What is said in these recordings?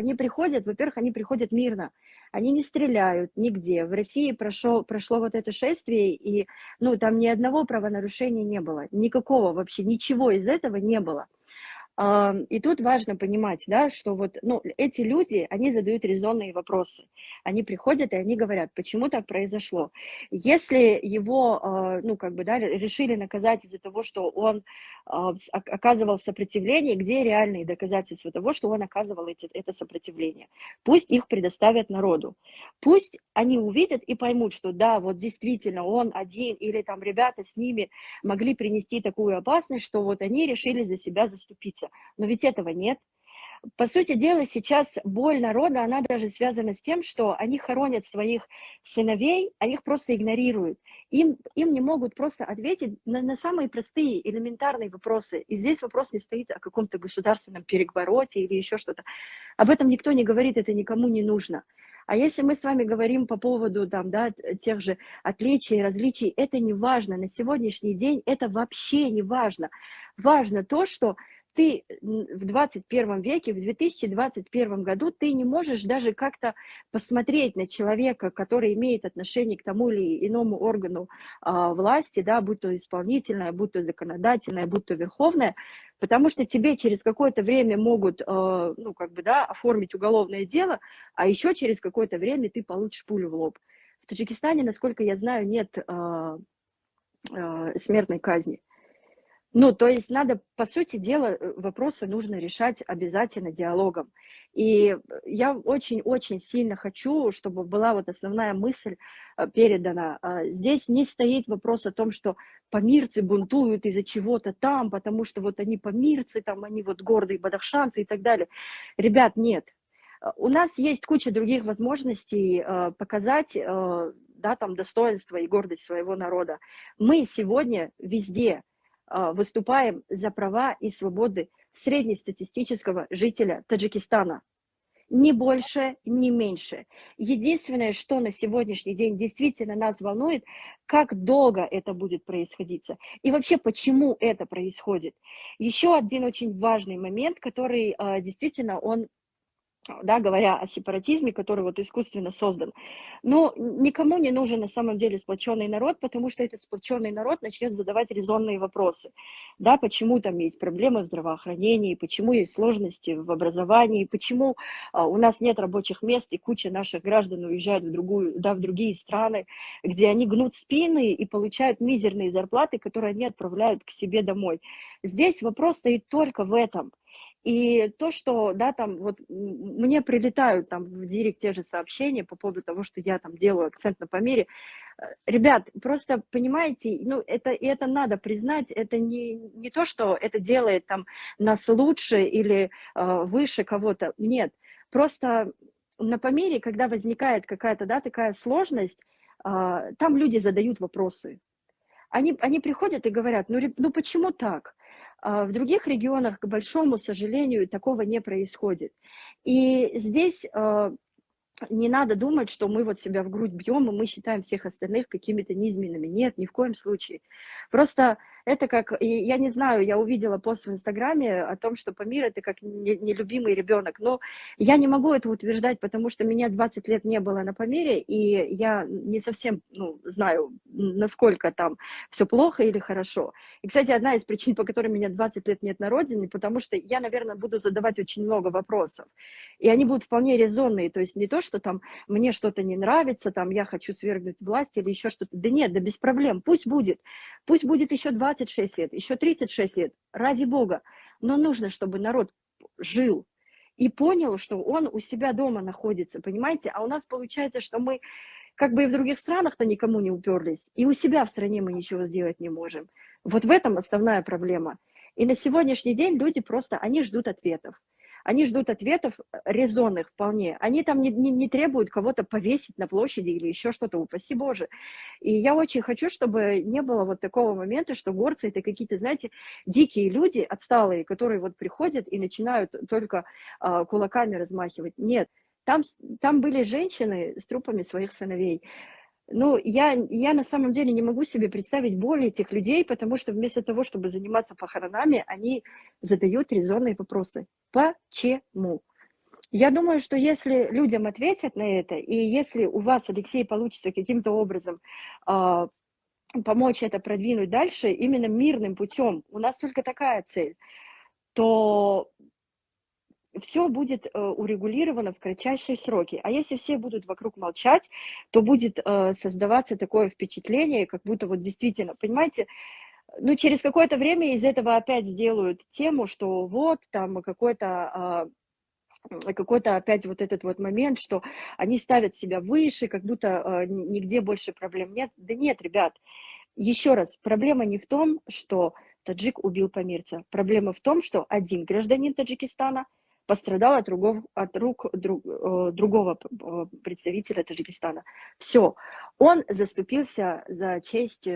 Они приходят, во-первых, они приходят мирно, они не стреляют нигде. В России прошло вот это шествие, и, ну, там ни одного правонарушения не было, никакого вообще, ничего из этого не было. И тут важно понимать, да, что вот, ну, эти люди, они задают резонные вопросы. Они приходят и они говорят, почему так произошло. Если его, ну, как бы, да, решили наказать из-за того, что он оказывал сопротивление, где реальные доказательства того, что он оказывал это сопротивление? Пусть их предоставят народу. Пусть они увидят и поймут, что да, вот действительно он один или там ребята с ними могли принести такую опасность, что вот они решили за себя заступиться. Но ведь этого нет. По сути дела, сейчас боль народа, она даже связана с тем, что они хоронят своих сыновей, а их просто игнорируют. Им не могут просто ответить на самые простые, элементарные вопросы. И здесь вопрос не стоит о каком-то государственном перевороте или еще что-то. Об этом никто не говорит, это никому не нужно. А если мы с вами говорим по поводу там, да, тех же отличий, различий, это не важно. На сегодняшний день это вообще не важно. Важно то, что ты в 21 веке, в 2021 году, ты не можешь даже как-то посмотреть на человека, который имеет отношение к тому или иному органу власти, да, будь то исполнительная, будь то законодательная, будь то верховная, потому что тебе через какое-то время могут, ну, как бы, да, оформить уголовное дело, а еще через какое-то время ты получишь пулю в лоб. В Таджикистане, насколько я знаю, нет смертной казни. Ну, то есть надо, по сути дела, вопросы нужно решать обязательно диалогом. И я очень-очень сильно хочу, чтобы была вот основная мысль передана. Здесь не стоит вопрос о том, что памирцы бунтуют из-за чего-то там, потому что вот они памирцы, там они вот гордые бадахшанцы и так далее. Ребят, нет. У нас есть куча других возможностей показать, да, там, достоинство и гордость своего народа. Мы сегодня везде выступаем за права и свободы среднестатистического жителя Таджикистана. Ни больше, ни меньше. Единственное, что на сегодняшний день действительно нас волнует, как долго это будет происходить и вообще почему это происходит. Еще один очень важный момент, который действительно он, да, говоря о сепаратизме, который вот искусственно создан. Но никому не нужен на самом деле сплоченный народ, потому что этот сплоченный народ начнет задавать резонные вопросы. Да, почему там есть проблемы в здравоохранении, почему есть сложности в образовании, почему у нас нет рабочих мест и куча наших граждан уезжают в другую, да, в другие страны, где они гнут спины и получают мизерные зарплаты, которые они отправляют к себе домой. Здесь вопрос стоит только в этом. И то, что, да, там, вот мне прилетают там в директ те же сообщения по поводу того, что я там делаю акцент на Памире. Ребят, просто понимаете, ну, это надо признать, это не то, что это делает там нас лучше или выше кого-то, нет. Просто на Памире, когда возникает какая-то, да, такая сложность, там люди задают вопросы. Они приходят и говорят, ну почему так? В других регионах, к большому сожалению, такого не происходит. И здесь не надо думать, что мы вот себя в грудь бьем, и мы считаем всех остальных какими-то низменными. Нет, ни в коем случае. Просто это как, я не знаю, я увидела пост в Инстаграме о том, что Памир — это как нелюбимый ребенок. Но я не могу это утверждать, потому что меня 20 лет не было на Памире, и я не совсем, ну, знаю, насколько там все плохо или хорошо. И, кстати, одна из причин, по которой меня 20 лет нет на родине, потому что я, наверное, буду задавать очень много вопросов. И они будут вполне резонные, то есть не то, что там мне что-то не нравится, там я хочу свергнуть власть или еще что-то. Да нет, да без проблем, пусть будет. Пусть будет еще 26 лет, еще 36 лет, ради бога. Но нужно, чтобы народ жил и понял, что он у себя дома находится, понимаете? А у нас получается, что мы как бы и в других странах-то никому не уперлись, и у себя в стране мы ничего сделать не можем. Вот в этом основная проблема. И на сегодняшний день люди просто, они ждут ответов. Они ждут ответов резонных вполне. Они там не требуют кого-то повесить на площади или еще что-то, упаси Боже. И я очень хочу, чтобы не было вот такого момента, что горцы — это какие-то, знаете, дикие люди, отсталые, которые вот приходят и начинают только кулаками размахивать. Нет, там были женщины с трупами своих сыновей. Ну, я на самом деле не могу себе представить боль этих людей, потому что вместо того, чтобы заниматься похоронами, они задают резонные вопросы. Почему? Я думаю, что если людям ответят на это, и если у вас, Алексей, получится каким-то образом помочь это продвинуть дальше, именно мирным путем, у нас только такая цель, то все будет урегулировано в кратчайшие сроки. А если все будут вокруг молчать, то будет создаваться такое впечатление, как будто вот действительно, понимаете, ну, через какое-то время из этого опять сделают тему, что вот там какой-то опять вот этот вот момент, что они ставят себя выше, как будто нигде больше проблем нет. Да нет, ребят, еще раз, проблема не в том, что таджик убил памирца. Проблема в том, что один гражданин Таджикистана пострадал от рук другого представителя Таджикистана. Все. Он заступился за честь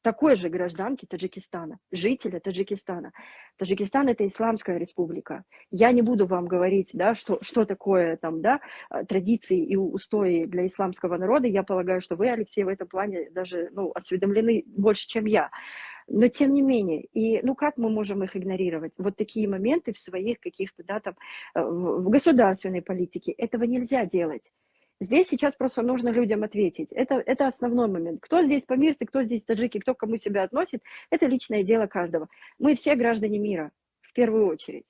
такой же гражданки Таджикистана, жителя Таджикистана. Таджикистан – это исламская республика. Я не буду вам говорить, да, что такое там, да, традиции и устои для исламского народа. Я полагаю, что вы, Алексей, в этом плане даже, ну, осведомлены больше, чем я. Но тем не менее, и, ну, как мы можем их игнорировать? Вот такие моменты в своих каких-то, да, там, в государственной политике этого нельзя делать. Здесь сейчас просто нужно людям ответить. Это основной момент. Кто здесь памирцы, кто здесь таджики, кто к кому себя относит, это личное дело каждого. Мы все граждане мира, в первую очередь.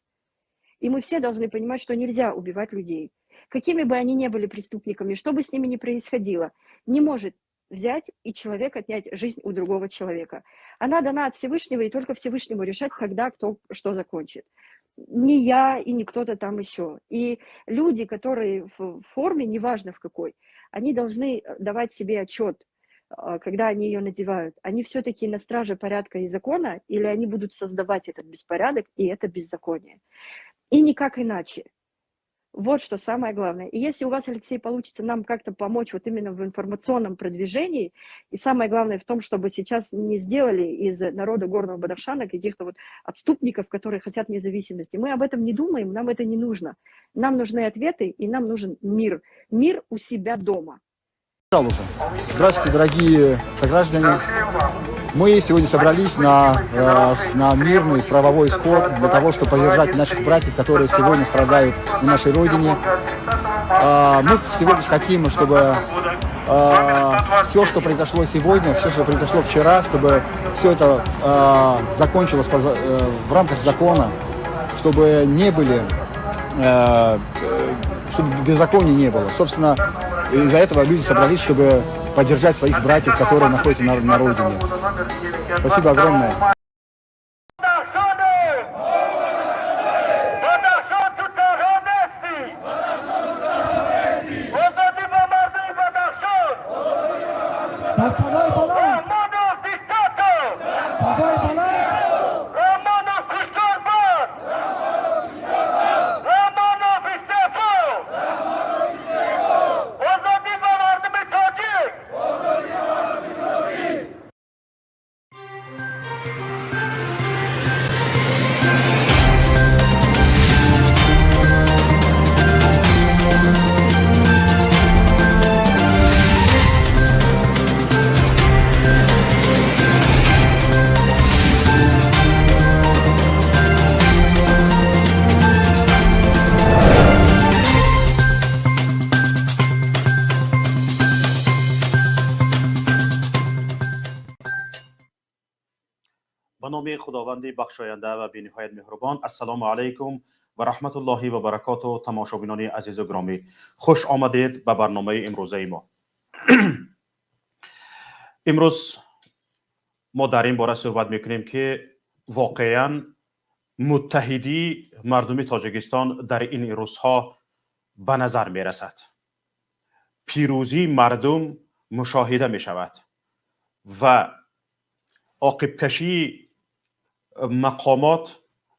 И мы все должны понимать, что нельзя убивать людей. Какими бы они ни были преступниками, что бы с ними ни происходило, не может взять и человек отнять жизнь у другого человека. Она дана от Всевышнего, и только Всевышнему решать, когда кто что закончит. Не я и не кто-то там еще. И люди, которые в форме, неважно в какой, они должны давать себе отчет, когда они ее надевают. Они все-таки на страже порядка и закона, или они будут создавать этот беспорядок и это беззаконие. И никак иначе. Вот что самое главное. И если у вас, Алексей, получится нам как-то помочь вот именно в информационном продвижении, и самое главное в том, чтобы сейчас не сделали из народа Горного Бадахшана каких-то вот отступников, которые хотят независимости. Мы об этом не думаем, нам это не нужно. Нам нужны ответы, и нам нужен мир. Мир у себя дома. Здравствуйте, дорогие сограждане. Мы сегодня собрались на мирный правовой сход для того, чтобы поддержать наших братьев, которые сегодня страдают на нашей родине. Мы всего лишь хотим, чтобы все, что произошло сегодня, все, что произошло вчера, чтобы все это закончилось в рамках закона, чтобы не были, чтобы беззакония не было. Собственно, из-за этого люди собрались, чтобы поддержать своих братьев, которые находятся на родине. Спасибо огромное. Ба номи Худованди бахшоянда ва бениҳоят меҳрубон. Ассалому алайкум ва раҳматуллоҳи ва баракоту. Тамошобинони азизу гиромӣ, хуш омадед ба барномаи имрӯзаи мо. Имрӯз мо дар ин бора суҳбат мекунем, ки воқеан муттаҳидии мардуми Тоҷикистон дар ин рӯзҳо ба назар мерасад. Пирӯзии мардум мушоҳида мешавад ва оқибкашии мақомот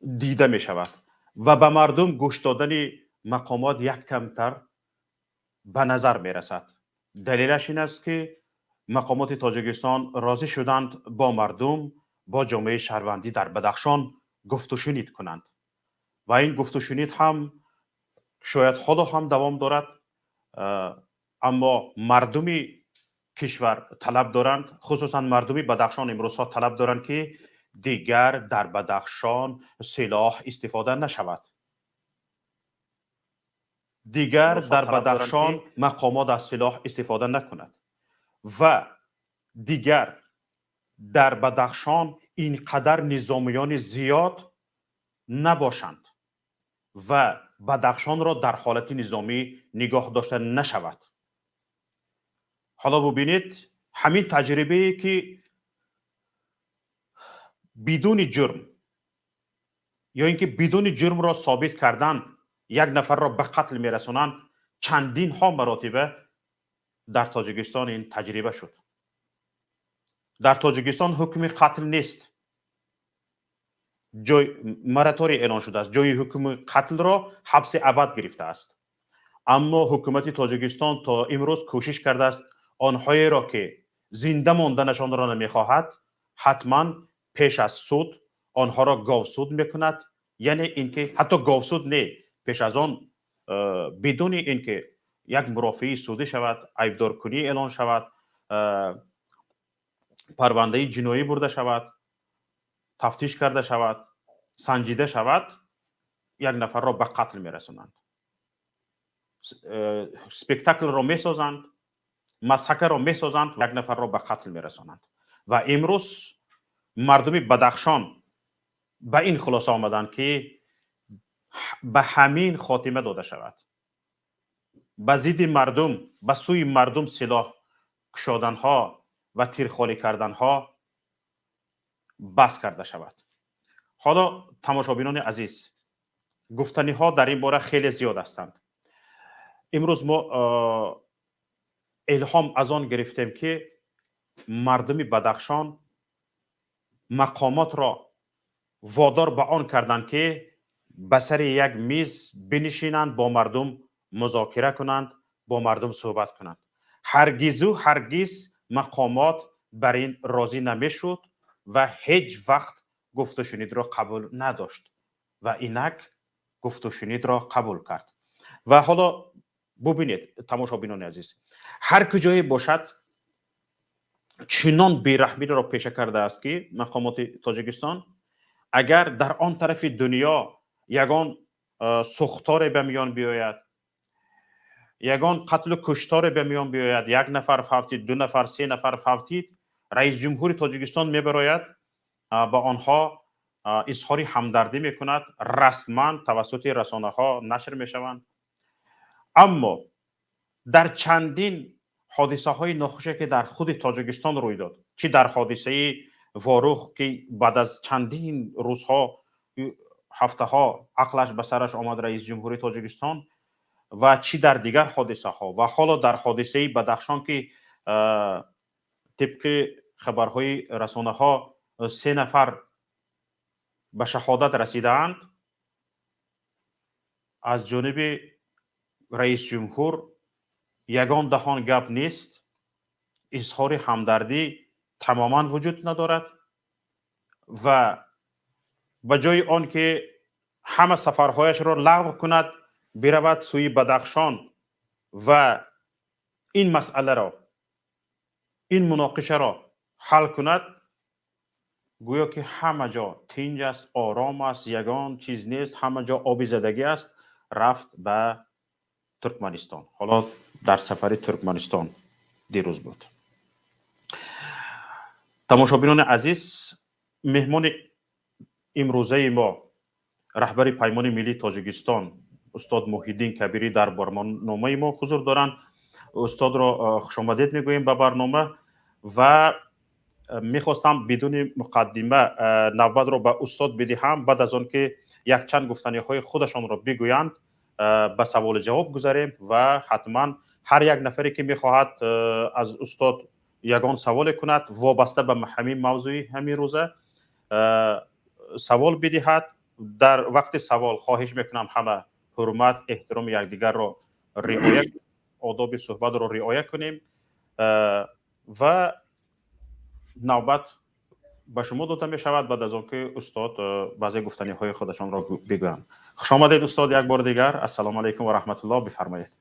дида мешавад ва ба мардум гӯш додани мақомот як камтар ба назар мерасад. Далелаш ин аст, ки мақомоти Тоҷикистон розӣ шуданд бо мардум, бо ҷомеаи шаҳрвандӣ дар Бадахшон гуфтушунид кунанд ва ин гуфтушунид ҳам шояд ҳоло ҳам давом дорад, аммо мардуми кишвар талаб доранд, хусусан мардуми Бадахшон имрӯзҳо талаб доранд, ки дигар дар Бадахшон силоҳ истифода нашавад. Дигар дар Бадахшон мақомот аз силоҳ истифода накунад ва дигар дар Бадахшон ин қадар низомиёни зиёд набошанд ва Бадахшонро дар ҳолати низомӣ нигоҳ дошта нашавад. Ҳоло бубинед, ҳамин таҷрибае ки бидуни ҷурм ё ин ки бидуни ҷурмро собит кардан як нафарро ба қатл мерасонанд, чандинҳо маротиба дар Тоҷикистон ин таҷриба шуд. Дар Тоҷикистон ҳукми қатл нест, ҷой мораторий эълон шудааст, ҷои ҳукми қатлро ҳабси абад гирифтааст. Аммо ҳукумати Тоҷикистон то имрӯз кӯшиш кардааст, онҳоеро ки зинда монданашонро намехоҳад, ҳатман пеш аз суд онҳоро говсуд мекунад, яъне ин ки ҳатто говсуд не, пеш аз он бидуни ин ки як мурофиаи судӣ шавад, айбдоркунӣ эълон шавад, парвандаи ҷиноӣ бурда шавад, тафтиш карда шавад, санҷида шавад, як нафарро ба қатл мерасонанд, спектаклро месозанд, масхакаро месозанд, як нафарро ба қатл мерасонанд. Ва имрӯз мардуми Бадахшон ба ин хулоса омаданд, ки ба ҳамин хотима дода шавад, ба зидди мардум, ба сӯи мардум силоҳ кушоданҳо ва тирхолӣ карданҳо бас карда шавад. Ҳоло, тамошобинони азиз, гуфтаниҳо дар ин бора хеле зиёд ҳастанд. Имрӯз мо илҳом аз он гирифтем, ки мардуми Бадахшон мақомотро водор ба он карданд, ки ба сари як миз бинишинанд, бо мардум музокира кунанд, бо мардум суҳбат кунанд. Ҳаргизу ҳаргиз мақомот бар ин розӣ намешуд ва ҳеҷ вақт гуфтушунидро қабул надошт ва инак гуфтушунидро қабул кард. Ва ҳоло бубинед, тамошобинони азиз, ҳар куҷое бошад, чунон бераҳмиро пеша кардааст, ки мақомоти Тоҷикистон, агар дар он тарафи дунё ягон сӯхторе ба миён биёяд, ягон қатлу кушторе ба миён биёяд, як нафар фавтид, ду нафар, се нафар фавтид, раиси ҷумҳури Тоҷикистон мебарояд, ба онҳо изҳори ҳамдардӣ мекунад, расман тавассути расонаҳо нашр мешаванд. Аммо дар чандин ҳодисаҳои нохуше, ки дар худи Тоҷикистон рӯй дод, чӣ дар ҳодисаи Ворух, ки баъд аз чандин рӯзҳо, ҳафтаҳо ақлаш ба сараш омад раиси ҷумҳури Тоҷикистон, ва чӣ дар дигар ҳодисаҳо, ва ҳоло дар ҳодисаи Бадахшон, ки тибқи хабарҳои расонаҳо се нафар ба шаҳодат расидаанд, аз ҷониби раис ҷумҳур ягон даҳон гап нест, изҳори ҳамдардӣ тамоман вуҷуд надорад ва ба ҷои он ки ҳама сафарҳояшро лағв кунад, биравад сӯи Бадахшон ва ин масъаларо, ин муноқишаро ҳал кунад, гӯё ки ҳама ҷо тинҷ аст, ором аст, ягон чиз нест, ҳама ҷо оби задагӣ аст, рафт ба Туркманистон. Ҳоло дар сафари Туркманистон дирӯз буд. Тамошобинони азиз, меҳмони имрӯзаи мо, раҳбари Паймони миллии Тоҷикистон устод Муҳиддин Кабирӣ дар барномаи мо ҳузур доранд. Устодро хушомадед мегӯем ба барнома ва мехостам бидуни муқаддима навбатро ба устод бидиҳам. Баъд аз он ки якчанд гуфтаниҳои худашонро бигӯянд, ба саволу ҷавоб гузарем ва ҳатман ҳар як нафаре, ки мехоҳад аз устод ягон саволе кунад, вобаста ба ҳамин мавзӯи ҳамин рӯза савол бидиҳад. Дар вақти савол хоҳиш мекунам, ҳама ҳурмат, эҳтироми якдигарро риоя, одоби суҳбатро риоя кунем ва навбат ба шумо дода мешавад баъд аз он ки устод баъзе гуфтаниҳои худашонро бигӯянд. Хушомадед, устод, як бори дигар. Ассалому алайкум ва раҳматуллоҳ, бифармоед.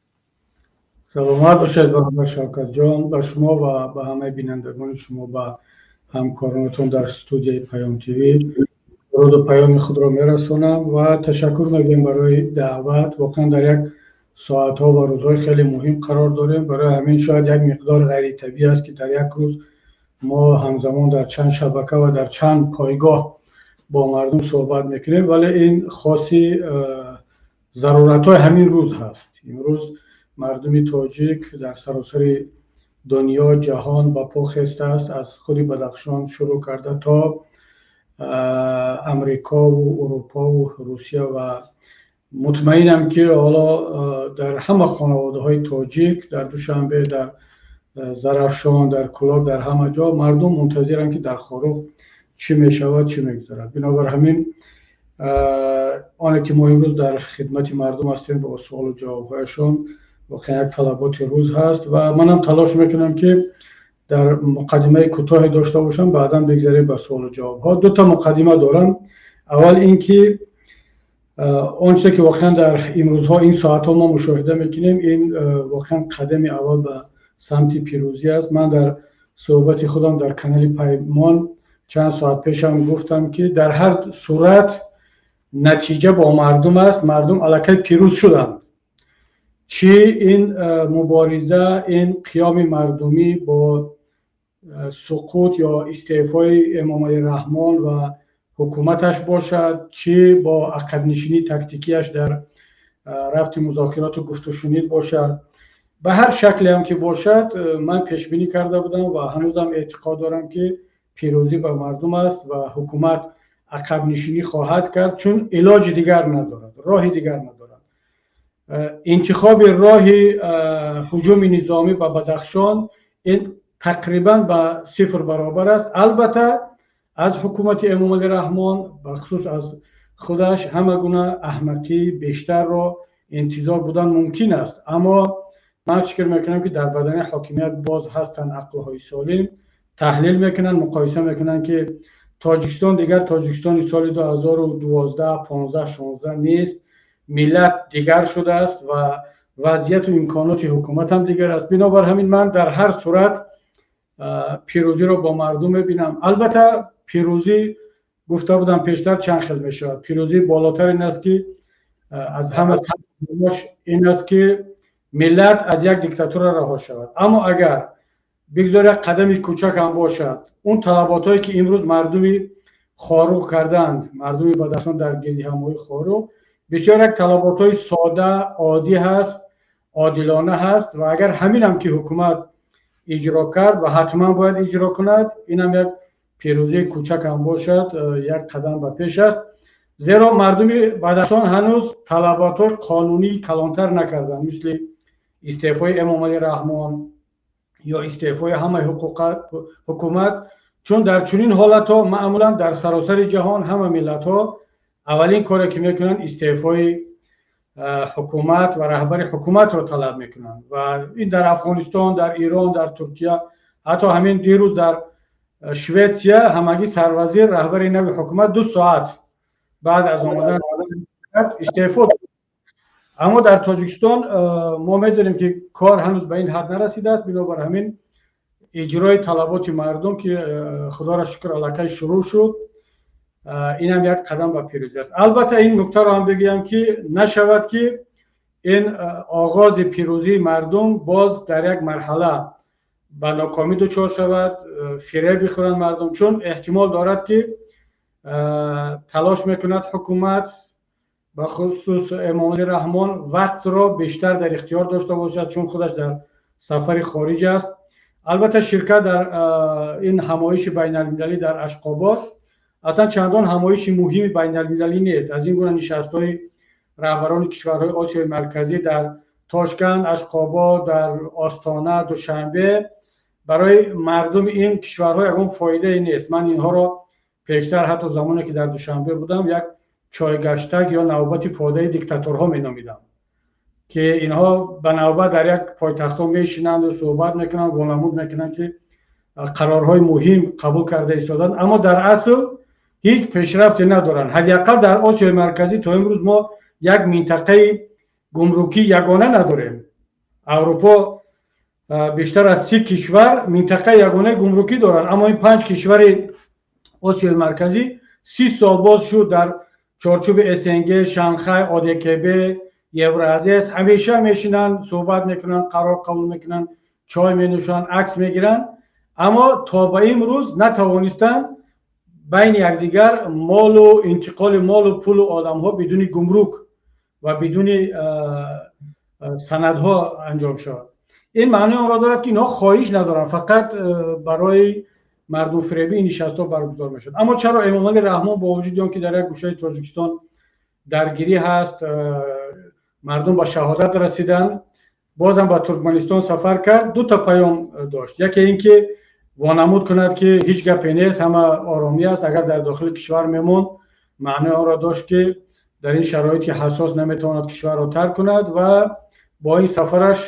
Саломат бошед, бародар Шавкатҷон. Ба шумо ва ба ҳамаи бинандагони шумо, ба ҳамкоронатон дар студияи Паём ТВ дуруду паёми худро мерасонам ва ташаккур мегӯям барои даъват. Воқеан дар як Соатҳо ва рӯзҳои хеле муҳим қарор дорем. Барои ҳамин шояд як миқдор ғайритабиӣ аст, ки дар як рӯз мо ҳамзамон дар чанд шабака ва дар чанд пойгоҳ бо мардум суҳбат мекунем, вале ин хоси заруратҳои ҳамин рӯз ҳаст. Имрӯз мардуми тоҷик дар саросари дунё, ҷаҳон ба по хестааст, аз худи Бадахшон шурӯъ карда то Амрикову Урупову Русия, ва мутмаинам, ки ҳоло дар ҳама хонаводаҳои тоҷик дар Душанбе, дар Зарафшон, дар Кӯлоб, дар ҳама ҷо мардум мунтазиранд, ки дар Хоруғ чӣ мешавад, чӣ мегузарад. Бинобар ҳамин оне ки мо имрӯз дар хидмати мардум ҳастем бо суолу ҷавобҳояшон, воқеан як талаботи рӯз ҳаст ва манам талош мекунам, ки дар муқаддимаи кӯтоҳе дошта бошам, баъдан бигзарем ба суолу ҷавобҳо. Дута муқаддима дорам. Аввал ин ки он чизе ки воқеан дар имрӯзҳо, ин соатҳо мо мушоҳида мекунем, ин воқеан қадами аввал ба самти пирӯзӣ аст. Ман дар суҳбати худам дар канали Паймон чанд соат пешам гуфтам, ки дар ҳар сурат натиҷа бо мардум аст, мардум аллакай пирӯз шуданд. Чӣ ин мубориза, ин қиёми мардумӣ бо суқут ё истеъфои Эмомалӣ Раҳмон ва ҳукуматаш бошад, чӣ бо ақабнишинии тактикияш дар рафти музокироту гуфтушунид бошад, ба ҳар шакле ҳам ки бошад, ман пешбинӣ карда будам ва ҳанӯзам эътиқод дорам, ки пирӯзӣ ба мардум аст ва ҳукумат ақабнишинӣ хоҳад кард, чун илоҷи дигар надорад, роҳи дигар надорад. Интихоби роҳи ҳуҷуми низомӣ ба Бадахшон ин тақрибан ба сифр баробар аст. Албатта, аз ҳукумати Эмомалӣ Раҳмон, бахусус аз худаш, ҳама гуна аҳмақӣ бештарро интизор будан мумкин аст, аммо ман фикр мекунам, ки дар бадани ҳокимият боз ҳастанд ақлҳои солим, таҳлил мекунанд, муқоиса мекунанд, ки Тоҷикистон дигар Тоҷикистони соли 2012, 15, 16 нест, миллат дигар шудааст ва вазъияту имконоти ҳукумат ҳам дигар аст. Бинобар ҳамин ман дар ҳар сурат пирӯзиро бо мардум мебинам. Албатта, пирӯзӣ, гуфта будам пештар, чанд хел мешавад. Пирӯзӣ болотар ин аст, ки аз ҳама ин аст, ки миллат аз як диктатура раҳо шавад. Аммо агар бигзор як қадами кӯчак ҳам бошад, он талаботҳое ки имрӯз мардуми Хоруғ карданд, мардуми Бадахшон дар гирдиҳамоии Хоруғ, бисёр як талаботҳои сода, оддӣ ҳаст, одилона ҳаст ва агар ҳаминам ки ҳукумат иҷро кард, ва ҳатман бояд иҷро кунад, инам як пирӯзии кӯчак ҳам бошад, як қадам ба пеш аст. Зеро мардуми Бадахшон ҳанӯз талаботҳои қонунии калонтар накарданд, мисли истеъфои Эмомалӣ Раҳмон ё истеъфои ҳамаи ҳукумат, чун дар чунин ҳолатҳо маъмулан дар саросари ҷаҳон ҳама миллатҳо аввалин коре ки мекунанд, истеъфои ҳукумат ва раҳбари ҳукуматро талаб мекунанд. Ва ин дар Афғонистон, дар Ирон, дар Туркия, ҳатто ҳамин дирӯз дар Шветсия ҳамагӣ сарвазир, раҳбари нави ҳукумат 2 соат баъд аз омадан истеъфо. Аммо дар Тоҷикистон мо медонем, ки кор ҳанӯз ба ин ҳад нарасидааст. Бинобар ҳамин иҷрои талаботи мардум, ки худоро шукр аллакай шурӯъ шуд, инам як қадам ба пирӯзӣ аст. Албатта, ин нуктаро ҳам бигӯям, ки нашавад, ки ин оғози пирӯзии мардум боз дар як марҳала ба нокомӣ дучор шавад, фиреб бихӯранд мардум, чун эҳтимол дорад, ки талош мекунад ҳукумат, бахусус Эмомалӣ Раҳмон, вақтро бештар дар ихтиёр дошта бошад, чун худаш дар сафари хориҷ аст. Албатта, ширкат дар ин ҳамоиши байналмилалӣ дар Ашқобод аслан чандон ҳамоиши муҳими байналмилалӣ нест. Аз ин гуна нишастҳои раҳбарони кишварҳои Осиёи Марказӣ дар Тошканд, Ашқобод, дар Остона, Душанбе барои мардуми ин кишварҳо ягон фоидае нест. Ман инҳоро пештар, ҳатто замоне ки дар Душанбе будам, як чойгаштак ё навбати подаи диктаторҳо меномидам, ки инҳо ба навбат дар як пойтахтҳо мешинанду суҳбат мекунанд, вонамуд мекунанд, ки қарорҳои муҳим қабул карда истоданд, аммо дар асл ҳеҷ пешрафте надоранд. Ҳадди ақал дар Осиёи Марказӣ то имрӯз мо як минтақаи гумрукӣ ягона надорем. Аврупо бештар аз 30 кишвар минтақаи ягонаи гумрукӣ доранд, аммо ин панҷ кишвари Осиёи Марказӣ 30 сол боз шуд дар чорчӯби СНГ, Шанхай, ОДКБ Евроазия аст, ҳамеша мешинанд, суҳбат мекунанд, қарор қабул мекунанд, чой менӯшанд, акс мегиранд, аммо то ба имрӯз натавонистанд байни якдигар молу интиқоли молу пулу одамҳо бидуни гумрук ва бидуни санадҳо анҷом шавад. Ин маънои онро дорад, ки инҳо хоҳиш надоранд, фақат барои мардумфиребии нишастҳо баргузор мешавад. Аммо чаро Эмомалӣ Раҳмон бо вуҷуди он ки дар як гӯшаи Тоҷикистон даргирӣ ҳаст, мардум ба шаҳодат расиданд, бозам ба Туркманистон сафар кард? Ду та паём дошт. Яке ин ки вонамуд кунад, ки ҳеҷ гапе нест, ҳама оромӣ аст. Агар дар дохили кишвар мемонд, маънои онро дошт, ки дар ин шароити ҳассос наметавонад кишварро тарк кунад ва бо ин сафараш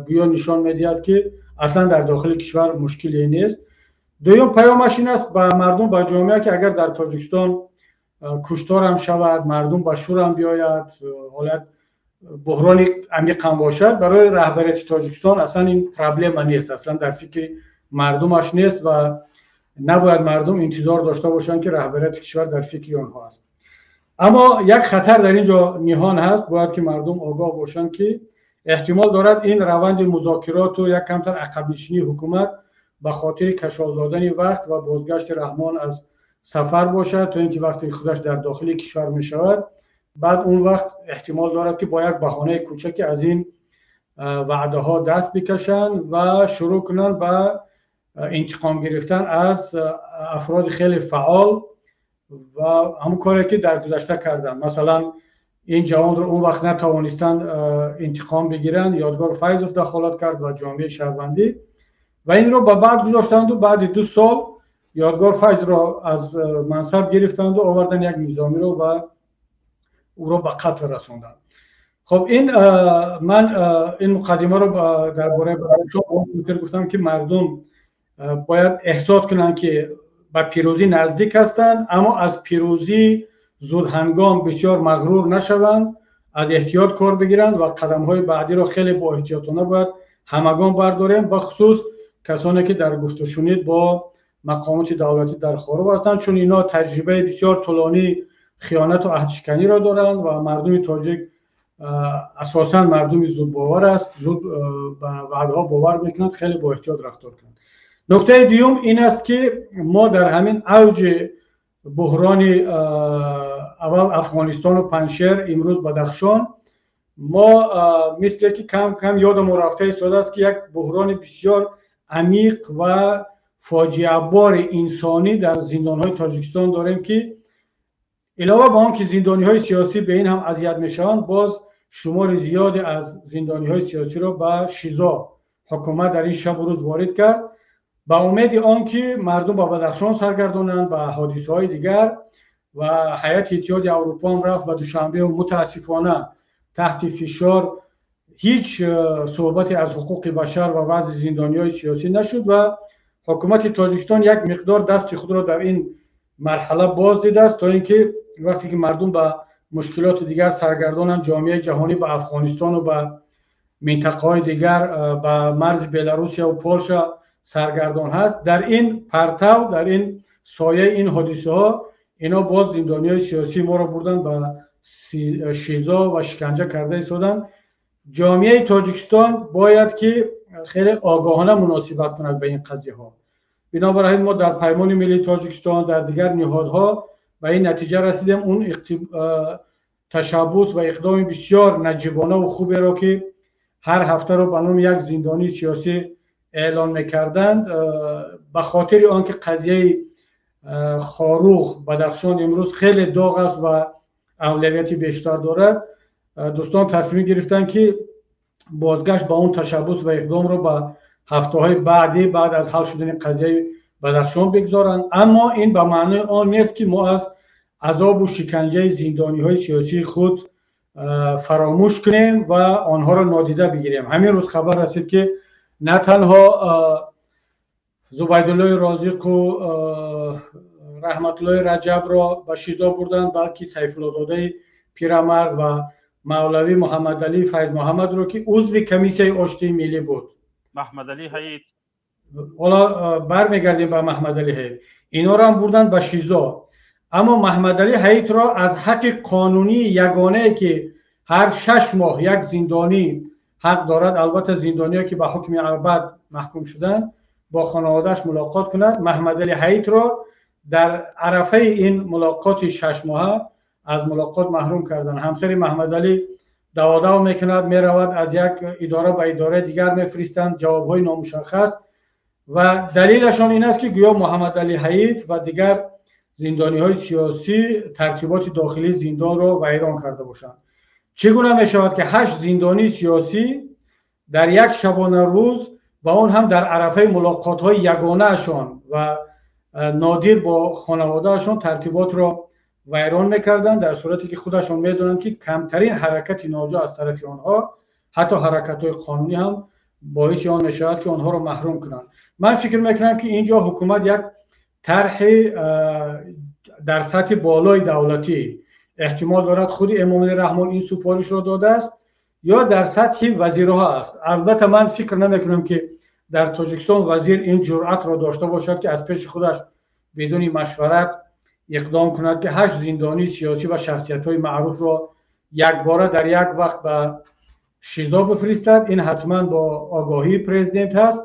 гӯё нишон медиҳад, ки аслан дар дохили кишвар мушкиле нест. Дуюм паёмаш ин аст ба мардум, ба ҷомеа, ки агар дар Тоҷикистон кушторам шавад, мардум ба шӯрам биёяд, ҳолат буҳрони амиқам бошад, барои раҳбарияти Тоҷикистон аслан ин проблема нест, аслан дар фикри мардумаш нест ва набояд мардум интизор дошта бошанд, ки раҳбарияти кишвар дар фикри онҳо аст. Аммо як хатар дар ин ҷо ниҳон ҳаст. Бояд ки мардум огоҳ бошанд, ки эҳтимол дорад ин раванди музокироту як камтар ақабнишинии ҳукумат ба хотири кашол додани вақт ва бозгашти Раҳмон аз сафар бошад, то ин ки вақте худаш дар дохили кишвар мешавад, баъд он вақт эҳтимол дорад, ки бо як баҳонаи кӯчаке аз ин ваъдаҳо даст бикашанд ва шурӯъ кунанд ба интиқом гирифтан аз афроди хеле фаъол ва ҳамон коре, ки дар гузашта карданд. Масалан, ин ҷавонро он вақт натавонистанд интиқом бигиранд, Ёдгор Файзов дахолат кард ва ҷомеаи шаҳрвандӣ, ва инро ба баъд гузоштанду баъди 2 сол Ёдгор Файзро аз мансаб гирифтанду овардан як низомиро ва ӯро ба қатл расонданд. Хоб, ин ман ин муқаддимаро дар бораи Бадахшон гуфтам, ки мардум бояд эҳсос кунанд, ки ба пирӯзӣ наздик ҳастанд, аммо аз пирӯзӣ зудҳангом бисёр мағрур нашаванд, аз эҳтиёт кор бигиранд ва қадамҳои баъдиро хеле боэҳтиётона бояд ҳамагон бардорем, бахусус касоне, ки дар гуфтушунид бо мақомоти давлатӣ дар Хоруғ ҳастанд, чун инҳо таҷрибаи бисёр тӯлонии хиёнату аҳдшиканиро доранд ва мардуми тоҷик асосан мардуми зудбовар аст, зуд ба ваъдаҳо бовар мекунанд, хеле боэҳтиёт рафтор кунанд. Нуктаи дуюм ин аст, ки мо дар ҳамин авҷи буҳрони аввал Афғонистону Панҷшер, имрӯз Бадахшон, мо мисле ки кам кам ёдамон рафта истодааст, ки як буҳрони бисёр амиқ ва фоҷиабори инсонӣ дар зиндонҳои Тоҷикистон дорем, ки илова ба он ки зиндониҳои сиёсӣ ба ин ҳам азият мешаванд, боз шумори зиёде аз зиндониҳои сиёсиро ба ШИЗО ҳукумат дар ин шабу рӯз ворид кард, ба умеди он ки мардум ба Бадахшон саргардонанд, ба ҳодисаҳои дигар. Ва ҳайати Иттиҳоди Аврупо ҳам рафт ба Душанбеу мутаассифона таҳти фишор ҳеҷ суҳбате аз ҳуқуқи башар ва вазъи зиндониҳои сиёсӣ нашуд ва ҳукумати Тоҷикистон як миқдор дасти худро дар ин марҳала боз дидааст, то ин ки вақте ки мардум ба мушкилоти дигар саргардонанд, ҷомеаи ҷаҳонӣ ба Афғонистону ба минтақаҳои дигар, ба марзи Беларусияу Полша саргардон ҳаст, дар ин партав, дар ин сояи ин ҳодисаҳо ино боз зиндониҳои сиёсии моро бурданд ба ШИЗО ва шиканҷа карда истоданд. Ҷомеаи Тоҷикистон бояд ки хеле огоҳона муносибат кунад ба ин қазияҳо. Бинобар ҳамин мо дар Паймони миллии Тоҷикистон, дар дигар ниҳодҳо ба ин натиҷа расидем: он ташаббус ва иқдоми бисёр наҷибонаву хуберо, ки ҳар ҳафтаро ба номи як зиндонии сиёсӣ эълон мекарданд, ба хотири он ки қазияи Хоруғ, Бадахшон имрӯз хеле доғ аст ва авлавияти бештар дорад, дӯстон тасмим гирифтанд, ки бозгашт ба он ташаббус ва иқдомро ба ҳафтаҳои баъдӣ, баъд аз ҳал шудани қазияи Бадахшон бигзоранд. Аммо ин ба маънои он нест, ки мо аз азобу шиканҷаи зиндониҳои сиёсии худ фаромӯш кунем ва онҳоро нодида бигирем. Ҳамин рӯз хабар расид, ки на танҳо Зубайдуллои Розиқу Раҳматуллои Раҷабро ба ШИЗО бурданд, балки Сайфуллозодаи пирамард ва мавлавӣ Муҳаммадалӣ Файзмуҳаммадро, ки узви комиссияи оштии миллӣ буд. Маҳмадалӣ Ҳаид. Ҳоло бармегардем ба Маҳмадалӣ Ҳаид. Инҳоро ҳам бурданд ба ШИЗО, аммо Маҳмадалӣ Ҳаидро аз ҳаққи қонунии ягонае, ки Ҳар 6 моҳ як зиндонӣ ҳақ дорад, албатта зиндониё ки ба ҳукми абад маҳкум шуданд, бо хонаводааш мулоқот кунад. Маҳмадали Ҳаитро дар арафаи ин мулоқоти шашмоҳа аз мулоқот маҳрум карданд. Ҳамсари Маҳмадалӣ даводав мекунад, меравад, аз як идора ба идораи дигар мефиристанд, ҷавобҳои номушаххас, ва далелашон ин аст, ки гӯё Муҳаммадалӣ Ҳаит ва дигар зиндониҳои сиёсӣ тартиботи дохилии зиндонро вайрон карда бошанд. Чӣ гуна мешавад, ки ҳашт зиндонии сиёсӣ дар як шабонарӯз ва он ҳам дар арафаи мулоқотҳои ягонаашон ва нодир бо хонаводаашон тартиботро вайрон мекарданд, дар сурате ки худашон медонанд, ки камтарин ҳаракати ноҷо аз тарафи онҳо, ҳатто ҳаракатҳои қонунӣ ҳам, боиси он мешавад, ки онҳоро маҳрум кунанд? Ман фикр мекунам, ки ин ҷо ҳукумат як тарҳи дар сатҳи болои давлатӣ, эҳтимол дорад худи Эмомалӣ Раҳмон ин супоришро додааст ё дар сатҳи вазирҳо аст. Албатта, ман фикр намекунам, ки дар Тоҷикистон вазир ин ҷуръатро дошта бошад, ки аз пеши худаш бидуни машварат иқдом кунад, ки ҳашт зиндонии сиёсӣ ва шахсиятҳои маъруфро якбора дар як вақт ба ШИЗО бифиристад. Ин ҳатман бо огоҳии президент ҳаст.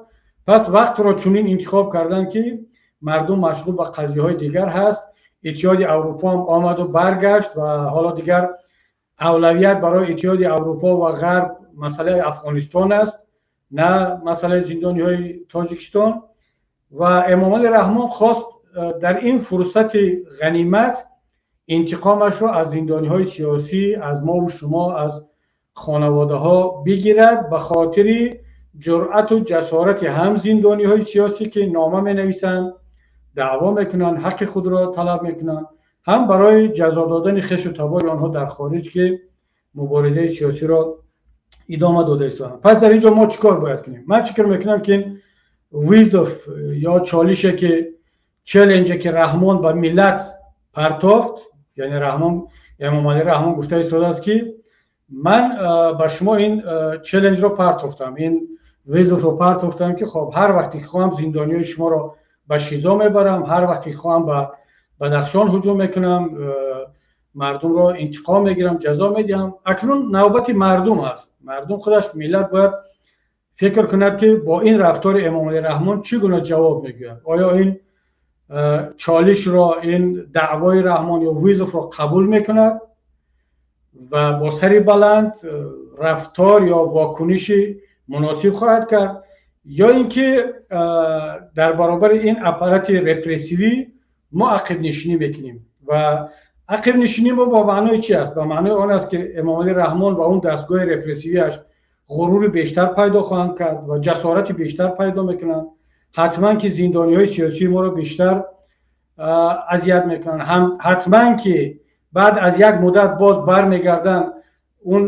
Пас вақтро чунин интихоб карданд, ки мардум машғул ба қазияҳои дигар ҳаст. Иттиҳоди Аврупо ҳам омаду баргашт ва ҳоло дигар авлавият барои Иттиҳоди Аврупо ва Ғарб масъалаи Афғонистон аст, на масъалаи зиндониҳои Тоҷикистон. Ва Эмомалӣ Раҳмон хост дар ин фурсати ғанимат интиқомашро аз зиндониҳои сиёсӣ, аз мову шумо, аз хонаводаҳо бигирад, ба хотири ҷуръату ҷасорати ҳам зиндониҳои сиёсӣ, ки нома менависанд, даъво мекунанд, ҳаққи худро талаб мекунанд, ҳам барои ҷазо додани хешу табори онҳо дар хориҷ, ки муборизаи сиёсиро идома дода истоданд. Пас дар ин ҷо мо чӣ кор бояд кунем? Ман фикр мекунам, ки ин вызов ё чолише ки, челленже ки Раҳмон ба миллат партофт, яъне Раҳмон, Эмомалӣ Раҳмон гуфта истодааст, ки ман ба шумо ин челленҷро партофтам, ин вызовро партофтам, ки хоб, ҳар вақте ки хоҳам, зиндониҳои шуморо ба ШИЗО мебарам, ҳар вақте ки хоҳам, ба Бадахшон ҳуҷум мекунам, мардумро интиқом мегирам, ҷазо медиҳам. Акнун навбати мардум аст. Мардум худаш, миллат бояд фикр кунад, ки бо ин рафтори Эмомалӣ Раҳмон чӣ гуна ҷавоб мегӯяд. Оё ин чолишро, ин даъвои Раҳмон ё вызовро қабул мекунад ва бо сари баланд рафтор ё вокуниши муносиб хоҳад кард, ё ин ки дар баробари ин аппарати репрессивӣ мо ақибнишинӣ мекунем? Ва ақибнишинӣ мо ба маънои чи аст? Ба маънои он аст, ки Эмомалӣ Раҳмон ва он дастгоҳи репрессивиаш ғурури бештар пайдо хоҳанд кард ва ҷасорати бештар пайдо мекунанд. Ҳатман ки зиндониҳои сиёсии моро бештар азият мекунанд. Ҳатман ки баъд аз як муддат боз бармегарданд, он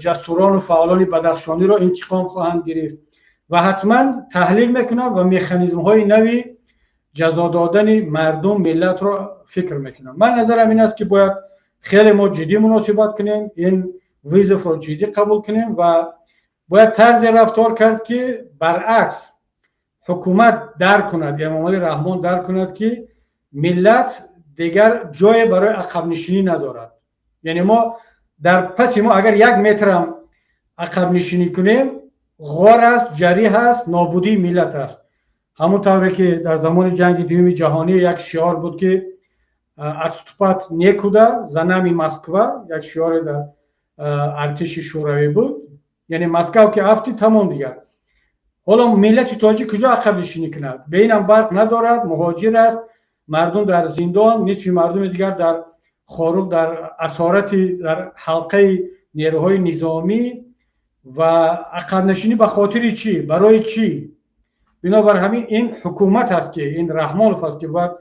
ҷасурону фаъолони бадахшониро интиқом хоҳанд гирифт ва ҳатман таҳлил мекунанд ва механизмҳои нави ҷазо додани мардум, миллатро фикр мекунанд. Ман назарам ин аст, ки бояд хеле мо ҷиддӣ муносибат кунем, ин вызовро ҷиддӣ қабул кунем ва бояд тарзе рафтор кард, ки баръакс ҳукумат дарк кунад, Эмомалӣ Раҳмон дарк кунад, ки миллат дигар ҷое барои ақабнишинӣ надорад. Яъне мо дар паси мо агар як метрам ақабнишинӣ кунем, ғор аст, ҷариҳ аст, нобудии миллат аст. Ҳамон тавре ки дар замони Ҷанги Дуюми Ҷаҳонӣ як шиор буд, ки «Отступать некуда, за нами Москва», як шиоре дар артиши Шӯравӣ буд, яъне Москав ки афтид, тамом дигар. Ҳоло миллати тоҷик куҷо ақабнишинӣ кунад? Бе инам барқ надорад, муҳоҷир аст, мардум дар зиндон, нисфи мардуми дигар дар Хоруғ дар асорати, дар ҳалқаи нерӯҳои низомӣ. Ва ақабнишинӣ ба хотири чӣ, барои чӣ? Бинобар ҳамин ин ҳукумат аст, ки ин Раҳмонов аст, ки бояд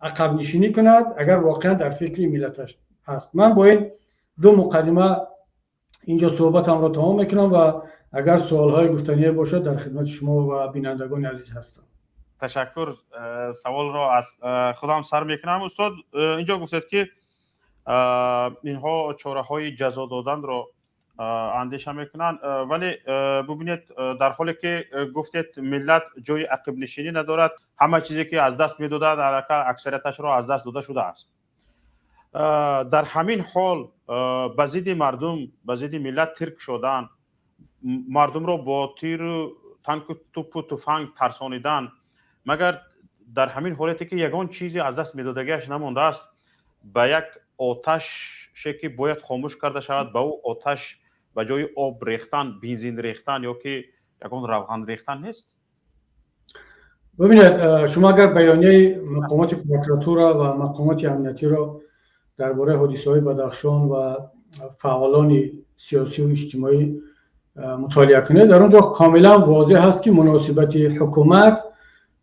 ақабнишинӣ кунад, агар воқеан дар фикри миллаташ ҳаст. Ман бо ин ду муқаддима инҷо суҳбатамро тамом мекунам ва агар суолҳои гуфтание бошад, дар хидмати шумо ва бинандагони азиз ҳастам. Ташаккур. Саволро аз худам сар мекунам. Устод, инҷо гуфтед, ки инҳо чораҳои ҷазо доданро андеша мекунанд, вале бубинед, дар ҳоле ки гуфтед, миллат ҷои ақибнишинӣ надорад, ҳама чизе ки аз даст медодад, аллакай аксарияташро аз даст дода шудааст. Дар ҳамин ҳол Ба зидди мардум, ба зидди миллат тир кушодан, мардумро бо тиру танку, тупу туфанг тарсонидан, магар дар ҳамин ҳолате ки ягон чизе аз даст медодагиаш намондааст, ба як оташе ки бояд хомӯш карда шавад, ба ӯ оташ ба ҷои об рехтан бензин рехтан ё ки ягон равған рехтан нест? Бибинед, шумо агар баёнияи мақомоти прокуратура ва мақомоти амниятиро дар бораи ҳодисаҳои Бадахшон ва фаъолони сиёсиву иҷтимоӣ мутолиа кунед, дар он ҷо комилан возеҳ аст, ки муносибати ҳукумат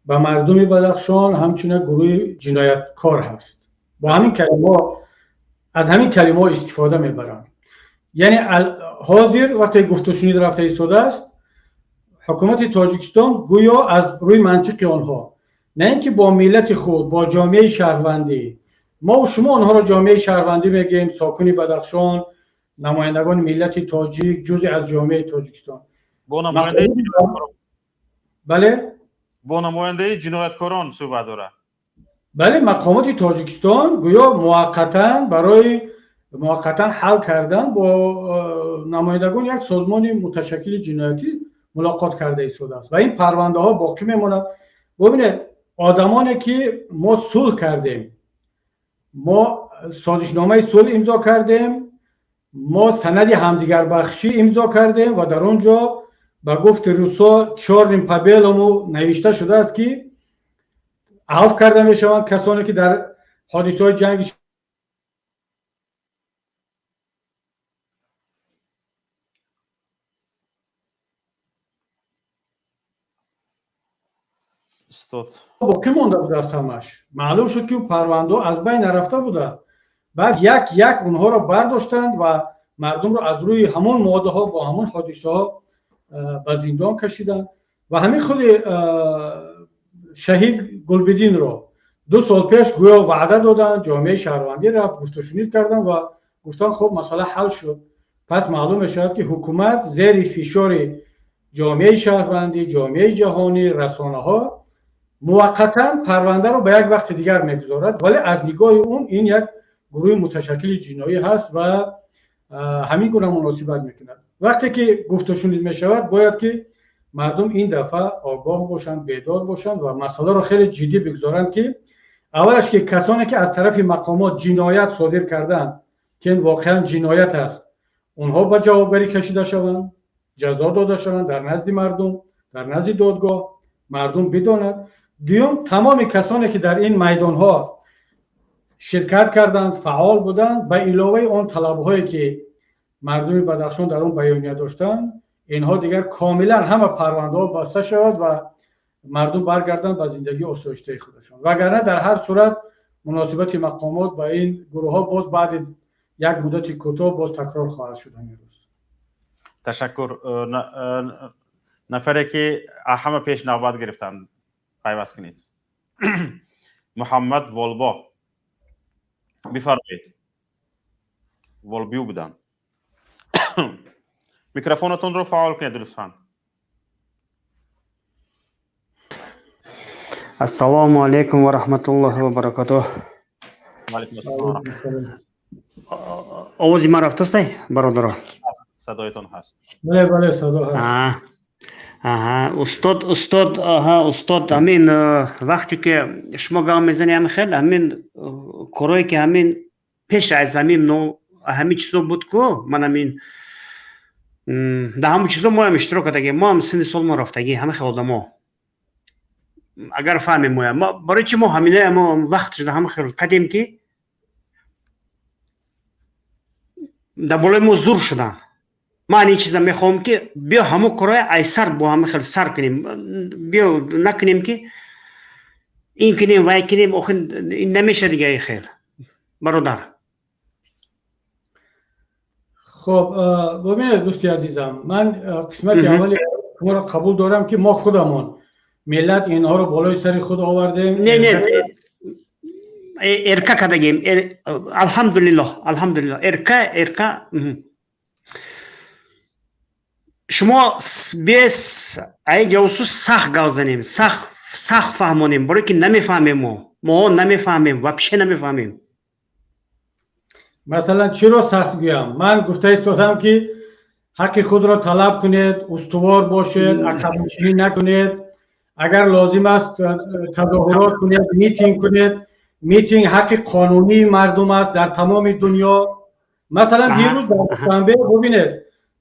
ба мардуми Бадахшон ҳамчун як гурӯҳи ҷинояткор ҳаст. Бо ҳамин калимаҳо, аз ҳамин калимаҳо истифода мебаранд. Яъне ҳозир вақте гуфтушунид рафта истодааст, ҳукумати Тоҷикистон гӯё аз рӯи мантиқи онҳо, на ин ки бо миллати худ, бо ҷомеаи шаҳрвандӣ, мову шумо онҳоро ҷомеаи шаҳрвандӣ мегӯем, сокини Бадахшон, намояндагони миллати тоҷик, ҷузъе аз ҷомеаи Тоҷикистон. Бо намояндаи Бале. Бо намояндаи ҷинояткорон суҳбат дорад. Бале, мақомоти Тоҷикистон гӯё муваққатан, барои муваққатан ҳал кардан, бо намояндагони як созмони муташаккили ҷиноятӣ мулоқот карда истодааст ва ин парвандаҳо боқӣ мемонад. Бубинед, одамоне ки мо сулҳ кардем, мо созишномаи сулҳ имзо кардем, мо санади ҳамдигарбахшӣ имзо кардем ва дар он ҷо ба гуфти русо чёрным по белому навишта шудааст, ки афв карда мешаванд касоне ки дар ҳодисаҳои ҷанги Устод. Боқӣ монда будааст. Ҳамаш маълум шуд, ки парвандаҳо аз байн нарафта будааст. Баъд як як онҳоро бардоштанд ва мардумро аз рӯи ҳамон моддаҳо бо ҳамон ҳодисаҳо ба зиндон кашиданд. Ва ҳамин худи шаҳид Гулбидинро 2 сол пеш гӯё ваъда доданд, ҷомеаи шаҳрвандӣ рафт, гуфтушунид карданд ва гуфтанд: хуб, масъала ҳал шуд. Пас маълум мешавад, ки ҳукумат зери фишори ҷомеаи шаҳрвандӣ, ҷомеаи ҷаҳонӣ, расонаҳо муваққатан парвандаро ба як вақти дигар мегузорад, вале аз нигоҳи он ин як гурӯҳи муташаккили ҷиноӣ ҳаст ва ҳамин гуна муносибат мекунад. Вақте ки гуфтушунид мешавад, бояд ки мардум ин дафъа огоҳ бошанд, бедор бошанд ва масъаларо хеле ҷиддӣ бигузоранд, ки аввалаш ки касоне ки аз тарафи мақомот ҷиноят содир карданд, ки ин воқеан ҷиноят аст, онҳо ба ҷавобгарӣ кашида шаванд, ҷазо дода шаванд дар назди мардум, дар назди додгоҳ, мардум бидонад. Дуюм, тамоми касоне ки дар ин майдонҳо ширкат карданд, фаъол буданд, ба иловаи он талабҳое ки мардуми Бадахшон дар он баёния доштанд, инҳо дигар комилан ҳама парвандаҳо баста шавад ва мардум баргарданд ба зиндагии осоиштаи худашон. Вагарна дар ҳар сурат муносибати мақомот ба ин гурӯҳҳо боз баъди як муддати кӯтоҳ боз такрор хоҳад шуд ҳамин рӯз. Ташаккур. Нафаре ки ҳама пеш навбат гирифтанд, пайваст кунед. Муҳаммад Волбо, бифармоед. Волбиё буданд. Микрофонатонро фаъол кунед, лутфан. Ассалому алайкум ва раҳматуллоҳи ва баракатуҳ. Овози ман рафтастай, бародаро? Садоятон ҳаст. Бале, бале, садо ҳаст. Аҳа, устод, устод, аҳа, устод, ҳамин вақте ки шумо гап мезанед, ҳамин хел ҳамин корое ки ҳамин пеш аз ҳамин ҳамин чизо буд ку, ман ҳамин дар ҳамон чизо моам иштирок кардагем, мо ҳам синни сол мо рафтагӣ, ҳама хел одамо, агар фаҳмем моя, барои чи мо ҳаминая мо вақт шуда ҳама хел кардем, ки дар болои мо зур шуданд. Ман ин чиза мехоҳам, ки биё ҳамон корҳои айсар бо ҳама хел сар кунем, биё накунем, ки ин кунем, вай кунем, охир ин намеша дига ин хел, бародар. Хоб, бубинед, дӯсти азизам, ман қисмати аввали шуморо қабул дорам, ки мо худамон, миллат, инҳоро болои сари худ овардем. Не, не, эрка кардагем, алҳамдулиллоҳ, алҳамдулиллоҳ, эрка, эрка. Шумо бес ай ҷавсу сахт гап занем, сахт сахт фаҳмонем, барое ки намефаҳмем, мо намефаҳмем, вообще намефаҳмем. Масалан, чиро сахт гӯям? Ман гуфта истодам, ки ҳаққи худро талаб кунед, устувор бошед, ақабнишинӣ накунед, агар лозим аст, тазоҳурот кунед, митинг кунед. Митинг ҳаққи қонунии мардум аст дар тамоми дунё. Масалан, дирӯз дар Душанбе, бубинед,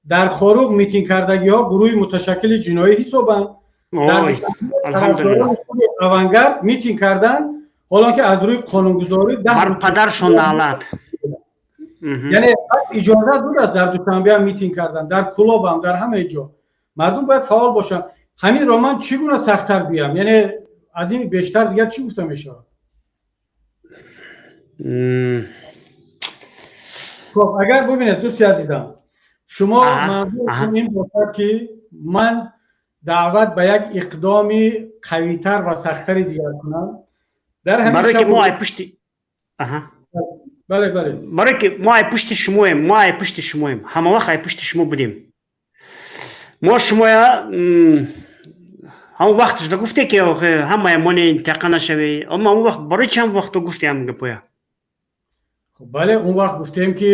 дар Хоруғ митинг кардагиҳо гурӯҳи муташаккили ҷиноӣ ҳисобанд. Авангард митинг карданд, ҳолон ки аз рӯи қонунгузорӣ Бар падаршон наълат. Яъне иҷозат будааст дар Душанбеам митинг кардан, дар Кӯлобам, дар ҳамаи ҷо. Мардум бояд фаъол бошанд. Ҳаминро ман чӣ гуна сахттар гӯям? Яъне аз ин бештар дигар чӣ гуфта мешавад? Хоб, агар бубинед, дӯсти азизам, шумо манзуртон ин бошад, ки ман даъват ба як иқдоми қавитар ва сахттари дигар кунам дар барои ки мо ай пушти Бале, бале. Барое ки мо ай пушти шумоем, мо ай пушти шумоем, ҳама вақт ай пушти шумо будем. Мо шумоя ҳамон вақт шуда гуфте, ки ҳамая моне тақа нашавӣ. Аммо ҳамон вақт барои чӣ ҳамон вақто гуфте ҳам гапоя? Бале, он вақт гуфтем, ки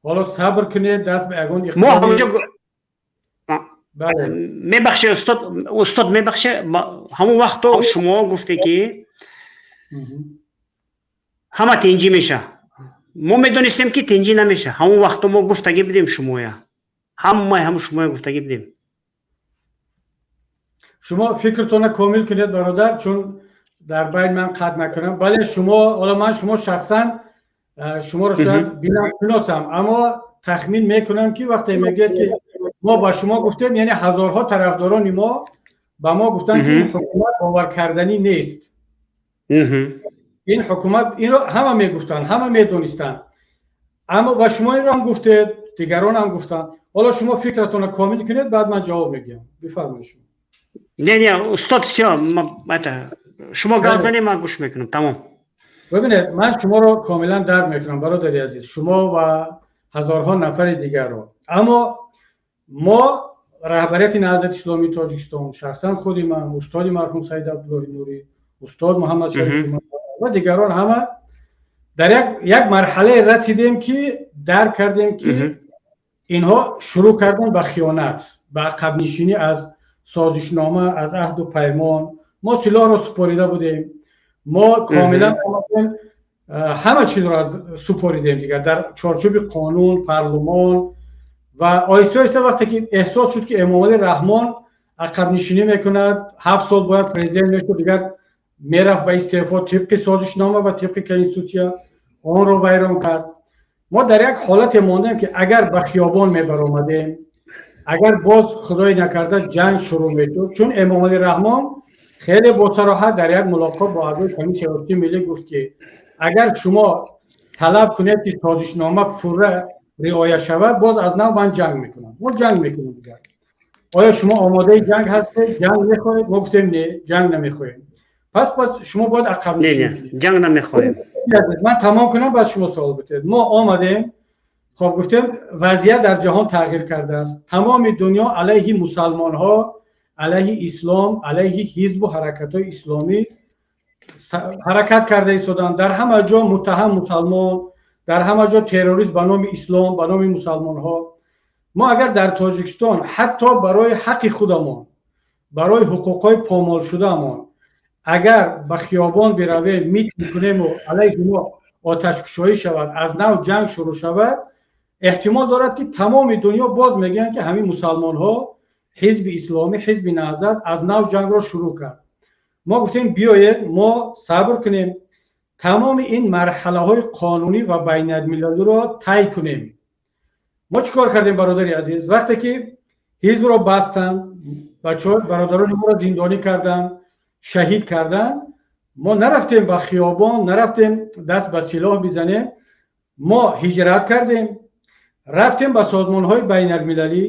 ҳоло сабр кунед, даст ба ягон мо ҳамонҷо, мебахше, устод, устод, мебахше, ҳамон вақто шумо гуфте, ки ҳама тинҷӣ меша. Мо медонистем, ки тинҷӣ намеша. Ҳамон вақто мо гуфтагӣ будем шумоя, ҳамаи ҳамон шумоя гуфтагӣ будем. Шумо фикртона комил кунед, бародар, чун дар байн ман қатъ накунам. Бале, шумо ҳоло ман шумо шахсан шуморо шояд бинам, шиносам, аммо тахмин мекунам, ки вақте мегӯяд, ки мо ба шумо гуфтем, яъне ҳазорҳо тарафдорони мо ба мо гуфтанд, ки ин ҳукумат боваркарданӣ нест, ин ҳукумат. Инро ҳама мегуфтанд, ҳама медонистанд, аммо ва шумо инро ҳам гуфтед, дигарон ҳам гуфтанд. Ҳоло шумо фикратонро комил кунед, баъд ман ҷавоб мегӯям. Бифармоед шумо. Не, не, устод, всё, это шумо гап занед, ман гӯш мекунам, тамом. Бибинед, ман шуморо комилан дарк мекунам, бародари азиз, шумо ва ҳазорҳо нафари дигарро. Аммо мо, раҳбарияти Наҳзати Исломии Тоҷикистон, шахсан худи ман, устоди марҳум Саид Абдуллоҳи Нурӣ, устод Муҳаммад Шариф ва дигарон, ҳама дар як марҳалае расидем, ки дарк кардем, ки инҳо шурӯъ карданд ба хиёнат, ба ақабнишинӣ аз созишнома, аз аҳду паймон. Мо силоҳро супорида будем, мо комилан омадем, ҳама чизро супоридем дигар дар чорчӯби қонун, парлумон. Ва оҳиста оҳиста вақте ки эҳсос шуд, ки Эмомалӣ Раҳмон ақабнишинӣ мекунад, 7 сол бояд президент мешуд, дигар мерафт ба истеъфо тибқи созишнома ва тибқи конститутсия, онро вайрон кард. Мо дар як ҳолате мондем, ки агар ба хиёбон мебаромадем, агар боз, худои накарда, ҷанг шурӯъ мешуд, чун Эмомалӣ Раҳмон хеле босароҳат дар як мулоқот бо аъзои Комиссияи Рушди Миллӣ гуфт, ки агар шумо талаб кунед, ки созишнома пурра риоя шавад, боз аз нав ман ҷанг мекунам, мо ҷанг мекунем дигар. Оё шумо омодаи ҷанг ҳастед? Ҷанг мехоҳед? Мо гуфтем: не, ҷанг намехоҳем. Пас шумо бояд ақабнишинӣ. Ҷанг намехоҳем. Ман тамом кунам, баъд шумо савол битед. Мо омадем, хоб, гуфтем: вазъият дар ҷаҳон тағйир кардааст, тамоми дунё алайҳи мусалмонҳо, алайҳи ислом, алайҳи ҳизбу ҳаракатҳои исломӣ ҳаракат карда истоданд. Дар ҳама ҷо муттаҳам мусалмон, дар ҳама ҷо террорист ба номи ислом, ба номи мусалмонҳо. Мо агар дар Тоҷикистон ҳатто барои ҳаққи худамон, барои ҳуқуқҳои помолшудаамон агар ба хиёбон биравем, митинг кунему алайҳи мо оташкушоӣ шавад, аз нав ҷанг шурӯъ шавад, эҳтимол дорад, ки тамоми дунё боз мегӯянд, ки ҳамин мусалмонҳо, ҳизби исломӣ, ҳизби Наҳзат аз нав ҷангро шурӯъ кард. Мо гуфтем: биёед, мо сабр кунем, тамоми ин марҳалаҳои қонунӣ ва байналмилалиро тай кунем. Мо чӣ кор кардем, бародари азиз? Вақте ки ҳизбро бастанд, бачаҳо, бародарони моро зиндонӣ карданд, шаҳид карданд, мо нарафтем ба хиёбон, нарафтем даст ба силоҳ бизанем. Мо ҳиҷрат кардем, рафтем ба созмонҳои байналмилалӣ,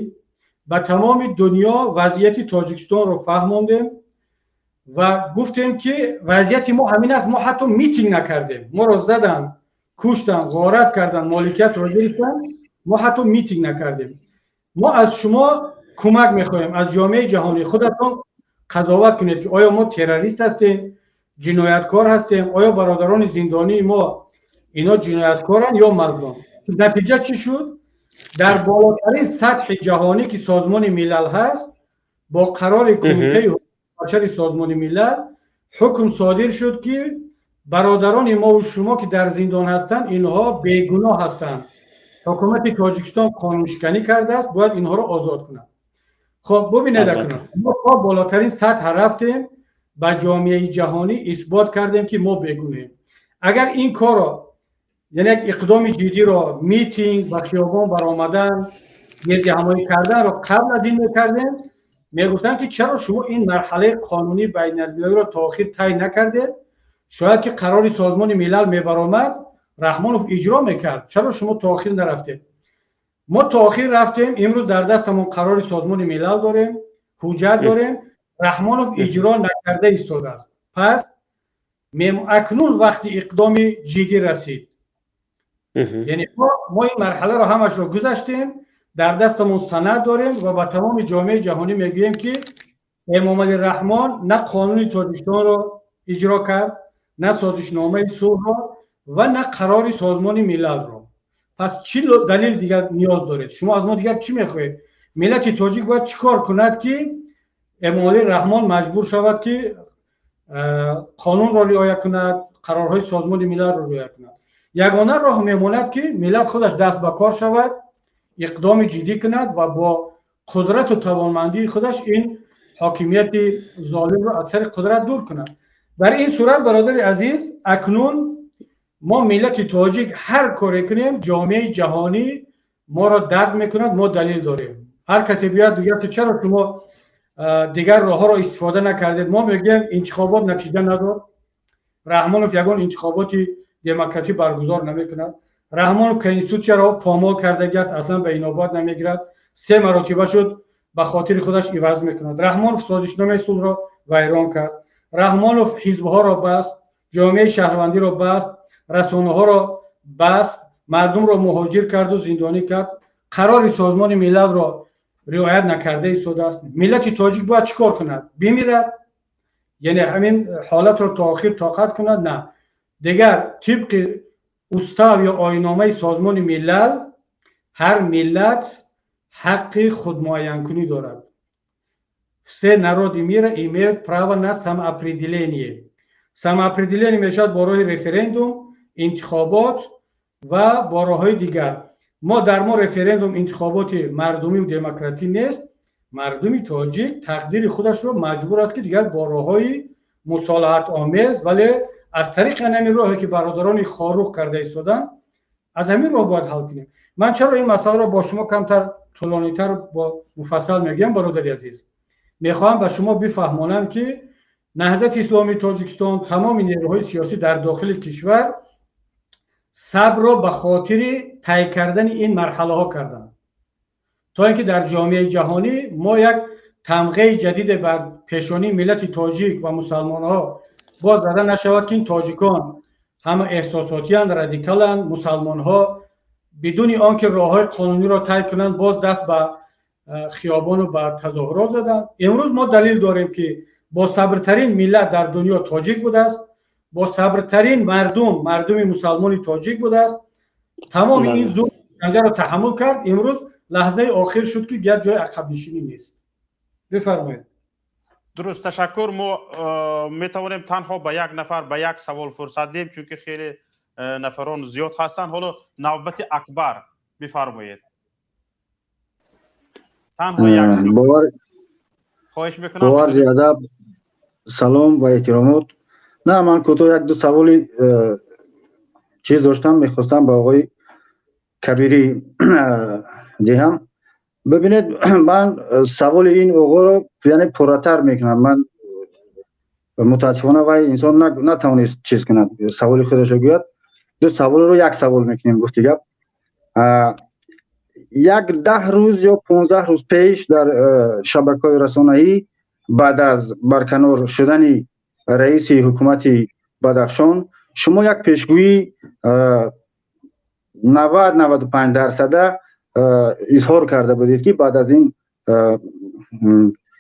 ба тамоми дунё вазъияти Тоҷикистонро фаҳмондем ва гуфтем, ки вазъияти мо ҳамин аст. Мо ҳатто митинг накардем, моро заданд, куштанд, ғорат карданд, моликиятро гирифтанд, мо ҳатто митинг накардем. Мо аз шумо кӯмак мехоҳем, аз ҷомеаи ҷаҳонӣ. Худатон қазоват кунед, ки оё мо террорист ҳастем, ҷинояткор ҳастем, оё бародарони зиндонии мо ино ҷинояткоранд ё мазлум. Натиҷа чӣ шуд? Дар болотарин сатҳи ҷаҳонӣ, ки Созмони Милал ҳаст, бо қарори Кумитаи ҳуқуқи Созмони Милал ҳукм содир шуд, ки бародарони мову шумо, ки дар зиндон ҳастанд, инҳо бегуноҳ ҳастанд, ҳукумати Тоҷикистон қонуншиканӣ кардааст, бояд инҳоро озод кунад. Хоб, бубинед, акнун мо то болотарин сатҳ рафтем, ба ҷомеаи ҷаҳонӣ исбот кардем, ки мо бегуноҳем. Агар ин корро, яъне як иқдоми ҷиддиро, митинг, ба хиёбон баромадан, гирдиҳамоӣ карданро қабл аз ин мекардем, мегуфтанд, ки чаро шумо ин марҳалаи қонунии байналмилалиро то охир тай накардед? Шояд ки қарори Созмони Милал мебаромад, Раҳмонов иҷро мекард, чаро шумо то охир нарафтед? Мо то охир рафтем. Имрӯз дар дастамон қарори Созмони Милал дорем, ҳуҷҷат дорем. Раҳмонов иҷро накарда истодааст. Пас акнун вақти иқдоми ҷиддӣ расид, яъне мо ин марҳаларо ҳамашро гузаштем, дар дастамон санад дорем ва ба тамоми ҷомеаи ҷаҳонӣ мегӯем, ки Эмомалӣ Раҳмон на қонуни Тоҷикистонро иҷро кард, на созишномаи сулҳро ва на қарори Созмони Милалро. Пас чӣ далел дигар ниёз доред шумо? Аз мо дигар чӣ мехоҳед? Миллати тоҷик бояд чӣ кор кунад, ки Эмомалӣ Раҳмон маҷбур шавад, ки қонунро риоя кунад, қарорҳои Созмони Милалро риоя кунад? Ягона роҳ мемонад, ки миллат худаш даст ба кор шавад, иқдоми ҷиддӣ кунад ва бо қудрату тавонмандии худаш ин ҳокимияти золимро аз сари қудрат дур кунад. Дар ин сурат, бародари азиз, акнун мо, миллати тоҷик, ҳар коре кунем, ҷомеаи ҷаҳонӣ моро дарк мекунад. Мо далел дорем. Ҳар касе биёяд, бигӯяд, ки чаро шумо дигар роҳҳоро истифода накардед, мо мегӯем: интихобот натиҷа надод, Раҳмонов ягон интихоботи демократӣ баргузор намекунад, Раҳмонов конститутсияро помол кардагиаст, аслан ба инобат намегирад, се маротиба шуд ба хотири худаш иваз мекунад, Раҳмонов созишномаи сулҳро вайрон кард, Раҳмонов ҳизбҳоро баст, ҷомеаи шаҳрвандиро баст, расонаҳоро баст, мардумро муҳоҷир карду зиндонӣ кард, қарори Созмони Милалро риоят накарда истодааст. Миллати тоҷик бояд чӣ кор кунад? Бимирад? Яъне ҳамин ҳолатро то охир тоқат кунад? На, дигар тибқи устав ё оинномаи Созмони Милал ҳар миллат ҳаққи худмуайянкунӣ дорад. Все народы мира имеют право на самоопределение. Самоопределение мешавад бо роҳи референдум, интихобот ва бо роҳҳои дигар. Мо дар мо референдум, интихоботи мардумию демократӣ нест. Мардуми тоҷик тақдири худашро маҷбур аст, ки дигар бо роҳҳои мусолиҳатомез, вале аз тариқи ҳамин роҳе, ки бародарони Хоруғ карда истоданд, аз ҳамин роҳ бояд ҳал кунем. Ман чаро ин масъаларо бо шумо камтар тӯлонитар, бо муфассал мегӯям, бародари азиз? Мехоҳам ба шумо бифаҳмонам, ки Наҳзати Исломии Тоҷикистон, тамоми нерӯҳои сиёсӣ дар дохили кишвар сабрро ба хотири тай кардани ин марҳалаҳо карданд, то ин ки дар ҷомеаи ҷаҳонӣ мо як тамғаи ҷадиде бар пешонии миллати тоҷик ва мусалмонҳо боз зада нашавад, ки ин тоҷикон ҳама эҳсосотиянд, радикаланд, мусалмонҳо бидуни он ки роҳҳои қонуниро тай кунанд, боз даст ба хиёбону ба тазоҳурот заданд. Имрӯз мо далел дорем, ки босабртарин миллат дар дунё тоҷик будааст, босабртарин мардум мардуми мусалмони тоҷик будааст. Тамоми ин зулм, шиканҷаро таҳаммул кард. Имрӯз лаҳзаи охир шуд, ки дигар ҷои ақабнишинӣ нест. Бифармоед. Дуруст, ташаккур. Мо метавонем танҳо ба як нафар ба як савол фурсат диҳем, чунки хеле нафарон зиёд ҳастанд. Ҳоло навбати Акбар, бифармоед, танҳо як. Хоҳиш мекунам. Бо арзи адаб, салом ва эҳтиромот. На, ман кӯтоҳ як ду саволи чиз доштам, мехостам ба оқои Кабирӣ диҳам. Бибинед, ман саволи ин оғоро, яъне, пурратар мекунам. Ман мутаассифона вай инсон натавонист чиз кунад, саволи худашро гӯяд. Ду саволро як савол мекунем, гуфти гап. Як 10 рӯз ё 15 рӯз пеш дар шабакаҳои расонаӣ баъд аз барканор шудани раиси ҳукумати Бадахшон шумо як пешгӯӣ 90-95 дарсада изҳор карда будед, ки баъд аз ин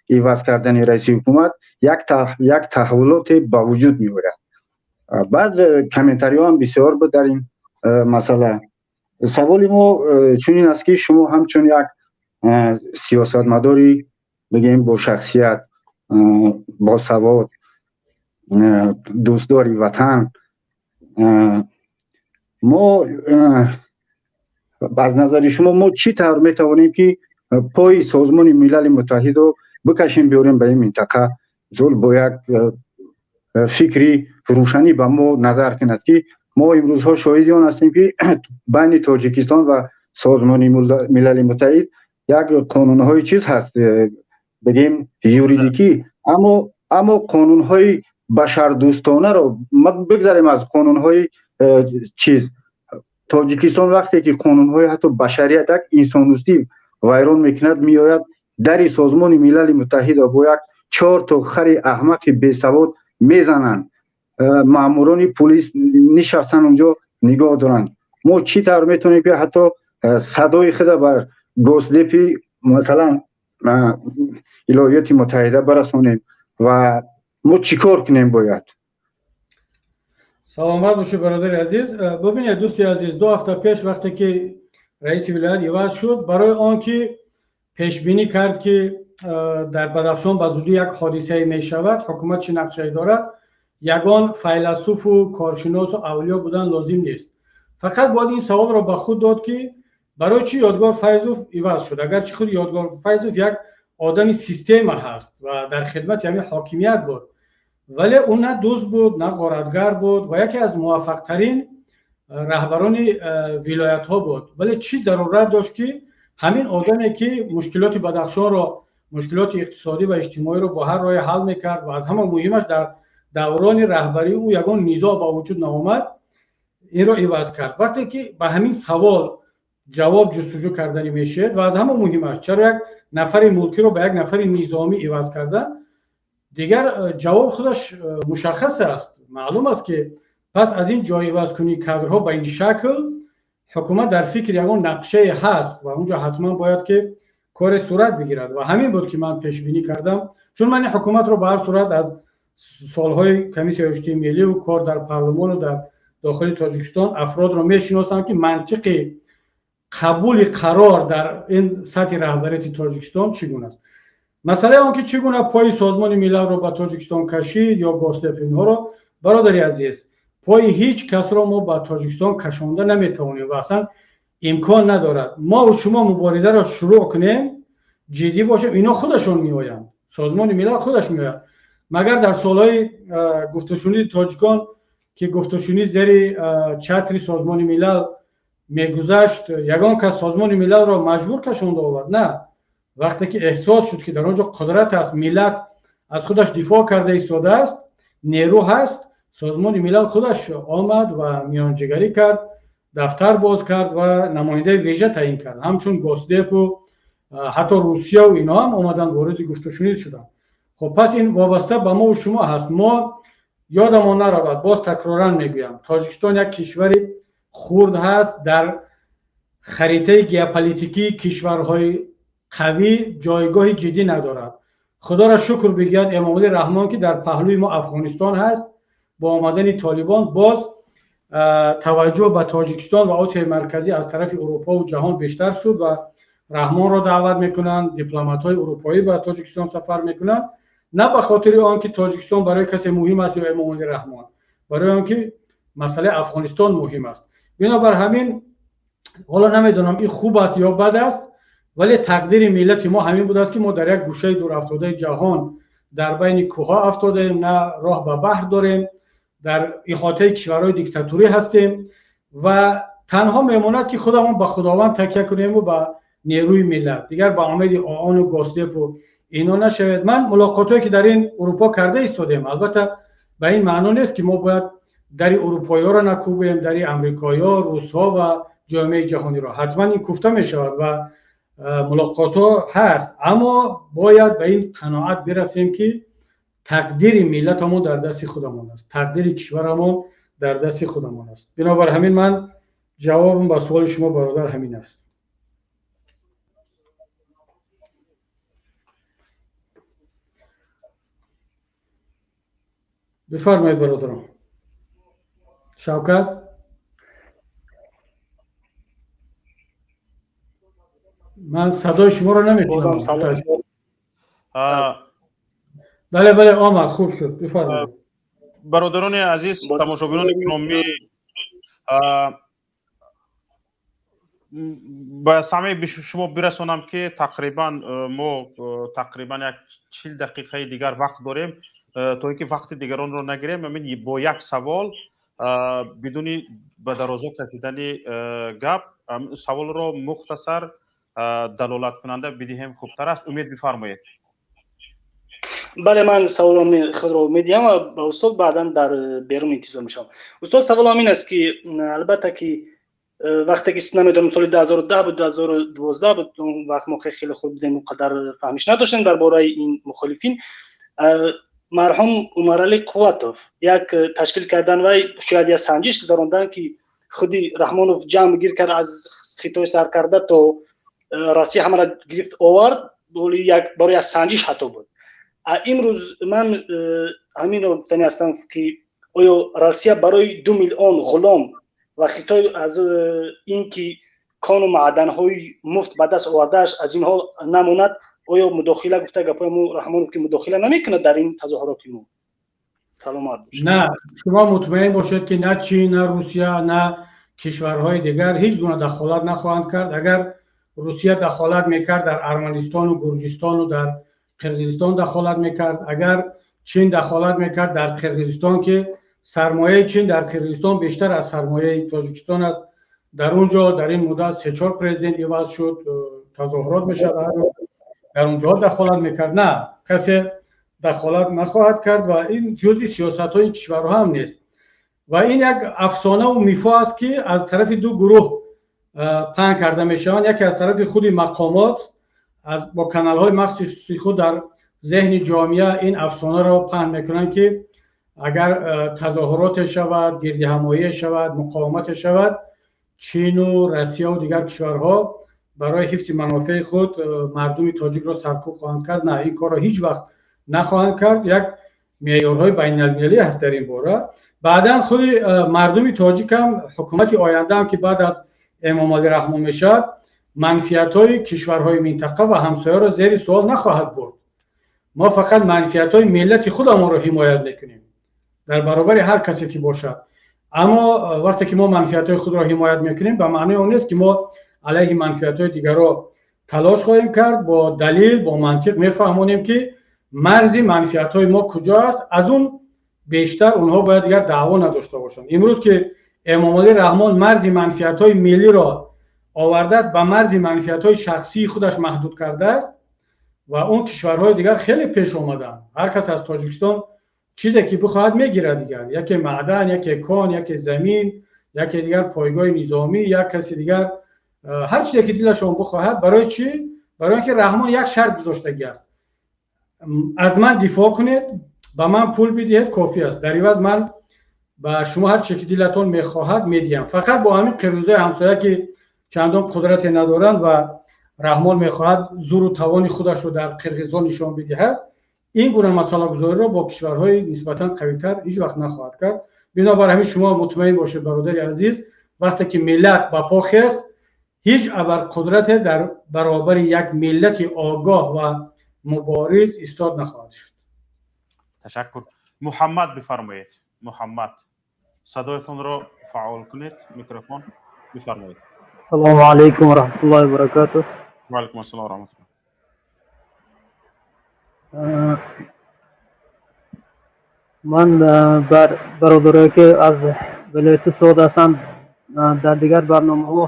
иваз кардани раиси ҳукумат як таҳаввулоте ба вуҷуд меояд. Баъд комментариҳо ҳам бисёр буд дар ин масъала. Саволи мо чунин аст, ки шумо ҳамчун як сиёсатмадори, бигем, бо шахсият, босавод, дӯстдори ватан, мо аз назари шумо мо чӣ тавр метавонем, ки пои Созмони Милали Муттаҳидро бикашем, биёрем ба ин минтақа, зул бо як фикри рӯшанӣ ба мо назар кунад, ки мо имрӯзҳо шоҳиди он ҳастем, ки байни Тоҷикистон ва Созмони Милали Муттаҳид як қонунҳои чиз ҳаст, бигем, юридикӣ, аммо қонунҳои башардӯстонаро бигзарем, аз қонунҳои чиз. Тоҷикистон вақте ки қонунҳои ҳатто башарият, як инсондӯстӣ вайрон мекунад, меояд дари Созмони Милали Муттаҳидро бо як чор то хари аҳмақи бесавод мезананд, маъмурони пулис нишастан унҷо нигоҳ доранд. Мо чӣ тавр метавонем, ки ҳатто садои худа бар Госдепи, масалан, Илоҳиёти Муттаҳида барасонем ва мо чӣ кор кунем бояд? Саломат бошед, бародари азиз. Бубинед, дӯсти азиз, 2 ҳафта пеш, вақте ки раиси вилоят иваз шуд, барои он ки пешбинӣ кард, ки дар Бадахшон ба зудӣ як ҳодисае мешавад, ҳукумат чӣ нақшае дорад, ягон файласуфу коршиносу авлиё будан лозим нест. Фақат бояд ин саволро ба худ дод, ки барои чӣ Ёдгор Файзов иваз шуд, агарчи худи Ёдгор Файзов як одами система ҳаст ва дар хидмати ҳамин ҳокимият буд, вале ӯ на дузд буд, на ғоратгар буд ва яке аз муваффақтарин раҳбарони вилоятҳо буд. Вале чӣ зарурат дошт, ки ҳамин одаме, ки мушкилоти Бадахшонро, мушкилоти иқтисодӣ ва иҷтимоиро бо ҳар роҳе ҳал мекард ва аз ҳама муҳимаш дар даврони раҳбарии ӯ ягон низоъ ба вуҷуд наомад, инро иваз кард? Вақте ки ба ҳамин савол ҷавоб ҷустуҷӯ карданӣ мешавед ва аз ҳама муҳимаш, чаро як нафари мулкиро ба як нафари низомӣ иваз кардан, дигар ҷавоб худаш мушаххас аст. Маълум аст, ки пас аз ин ҷойивазкунии кадрҳо ба ин шакл ҳукумат дар фикри ягон нақшае ҳаст ва унҷо ҳатман бояд ки коре сурат бигирад. Ва ҳамин буд, ки ман пешбинӣ кардам, чун ман ин ҳукуматро ба ҳар сурат аз солҳои Комиссияи оштии милливу кор дар парлумону дар дохили Тоҷикистон афродро мешиносам, ки мантиқи қабули қарор дар ин сатҳи раҳбарияти Тоҷикистон чӣ гуна аст. Масъалаи он ки чӣ гуна пои Созмони Милалро ба Тоҷикистон кашид ё Госдеп инҳоро, бародари азиз, пои ҳеҷ касро мо ба Тоҷикистон кашонда наметавонем ва аслан имкон надорад. Мо шумо муборизаро шурӯъ кунем, ҷиддӣ бошем, ино худашон меоянд, Созмони Милал худаш меояд. Магар дар солҳои гуфтушунии тоҷикон, ки гуфтушунӣ зери чатри Созмони Милал мегузашт, ягон кас Созмони Милалро маҷбур кашонда овард? На. Вақте ки эҳсос шуд, ки дар он ҷо қудрат аст, миллат аз худаш дифоъ карда истодааст, нерӯ ҳаст, Созмони Милал худаш омад ва миёнҷигарӣ кард, дафтар боз кард ва намояндаи вежа таъин кард. Ҳамчун Госдепу ҳатто Русияву инҳо ҳам омаданд, вориди гуфтушунид шуданд. Хуб, пас ин вобаста ба мову шумо ҳаст. Мо ёдамон наравад, боз такроран мегӯям, Тоҷикистон як кишвари хурд ҳаст, дар харитаи геополитикии кишварҳои қавӣ ҷойгоҳи ҷиддӣ надорад. Худоро шукр бигӯяд Эмомалӣ Раҳмон, ки дар паҳлӯи мо Афғонистон ҳаст. Бо омадани Толибон боз таваҷҷӯҳ ба Тоҷикистон ва Осиёи Марказӣ аз тарафи Урупову ҷаҳон бештар шуд ва Раҳмонро даъват мекунанд, дипломатҳои уруфоӣ ба Тоҷикистон сафар мекунанд, на ба хотири он ки Тоҷикистон барои касе муҳим аст ё Эмомалӣ Раҳмон, барои он ки масъалаи Афғонистон муҳим аст. Бинобар ҳамин, ҳоло намедонам, ин хуб аст ё бад аст, вале тақдири миллати мо ҳамин будааст, ки мо дар як гӯшаи дурафтодаи ҷаҳон, дар байни кӯҳҳо афтодаем, на роҳ ба баҳр дорем, дар иҳотаи кишварҳои диктатурӣ ҳастем ва танҳо мемонад, ки худамон ба Худованд такя кунему ба нерӯи миллат, дигар ба умеди ООНу Госдепу ино нашавед. Ман мулоқотҳое, ки дар ин Урупо карда истодем, албатта, ба ин маъно нест, ки мо бояд дари урупоиёро накӯбем, дари амрикоиё, русҳо ва ҷомеаи ҷаҳониро. Ҳатман ин куфта мешавад ва мулоқотҳо ҳаст, аммо бояд ба ин қаноат бирасем, ки тақдири миллатамон дар дасти худамон аст, тақдири кишварамон дар дасти худамон аст. Бинобар ҳамин, ман ҷавобам ба суоли шумо, бародар, ҳамин аст. Бифармоед, бародарон. Шавкат. Ман садои шуморо намешунавам. Бале, бале, омад, хуб шуд, бифармоед. Бародарони азиз, тамошобинони гиромӣ, ба самъи шумо бирасонам, ки тақрибан мо тақрибан як 40 дақиқаи дигар вақт дорем, то ин ки вақти дигаронро нагирем, ҳамин бо як савол, бидуни ба дарозо кашидани гап, саволро мухтасар, далолаткунанда бидиҳем, хубтар аст. Умед, бифармоед. Бале, ман саволоми худро медиҳам ва ба устод баъдан дар берун интизор мешавам. Устод, саволам ин аст, ки албатта ки вақте ки, намедонам, соли 2010 буд, 2012 буд, он вақт мо хеле хурд будем, он қадар фаҳмиш надоштем дар бораи ин мухолифин. Марҳум Умаралӣ Қувватов як ташкил кардан вай шояд як санҷиш гузарондан, ки худи Раҳмонов ҷамъ гир кард, аз Хитой сар карда то Россия ҳамаро гирифт овард, як барои як санҷиш ҳатто буд. Имрӯз ман ҳаминро гуфтанӣ ҳастам, ки оё Россия барои 2 миллион ғулом ва Хитой аз ин ки кону маъданҳои муфт ба даст овардааш аз инҳо намонад, оё мудохила, гуфта гапҳои мо Раҳмонов, ки мудохила намекунад дар ин тазоҳуроти мо? Саломат. На, шумо мутмаин бошед, ки на Чин, на Русия, на кишварҳои дигар ҳеҷ гуна дахолат нахоҳанд кард. Агар Русия дахолат мекард, дар Арманистону Гурҷистону дар Қирғизистон дахолат мекард. Агар Чин дахолат мекард, дар Қирғизистон, ки сармояи Чин дар Қирғизистон бештар аз сармояи Тоҷикистон аст, дар он ҷо дар ин муддат се чор президент иваз шуд, тазоҳурот мешавад, дар он ҷоҳо дахолат мекард. На, касе дахолат нахоҳад кард ва ин ҷузъи сиёсатҳои кишварҳо ҳам нест ва ин як афсонаву мифо аст, ки аз тарафи ду гурӯҳ паҳн карда мешаванд. Яке аз тарафи худи мақомот аз бо каналҳои махсуси худ дар зеҳни ҷомеа ин афсонаро паҳн мекунанд, ки агар тазоҳуроте шавад, гирдиҳамоие шавад, муқовимате шавад, Чину Россияву дигар кишварҳо барои ҳифзи манофеи худ мардуми тоҷикро саркӯб хоҳанд кард. На, ин корро ҳеҷ вақт нахоҳанд кард. Як меъёрҳои байналмилалӣ ҳаст дар ин бора. Баъдан худи мардуми тоҷик ҳам, ҳукумати ояндаам, ки баъд аз Эмомалӣ Раҳмон мешавад, манфиатҳои кишварҳои минтақа ва ҳамсояро зери суол нахоҳад бурд. Мо фақат манфиатҳои миллати худамонро ҳимоят мекунем дар баробари ҳар касе ки бошад. Аммо вақте ки мо манфиатҳои худро ҳимоят мекунем, ба маънои он нест, ки мо алайҳи манфиатҳои дигарро талош хоҳем кард. Бо далил, бо мантиқ мефаҳмонем, ки марзи манфиатҳои мо куҷо аст, аз он бештар онҳо бояд дигар даъво надошта бошанд. Имрӯз ки Эмомалӣ Раҳмон марзи манфиатҳои миллиро овардааст, ба марзи манфиатҳои шахсии худаш маҳдуд кардааст ва он кишварҳои дигар хеле пеш омаданд. Ҳар кас аз Тоҷикистон чизе ки бихоҳад, мегирад. Дигар яке маъдан, яке кон, яке замин, яке дигар пойгоҳи низомӣ, як каси дигар ҳар чизе ки дилашон бихоҳад. Барои чӣ? Барои он ки Раҳмон як шарт гузоштагӣ аст: аз ман дифоъ кунед, ба ман пул бидиҳед, кофӣ аст, дар иваз ман ба шумо ҳар чизе ки дилатон мехоҳад, медиҳам. Фақат бо ҳамин қирғизои ҳамсоя, ки чандон қудрате надоранд ва Раҳмон мехоҳад зуру тавони худашро дар қирғизҳо нишон бидиҳад, ин гуна масъалагузориро бо кишварҳои нисбатан қавитар ҳеҷ вақт нахоҳад кард. Бинобар ҳамин шумо мутмаин бошед, бародари азиз, вақте ки миллат ба по хест, ҳеҷ абарқудрате дар баробари як миллати огоҳ ва мубориз истод нахоҳад шуд. Ташаккур. Муҳаммад, бифармоед. Муҳаммад, садоятонро фаъол кунед, микрофон, бифармоед. Салому алайкум ва раҳматуллоҳи ва баракатуҳ. Ва алайкум ассалом ва раҳматуллоҳ. Ман бар бародарое ки аз вилояти Суғд ҳастанд, дар дигар барномаҳо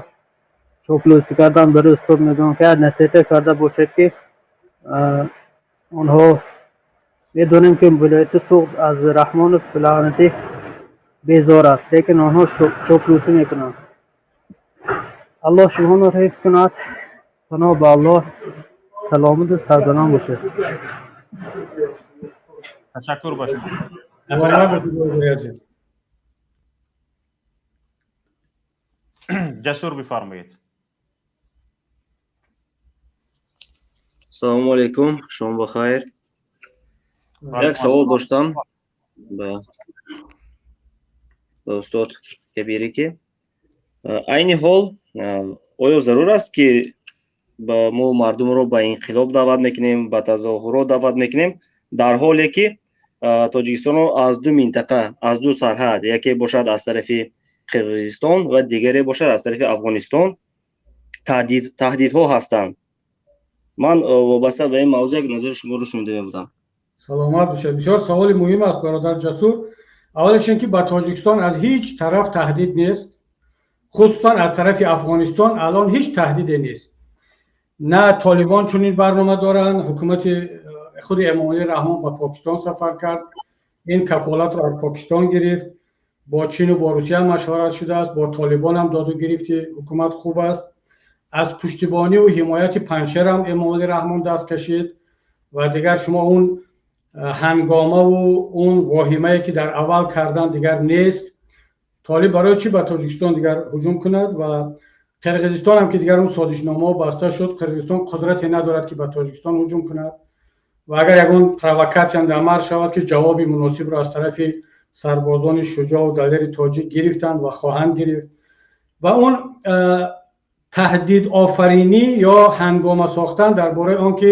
чоплӯсӣ кардан, барои устод мегӯям, ки насиҳате карда бошед, ки онҳо медонем, ки вилояти Суғд аз Раҳмонов лаънатӣ безор аст, лекин онҳо чоплӯсӣ мекунанд. Аллоҳ шуморо ҳифз кунад. Паноҳ ба Аллоҳ, саломату сарбаланд бошед. Ташаккур ба шумо. Муборак бошед, бародари азиз. Ҷасур, бифармоед. Салому алайкум, шом бахайр. Як савол доштам ба устод Кабирӣ, ки айни ҳол оё зарур аст, ки Мо мардумро ба инқилоб даъват мекунем, ба тазоҳурот даъват мекунем, дар ҳоле ки Тоҷикистонро аз ду минтақа, аз ду сарҳад, яке бошад аз тарафи Қирғизистон ва дигаре бошад аз тарафи Афғонистон, таҳдидҳо ҳастанд. Ман вобаста ба ин мавзӯъ як назари шуморо шунида мебудам. Саломат бошед. Бисёр саволи муҳим аст, бародар Ҷасур. Аввалаш ин ки ба Тоҷикистон аз ҳеҷ тараф таҳдид нест, хусусан аз тарафи Афғонистон алон ҳеҷ таҳдиде нест. На Толибон чунин барнома доранд. Ҳукумати худи Эмомалӣ Раҳмон ба Покистон сафар кард, ин кафолатро аз Покистон гирифт. Бо Чину бо Русия машварат шудааст, бо Толибон ҳам доду гирифти ҳукумат хуб аст. Аз пуштибониву ҳимояти Панҷшерам Эмомалӣ Раҳмон даст кашид ва дигар шумо он ҳангомаву он воҳимае ки дар аввал кардан, дигар нест. Толиб барои чӣ ба Тоҷикистон дигар ҳуҷум кунад? Ва Қирғизистон ҳам ки дигар он созишномаҳо баста шуд, Қирғизистон қудрате надорад, ки ба Тоҷикистон ҳуҷум кунад. Ва агар ягон провокатсия дар марз шавад, ки ҷавоби муносибро аз тарафи сарбозони шуҷоъу далери тоҷик гирифтанд ва хоҳанд гирифт. Ва он таҳдидофаринӣ ё ҳангома сохтан дар бораи он ки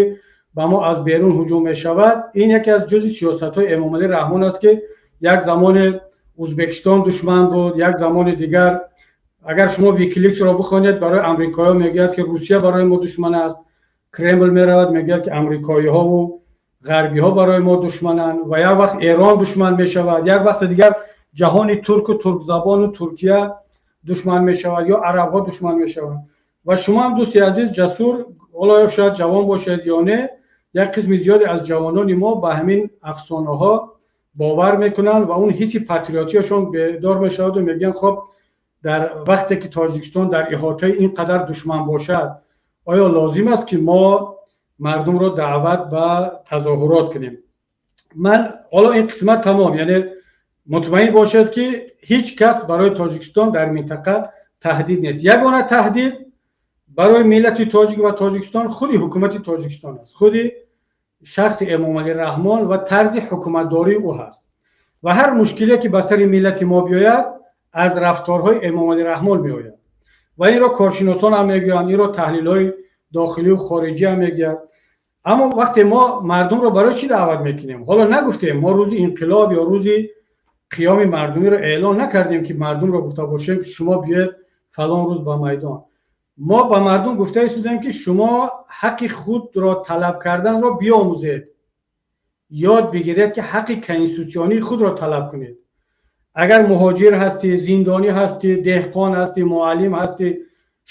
ба мо аз берун ҳуҷум мешавад, ин яке аз ҷузъи сиёсатҳои Эмомалӣ Раҳмон аст, ки як замоне Ӯзбекистон душман буд, як замони дигар, агар шумо Викиликсро бихонед, барои амрикоиҳо мегӯяд, ки Русия барои мо душман аст. Кремл меравад, мегӯяд, ки амрикоиҳову ғарбиҳо барои мо душмананд. Ва як вақт Эрон душман мешавад, як вақти дигар ҷаҳони турку туркзабону Туркия душман мешавад ё арабҳо душман мешаванд. Ва шумо ҳам, дӯсти азиз Ҷасур, ҳоло шояд ҷавон бошед ё не, як қисми зиёде аз ҷавонони мо ба ҳамин афсонаҳо бовар мекунанд ва он ҳисси патриотияшон бедор мешаваду мегӯянд: хоб, дар вақте ки Тоҷикистон дар иҳотаи ин қадар душман бошад, оё лозим аст, ки мо мардумро даъват ба тазоҳурот кунем? Ман ҳоло ин қисмат тамом, яъне мутмаин бошед, ки ҳеҷ кас барои Тоҷикистон дар минтақа таҳдид нест. Ягона таҳдид барои миллати тоҷик ва Тоҷикистон худи ҳукумати Тоҷикистон аст, худи шахси Эмомалӣ Раҳмон ва тарзи ҳукуматдории ӯ ҳаст. Ва ҳар мушкиле ки ба сари миллати мо биёяд, аз рафторҳои Эмомалӣ Раҳмон меояд. Ва инро коршиносон ҳам мегӯянд, инро таҳлилҳои дохилию хориҷӣ ҳам мегӯяд. Аммо вақте мо мардумро барои чӣ даъват мекунем? Ҳоло нагуфтем, мо рӯзи инқилоб ё рӯзи қиёми мардумиро эълон накардем, ки мардумро гуфта бошем, ки шумо биёед фалон рӯз ба майдон. Мо ба мардум гуфта истодем, ки шумо ҳаққи худро талаб карданро биомӯзед, ёд бигиред, ки ҳаққи конститутсионии худро талаб кунед. Агар муҳоҷир ҳастӣ, зиндонӣ ҳастӣ, деҳқон ҳастӣ, муаллим ҳастӣ,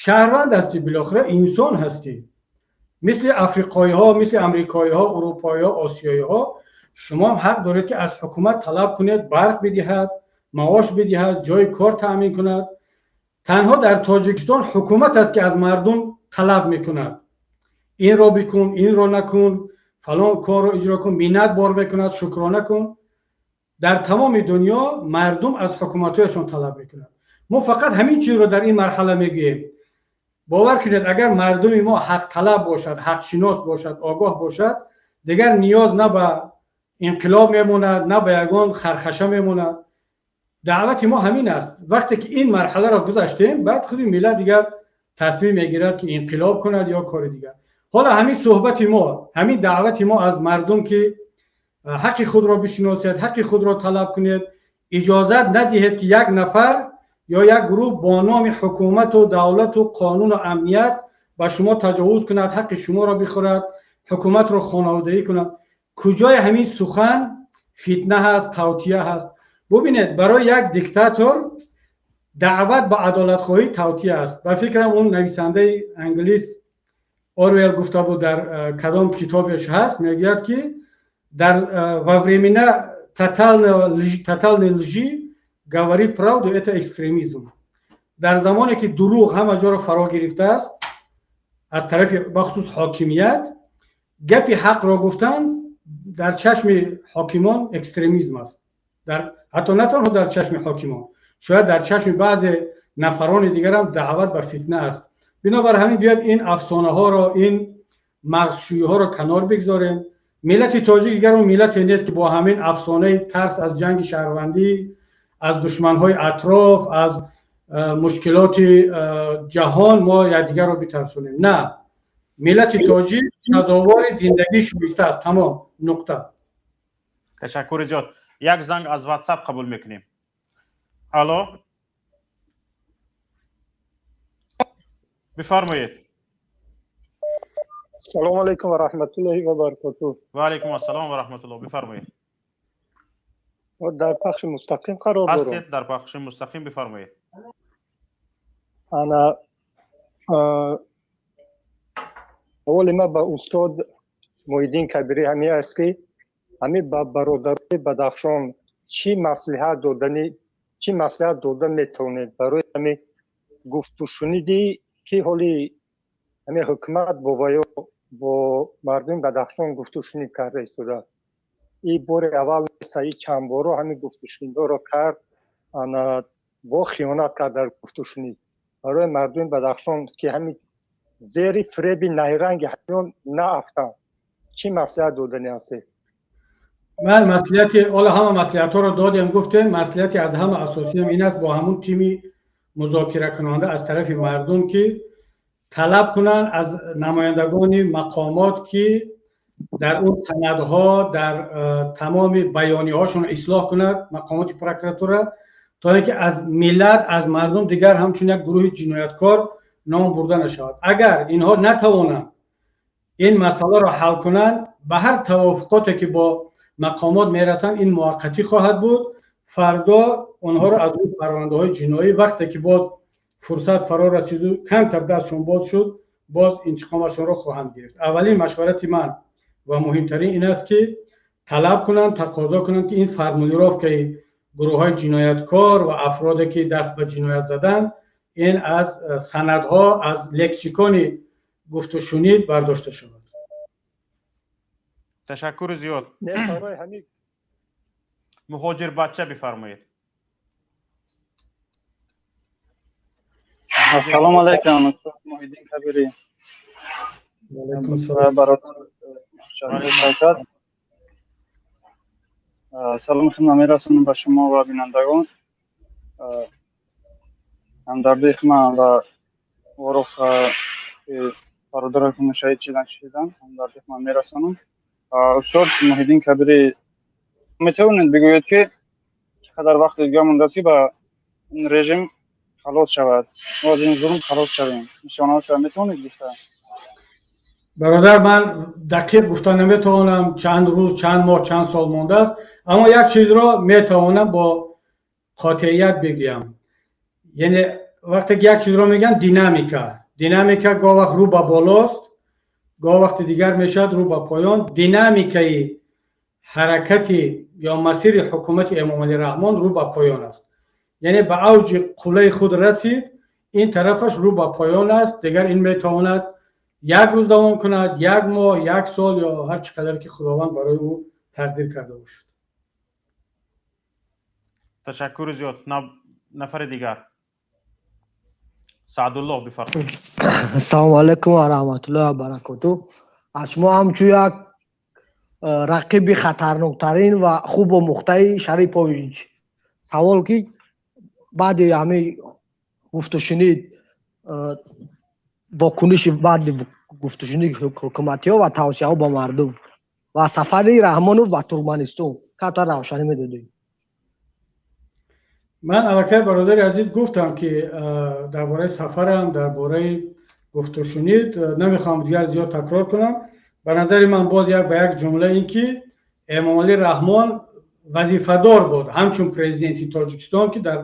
шаҳрванд ҳастӣ, билохира инсон ҳастӣ, мисли африқоиҳо, мисли амрикоиҳо, урупоиҳо, осиёиҳо, шумо ҳам ҳақ доред, ки аз ҳукумат талаб кунед барқ бидиҳад, маош бидиҳад, ҷои кор таъмин кунад. Танҳо дар Тоҷикистон ҳукумат аст, ки аз мардум талаб мекунад: инро бикун, инро накун, фалон корро иҷро кун, миннат бор мекунад, шукрона кун. Дар тамоми дунё мардум аз ҳукуматҳояшон талаб мекунад. Мо фақат ҳамин чизро дар ин марҳала мегӯем. Бовар кунед, агар мардуми мо ҳақталаб бошад, ҳақшинос бошад, огоҳ бошад, дигар ниёз на ба инқилоб мемонад, на ба ягон хархаша мемонад. Даъвати мо ҳамин аст. Вақте ки ин марҳаларо гузаштем, баъд худи миллат дигар тасмим мегирад, ки инқилоб кунад ё кори дигар. Ҳоло ҳамин суҳбати мо, ҳамин даъвати мо аз мардум, ки ҳаққи худро бишиносед, ҳаққи худро талаб кунед, иҷозат надиҳед, ки як нафар ё як гурӯҳ бо номи ҳукумату давлату қонуну амният ба шумо таҷовуз кунад, ҳаққи шуморо бихӯрад, ҳукуматро хонаводаӣ кунад. Куҷои ҳамин сухан фитна ҳаст, тавтия ҳаст? Бубинед, барои як диктатор даъват ба адолатхоҳӣ тавтия аст. Ба фикрам, он нависандаи англис Орвел гуфта буд, дар кадом китобеш ҳаст, мегӯяд, ки дар во времена тотальной лжи говорить правду — это экстремизм. Дар замоне ки дурӯғ ҳама ҷоро фаро гирифтааст аз тарафи бахусус ҳокимият, гапи ҳақро гуфтан дар чашми ҳокимон экстремизм аст. Дар ҳатто на танҳо дар чашми ҳокимон, шояд дар чашми баъзе нафарони дигарам даъват ба фитна аст. Бинобар ҳамин биёед, ин афсонаҳоро, ин мағзшӯиҳоро канор бигзорем. Миллати тоҷик дигар он миллате нест, ки бо ҳамин афсонаи тарс аз ҷанги шаҳрвандӣ, аз душманҳои атроф, аз мушкилоти ҷаҳон мо якдигарро битарсонем. На. Миллати тоҷик сазовори зиндагии шоиста аст. Тамом, нуқта. Ташаккури зиёд. Як занг аз WhatsApp қабул мекунем. Алло, бифармоед. Салому алайкум ва раҳматуллоҳи ва баракотуҳ. Ва алайкум ассалом ва раҳматуллоҳ, бифармоед. Дар пахши мустақим қарор дорам. Ҳастед дар пахши мустақим, бифармоед. Ана, саволи ман ба устод Муҳиддин Кабирӣ ҳамин аст, ки ҳамин ба бародарони Бадахшон чӣ маслиҳат додани, чӣ маслиҳат дода метавонед барои ҳамин гуфтушуниди, ки ҳоли ҳамин ҳукумат бо ваё бо мардуми Бадахшон гуфтушунид карда истодааст? И бори аввал нест, и чанд боро ҳамин гуфтушунидҳоро кард, ана бо хиёнат кард дар гуфтушунид. Барои мардуми Бадахшон, ки ҳамин зери фиреби найранги ҳамён наафтанд, чӣ маслиҳат додани ҳастед? Ман маслиҳати ҳоло ҳама маслиҳатҳоро додем, гуфтем. Маслиҳати аз ҳама асосиам ин аст: бо ҳамун тими музокиракунанда аз тарафи мардум, ки талаб кунанд аз намояндагони мақомот, ки дар он санадҳо, дар тамоми баёниҳошон ислоҳ кунад мақомоти прокуратура, то ин ки аз миллат, аз мардум дигар ҳамчун як гурӯҳи ҷинояткор ном бурда нашавад. Агар инҳо натавонанд ин масъаларо ҳал кунанд, ба ҳар тавофуқоте ки бо мақомот мерасанд, ин муваққатӣ хоҳад буд. Фардо онҳоро аз рӯи парвандаҳои ҷиноӣ, вақте ки боз фурсат фаро расиду камтар дастшон боз шуд, боз интиқомашонро хоҳанд гирифт. Аввалин машварати ман ва муҳимтарин ин аст, ки талаб кунанд, тақозо кунанд, ки ин формулировкаи гурӯҳҳои ҷинояткор ва афроде ки даст ба ҷиноят заданд, ин аз санадҳо, аз лексикони гуфтушунид бардошта шавад. Ташаккури зиёд. Муҳоҷир бача, бифармоед. Ассалому алайкум, устод Муҳиддин Кабирӣ, бародар Шавкат. Саломи худро мерасонам ба шумо ва бинандагон. Ҳамдардии худам ва Ворух, ки бародаре ки шаҳид шидан шидан, ҳамдардии худам мерасонам. Устод Муҳиддин Кабирӣ, метавонед бигӯед, ки чӣ қадар вақти дига мондааст, ки ба ин режим халос шавад, мо аз ин зулм халос шавем? Нишонаҳошро метавонед гуфта? Бародар, ман дақиқ гуфта наметавонам чанд рӯз, чанд моҳ, чанд сол мондааст, аммо як чизро метавонам бо қотеият бигӯям. Яъне вақте ки як чизро мегӯянд динамика, динамика гоҳ вақт рӯ ба болост, гоҳ вақти дигар мешавад рӯ ба поён. Динамикаи ҳаракати ё масири ҳукумати Эмомалӣ Раҳмон рӯ ба поён аст, яъне ба авҷи қуллаи худ расид, ин тарафаш рӯ ба поён аст. Дигар ин метавонад як рӯз давом кунад, як моҳ, як сол ё ҳар чӣ қадар ки Худованд барои ӯ тақдир карда бошад. Ташаккури зиёд. Нафари дигар, Саъдуллоҳ, бифармоед. Ассалому алайкум ва раҳматуллоҳи ва баракотуҳ. Аз шумо ҳамчун як рақиби хатарноктарин ва хуб омӯхтаи Шарипович савол, ки баъди ҳамин гуфтушунид, вокуниши баъди гуфтушуниди ҳукуматиҳо ва тавсияҳо ба мардум ва сафари Раҳмонов ба Туркманистон камтар равшанӣ медодед. Ман аллакай, бародари азиз, гуфтам, ки дар бораи сафарам, дар бораи гуфтушунид намехоҳам дигар зиёд такрор кунам. Ба назари ман, боз як ба як ҷумла ин ки Эмомалӣ Раҳмон вазифадор буд ҳамчун президенти Тоҷикистон, ки дар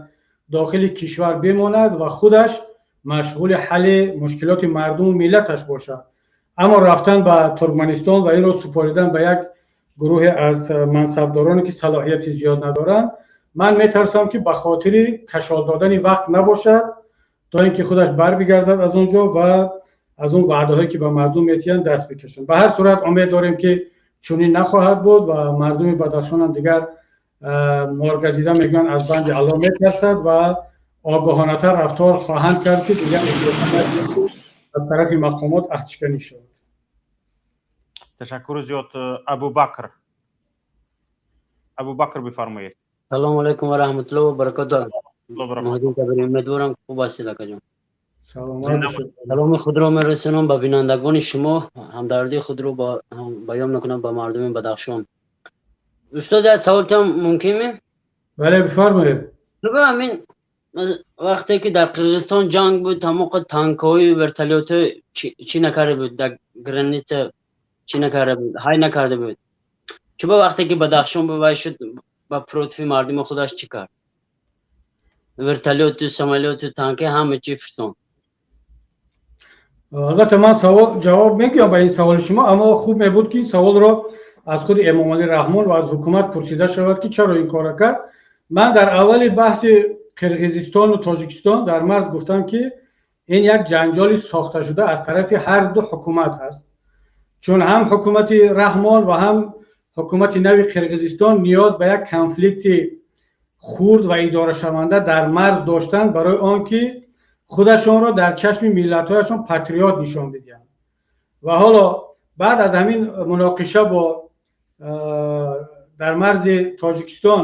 дохили кишвар бимонад ва худаш машғули ҳалли мушкилоти мардуму миллаташ бошад. Аммо рафтан ба Туркманистон ва инро супоридан ба як гурӯҳе аз мансабдороне, ки салоҳияти зиёд надоранд, ман метарсам, ки ба хотири кашол додани вақт набошад, то ин ки худаш барбигардад аз он ҷо ва аз он ваъдаҳое, ки ба мардум метиҳанд, даст бикашанд. Ба ҳар сурат, умед дорем, ки чунин нахоҳад буд ва мардуми Бадахшонам дигар моргазида мегӯянд аз банди Алло метарсад ва огоҳонатар рафтор хоҳанд кард, ки дигар аз тарафи мақомот аҳдшиканӣ шавад. Ташаккури зиёд. Абубакр, Абубакр, бифармоед. Салому алайкум ва раҳматуллоҳи ва баракотуҳ. Муҳиддин Кабирӣ, умедворам, хуб ҳастед, акаҷон. Саломат бошед. Саломи худро мерасонам ба бинандагони шумо, ҳамдардии худро баён мекунам ба мардуми Бадахшон. Устод, як саволтам мумкин ме? Бале, бифармоед. Ҳамин вақте ки дар Қирғизистон ҷанг буд, тамоқи танкҳои, вертолётҳои чӣ накарда буд, дар граница чӣ накарда буд, ҳай накарда буд? Чуба вақте ки Бадахшон бувай шуд, ба против мардуми худаш чӣ кард? Вертолёту, самолёту, танки, ҳама чӣ фирсон. Албатта, ман савол ҷавоб мегӯям ба ин саволи шумо, аммо хуб мебуд, ки ин саволро аз худи Эмомалӣ Раҳмон ва аз ҳукумат пурсида шавад, ки чаро ин корро кард. Ман дар аввали баҳси Қирғизистону Тоҷикистон дар марз гуфтам, ки ин як ҷанҷоли сохташуда аз тарафи ҳар ду ҳукумат аст, чун ҳам ҳукумати Раҳмон ва ҳам ҳукумати нави Қирғизистон ниёз ба як конфликти хурд ва идорашаванда дар марз доштанд, барои он ки худашонро дар чашми миллатҳояшон патриот нишон бидиҳанд. Ва ҳоло баъд аз ҳамин муноқиша бо дар марзи Тоҷикистон,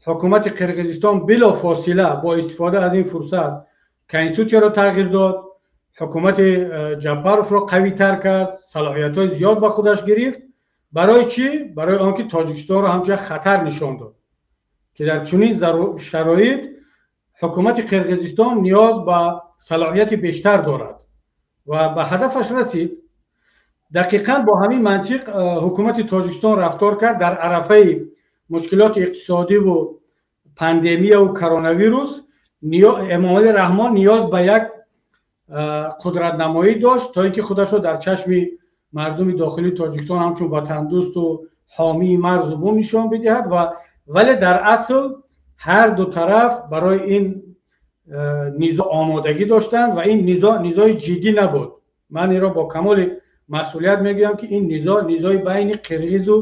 ҳукумати Қирғизистон билофосила бо истифода аз ин фурсат конститутсияро тағйир дод, ҳукумати Ҷапаровро қавитар кард, салоҳиятҳои зиёд ба худаш гирифт. Барои чӣ? Барои он ки Тоҷикистонро ҳамчун як хатар нишон дод, ки дар чунин шароит ҳукумати Қирғизистон ниёз ба салоҳияти бештар дорад, ва ба ҳадафаш расид. Дақиқан бо ҳамин мантиқ ҳукумати Тоҷикистон рафтор кард. Дар арафаи мушкилоти иқтисодиву пандемияву коронавирус Эмомалӣ Раҳмон ниёз ба як қудратнамоӣ дошт, то ин ки худашро дар чашми мардуми дохилии Тоҷикистон ҳамчун ватандӯсту ҳомии марзу бум нишон бидиҳад. Ва вале дар асл ҳар ду тараф барои ин низоъ омодагӣ доштанд ва ин низоъ низои ҷиддӣ набуд. Ман инро бо камоли масъулият мегӯям, ки ин низоъ низои байни қирғизу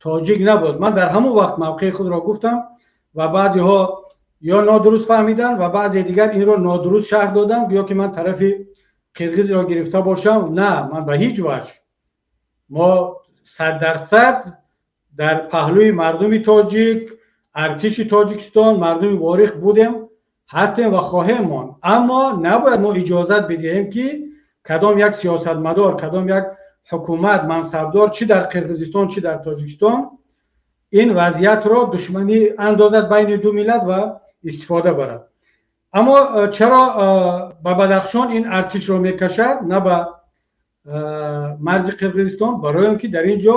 тоҷик набуд. Ман дар ҳамон вақт мавқеи худро гуфтам ва баъзеҳо ё нодуруст фаҳмиданд ва баъзе дигар инро нодуруст шарҳ доданд, гӯё ки ман тарафи қирғизро гирифта бошам. На, ман ба ҳеҷ ваҷҳ. Мо 100% дар паҳлӯи мардуми тоҷик, артиши Тоҷикистон, мардуми Ворих будем, ҳастем ва хоҳем монд. Аммо набояд мо иҷозат бидиҳем, ки кадом як сиёсатмадор, кадом як ҳукумат, мансабдор, чӣ дар Қирғизистон, чӣ дар Тоҷикистон, ин вазъиятро душманӣ андозад байни ду миллат ва истифода барад. Аммо чаро ба Бадахшон ин артишро мекашад, на ба марзи Қирғизистон? Барои он ки дар ин ҷо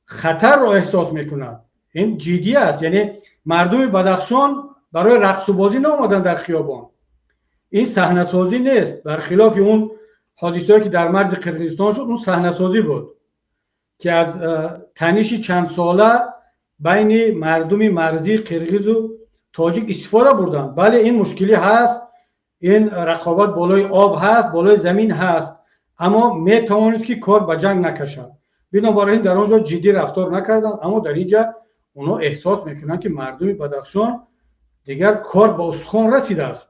хатарро эҳсос мекунад. Ин ҷиддӣ аст, яъне мардуми Бадахшон барои рақсубозӣ наомаданд дар хиёбон. Ин саҳнасозӣ нест, бархилофи он ҳодисаое, ки дар марзи Қирғизистон шуд. Он саҳнасозӣ буд, ки аз таниши чандсола байни мардуми марзии қирғизу тоҷик истифода бурданд. Бале, ин мушкилӣ ҳаст, ин рақобат болои об ҳаст, болои замин ҳаст, аммо метавонед, ки кор ба ҷанг накашад. Бинобар ин дар он ҷо ҷиддӣ рафтор накарданд. Аммо дар ин ҷа онҳо эҳсос мекунанд, ки мардуми Бадахшон дигар кор ба устухон расидааст,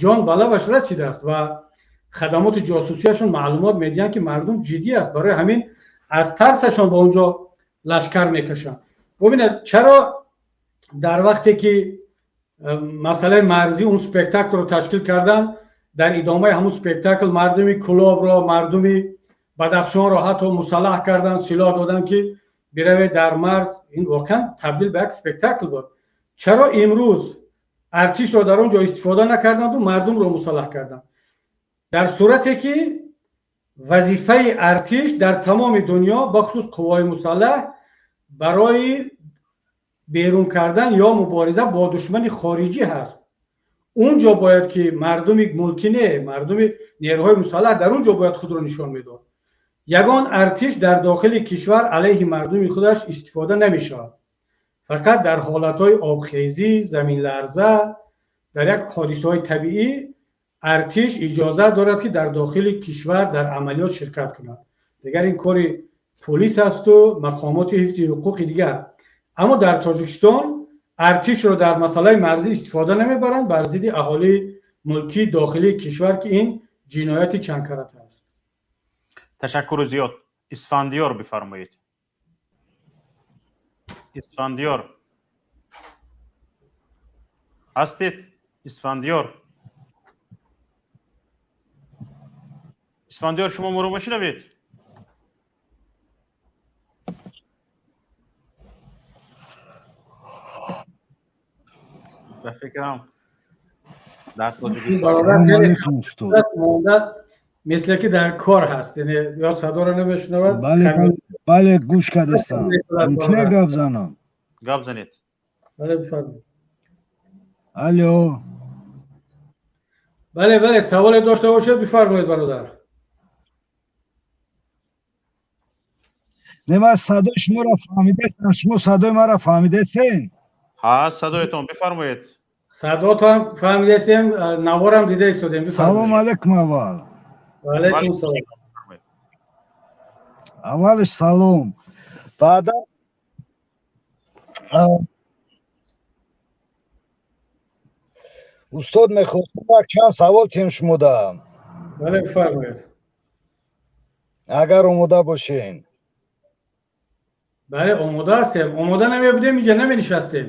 ҷон ба лабаш расидааст ва хадамоти ҷосусияшон маълумот медиҳанд, ки мардум ҷиддӣ аст. Барои ҳамин аз тарсашон ба он ҷо лашкар мекашанд. Бубинед, чаро дар вақте ки масъалаи марзӣ он спектаклро ташкил карданд, дар идомаи ҳамун спектакл мардуми Кулобро, мардуми Бадахшонро ҳатто мусаллаҳ карданд, силоҳ доданд, ки биравед дар марз? Ин воқеан табдил ба як спектакл буд. Чаро имрӯз артишро дар он ҷо истифода накарданду мардумро мусаллаҳ карданд, дар сурате ки вазифаи артиш дар тамоми дунё, бахусус қуввои мусаллаҳ, барои берун кардан ё мубориза бо душмани хориҷӣ ҳаст? Он ҷо бояд ки мардуми мулкӣ не, мардуми нерӯҳои мусаллаҳ дар он ҷо бояд худро нишон медод. Ягон артиш дар дохили кишвар алайҳи мардуми худаш истифода намешавад. Фақат дар ҳолатҳои обхезӣ, заминларза, дар як ҳодисаҳои табиӣ артиш иҷозат дорад, ки дар дохили кишвар дар амалиёт ширкат кунад. Дигар ин кори полис асту мақомоти ҳифзи ҳуқуқи дигар. Аммо дар Тоҷикистон артишро дар масъалаи марзӣ истифода намебаранд бар зидди аҳолии мулкии дохилии кишвар, ки ин ҷинояти чандкарата аст. Ташаккури зиёд. Исфандиёр, бифармоед. Исфандиёр ҳастед? Исфандиёр. Исфандиёр, шумо моро мешунавед? Ба фикрам, дар Тоҷикистон монда, мисле ки дар кор ҳаст, яъне ё садоро намешунавад. Бале, бале, гӯш кардастам. Мумкине гап занам? Гап занед. Бале, бифармоед. Алло. Бале, бале, саволе дошта бошед, бифармоед, бародар. Не, ман садои шуморо фаҳмидастам. Шумо садои маро фаҳмидастен? Ҳа, садоятон, бифармоед. Садотон фаҳмидастем, наворам дида истодем. Салом алейкум аввал. Ваалайкум салом. Аввалаш салом, баъдан устод, мехостам як чанд савол тиҳем шумода. Бале, бифармоед. Агар омода бошен. Бале, омода ҳастем. Омода намебудем, инҷа наменишастем.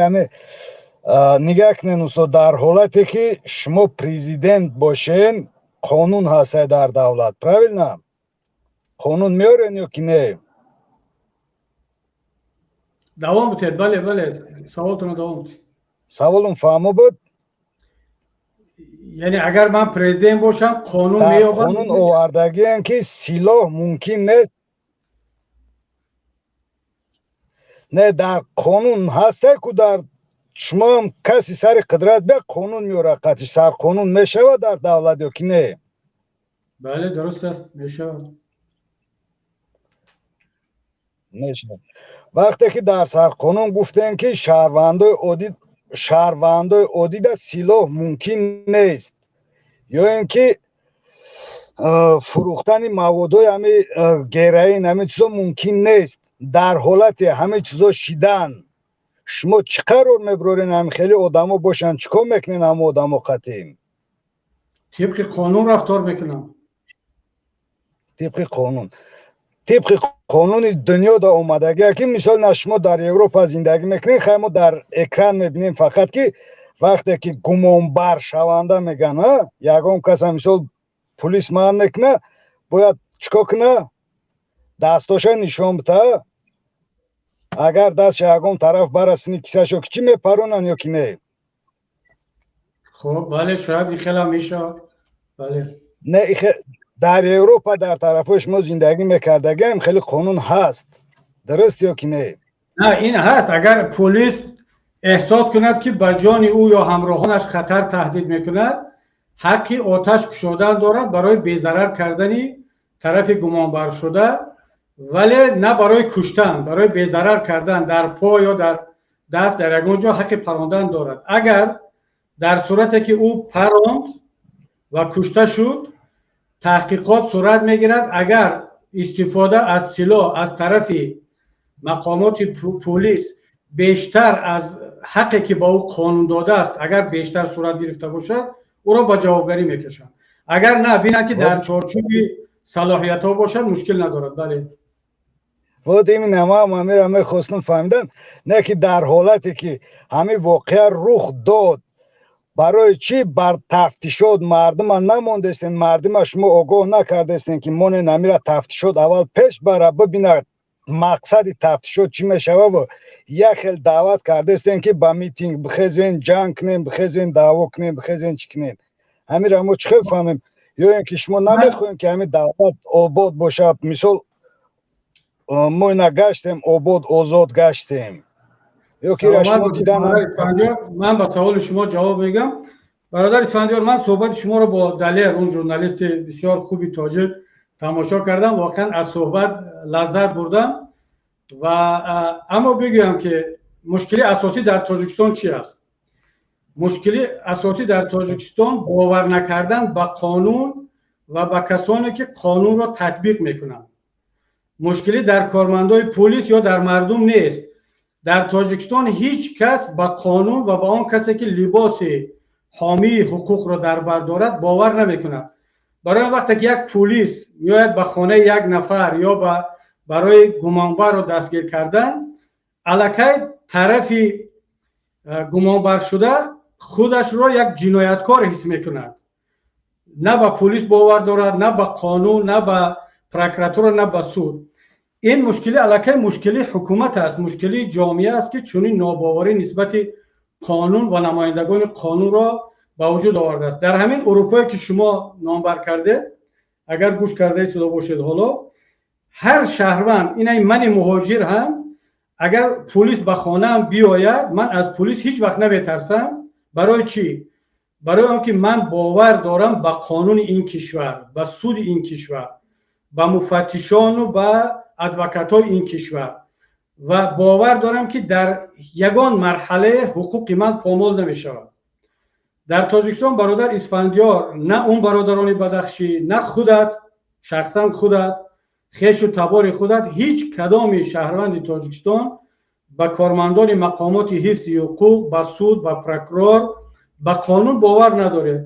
Ами нигаҳ кунед, устод, дар ҳолате ки шумо президент бошен, қонун ҳастай дар давлат, правильно? Қонун меорен ё ки не? Давом бутед, бале, бале, саволтонро давом бутед. Саволум фаҳмо буд? Яъне агар ман президент бошам, қонун меёбам? Қонун овардагиам, ки силоҳ мумкин нест. Не, дар қонун ҳасте ку, дар шумоам каси сари қудрат бия, қонун меорад, қатъи сарқонун мешавад дар давлат ё ки не? Бале, дуруст аст, мешавад. Мешавад. Вақте ки дар сарқонун гуфтем, ки шаҳрвандои оддида силоҳ мумкин нест ё ин ки фурӯхтани маводҳои ҳами героин, ҳамин чизо мумкин нест, дар ҳолати ҳамин чизо шидан шумо чӣ қарор мебурорен? Ҳами хеле одамо бошанд, чӣ кор мекунен ҳама одамо қатъи? Тибқи қонун рафтор мекунам. Тибқи қонун, тибқи қонуни дунё да омадагия, ки мисол на шумо дар Европа зиндагӣ мекунед, хай мо дар экран мебинем фақат, ки вақте ки гумонбаршаванда меган, ягон каса мисол пулис манъ мекуна, бояд чӣ кор куна? Дастоша нишон бита. Агар дастша ягон тараф барасини, кисашо ки чӣ мепаронанд ё ки не? Хоб, бале, шояд ин хелам мешавад, бале. Не, дар Европа, дар тарафҳои шумо зиндагӣ мекардагиам, хеле қонун ҳаст, дуруст ё ки не? На, ин ҳаст. Агар полис эҳсос кунад, ки ба ҷони ӯ ё ҳамроҳонаш хатар таҳдид мекунад, ҳаққи оташ кушодан дорад барои безарар кардани тарафи гумонбаршуда, вале на барои куштан, барои безарар кардан дар по ё дар даст, дар ягон ҷо ҳаққи парондан дорад. Агар дар сурате ки ӯ паронд ва кушта шуд, таҳқиқот сурат мегирад. Агар истифода аз силоҳ аз тарафи мақомоти полис бештар аз ҳаққе ки ба ӯ қонун додааст, агар бештар сурат гирифта бошад, ӯро ба ҷавобгарӣ мекашанд. Агар на, бинанд, ки дар чорчӯби салоҳиятҳо бошад, мушкил надорад, бале. Вот именно ман ҳамира мехостам фаҳмидан, не ки дар ҳолате ки ҳамин воқеа рух дод, барои чӣ бар тафтишот мардума намондестен, мардума шумо огоҳ накардестен, ки монен ҳамира тафтишот аввал пеш бара, бибинад мақсади тафтишот чӣ мешавад? Як хел даъват кардестен, ки ба митинг бихезен, ҷанг кунем, бихезен, даъво кунем, бихезен, чӣ кунем. Ҳамира мо чӣ хел фаҳмем? Ё ин ки шумо намехоҳем, ки ҳамин давлат обод бошад? Мисол, мо ина гаштем, обод, озод гаштем, ё ки шумо дидан? Ман ба саволи шумо ҷавоб мегам, бародар Исфандиёр. Ман суҳбати шуморо бо Далер, он журналисти бисёр хуби тоҷик, тамошо кардам, воқеан аз суҳбат лаззат бурдам. Ва аммо бигӯям, ки мушкили асосӣ дар Тоҷикистон чи аст? Мушкили асосӣ дар Тоҷикистон бовар накардан ба қонун ва ба касоне, ки қонунро татбиқ мекунанд. Мушкилӣ дар кормандои полис ё дар мардум нест. Дар Тоҷикистон ҳеҷ кас ба қонун ва ба он касе, ки либоси ҳомии ҳуқуқро дар бар дорад, бовар намекунад. Барои он вақте ки як пулис меояд ба хонаи як нафар ё ба барои гумонбарро дастгир кардан, аллакай тарафи Гумонбаршуда худашро як ҷинояткор ҳис мекунад, на ба пулис бовар дорад, на ба қонун, на ба прокуратура, на ба суд. Ин мушкили аллакай мушкили ҳукумат аст, мушкили ҷомеа аст, ки чунин нобоварӣ нисбати қонун ва намояндагони қонунро ба вуҷуд овардааст. Дар ҳамин Урупое, ки шумо номбар кардед, агар гӯш карда истода бошед, ҳоло ҳар шаҳрванд, инай мани муҳоҷир ҳам, агар пулис ба хонаам биёяд, ман аз пулис ҳеҷ вақт наметарсам. Барои чӣ? Барои он ки ман бовар дорам ба қонуни ин кишвар, ба суди ин кишвар, ба муфаттишону ба адвокатҳои ин кишвар ва бовар дорам, ки дар ягон марҳалае ҳуқуқи ман помол намешавад. Дар Тоҷикистон, бародар Исфандиёр, на он бародарони бадахшӣ, на худат шахсан, худат, хешу табори худат, ҳеҷ кадоми шаҳрванди Тоҷикистон ба кормандони мақомоти ҳифзи ҳуқуқ, ба суд, ба прокурор, ба қонун бовар надоред.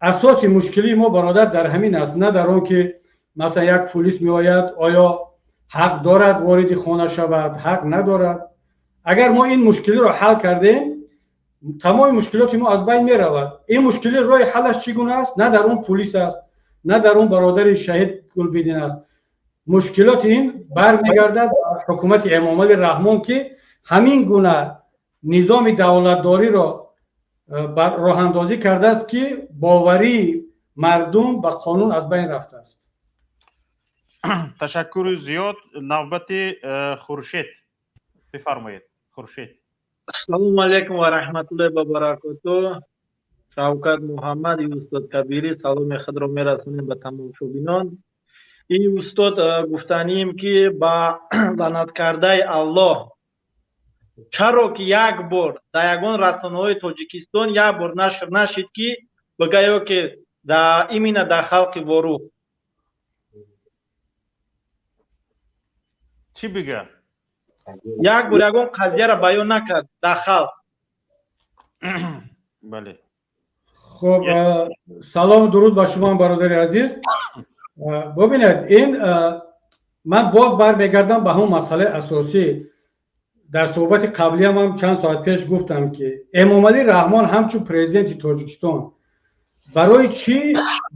Асоси мушкилии мо, бародар, дар ҳамин аст, на дар он ки масалан як пулис меояд, оё ҳақ дорад вориди хона шавад, ҳақ надорад. Агар мо ин мушкилиро ҳал кардем, тамоми мушкилоти мо аз байн меравад. Ин мушкили роҳи ҳаллаш чӣ гуна аст? На дар он пулис аст, на дар он бародари шаҳид Гулбидин аст. Мушкилоти ин бармегардад ба ҳукумати Эмомалӣ Раҳмон, ки ҳамин гуна низоми давлатдориро роҳандозӣ кардааст, ки боварии мардум ба қонун аз байн рафтааст. Ташаккури зиёд. Навбати Хуршед, бифармоед, Хуршед. Ассалому алайкум ва раҳматуллоҳи ва баракоту. Шавкат Муҳаммад, устод Кабирӣ, саломи худро мерасонем ба тамошобинон. И устод, гуфтанием, ки ба лаънаткардаи Аллоҳ, чаро ки як бор дар ягон расонаҳои Тоҷикистон як бор нашр нашид, ки бигӯё, ки именно дар халқи Ворух. Чӣ бигӯ? Як бор ягон қазияро баён накард дар халқ. Бале. Хуб, салому дуруд ба шумо, бародари азиз. Бубинед, ин ман боз бармегардам ба ҳамон масъалаи асосӣ. Дар суҳбати қаблиам ҳам чанд соат пеш гуфтам, ки Эмомалӣ Раҳмон ҳамчун президенти Тоҷикистон барои чӣ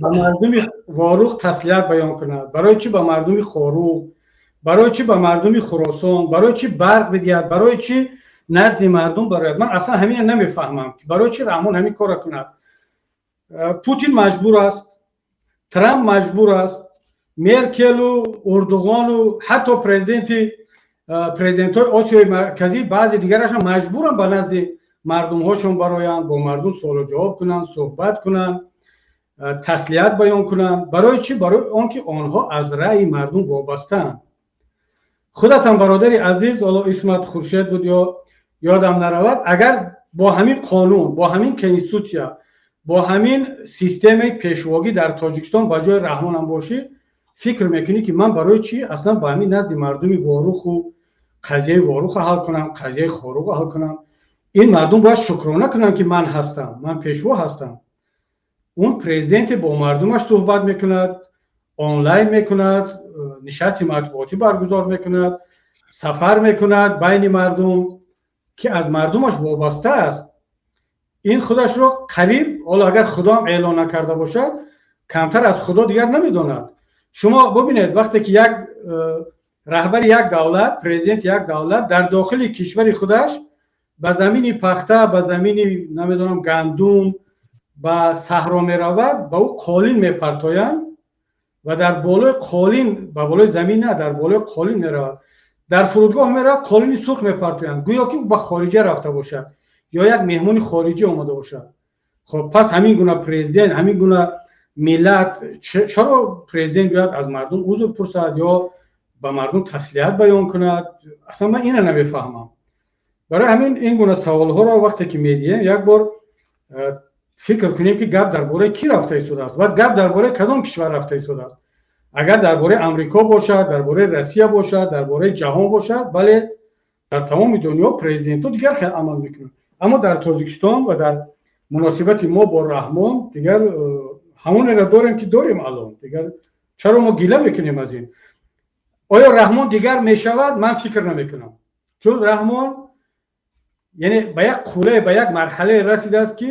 ба мардуми Ворух таслият баён кунад, барои чӣ ба мардуми Хоруғ, барои чӣ ба мардуми Хуросон, барои чӣ барқ бидиҳад, барои чӣ назди мардум барояд? Ман аслан ҳамина намефаҳмам, ки барои чӣ Раҳмон ҳамин корро кунад. Путин маҷбур аст, Трамп маҷбур аст, Меркелу Урдуғону ҳатто президентҳои Осиёи Марказӣ, баъзе дигарашам маҷбуранд ба назди мардумҳошон бароянд, бо мардум суолу ҷавоб кунанд, суҳбат кунанд, таслият баён кунанд. Барои чӣ? Барои он ки онҳо аз раъи мардум вобастаанд. Худатам, бародари азиз, ҳоло исмат Хуршед буд ё ёдам наравад, агар бо ҳамин қонун, бо ҳамин конститутсия, бо ҳамин системаи пешвогӣ дар Тоҷикистон ба ҷои Раҳмонам бошӣ, фикр мекунӣ, ки ман барои чӣ аслан ба ҳамин назди мардуми Воруху қазияи Ворухро ҳал кунам, қазияи Хоруғро ҳал кунам? Ин мардум бояд шукрона кунанд, ки ман ҳастам, ман пешво ҳастам. Он президенте бо мардумаш суҳбат мекунад, онлайн мекунад, нишасти матбуотӣ баргузор мекунад, сафар мекунад байни мардум, ки аз мардумаш вобаста аст. Ин худашро қариб, ҳоло агар Худоам эълон накарда бошад, камтар аз Худо дигар намедонад. Шумо бубинед, вақте ки як раҳбари як давлат, президенти як давлат дар дохили кишвари худаш ба замини пахта, ба замини, намедонам, гандум, ба саҳро меравад, ба ӯ қолин мепартоянд ва дар болои қолин, ба болои замин на, дар болои қолин меравад, дар фурудгоҳ меравад, қолини сурх мепартоянд, гӯё ки ба хориҷа рафта бошад ё як меҳмони хориҷӣ омада бошад. Хоб, пас ҳамин гуна президент, ҳамин гуна миллат, чаро президент бояд аз мардум узр пурсад ё ба мардум таслият баён кунад? Аслан ман ина намефаҳмам. Барои ҳамин ин гуна саволҳоро вақте ки медиҳем, як бор фикр кунем, ки гап дар бораи кӣ рафта истодааст ва гап дар бораи кадом кишвар рафта истодааст. Агар дар бораи Амрико бошад, дар бораи Россия бошад, дар бораи ҷаҳон бошад, бале, дар тамоми дунё президентҳо дигар хел амал мекунанд. Аммо дар Тоҷикистон ва дар муносибати мо бо Раҳмон дигар ҳамонеро дорем, ки дорем алон. Дигар чаро мо гила мекунем аз ин? Оё Раҳмон дигар мешавад? Ман фикр намекунам, чун Раҳмон Яъне ба як қуллае, ба як марҳалае расидааст, ки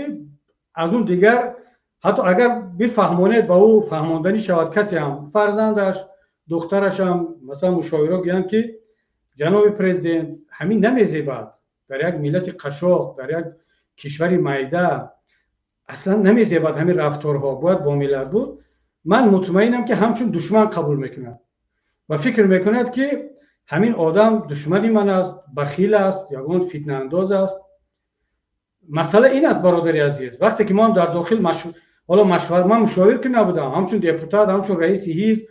аз он дигар ҳатто агар бифаҳмонед, ба ӯ фаҳмонданӣ шавад, касе ҳам, фарзандаш, духтарашам, масалан, мушовиро гӯянд, ки ҷаноби президент, ҳамин намезебад, дар як миллати қашоқ, дар як кишвари майда аслан намезебад ҳамин рафторҳо, бояд бо миллат буд, ман мутмаинам, ки ҳамчун душман қабул мекунад ва фикр мекунад, ки ҳамин одам душмани ман аст, бахил аст, ягон фитнаандоз аст. Масъала ин аст, бародари азиз, вақте ки мо ҳам дар дохил, ҳоло ман мушовир ки набудам, ҳамчун депутат, ҳамчун раиси ҳизб,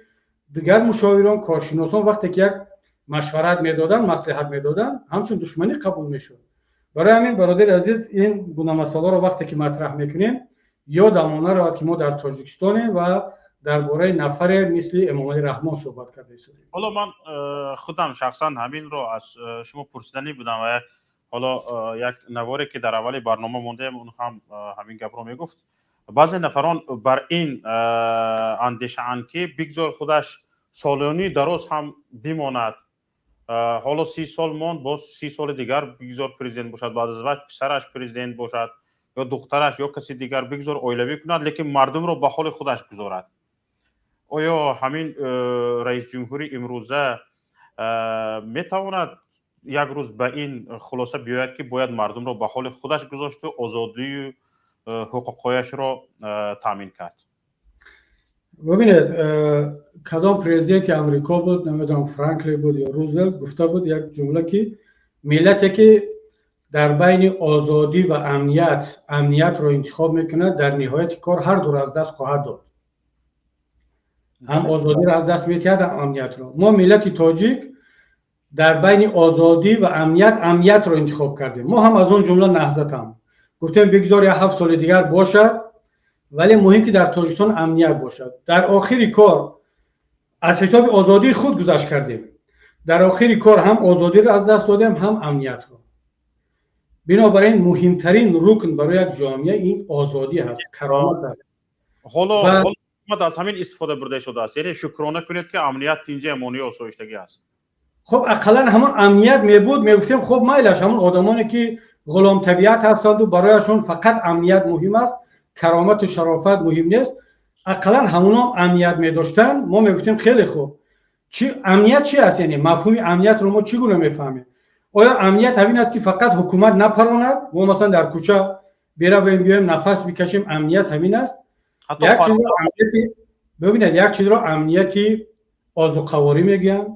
дигар мушовирон, коршиносон вақте ки як машварат медоданд, маслиҳат медоданд, ҳамчун душманӣ қабул мешуд. Барои ҳамин, бародари азиз, ин гуна масъаларо вақте ки матраҳ мекунем, ёдамон наравад, ки мо дар Тоҷикистонем ва дар бораи нафаре мисли Эмомалӣ Раҳмон суҳбат карда истодем. Ҳоло ман худам шахсан ҳаминро аз шумо пурсиданӣ будам ва ҳоло як наворе, ки дар аввали барнома мондаем, он ҳам ҳамин гапро мегуфт. Баъзе нафарон бар ин андешаанд, ки бигзор худаш солони дароз ҳам бимонад. Ҳоло 30 сол монд, боз 30 соли дигар бигзор президент бошад, баъд аз вай писараш президент бошад ё духтараш, ё каси дигар, бигзор оилавӣ кунад, лекин мардумро ба ҳоли худаш гузорад. Оё ҳамин раисҷумҳури имрӯза метавонад як рӯз ба ин хулоса биёяд, ки бояд мардумро ба ҳоли худаш гузошту озодию ҳуқуқҳояшро таъмин кард? Бибинед, кадом президенти Амрико буд, намедонам, Франклин буд ё Рузвелт, гуфта буд як ҷумла, ки миллате, ки дар байни озодӣ ва амният амниятро интихоб мекунад, дар ниҳояти кор ҳар дуро аз даст хоҳад дод, ҳам озодиро аз даст метиҳад, ҳам амниятро. Мо, миллати тоҷик, дар байни озодӣ ва амният амниятро интихоб кардем. Мо ҳам аз он ҷумла Наҳзатам гуфтем, бигзор як 7 соли дигар бошад, вале муҳим, ки дар Тоҷикистон амният бошад. Дар охири кор аз ҳисоби озодии худ гузашт кардем. Дар охири кор ҳам озодиро аз даст додем, ҳам амниятро. Бинобар ин муҳимтарин рукн барои як ҷомеа ин озодӣ ҳаст, каромат аст. Ҳоло аз ҳамин истифода бурда шудааст, яъне шукрона кунед, ки амният, тинҷи, амонию осоиштагӣ аст. Хуб, ақаллан ҳамон амният мебуд, мегуфтем, хуб, майлаш, ҳамон одамоне, ки ғуломтабиат ҳастанду барояшон фақат амният муҳим аст, каромату шарофат муҳим нест, ақаллан ҳамоном амният медоштанд, мо мегуфтем, хеле хуб. Чи амният чи аст? Яъне мафҳуми амниятро мо чӣ гуна мефаҳмем? Оё амният ҳамин аст, ки фақат ҳукумат напаронад, мо масалан дар кӯча биравем, биёем, нафас бикашем, амният ҳамин аст? Бибинед, як чизро амнияти озуқаворӣ мегӯянд,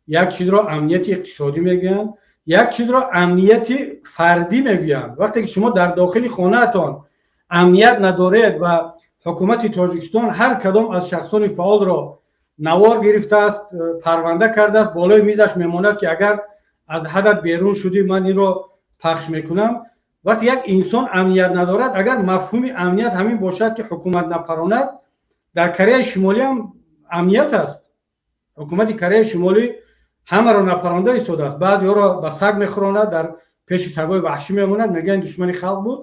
як чизро амнияти иқтисодӣ мегӯянд, як чизро амнияти фардӣ мегӯянд. Вақте ки шумо дар дохили хонаатон амният надоред ва ҳукумати Тоҷикистон ҳар кадом аз шахсони фаъолро навор гирифтааст, парванда кардааст, болои мизаш мемонад, ки агар аз ҳадат берун шудӣ, ман инро пахш мекунам. Вақте як инсон амният надорад, агар мафҳуми амният ҳамин бошад, ки ҳукумат напаронад, дар Кореяи Шимолӣ ҳам амният аст. Ҳукумати Кореяи Шимолӣ ҳамаро напаронда истодааст. Баъзеҳоро ба саг мехӯронад, дар пеши сагҳои ваҳшӣ мемонад, мегӯянд, душмани халқ буд.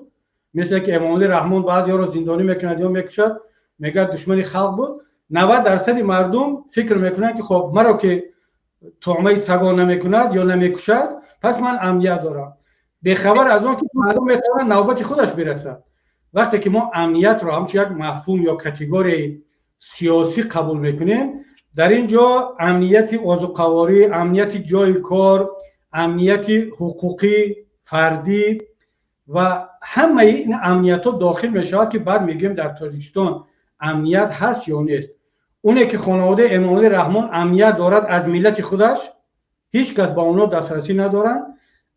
Мисле ки Эмомалӣ Раҳмон баъзеҳоро зиндонӣ мекунад ё мекушад, мегӯяд, душмани халқ буд. 90 дарсади мардум фикр мекунанд, ки хоб, маро ки туъмаи сагон намекунад ё намекушад, пас ман амният дорам, бехабар аз он ки мардум метавонад навбати худаш бирасад. Вақте ки мо амниятро ҳамчун як мафҳум ё категорияи сиёсӣ қабул мекунем, дар ин ҷо амнияти озуқаворӣ, амнияти ҷои кор, амнияти ҳуқуқӣ фардӣ ва ҳамаи ин амниятҳо дохил мешавад, ки баъд мегӯем, дар Тоҷикистон амният ҳаст ё нест. Оне ки хонаводаи Эмомалӣ Раҳмон амният дорад, аз миллати худаш ҳеҷ кас ба онҳо дастрасӣ надоранд,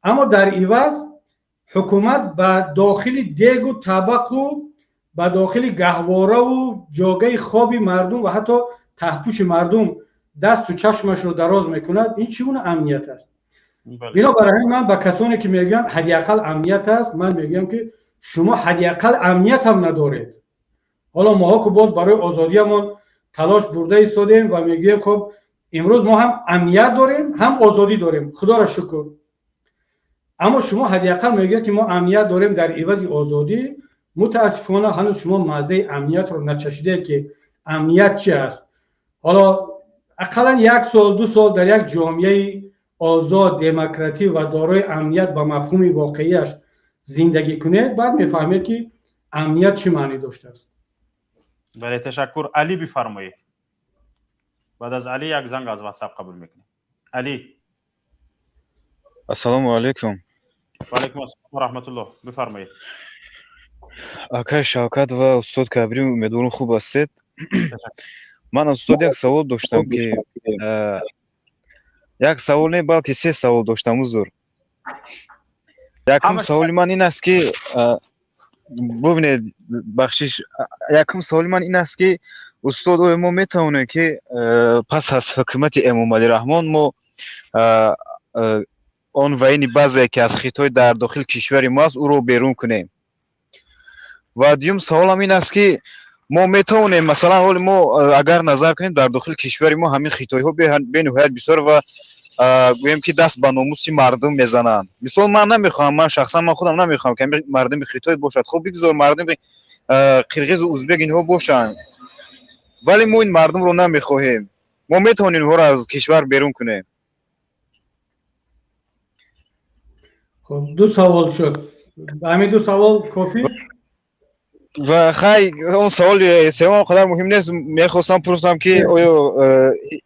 аммо дар иваз ҳукумат ба дохили дегу табақу ба дохили гаҳвораву ҷогаи хоби мардум ва ҳатто таҳпӯши мардум дасту чашмашро дароз мекунад. Ин чӣ гуна амният аст? Бинобар ҳамин ман ба касоне, ки мегӯянд, ҳадди ақал амният аст, ман мегӯям, ки шумо ҳадди ақал амният ҳам надоред. Ҳоло моҳо ку боз барои озодиямон талош бурда истодем ва мегӯем, хуб, имрӯз мо ҳам амният дорем, ҳам озодӣ дорем, худоро шукр. Аммо шумо ҳадди ақал мегӯед, ки мо амният дорем дар ивази озодӣ. Мутаассифона, ҳанӯз шумо маззаи амниятро начашидед, ки амният чи аст. Ҳоло ақаллан як сол, 2 сол дар як ҷомеаи озод, демократӣ ва дорои амният ба мафҳуми воқеияш зиндагӣ кунед, баъд мефаҳмед, ки амният чӣ маънӣ доштааст. Бале, ташаккур. Алӣ, бифармоед. Баъд аз Алӣ як занг аз Ватсап қабул мекунем. Алӣ. Ассалому алайкум. Ва алайкум ассалом ва раҳматуллоҳ, бифармоед. Акай Шавкат ва устод Кабирӣ, умедворам, хуб ҳастед. Ман аз устод як савол доштам, ки як савол не, балки се савол доштам, узр. Якум саволи ман ин аст, ки бубинед, бахшиш, якум саволи ман ин аст, ки устод, оё мо метавонем, ки пас аз ҳукумати Эмомалӣ Раҳмон мо он военный базае, ки аз Хитой дар дохили кишвари мо аст, ӯро берун кунем? Ва дуюм саволам ин аст, ки мо метавонем, масалан, ҳоли мо агар назар кунем, дар дохили кишвари мо ҳамин хитоиҳо бениҳоят бисёр ва гӯем, ки даст ба номуси мардум мезананд. Мисол, ман намехоҳам, ман шахсан, ман худам намехоҳам, ки мардуми Хитой бошад. Хуб, бигзор мардуми қирғизу узбек инҳо бошанд, вале мо ин мардумро намехоҳем. Мо метавонем инҳоро аз кишвар берун кунем? Хуб, ду савол шуд. Ҳамин ду савол кофӣ? Ва хай, он саволи севум он қадар муҳим нест. Мехостам пурсам, ки оё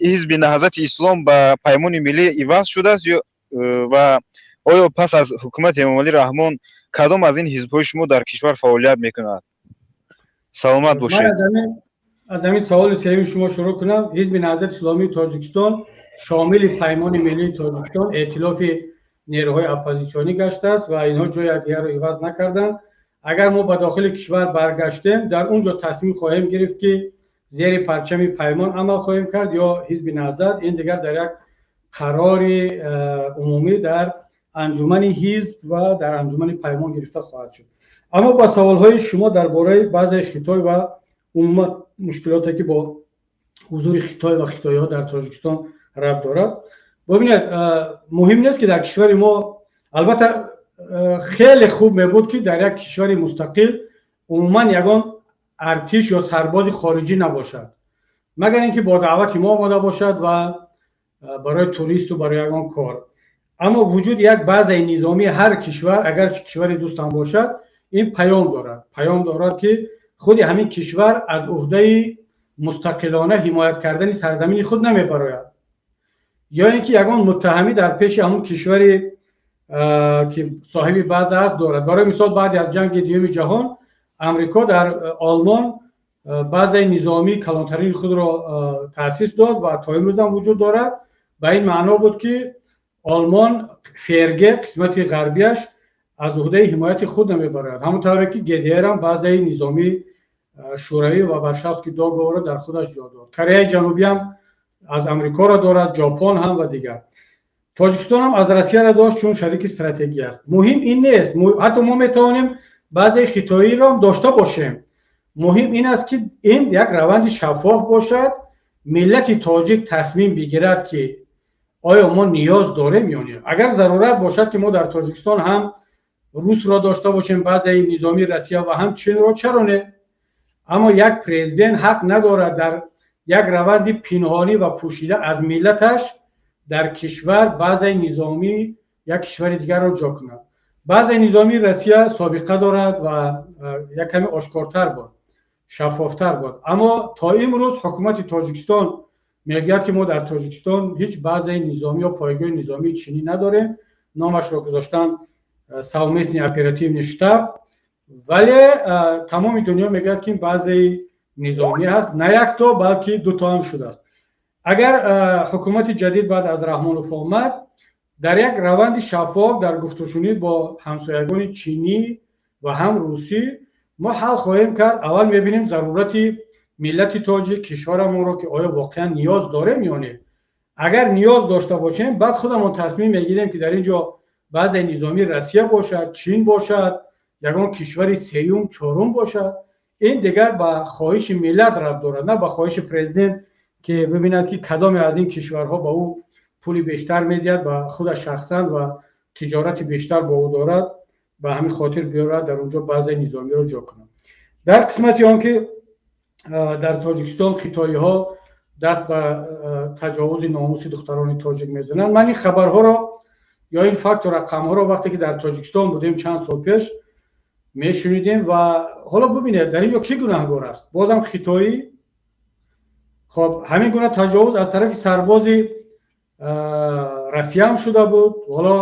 Ҳизби Наҳзати Ислом ба Паймони Миллӣ иваз шудааст ё ва оё пас аз ҳукумати Эмомалӣ Раҳмон кадом аз ин ҳизбҳои шумо дар кишвар фаъолият мекунад? Саломат бошед. Аз ҳамин саволи сеюми шумо шурӯъ кунам. Ҳизби Наҳзати Исломии Тоҷикистон шомили Паймони Миллии Тоҷикистон, эътилофи нерӯҳои оппозитсионӣ гаштааст ва инҳо ҷои якдигарро иваз накарданд. Агар мо ба дохили кишвар баргаштем, дар он ҷо тасмим хоҳем гирифт, ки зери парчами Паймон амал хоҳем кард ё Ҳизби Наҳзат. Ин дигар дар як қарори умумӣ дар анҷумани ҳизб ва дар анҷумани Паймон гирифта хоҳад шуд. Аммо ба саволҳои шумо дар бораи баъзеи Хитой ва умуман мушкилоте, ки бо ҳузури Хитой ва хитоиҳо дар Тоҷикистон рабт дорад, бубинед, муҳим нест, ки дар кишвари мо, албатта, хеле хуб мебуд, ки дар як кишвари мустақил умуман ягон артиш ё сарбози хориҷӣ набошад, магар ин ки бо даъвати мо омода бошад ва барои туристу барои ягон кор. Аммо вуҷуди як базаи низомии ҳар кишвар, агарчи кишвари дӯстам бошад, ин паём дорад. Паём дорад, ки худи ҳамин кишвар аз уҳдаи мустақилона ҳимоят кардани сарзамини худ намебарояд ё ин ки ягон муттаҳамӣ дар пеши ҳамон кишвари, ки соҳиби база аст, дорад. Барои мисол, баъди аз ҷанги дуюми ҷаҳон Амрико дар Олмон базаи низомии калонтарини худро таъсис дод ва то имрӯзам вуҷуд дорад. Ба ин маъно буд, ки Олмон, ФРГ, қисмати ғарбияш аз уҳдаи ҳимояти худ намебарояд, ҳамон тавре ки ГДР ҳам базаи низомии Шӯравӣ ва Варшавский договорро дар худаш ҷо дод. Кореяи Ҷанубӣ ҳам аз Амрикоро дорад, Ҷопон ҳам ва дигар. Тоҷикистон ҳам аз Россияро дошт, чун шарики стратегӣ аст. Муҳим ин нест. Ҳатто мо метавонем баъзеи хитоиро ҳам дошта бошем. Муҳим ин аст, ки ин як раванди шаффоф бошад, миллати тоҷик тасмим бигирад, ки оё мо ниёз дорем ё не. Агар зарурат бошад, ки мо дар Тоҷикистон ҳам русро дошта бошем, базаи низомии Россия, ва ҳам Чинро, чаро не? Аммо як президент ҳақ надорад дар як раванди пинҳонӣ ва пӯшида аз миллаташ дар кишвар базаи низомии як кишвари дигарро ҷо кунад. Базаи низомии Россия собиқа дорад ва як каме ошкортар буд, шаффофтар буд. Аммо то имрӯз ҳукумати Тоҷикистон мегӯяд, ки мо дар Тоҷикистон ҳеҷ базаи низомӣ ё пойгоҳи низомии чинӣ надорем. Номашро гузоштан совместный оперативный штаб, вале тамоми дунё мегӯяд, ки ин базаи низомӣ ҳаст, на якто, балки дуто ҳам шудааст. Агар ҳукумати ҷадид баъд аз Раҳмонов омад, дар як раванди шаффоф, дар гуфтушунид бо ҳамсоягони чинӣ ва ҳам русӣ мо ҳал хоҳем кард. Аввал мебинем зарурати миллати тоҷик, кишварамонро, ки оё воқеан ниёз дорем ё не. Агар ниёз дошта бошем, баъд худамон тасмим мегирем, ки дар ин ҷо баъзеи низомии Россия бошад, Чин бошад, ягон кишвари сеюм, чорум бошад. Ин дигар ба хоҳиши миллат рабт дорад, на ба хоҳиши президент, ки бибинад, ки кадоме аз ин кишварҳо ба ӯ пули бештар медиҳад, ба худаш шахсан, ва тиҷорати бештар бо ӯ дорад, ба ҳамин хотир биёрад, дар он ҷо баъзеи низомиро ҷо кунад. Дар қисмати он ки дар Тоҷикистон хитоиҳо Даст ба таҷовузи номуси духтарони тоҷик мезананд. Ман ин хабарҳоро ё ин факту рақамҳоро, вақте ки дар Тоҷикистон будем, чанд сол пеш мешунидем. Ва ҳоло бубинед, дар ин ҷо кӣ гунаҳгор аст? Бозам хитоӣ. Хоб, ҳамин гуна таҷовуз аз тарафи сарбози Россияам шуда буд. Ҳоло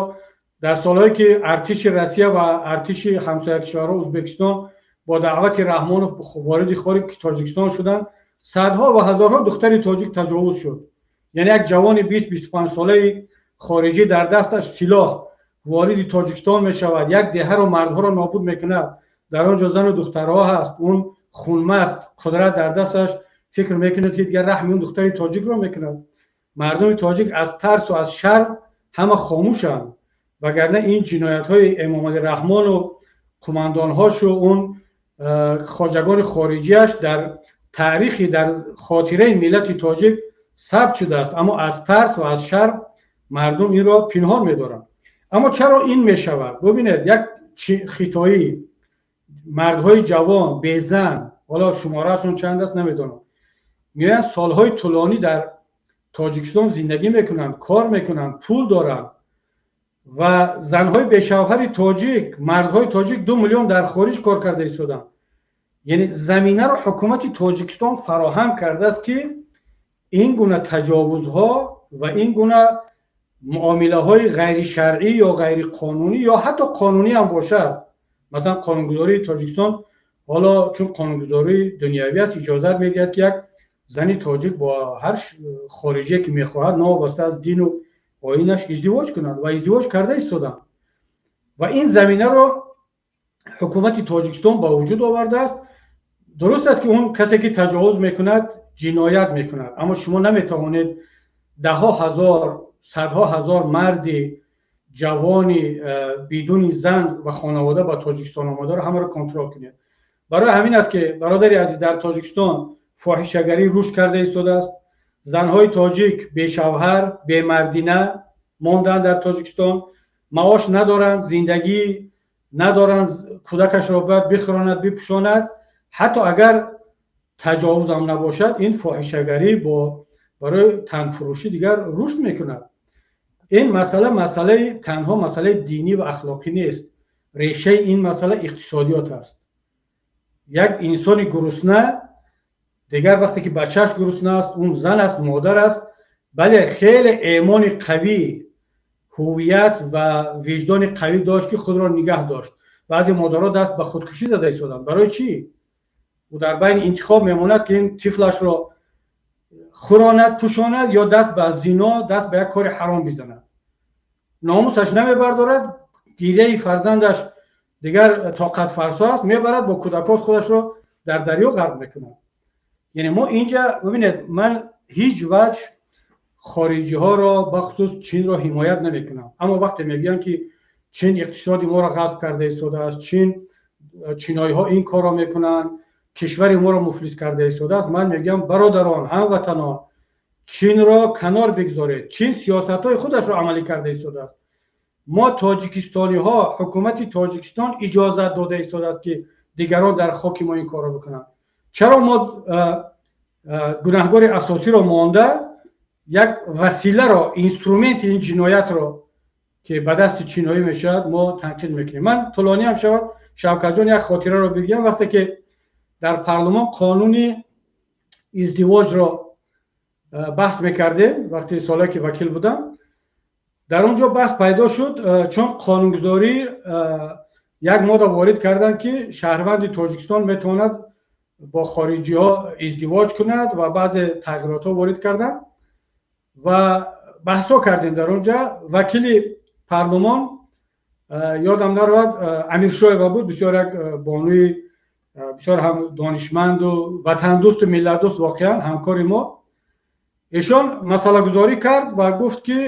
дар солҳое ки артиши Россия ва артиши ҳамсоя кишварҳо, Ӯзбекистон, бо даъвати Раҳмонов вориди хоки Тоҷикистон шуданд, садҳо ва ҳазорҳо духтари тоҷик таҷовуз шуд. Яъне як ҷавони 20-25 солаи хориҷӣ дар дасташ силоҳ вориди Тоҷикистон мешавад, як деҳаро, мардҳоро нобуд мекунад, дар он ҷо зану духтарҳо ҳаст. Он хунмаст, қудрат дар дасташ, фикр мекунад, ки дигар раҳми он духтари тоҷикро мекунад? Мардуми тоҷик аз тарсу аз шарм ҳама хомӯшанд, вагарна ин ҷиноятҳои Эмомалӣ Раҳмону қумандонҳошу он хоҷагони хориҷиаш дар таърихи, дар хотираи миллати тоҷик сабт шудааст. Аммо аз тарс ва аз шарм мардум инро пинҳон медоранд. Аммо чаро ин мешавад? Бубинед, як хитоӣ, мардҳои ҷавон, безан, ҳоло шумораашон чанд аст, намедонам, меоянд, солҳои тӯлонӣ дар Тоҷикистон зиндагӣ мекунанд, кор мекунанд, пул доранд ва занҳои бешавҳари тоҷик, мардҳои тоҷик 2 миллион дар хориҷ кор карда истоданд. Яъне заминаро ҳукумати Тоҷикистон фароҳам кардааст, ки ин гуна таҷовузҳо ва ин гуна муомилаҳои ғайришаръӣ ё ғайриқонунӣ ё ҳатто қонунӣ ҳам бошад. Масалан, қонунгузории Тоҷикистон ҳоло, чун қонунгузории дунявӣ аст, иҷозат медиҳад, ки як зани тоҷик бо ҳар хориҷие ки мехоҳад, новобаста аз дину оинаш, издивоҷ кунад ва издивоҷ карда истоданд. Ва ин заминаро ҳукумати Тоҷикистон ба вуҷуд овардааст. Дуруст аст, ки он касе ки таҷовуз мекунад, ҷиноят мекунад, аммо шумо наметавонед даҳҳо ҳазор, садҳо ҳазор марди ҷавони бидуни зан ва хонавода ба Тоҷикистон омадаро ҳамаро контрол кунед. Барои ҳамин аст, ки, бародари азиз, дар Тоҷикистон фоҳишагарӣ рушд карда истодааст. Занҳои тоҷик бешавҳар, бемардина монданд дар Тоҷикистон, маош надоранд, зиндагӣ надоранд, кӯдакашро бояд бихӯронад, бипӯшонад. Ҳатто агар таҷовузам набошад, ин фоҳишагарӣ бо барои танфурӯшӣ дигар рушд мекунад. Ин масъала масъалаи танҳо масъалаи динӣ ва ахлоқӣ нест. Решаи ин масъала иқтисодиёт аст. Як инсони гурусна дигар, вақте ки бачааш гурусна аст, он зан аст, модар аст, бале, хеле эмони қавӣ, ҳувият ва виҷдони қавӣ дошт, ки худро нигаҳ дошт. Баъзе модаро даст ба худкушӣ зада истоданд. Барои чӣ? Ӯ дар байни интихоб мемонад, ки ин тифлашро хӯронад, пӯшонад ё даст ба зино, даст ба як кори ҳаром бизанад. Номусаш намебардорад, гиряи фарзандаш дигар тоқатфарсо аст, мебарад, бо кӯдакот худашро дар дарё ғарқ мекунад. Яъне мо инҷа, бибинед, ман ҳеҷ ваҷ хориҷиҳоро, бахусус Чинро ҳимоят намекунам. Аммо вақте мегӯянд, ки Чин иқтисоди моро ғасб карда истодааст, Чин, чиноиҳо ин корро мекунанд, кишвари моро муфлис карда истодааст, ман мегӯям: бародарон, ҳамватанон, Чинро канор бигзоред. Чин сиёсатҳои худашро амалӣ карда истодааст. Мо тоҷикистониҳо, ҳукумати Тоҷикистон иҷозат дода истодааст, ки дигарон дар хоки мо ин корро бикунанд. Чаро мо гунаҳгори асосиро монда, як василаро, инструменти ин ҷиноятро, ки ба дасти чиноӣ мешавад, мо танқид мекунем? Ман тӯлониам шавад, Шавкатҷон, як хотираро бигӯям. Вақте ки дар парлумон қонуни издивоҷро баҳс мекардем, вақти солое ки вакил будам, дар он ҷо баҳс пайдо шуд, чун қонунгузорӣ як модда ворид карданд, ки шаҳрванди Тоҷикистон метавонад бо хориҷиҳо издивоҷ кунад, ва баъзе тағйиротҳо ворид карданд ва баҳсҳо кардем дар он ҷа. Вакили парлумон, ёдам наравад, Амиршоева буд, бисёр як бонуи бисёр ҳам донишманду ватандӯсту миллатдӯст, воқеан ҳамкори мо. Эшон масъалагузорӣ кард ва гуфт, ки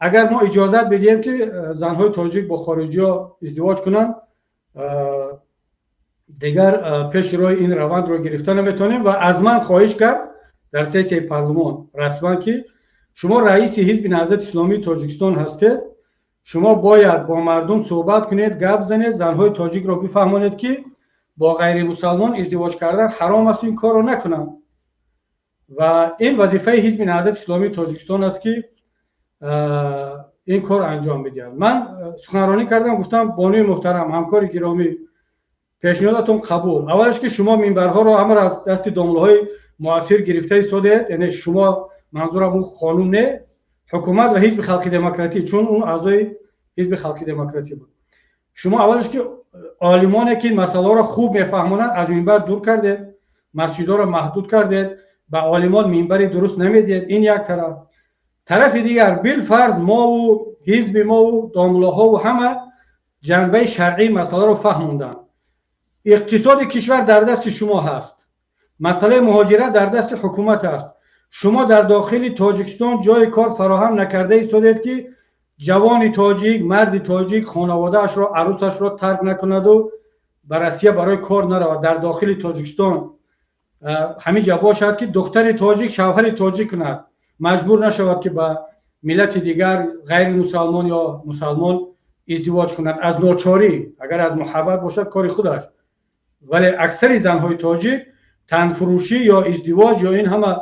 агар мо иҷозат бидиҳем, ки занҳои тоҷик бо хориҷиҳо издивоҷ кунанд, дигар пеши роҳи ин равандро гирифта наметавонем. Ва аз ман хоҳиш кард дар сессияи парлумон расман, ки шумо раиси Ҳизби Наҳзати Исломии Тоҷикистон ҳастед, шумо бояд бо мардум суҳбат кунед, гап занед, занҳои тоҷикро бифаҳмонед, ки бо ғайримусалмон издивоҷ кардан ҳаром аст, ин корро накунанд. Ва ин вазифаи Ҳизби Наҳзати Исломии Тоҷикистон аст, ки ин кор анҷом медиҳад. Ман суханронӣ кардам, гуфтам: бонуи муҳтарам, ҳамкори гиромӣ, пешниҳодатон қабул. Аввалаш, ки шумо минбарҳоро ҳамаро аз дасти домлаҳои муассир гирифта истодед. Яъне шумо, манзурам ӯ хонум не, ҳукумат ва Ҳизби Халқи Демократӣ, чун ӯ аъзои Ҳизби Халқи Демократӣ буд. Шумо аввалаш, ки олимоне ки ин масъалаҳоро хуб мефаҳмонанд, аз минбар дур кардед, масҷидҳоро маҳдуд кардед, ба олимон минбари дуруст намедиҳед. Ин як тараф. Тарафи дигар, билфарз мову ҳизби мову домлаҳову ҳама ҷанбаи шаръии масъаларо фаҳмонданд, иқтисоди кишвар дар дасти шумо ҳаст, масъалаи муҳоҷират дар дасти ҳукумат аст. Шумо дар дохили Тоҷикистон ҷои кор фароҳам накарда истодед, ки ҷавони тоҷик, марди тоҷик хонаводаашро, арӯсашро тарк накунаду ба Россия барои кор наравад. Дар дохили Тоҷикистон ҳамин ҷа бошад, ки духтари тоҷик шавҳари тоҷик кунад, маҷбур нашавад, ки ба миллати дигар, ғайри мусалмон ё мусалмон издивоҷ кунад аз ночорӣ. Агар аз муҳаббат бошад, кори худаш, вале аксари занҳои тоҷик танфурӯшӣ ё издивоҷ ё ин ҳама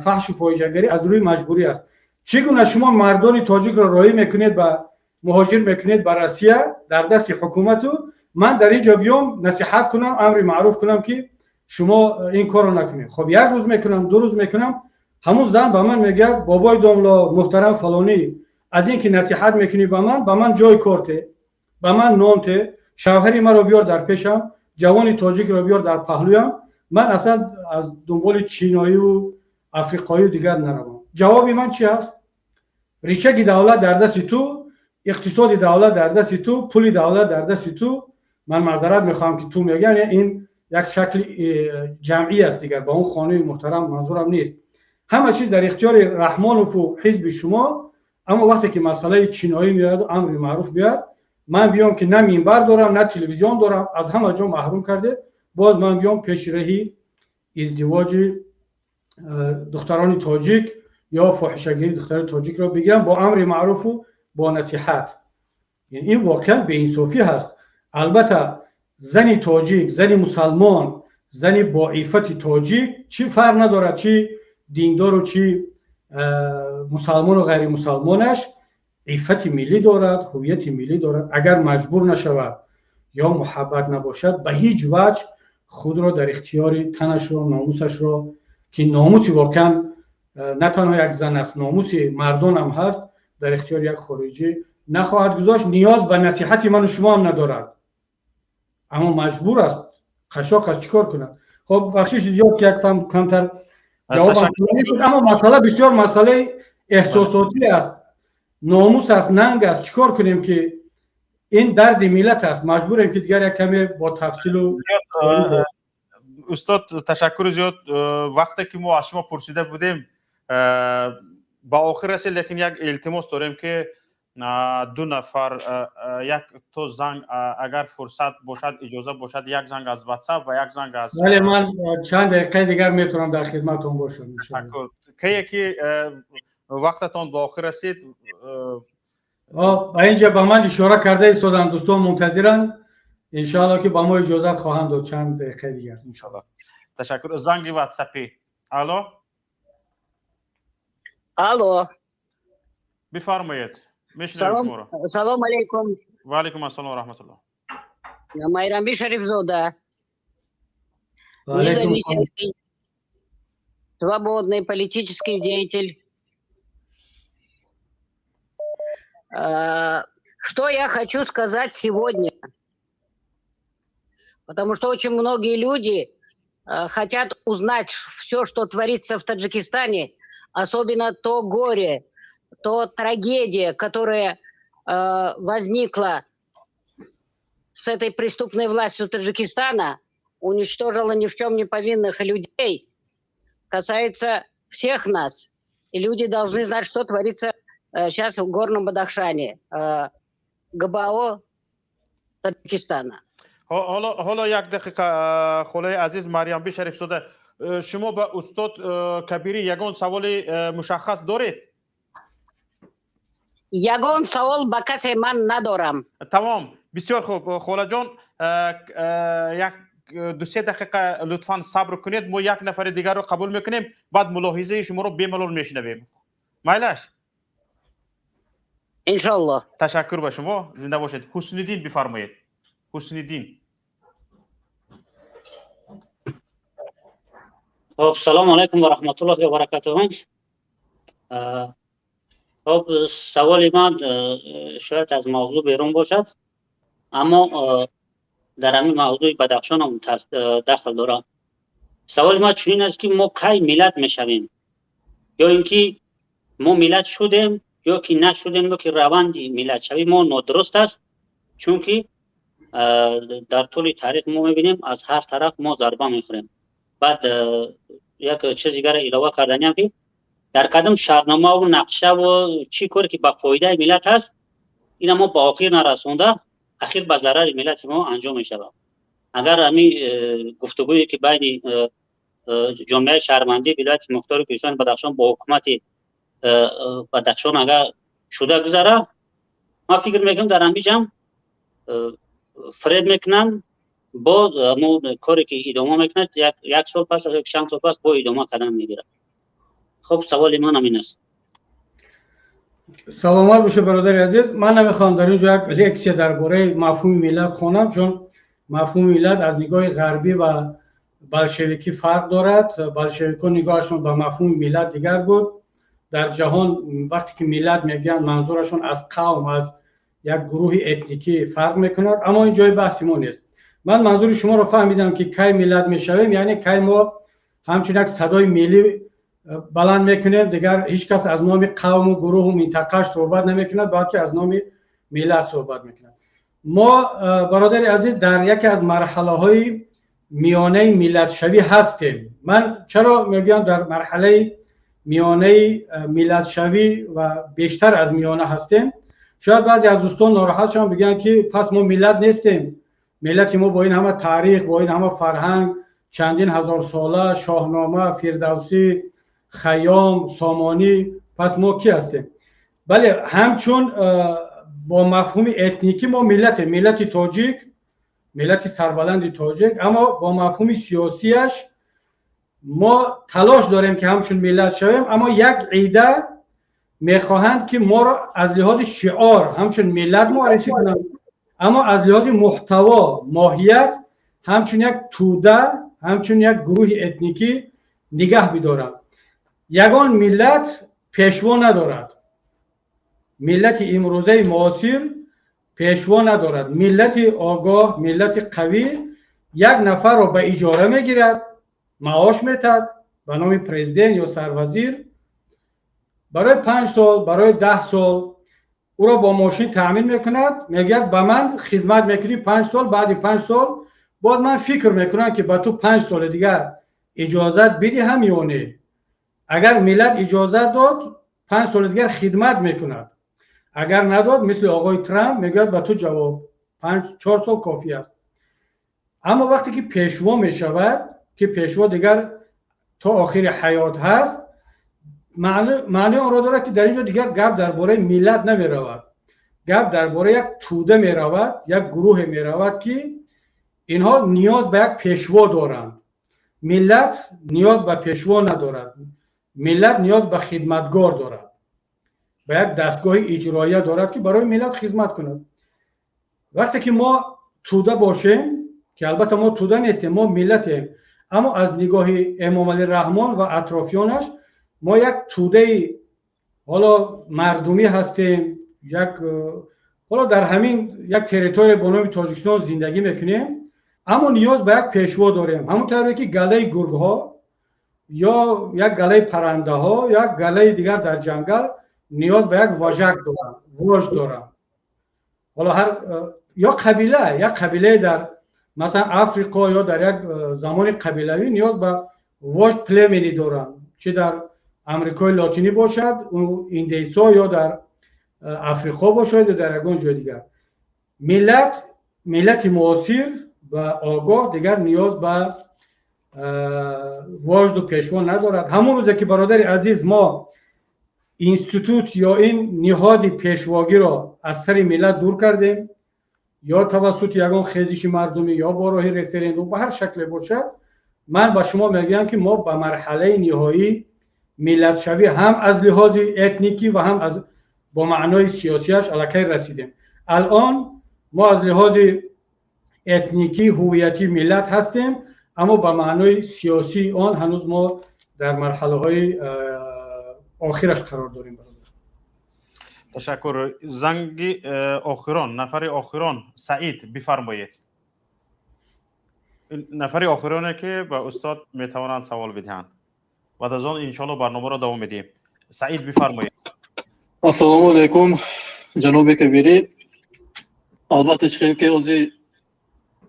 фаҳшу фоҳишагарӣ аз рӯи маҷбурӣ аст. Чӣ гуна шумо мардони тоҷикро роҳӣ мекунед, ба муҳоҷир мекунед ба Россия дар дасти ҳукумату ман дар ин ҷо биём, насиҳат кунам, амри маъруф кунам, ки шумо ин корро накунед? Хоб, як рӯз мекунам, 2 рӯз мекунам, ҳамун зан ба ман мегӯяд: бобои домло муҳтарам фалонӣ, аз ин ки насиҳат мекунӣ ба ман, ба ман ҷои кор те, ба ман нон те, шавҳари маро биёр дар пешам, ҷавони тоҷикро биёр дар паҳлӯям, ман аслан аз дунболи чиноиву африқоию дигар наравам. Ҷавоби ман чи ҳаст? Ричаги давлат дар дасти ту, иқтисоди давлат дар дасти ту, пули давлат дар дасти ту. Ман маъзарат мехоҳам, ки ту мегӯям, ин як шакли ҷамъӣ аст, дигар ба он хонаи муҳтарам манзурам нест. Ҳама чиз дар ихтиёри Раҳмонову ҳизби шумо. Аммо вақте ки масъалаи чиноӣ меояду амри маъруф меояд, ман биём, ки на минбар дорам, на телевизион дорам, аз ҳама ҷо маҳрум кардед, боз ман биём пеши раҳи издивоҷи духтарони тоҷик ё фоҳишагирии духтарони тоҷикро бигирам бо амри маъруфу бо насиҳат? Ин воқеан беинсофӣ ҳаст. Албатта, зани тоҷик, зани мусалмон, зани боиффати тоҷик, чӣ фарқ надорад, чӣ диндору чӣ мусалмону ғайримусалмонаш, иффати миллӣ дорад, ҳувияти миллӣ дорад. Агар маҷбур нашавад ё муҳаббат набошад, ба ҳеҷ ваҷҳ худро дар ихтиёри танашро, номусашро, ки номуси воқеан на танҳо як зан аст, номуси мардонам ҳаст, дар ихтиёри як хориҷӣ нахоҳад гузошт. Ниёз ба насиҳати ману шумо ҳам надорад, аммо маҷбур аст, қашоқ аст, чӣ кор кунад? Хоб, бахшиши зиёд, ки як камтар ҷавобам, аммо масъала бисёр масъалаи эҳсосотӣ аст, номус аст, нанг аст. Чӣ кор кунем, ки ин дарди миллат аст, маҷбурем, ки дигар як каме бо тафсилу Устод, ташаккури зиёд. Вақте ки мо аз шумо пурсида будем, ба охир расид, лекин як илтимос дорем, ки ду нафар як то занг, агар фурсат бошад, иҷоза бошад, як занг аз WhatsApp ва як занг аз Бале, ман чанд дақиқаи дигар метавонам дар хидматон бошам. Ташаккур. Кае ки вақтатон ба охир расид. Ба инҷа ба ман ишора карда истоданд, дӯстон мунтазиранд. Иншоалло, ки ба мо иҷозат хоҳанд дод чанд дақиқаи дигар, иншоалло. Ташаккур. Занги ватсапӣ. Алло. Алло. Бифармоед, мешунавем шуморо. Салом алейкум. Ва алейкум ассалом ва раҳматуллоҳ. Майрамби Шарифзода, независимый, свободный политический деятель. Что я хочу сказать сегодня? Потому что очень многие люди хотят узнать все, что творится в Таджикистане, особенно то горе, то трагедия, которая возникла с этой преступной властью Таджикистана, уничтожила ни в чем не повинных людей, касается всех нас. И люди должны знать, что творится сейчас в Горном Бадахшане, ГБАО Таджикистана. Ҳоло як дақиқа, холаи азиз Марьямби Шарифзода, шумо ба устод Кабирӣ ягон саволи мушаххас доред? Ягон савол ба касе ман надорам. Тамом, бисёр хуб, холаҷон. Як 2-3 дақиқа лутфан сабр кунед, мо як нафари дигарро қабул мекунем, баъд мулоҳизаи шуморо бемалол мешунавем. Майлаш? Иншоаллоҳ. Ташаккур ба шумо, зинда бошед. Ҳусниддин, бифармоед, Ҳусниддин. Хоб, салому алайкум ва раҳматуллоҳи ва баракатуҳ. Хоб, саволи ман шояд аз мавзӯъ берун бошад, аммо дар ҳамин мавзӯи Бадахшон ҳам дахл дорад. Саволи ман чунин аст, ки мо кай миллат мешавем, ё ин ки мо миллат шудем ё ки нашудем, ё ки раванди миллатшавӣ мо нодуруст аст, чунки дар тӯли таърих мо мебинем, аз ҳар тараф мо зарба мехӯрем. Баъд як чиз дигарро илова карданиам, ки дар кадом шартномаву нақшаву чӣ коре ки ба фоидаи миллат аст, ина мо ба охир нарасонда, ахир ба зарари миллати мо анҷом мешавад. Агар ҳамин гуфтугӯе ки байни ҷомеаи шаҳрвандии вилояти мухтори Кӯҳистони Бадахшон бо ҳукумати Бадахшон агар шуда гузара, ман фикр мекунам, дар ҳамин ҷамъ фиреб мекунанд, бо ҳамон коре ки идома мекунад, як сол пас, чанд сол пас бо идома кардан мегирад. Хуб, саволи ман ҳамин аст. Саломат бошед, бародари азиз. Ман намехоҳам дар ин ҷо як лексия дар бораи мафҳуми миллат хонам, чун мафҳуми миллат аз нигоҳи ғарбӣ ва болшевикӣ фарқ дорад. Болшевикҳо нигоҳашон ба мафҳуми миллат дигар буд. Дар ҷаҳон вақте ки миллат мегӯянд, манзурашон аз қавм, аз як гурӯҳи этникӣ фарқ мекунад, аммо ин ҷои баҳси мо нест. Ман манзури шуморо фаҳмидам, ки кай миллат мешавем, яъне кай мо ҳамчун як садои миллӣ баланд мекунем, дигар ҳеҷ кас аз номи қавму гурӯҳу минтақааш суҳбат намекунад, балки аз номи миллат суҳбат мекунад. Мо, бародари азиз, дар яке аз марҳалаҳои миёнаи миллатшавӣ ҳастем. Ман чаро мегӯям дар марҳалаи миёнаи миллатшавӣ ва бештар аз миёна ҳастем? Шояд баъзе аз дӯстон нороҳат шаванд, бигӯянд, ки пас мо миллат нестем, миллати мо бо ин ҳама таърих, бо ин ҳама фарҳанг, чандин ҳазорсола, Шоҳнома, Фирдавсӣ, Хайём, Сомонӣ, пас мо кӣ ҳастем? Бале, ҳамчун бо мафҳуми этникӣ мо миллатем, миллати тоҷик, миллати сарбаланди тоҷик, аммо бо мафҳуми сиёсияш мо талош дорем, ки ҳамчун миллат шавем, аммо як ида мехоҳанд, ки моро аз лиҳози шиор ҳамчун миллат муаррифӣ кунанд, аммо аз лиҳози муҳтаво, моҳият ҳамчун як тӯда, ҳамчун як гурӯҳи этникӣ нигаҳ бидоранд. Ягон миллат пешво надорад. Миллати имрӯзаи муосир пешво надорад. Миллати огоҳ, миллати қавӣ як нафарро ба иҷора мегирад, маош метаҳад ба номи президент ё сарвазир, барои 5 сол, барои 10 сол ӯро бо мошин таъмин мекунад, мегӯяд: «Ба ман хизмат мекунӣ 5 сол, баъди 5 сол боз ман фикр мекунам, ки ба ту 5 соли дигар иҷозат бидиҳам ё не». Агар миллат иҷозат дод, 5 соли дигар хидмат мекунад, агар надод, мисли оғои Трамп мегӯяд: «Ба ту ҷавоб, панҷ 4 сол кофӣ аст». Аммо вақте ки пешво мешавад, ки пешво дигар то охири ҳаёт ҳаст, маънии онро дорад, ки дар ин ҷо дигар гап дар бораи миллат намеравад, гап дар бораи як тӯда меравад, як гурӯҳе меравад, ки инҳо ниёз ба як пешво доранд. Миллат ниёз ба пешво надорад, миллат ниёз ба хидматгор дорад, ба як дастгоҳи иҷроия дорад, ки барои миллат хизмат кунад. Вақте ки мо тӯда бошем, ки албатта мо тӯда нестем, мо миллатем, аммо аз нигоҳи Эмомалӣ Раҳмон ва атрофиёнаш мо як тӯдаи ҳоло мардумӣ ҳастем, як ҳоло дар ҳамин як территория бо номи Тоҷикистон зиндагӣ мекунем, аммо ниёз ба як пешво дорем. Ҳамон тавре ки галаи гургҳо ё як галаи паррандаҳо, як галаи дигар дар ҷангал ниёз ба як вожак доранд, вождь доранд. Ҳоло ҳар ё қабила, як қабилае дар масалан Африқо ё дар як замони қабилавӣ ниёз ба вождь племени доранд, чӣ дар Амрикои Лотинӣ бошад, индейсо, ё дар Африқо бошад, ё дар ягон ҷои дигар. Миллат, миллати муосир ва огоҳ дигар ниёз ба вожду пешво надорад. Ҳамон рӯзе ки, бародари азиз, мо институт ё ин ниҳоди пешвогиро аз сари миллат дур кардем. ё тавассути ягон хезиши мардумӣ, ё бо роҳи референдум, ба ҳар шакле бошад, ман ба шумо мегӯям, ки мо ба марҳалаи ниҳоӣ миллатшавӣ ҳам аз лиҳози этникӣ ва ҳам аз бо маънои сиёсиаш аллакай расидем. Алон мо аз лиҳози этникӣ, ҳувиятӣ миллат ҳастем, аммо ба маънои сиёсии он ҳанӯз мо дар марҳалаҳои охираш қарор дорем. Ташаккур. Занги охирон, нафари охирон, Саид, бифармоед. Нафари охироне, ки ба устод метавонанд савол бидиҳанд. Баъд аз он, иншоалло, барномаро давом медиҳем. Саид, бифармоед. Ассалому алайкум, ҷаноби Кабирӣ. Албатта, чӣ хел ки ҳозир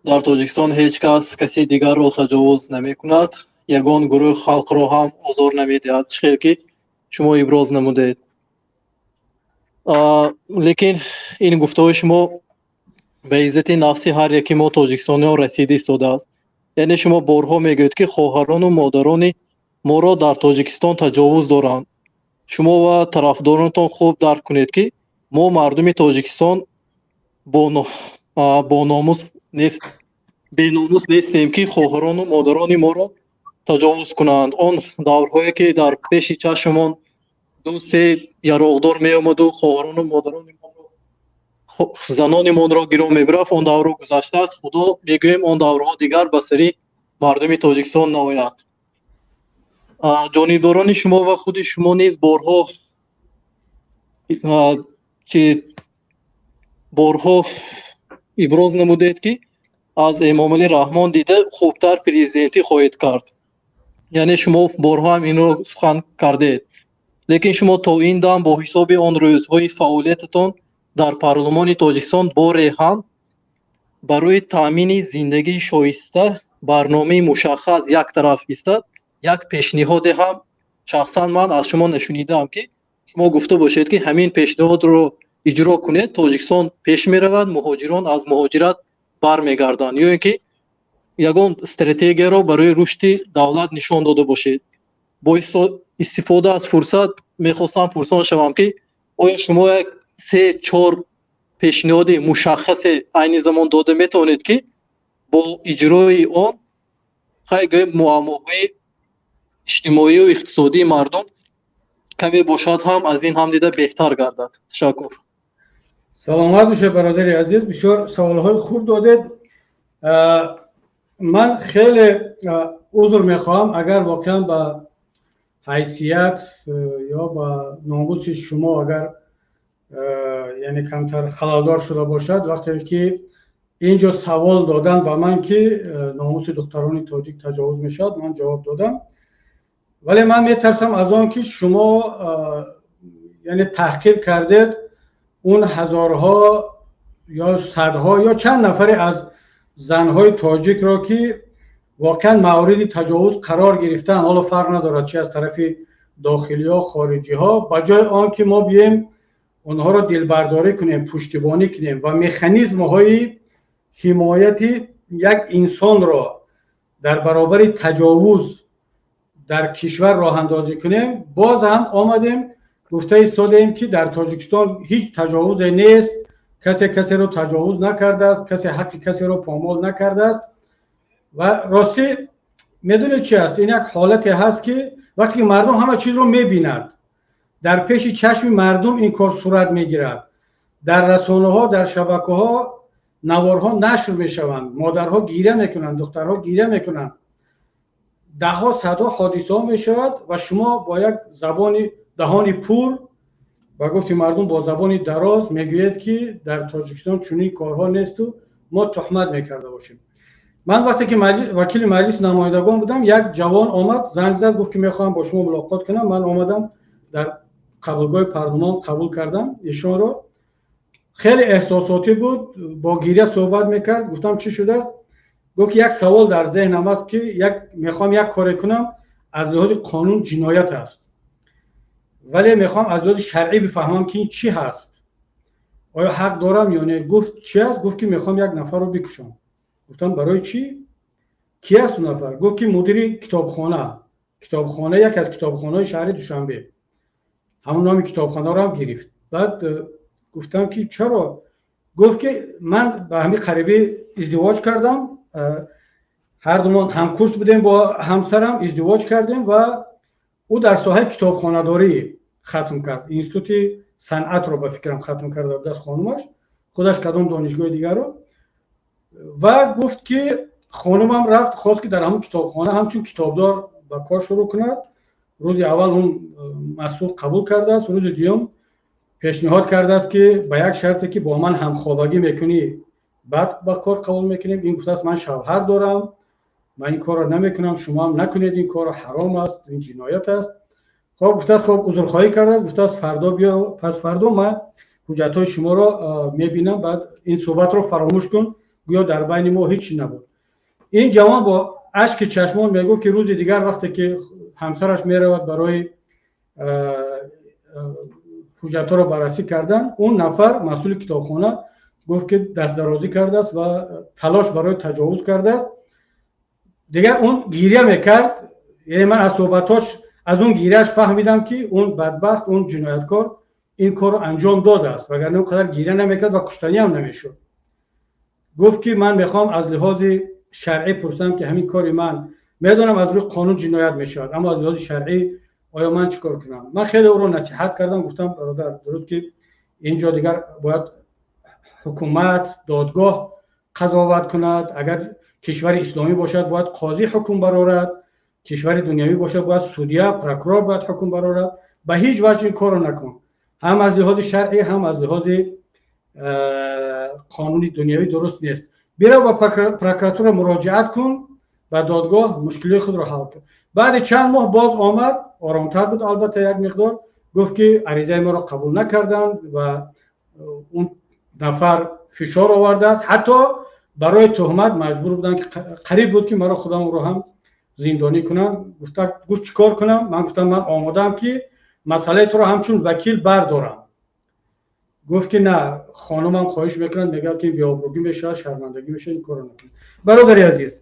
дар Тоҷикистон ҳеҷ кас каси дигарро таҷовуз намекунад, ягон гурӯҳ халқро ҳам озор намедиҳад, чӣ хел ки шумо иброз намудед. Лекин ин гуфтаҳои шумо ба иззати нафси ҳар яки мо тоҷикистониён расида истодааст. Яъне шумо борҳо мегӯед, ки хоҳарону модарони моро дар Тоҷикистон таҷовуз доранд. Шумо ва тарафдоронатон хуб дарк кунед, ки мо мардуми Тоҷикистон бо номус нест, беномус нестем, ки хоҳарону модарони моро таҷовуз кунанд. Он даврҳое, ки дар пеши чашммон ду се яроғдор меомаду хоҳарону модарони моро, занони монро гиром мебирафт, он даврҳо гузаштааст. Худо мегӯем, он даврҳо дигар ба сари мардуми Тоҷикистон наояд. Ҷонибдорони шумо ва худи шумо низ борҳо чи борҳо иброз намудед, ки аз Эмомалӣ Раҳмон дида хубтар президентӣ хоҳед кард. Яъне шумо борҳо ҳам инро сухан кардед, лекин шумо то ин дам бо ҳисоби он рӯзҳои фаъолиятатон дар парлумони Тоҷикистон боре ҳам барои таъмини зиндагии шоиста барномаи мушаххас як тараф истад, як пешниҳоде ҳам шахсан ман аз шумо нашунидаам, ки шумо гуфта бошед, ки ҳамин пешниҳодро иҷро кунед, Тоҷикистон пеш меравад, муҳоҷирон аз муҳоҷират бармегарданд, ё ин ки ягон стратегияро барои рушди давлат нишон дода бошед. Бо истифода аз фурсат мехостам пурсон шавам, ки оё шумо як се чор пешниҳоди мушаххасе айни замон дода метавонед, ки бо иҷрои он, хай гӯем, муаммоҳои иҷтимоию иқтисодии мардум каме бошад ҳам аз ин ҳам дида беҳтар гардад? Ташаккур. Саломат бошед, бародари азиз, бисёр саволҳои хуб додед. Ман хеле узр мехоҳам, агар воқеан ба ҳайсият ё ба номуси шумо агар яъне камтар халалдор шуда бошад, вақте ки ин ҷо савол додан ба ман, ки номуси духтарони тоҷик таҷовуз мешавад, ман ҷавоб додам. Вале ман метарсам аз он, ки шумо яъне таҳқир кардед он ҳазорҳо ё садҳо ё чанд нафаре аз занҳои тоҷикро, ки воқеан мавриди таҷовуз қарор гирифтаанд, ҳоло фарқ надорад, чи аз тарафи дохилиҳо, хориҷиҳо. Ба ҷои он ки мо биёем онҳоро дилбардорӣ кунем, пуштибонӣ кунем ва механизмҳои ҳимояти як инсонро дар баробари таҷовуз дар кишвар роҳандозӣ кунем, боз ҳам омадем гуфта истодаем, ки дар Тоҷикистон ҳеҷ таҷовузе нест, касе касеро таҷовуз накардааст, касе ҳаққи касеро помол накардааст. Ва ростӣ, медонед чи аст? Ин як ҳолате ҳаст, ки вақте ки мардум ҳама чизро мебинад, дар пеши чашми мардум ин кор сурат мегирад, дар расонаҳо, дар шабакаҳо наворҳо нашр мешаванд, модарҳо гиря мекунанд, духтарҳо гиря мекунанд, даҳҳо, садҳо ҳодисаҳо мешавад ва шумо бо як забони даҳони пур, ба гуфти мардум, бо забони дароз мегӯед, ки дар Тоҷикистон чунин корҳо несту мо туҳмат мекарда бошем. Ман вақте ки вакили Маҷлиси намояндагон будам, як ҷавон омад, занг зад, гуфт, ки мехоҳам бо шумо мулоқот кунам. Ман омадам, дар қабулгоҳи парлумон қабул кардам эшонро. Хеле эҳсосотӣ буд, бо гиря суҳбат мекард. Гуфтам, чӣ шудааст? Гуфт, ки як савол дар зеҳнам аст, ки як мехоҳам як коре кунам, аз лиҳози қонун ҷиноят аст, вале мехоҳам аз лиҳози шаръӣ бифаҳмам, ки ин чӣ ҳаст, оё ҳақ дорам ё не. Гуфт, чӣ аст? Гуфт, ки мехоҳам як нафарро бикушам. Гуфтам, барои чӣ? Ки аст он нафар? Гуфт, ки мудири китобхона, яке аз китобхонаҳои шаҳри Душанбе. Ҳамон номи китобхонаро ҳам гирифт. Баъд гуфтам, ки чаро? Гуфт ки ман ба ҳамин қарибӣ издивоҷ кардам, ҳар думон ҳамкурс будем бо ҳамсарам, издивоҷ кардем ва ӯ дар соҳаи китобхонадорӣ хатм кард, институти санъатро ба фикрам хатм карда будааст хонумаш, худаш кадом донишгоҳи дигарро. Ва гуфт ки хонумам рафт, хост ки дар ҳамон китобхона ҳамчун китобдор ба кор шурӯъ кунад. Рӯзи аввал он масъул қабул кардааст, рӯзи дуюм пешниҳод кардааст ки ба як шарте ки бо ман ҳамхобагӣ мекунӣ, баъд ба кор қабул мекунем. Ин гуфтааст: ман шавҳар дорам, ман ин корро намекунам, шумо ҳам накунед, ин корро, ҳаром аст, ин ҷиноят аст. Хоб, гуфтааст, хоб, узрхоҳӣ кардааст, гуфтааст: фардо биё, пас фардо ман ҳуҷҷатҳои шуморо мебинам, баъд ин суҳбатро фаромӯш кун, гӯё дар байни мо ҳеҷ чи набуд. Ин ҷавон бо ашки чашмон мегуфт ки рӯзи дигар вақте ки ҳамсараш меравад барои ҳуҷҷатҳоро баррасӣ кардан, он нафар, масъули китобхона, гуфт ки дастдарозӣ кардааст ва талош барои таҷовуз кардааст. Дигар он гиря мекард, яъне ман аз суҳбатҳош, аз он гиряаш фаҳмидам ки он бадбахт, он ҷинояткор ин корро анҷом додааст, вагарна он қадар гиря намекард ва куштаниам намешуд. Гуфт ки ман мехоҳам аз лиҳози шаръӣ пурсам ки ҳамин кори ман, медонам, аз рӯи қонун ҷиноят мешавад, аммо аз лиҳози шаръӣ оё ман чӣ кор кунам? Ман хеле ӯро насиҳат кардам, гуфтам: бародар, дуруст ки ин ҷо дигар бояд ҳукумат, додгоҳ қазоват кунад. Агар кишвари исломӣ бошад, бояд қозӣ ҳукм барорад, кишвари дунявӣ бошад, бояд судья, прокурор бояд ҳукм барорад. Ба ҳеҷ ваҷҳ ин корро накун, ҳам аз лиҳози шаръӣ, ҳам аз лиҳози қонуни дунявӣ дуруст нест. Бирав, ба прокуратура муроҷиат кун, ба додгоҳ, мушкилии худро ҳал кун. Баъди чанд моҳ боз омад, оромтар буд албатта як миқдор. Гуфт ки аризаи маро қабул накарданд ва он нафар фишор овардааст, ҳатто барои туҳмат маҷбур буданд ки қариб буд ки маро худамро ҳам зиндонӣ кунанд. Гуфт: чӣ кор кунам? Ман гуфтам: ман омодаам ки масъалаи туро ҳамчун вакил бардорам. Гуфт ки на, хонумам хоҳиш мекунад, мегӯяд ки беобрӯгӣ мешавад, шармандагӣ мешавад, ин корро накунед. Бародари азиз,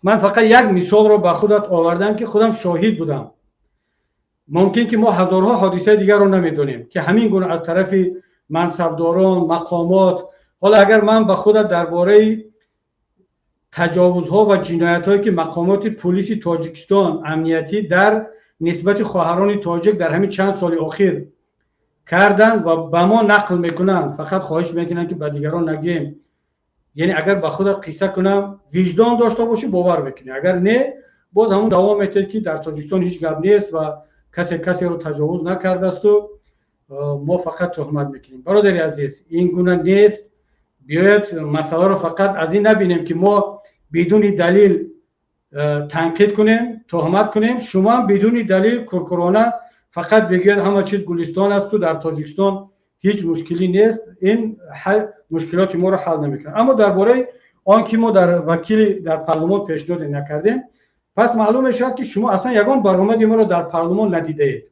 ман фақат як мисолро ба худат овардам ки худам шоҳид будам. Мумкин ки мо ҳазорҳо ҳодисаи дигарро намедонем ки ҳамин гуна аз тарафи мансабдорон, мақомот. Ҳоло агар ман ба худат дар бораи таҷовузҳо ва ҷиноятҳое ки мақомоти пулиси Тоҷикистон, амниятӣ дар нисбати хоҳарони тоҷик дар ҳамин чанд соли охир карданд ва ба мо нақл мекунанд, фақат хоҳиш мекунанд ки ба дигарон нагӯем, яъне агар ба худат қисса кунам, виҷдон дошта бошӣ, бовар мекунӣ, агар не, боз ҳамон давом метиҳед ки дар Тоҷикистон ҳеҷ гап нест ва касе касеро таҷовуз накардасту мо фақат туҳмат мекунем. Бародари азиз, ин гуна нест. Биёед, масъаларо фақат аз ин набинем ки мо бидуни далил танқид кунем, туҳмат кунем, шумоам бидуни далил куркурона фақат бигӯед ҳама чиз гулистон асту дар Тоҷикистон ҳеҷ мушкилӣ нест. Ин мушкилоти моро ҳал намекунад. Аммо дар бораи он ки мо дар вакили дар парлумон пешниҳоде накардем, пас маълум мешавад ки шумо аслан ягон баромади моро дар парлумон надидаед.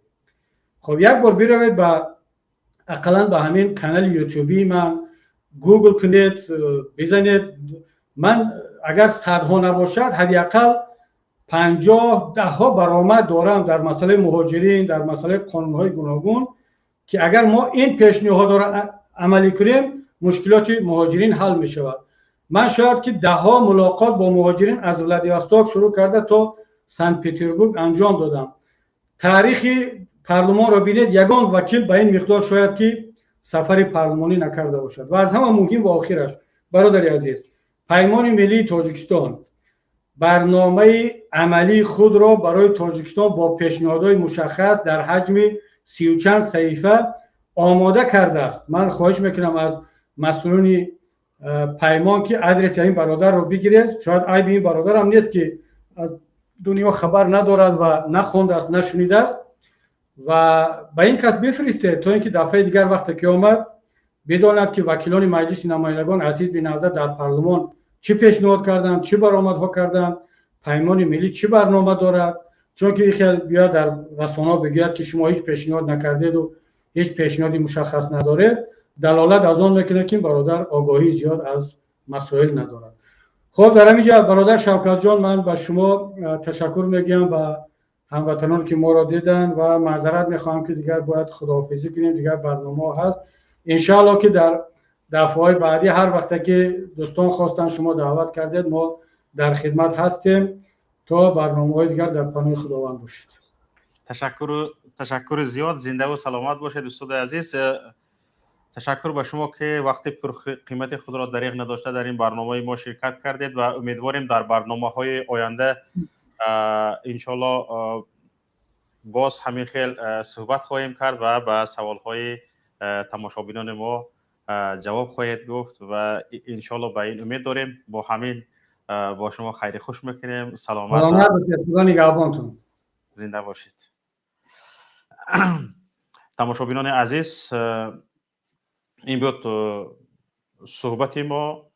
Хоб, як бор биравед, ба ақаллан ба ҳамин канали ютубии ман гугл кунед, бизанед. Ман агар садҳо набошад, ҳадди ақал 50, даҳҳо баромад дорам дар масъалаи муҳоҷирин, дар масъалаи қонунҳои гуногун, ки агар мо ин пешниҳодҳоро амалӣ кунем, мушкилоти муҳоҷирин ҳал мешавад. Ман шояд ки даҳҳо мулоқот бо муҳоҷирин аз Владивосток шурӯъ карда то Санкт Петербург анҷом додам. Таърихи парлумонро бинед, ягон вакил ба ин миқдор шояд ки сафари парлумонӣ накарда бошад. Ва аз ҳама муҳим ва охираш, бародари азиз, Паймони миллии Тоҷикистон барномаи амалии худро барои Тоҷикистон бо пешниҳодҳои мушаххас дар ҳаҷми сию чанд саҳифа омода кардааст. Ман хоҳиш мекунам аз масъулони Паймон ки адреси ҳамин бародарро бигиред. Шояд айби ин бародарам нест ки аз дунё хабар надорад ва нахондааст, нашунидааст, ва ба ин кас бифиристед, то ин ки дафъаи дигар вақте ки омад, бидонад ки вакилони Маҷлиси намояндагон аз ҳизби Наҳзат дар парлумон чӣ пешниҳод карданд, чӣ баромадҳо карданд, Паймони миллӣ чӣ барнома дорад. Чунки ин хел биёяд, дар расонаҳо бигӯяд ки шумо ҳеҷ пешниҳод накардеду ҳеҷ пешниҳоди мушаххас надоред, далолат аз он мекунад ки бародар огоҳии зиёд аз масоил надорад. Хоб, дар ҳамин ҷо, бародар Шавкатҷон, ман ба шумо ташаккур мегӯям ва ҳамватанон ки моро диданд, ва маъзарат мехоҳам ки дигар бояд худоҳофизӣ кунем, дигар барномаҳо ҳаст. Иншаалло ки дар Дафъаҳои баъдӣ ҳар вақте ки дӯстон хостанд, шумо даъват кардед, мо дар хидмат ҳастем. То барномаҳои дигар дар паноҳи Худованд бошед. Ташаккури зиёд, зиндаву саломат бошед, устоди азиз. Ташаккур ба шумо, ки вақти пурқимати худро дариғ надошта дар ин барномаи мо ширкат кардед ва умедворем, дар барномаҳои оянда иншоалло боз ҳамин хел суҳбат хоҳем кард ва ба саволҳои тамошобинони мо ҷавоб хоҳед гуфт ва иншоалло ба ин умед дорем. Бо ҳамин бо шумо хайри хуш мекунем. Саломат, нигаҳбонтон. Зинда бошед. Тамошобинони азиз, ин буд суҳбати мо,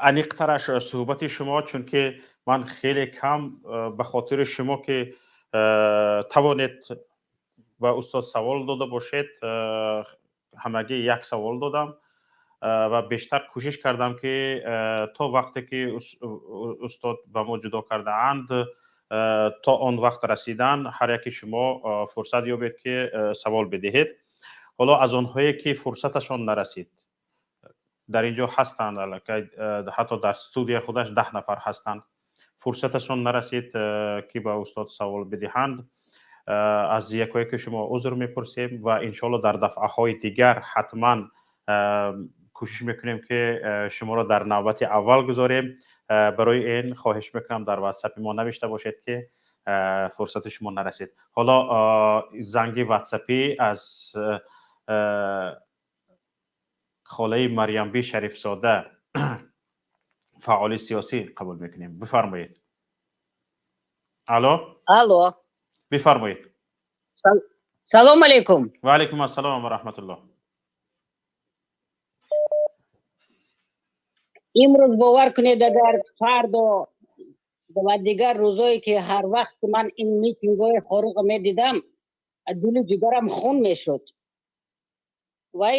аниқтараш суҳбати шумо, чунки ман хеле кам ба хотири шумо, ки тавонед ба устод савол дода бошед, ҳамагӣ як савол додам ва бештар кӯшиш кардам, ки то вақте ки устод ба мо ҷудо кардаанд, то он вақт расидан ҳар яки шумо фурсат ёбед, ки савол бидиҳед. Ҳоло аз онҳое ки фурсаташон нарасид, дар ин ҷо ҳастанд, ҳатто дар студия худаш 10 нафар ҳастанд, фурсаташон нарасид, ки ба устод савол бидиҳанд, аз якояки шумо узр мепурсем ва иншоалло дар дафъаҳои дигар ҳатман кӯшиш мекунем, ки шуморо дар навбати аввал гузорем. Барои ин хоҳиш мекунам, дар ватсапи мо навишта бошед, ки фурсати шумо нарасид. Ҳоло занги ватсапӣ аз холаи Марьямби Шарифзода, фаъоли сиёсӣ, қабул мекунем. Бифармоед. Алло. Алло. Бифармоед. Салом алейкум. Ва алейкум ассалом ва раҳматуллоҳ. Имрӯз, бовар кунед, агар фардо ва дигар рӯзое ки ҳар вақт ман ин митингҳои Хоруғ медидам, дили ҷигарам хун мешуд. Вай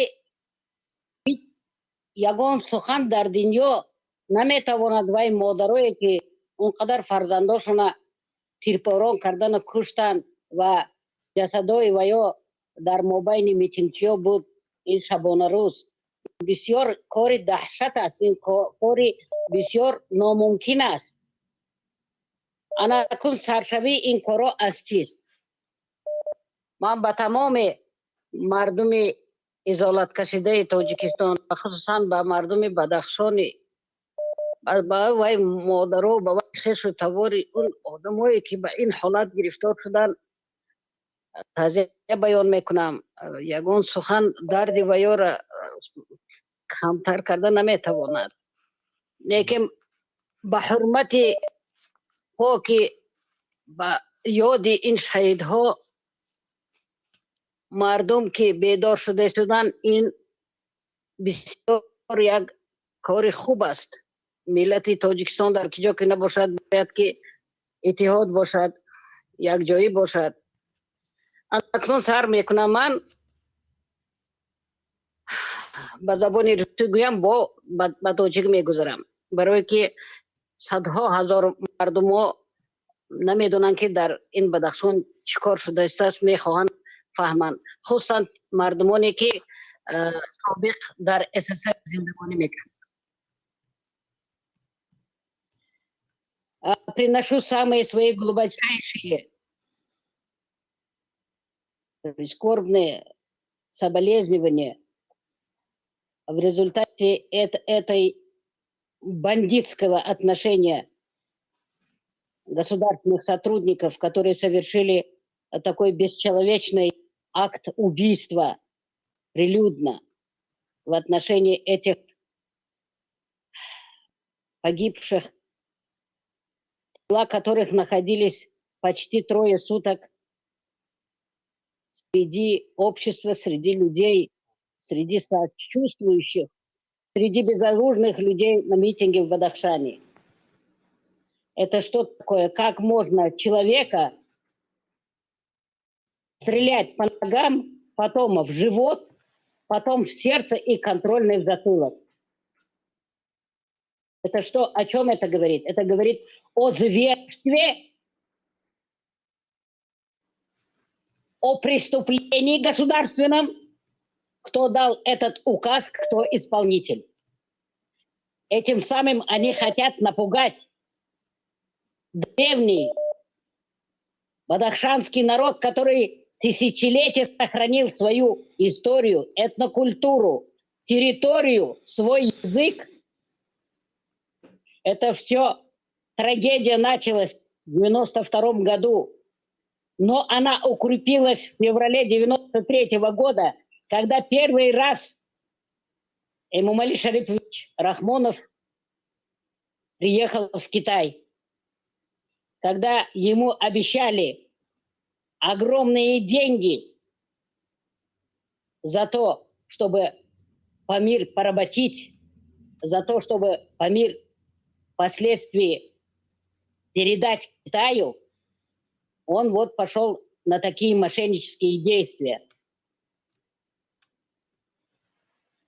ягон сухан дар дунё наметавонад вай модарое ки он қадар фарзандошона тирпорон кардану куштанд ва ҷасадои ваё дар мобайни митингчиё буд. Ин шабонарӯз бисёр кори даҳшат аст, ин кори бисёр номумкин аст. Анакун саршавии ин корҳо аз чист? Ман ба тамоми мардуми изолаткашидаи Тоҷикистон, хусусан ба мардуми Бадахшони, ба вай модаро, ба вай хешу табори он одамое ки ба ин ҳолат гирифтор шуданд, тазия баён мекунам. Ягон сухан дарди ваёра камтар карда наметавонад, лекин ба ҳурмати поки, ба ёди ин шаҳидҳо, мардум ки бедор шуда истоданд, ин бисёр як кори хуб аст. Миллати Тоҷикистон дар ки ҷо ки набошад, бояд ки иттиҳод бошад, якҷоӣ бошад. Акнун сар мекунам, ман ба забони русӣ гӯям, бо ба тоҷик мегузарам, барое ки садҳо ҳазор мардумо намедонанд, ки дар ин Бадахшон чӣ кор шуда истааст, мехоҳанд фаҳманд, хусусан мардумоне ки собиқ дар СССР зиндагонӣ мекарданд. Приношу самые свои глубочайшие прискорбные соболезнования в результате этой бандитского отношения государственных сотрудников, которые совершили такой бесчеловечный акт убийства прилюдно в отношении этих погибших, тела которых находились почти трое суток среди общества, среди людей, среди сочувствующих, среди безоружных людей на митинге в Бадахшане. Это что такое? Как можно человека стрелять по ногам, потом в живот, потом в сердце и контрольный в затылок? Это что, о чем это говорит? Это говорит о зверстве, о преступлении государственном. Кто дал этот указ, кто исполнитель. Этим самым они хотят напугать древний бадахшанский народ, который тысячелетия сохранил свою историю, этнокультуру, территорию, свой язык. Это все трагедия началась в 92 году, но она укрепилась в феврале 93 года, когда первый раз Эмомали Шарипович Рахмонов приехал в Китай, когда ему обещали огромные деньги за то, чтобы Памир поработить, за то, чтобы Памир впоследствии передать Китаю, он вот пошел на такие мошеннические действия.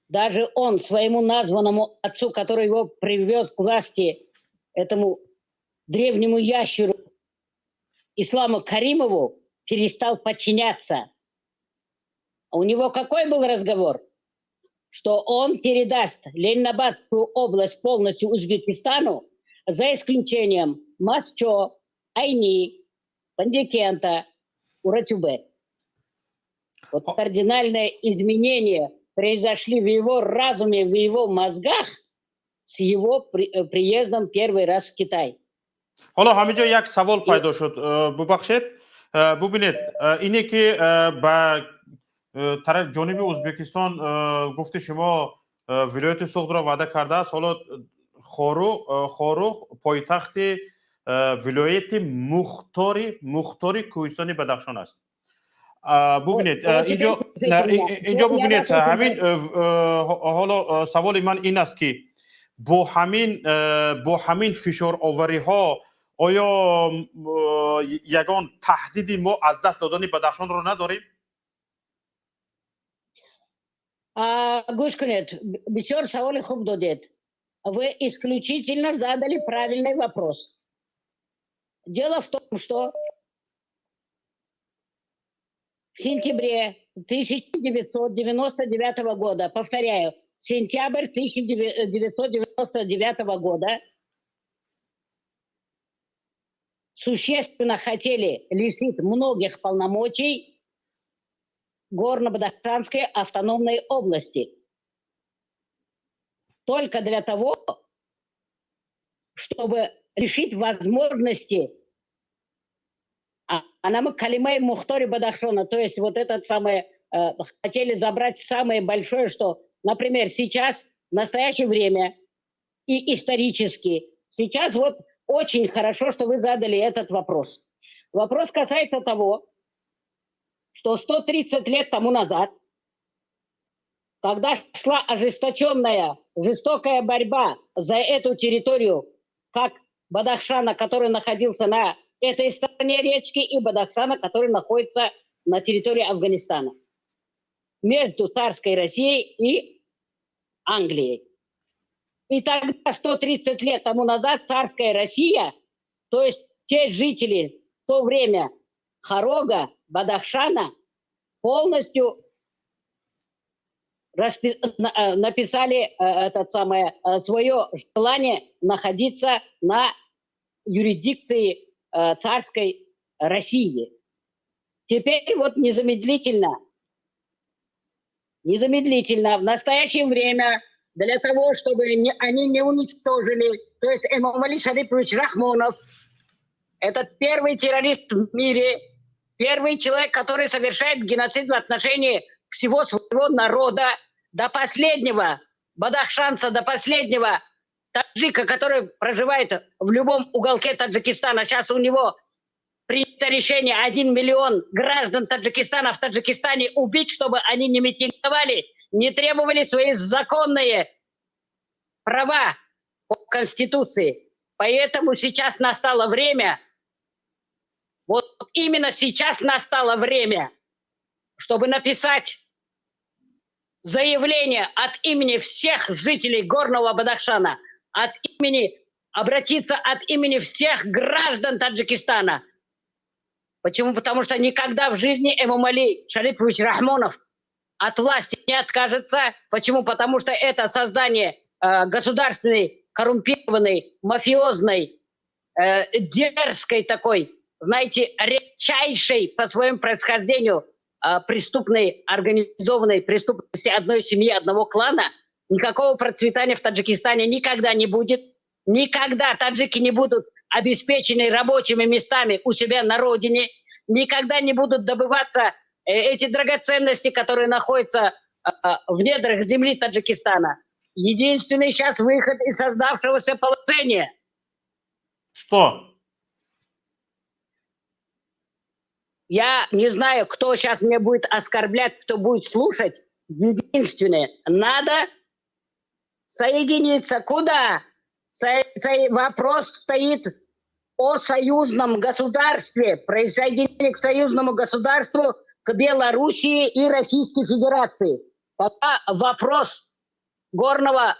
Даже он своему названному отцу, который его привез к власти, этому древнему ящеру Исламу Каримову, перестал подчиняться. У него какой был разговор? Что он передаст Ленинабадскую область полностью Узбекистану, за исключением Масчо, Айни, Пандикента, Уратюбе. Вот кардинальное изменение произошли в его разуме, в его мозгах с его приездом первый раз в Китай. Ҳоло ҳаминҷо як савол пайдо шуд, бубахшед, бубинед, ине ки ба тараф ҷониби Ӯзбекистон гуфти шумо вилояти Суғдро ваъда кардааст. Ҳоло Хоруғ пойтахти вилояти мухтори Кӯҳистони Бадахшон аст. Бубинед, инҷо бубинед, ҳамин ҳоло саволи ман ин аст, ки бо ҳамин фишоровариҳо оё ягон таҳдиди мо аз даст додани Бадахшонро надорем? Гӯш кунед, бисёр саволи хуб додед. Вы исключительно задали правильный вопрос. Дело в том, что в сентябре 1999 года, повторяю, сентябрь 1999 года существенно хотели лишить многих полномочий Горно-Бадахшанской автономной области. Только для того, чтобы решить возможности Калимай Мухтори Бадахшона, то есть вот этот самое, хотели забрать самое большое, что, например, сейчас, в настоящее время и исторически, сейчас вот очень хорошо, что вы задали этот вопрос. Вопрос касается того, что 130 лет тому назад, когда шла ожесточенная, жестокая борьба за эту территорию, как Бадахшана, который находился на этой стороне речки, и Бадахшана, который находится на территории Афганистана, между царской Россией и Англией. И тогда, 130 лет тому назад, царская Россия, то есть те жители в то время Хорога, Бадахшана, полностью написали свое желание находиться на юрисдикции царской России. Теперь вот незамедлительно, в настоящее время, для того, чтобы они не уничтожили, то есть Эмомали Шарипович Рахмонов, этот первый террорист в мире, первый человек, который совершает геноцид в отношении всего своего народа, до последнего бадахшанца, до последнего таджика, который проживает в любом уголке Таджикистана. Сейчас у него принято решение 1 миллион граждан Таджикистана в Таджикистане убить, чтобы они не митинговали, не требовали свои законные права по Конституции. Поэтому сейчас настало время, вот именно сейчас настало время, чтобы написать заявление от имени всех жителей Горного Бадахшана, обратиться от имени всех граждан Таджикистана. Почему? Потому что никогда в жизни Эмомали Шарипович Рахмонов от власти не откажется. Почему? Потому что это создание государственной, коррумпированной, мафиозной, дерзкой такой, знаете, редчайшей по своему происхождению преступной, организованной преступности одной семьи, одного клана. Никакого процветания в Таджикистане никогда не будет. Никогда таджики не будут обеспечены рабочими местами у себя на родине. Никогда не будут добываться эти драгоценности, которые находятся в недрах земли Таджикистана. Единственный сейчас выход из создавшегося положения. Что? Я не знаю, кто сейчас меня будет оскорблять, кто будет слушать. Единственное, надо соединиться. Куда? Вопрос стоит о союзном государстве, присоединении к союзному государству, к Белоруссии и Российской Федерации. Пока вопрос Горного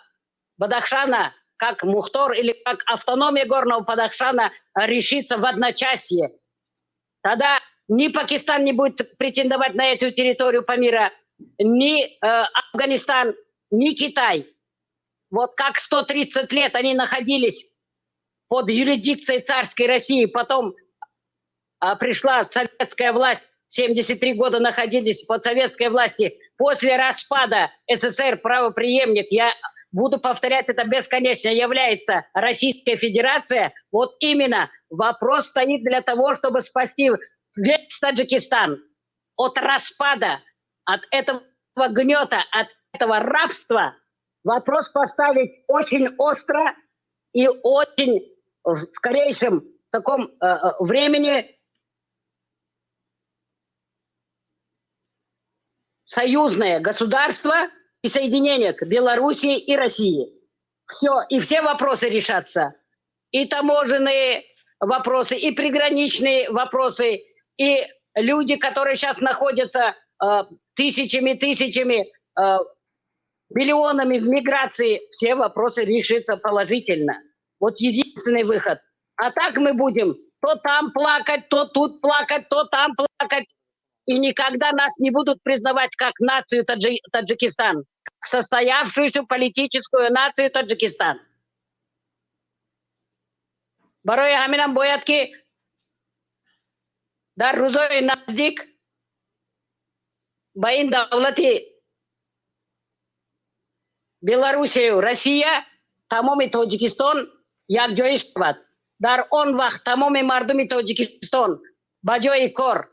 Бадахшана, как Мухтор или как автономия Горного Бадахшана, решится в одночасье. Тогда ни Пакистан не будет претендовать на эту территорию Памира, ни Афганистан, ни Китай. Вот как 130 лет они находились под юрисдикцией царской России, потом пришла советская власть, 73 года находились под советской власти. После распада СССР правопреемник, я буду повторять это бесконечно, является Российская Федерация. Вот именно вопрос стоит для того, чтобы спасти весь Таджикистан от распада, от этого гнета, от этого рабства. Вопрос поставить очень остро и очень в скорейшем таком времени союзное государство и соединение к Белоруссии и России. Все, и все вопросы решатся. И таможенные вопросы, и приграничные вопросы, и люди, которые сейчас находятся тысячами, миллионами в миграции, все вопросы решатся положительно. Вот единственный выход. А так мы будем то там плакать, то тут плакать, то там плакать. И никогда нас не будут признавать как нацию Таджикистан, как состоявшуюся политическую нацию Таджикистан. Барои ҳаминам бояд ки дар рӯзҳои наздик ба ин давлати Белоруссию, Россия, тамоми Тоҷикистон якҷоӣ шавад. Дар он вақт тамоми мардуми Тоҷикистон ба ҷои кор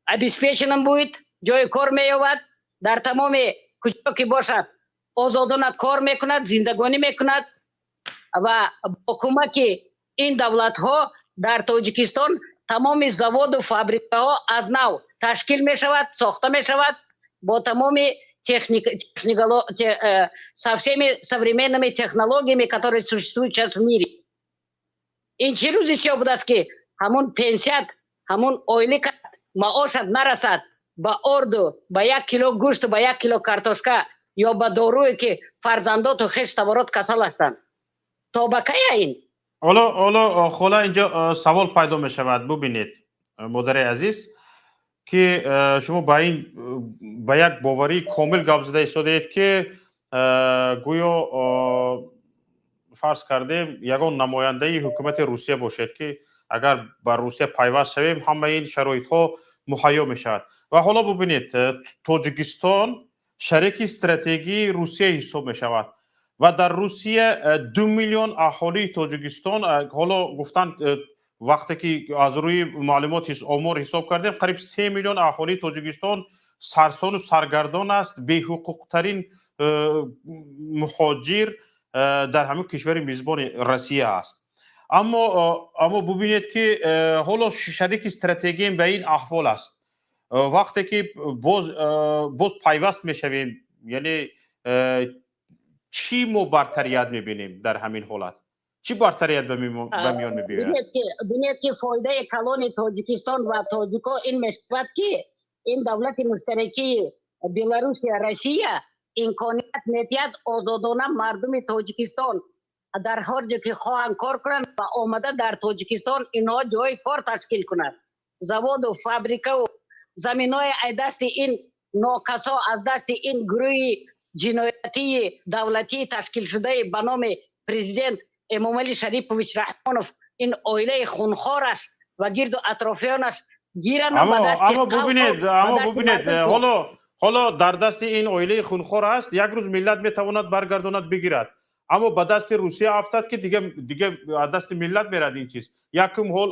обеспеченным будет, ҷои кор меёбад, дар тамоми куҷо ки бошад озодона кор мекунад, зиндагонӣ мекунад ва бо кӯмаки ин давлатҳо дар Тоҷикистон тамоми заводу фабрикаҳо аз нав ташкил мешавад, сохта мешавад бо тамоми со всеми современными технологиями, которые существуют сейчас в мире. Ин чӣ рӯзи сиёҳ будааст, ки ҳамун пенсият, ҳамун ойликат, маошат нарасад ба орду, ба 1 кило гӯшту ба 1 кило картошка ё ба доруе ки фарзандоту хеш таборот касал ҳастанд. То ба кая ин? Ҳоло хола, инҷо савол пайдо мешавад. Бубинед, модари азиз, ки шумо ба ин ба як боварии комил гап зада истодаед, ки гӯё фарз кардем ягон намояндаи ҳукумати Русия бошед, ки агар ба Русия пайваст шавем, ҳамаи ин шароитҳо муҳайё мешавад. Ва ҳоло бубинед, Тоҷикистон шарики стратегии Русия ҳисоб мешавад ва дар Русия 2 миллион аҳолии Тоҷикистон, ҳоло гуфтанд, вақте ки аз рӯи маълумот омор ҳисоб кардем, қариб 3 миллион аҳолии Тоҷикистон сарсону саргардон аст, беҳуқуқтарин муҳоҷир дар ҳамин кишвари мизбони Россия аст. Аммо бубинед, ки ҳоло шарики стратегиям ба ин аҳвол аст. Вақте ки боз пайваст мешавем, яъне чӣ мо бартарият мебинем дар ҳамин ҳолат? Чӣ бартарият ба миён мебиёяд? Бинед, ки фоидаи калони Тоҷикистон ва тоҷико ин мешавад, ки ин давлати муштаракии Беларусия, Россия имконият медиҳад озодона мардуми Тоҷикистон дар ҳар ҷо ки хоҳанд кор кунанд ва омада дар Тоҷикистон инҳо ҷои кор ташкил кунанд. Заводу, фабрикаву заминҳои ай дасти ин Нокасо аз дасти ин гурӯҳи ҷиноятии давлатии ташкилшудаи ба номи президент Эмомалӣ Шарипович Раҳмонов, ин оилаи хунхораш ва гирду атрофиёнаш гиранд. Аммо бубинед, аммо бубинед, ҳоло дар дасти ин оилаи хунхор аст, як рӯз миллат метавонад баргардонад, бигирад, аммо ба дасти Русия афтад, ки дига аз дасти миллат мерад ин чиз. Якум ҳол,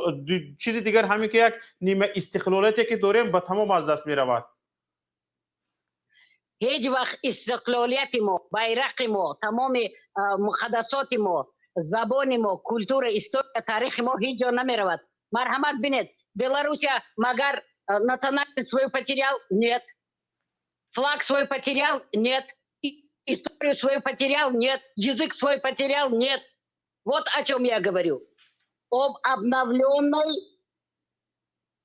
чизи дигар ҳамин ки як нима истиқлолияте ки дорем, ба тамом аз даст меравад. Ҳеҷ вақт истиқлолияти мо, байрақи мо, тамоми муқаддасоти мо, забони мо, культура, история, таърихи мо ҳеҷ ҷо намеравад. Марҳамат, бинед, Белоруссия магар национальность свою потерял? Нет. Флаг свой потерял? Нет. Историю свою потерял? Нет. Язык свой потерял? Нет. Вот о чем я говорю: об обновленной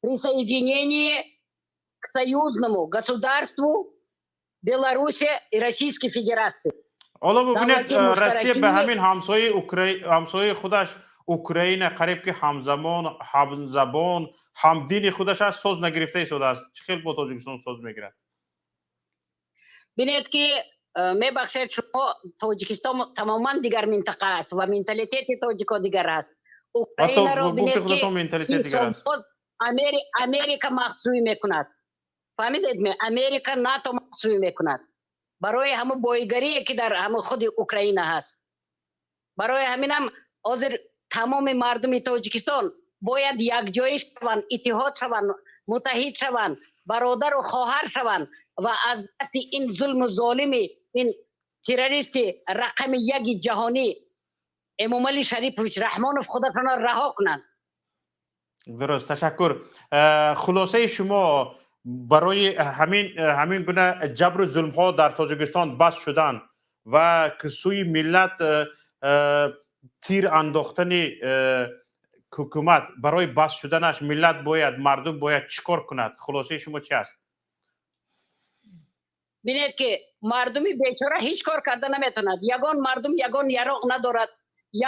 присоединении к союзному государству Беларуси и Российской Федерации. Ҳоло бубинед, Россия ба ҳамин ҳамсояи худаш Украина, қариб ки ҳамзамон, ҳамзабон, ҳамдини худаш аст, соз нагирифта истодааст. Чӣ хел бо Тоҷикистон соз мегирад? Бинед ки, мебахшед, шумо, Тоҷикистон тамоман дигар минтақа аст ва менталитети тоҷико дигар аст. Украинаро бинед ки Америка махсуӣ мекунад, фаҳмидед? Америка, НАТО махсуӣ мекунад барои ҳамун боигарие ки дар ҳамун худи Украина ҳаст. Барои ҳаминам ҳозир тамоми мардуми Тоҷикистон бояд якҷоӣ шаванд, иттиҳод шаванд, муттаҳид шаванд, бародару хоҳар шаванд ва аз дасти ин зулму золими, ин террористи рақами яки ҷаҳонӣ Эмомалӣ Шарипович Раҳмонов худашонро раҳо кунанд. Дуруст, ташаккур. Хулосаи шумо барои ҳамин гуна ҷабру зулмҳо дар Тоҷикистон бас шудан ва сӯи миллат тир андохтани ҳукумат, барои бас шуданаш миллат бояд, мардум бояд чӣ кор кунад? Хулосаи шумо чи аст? Бинед ки мардуми бечора ҳеҷ кор карда наметавонад. Ягон мардум ягон яроқ надорад,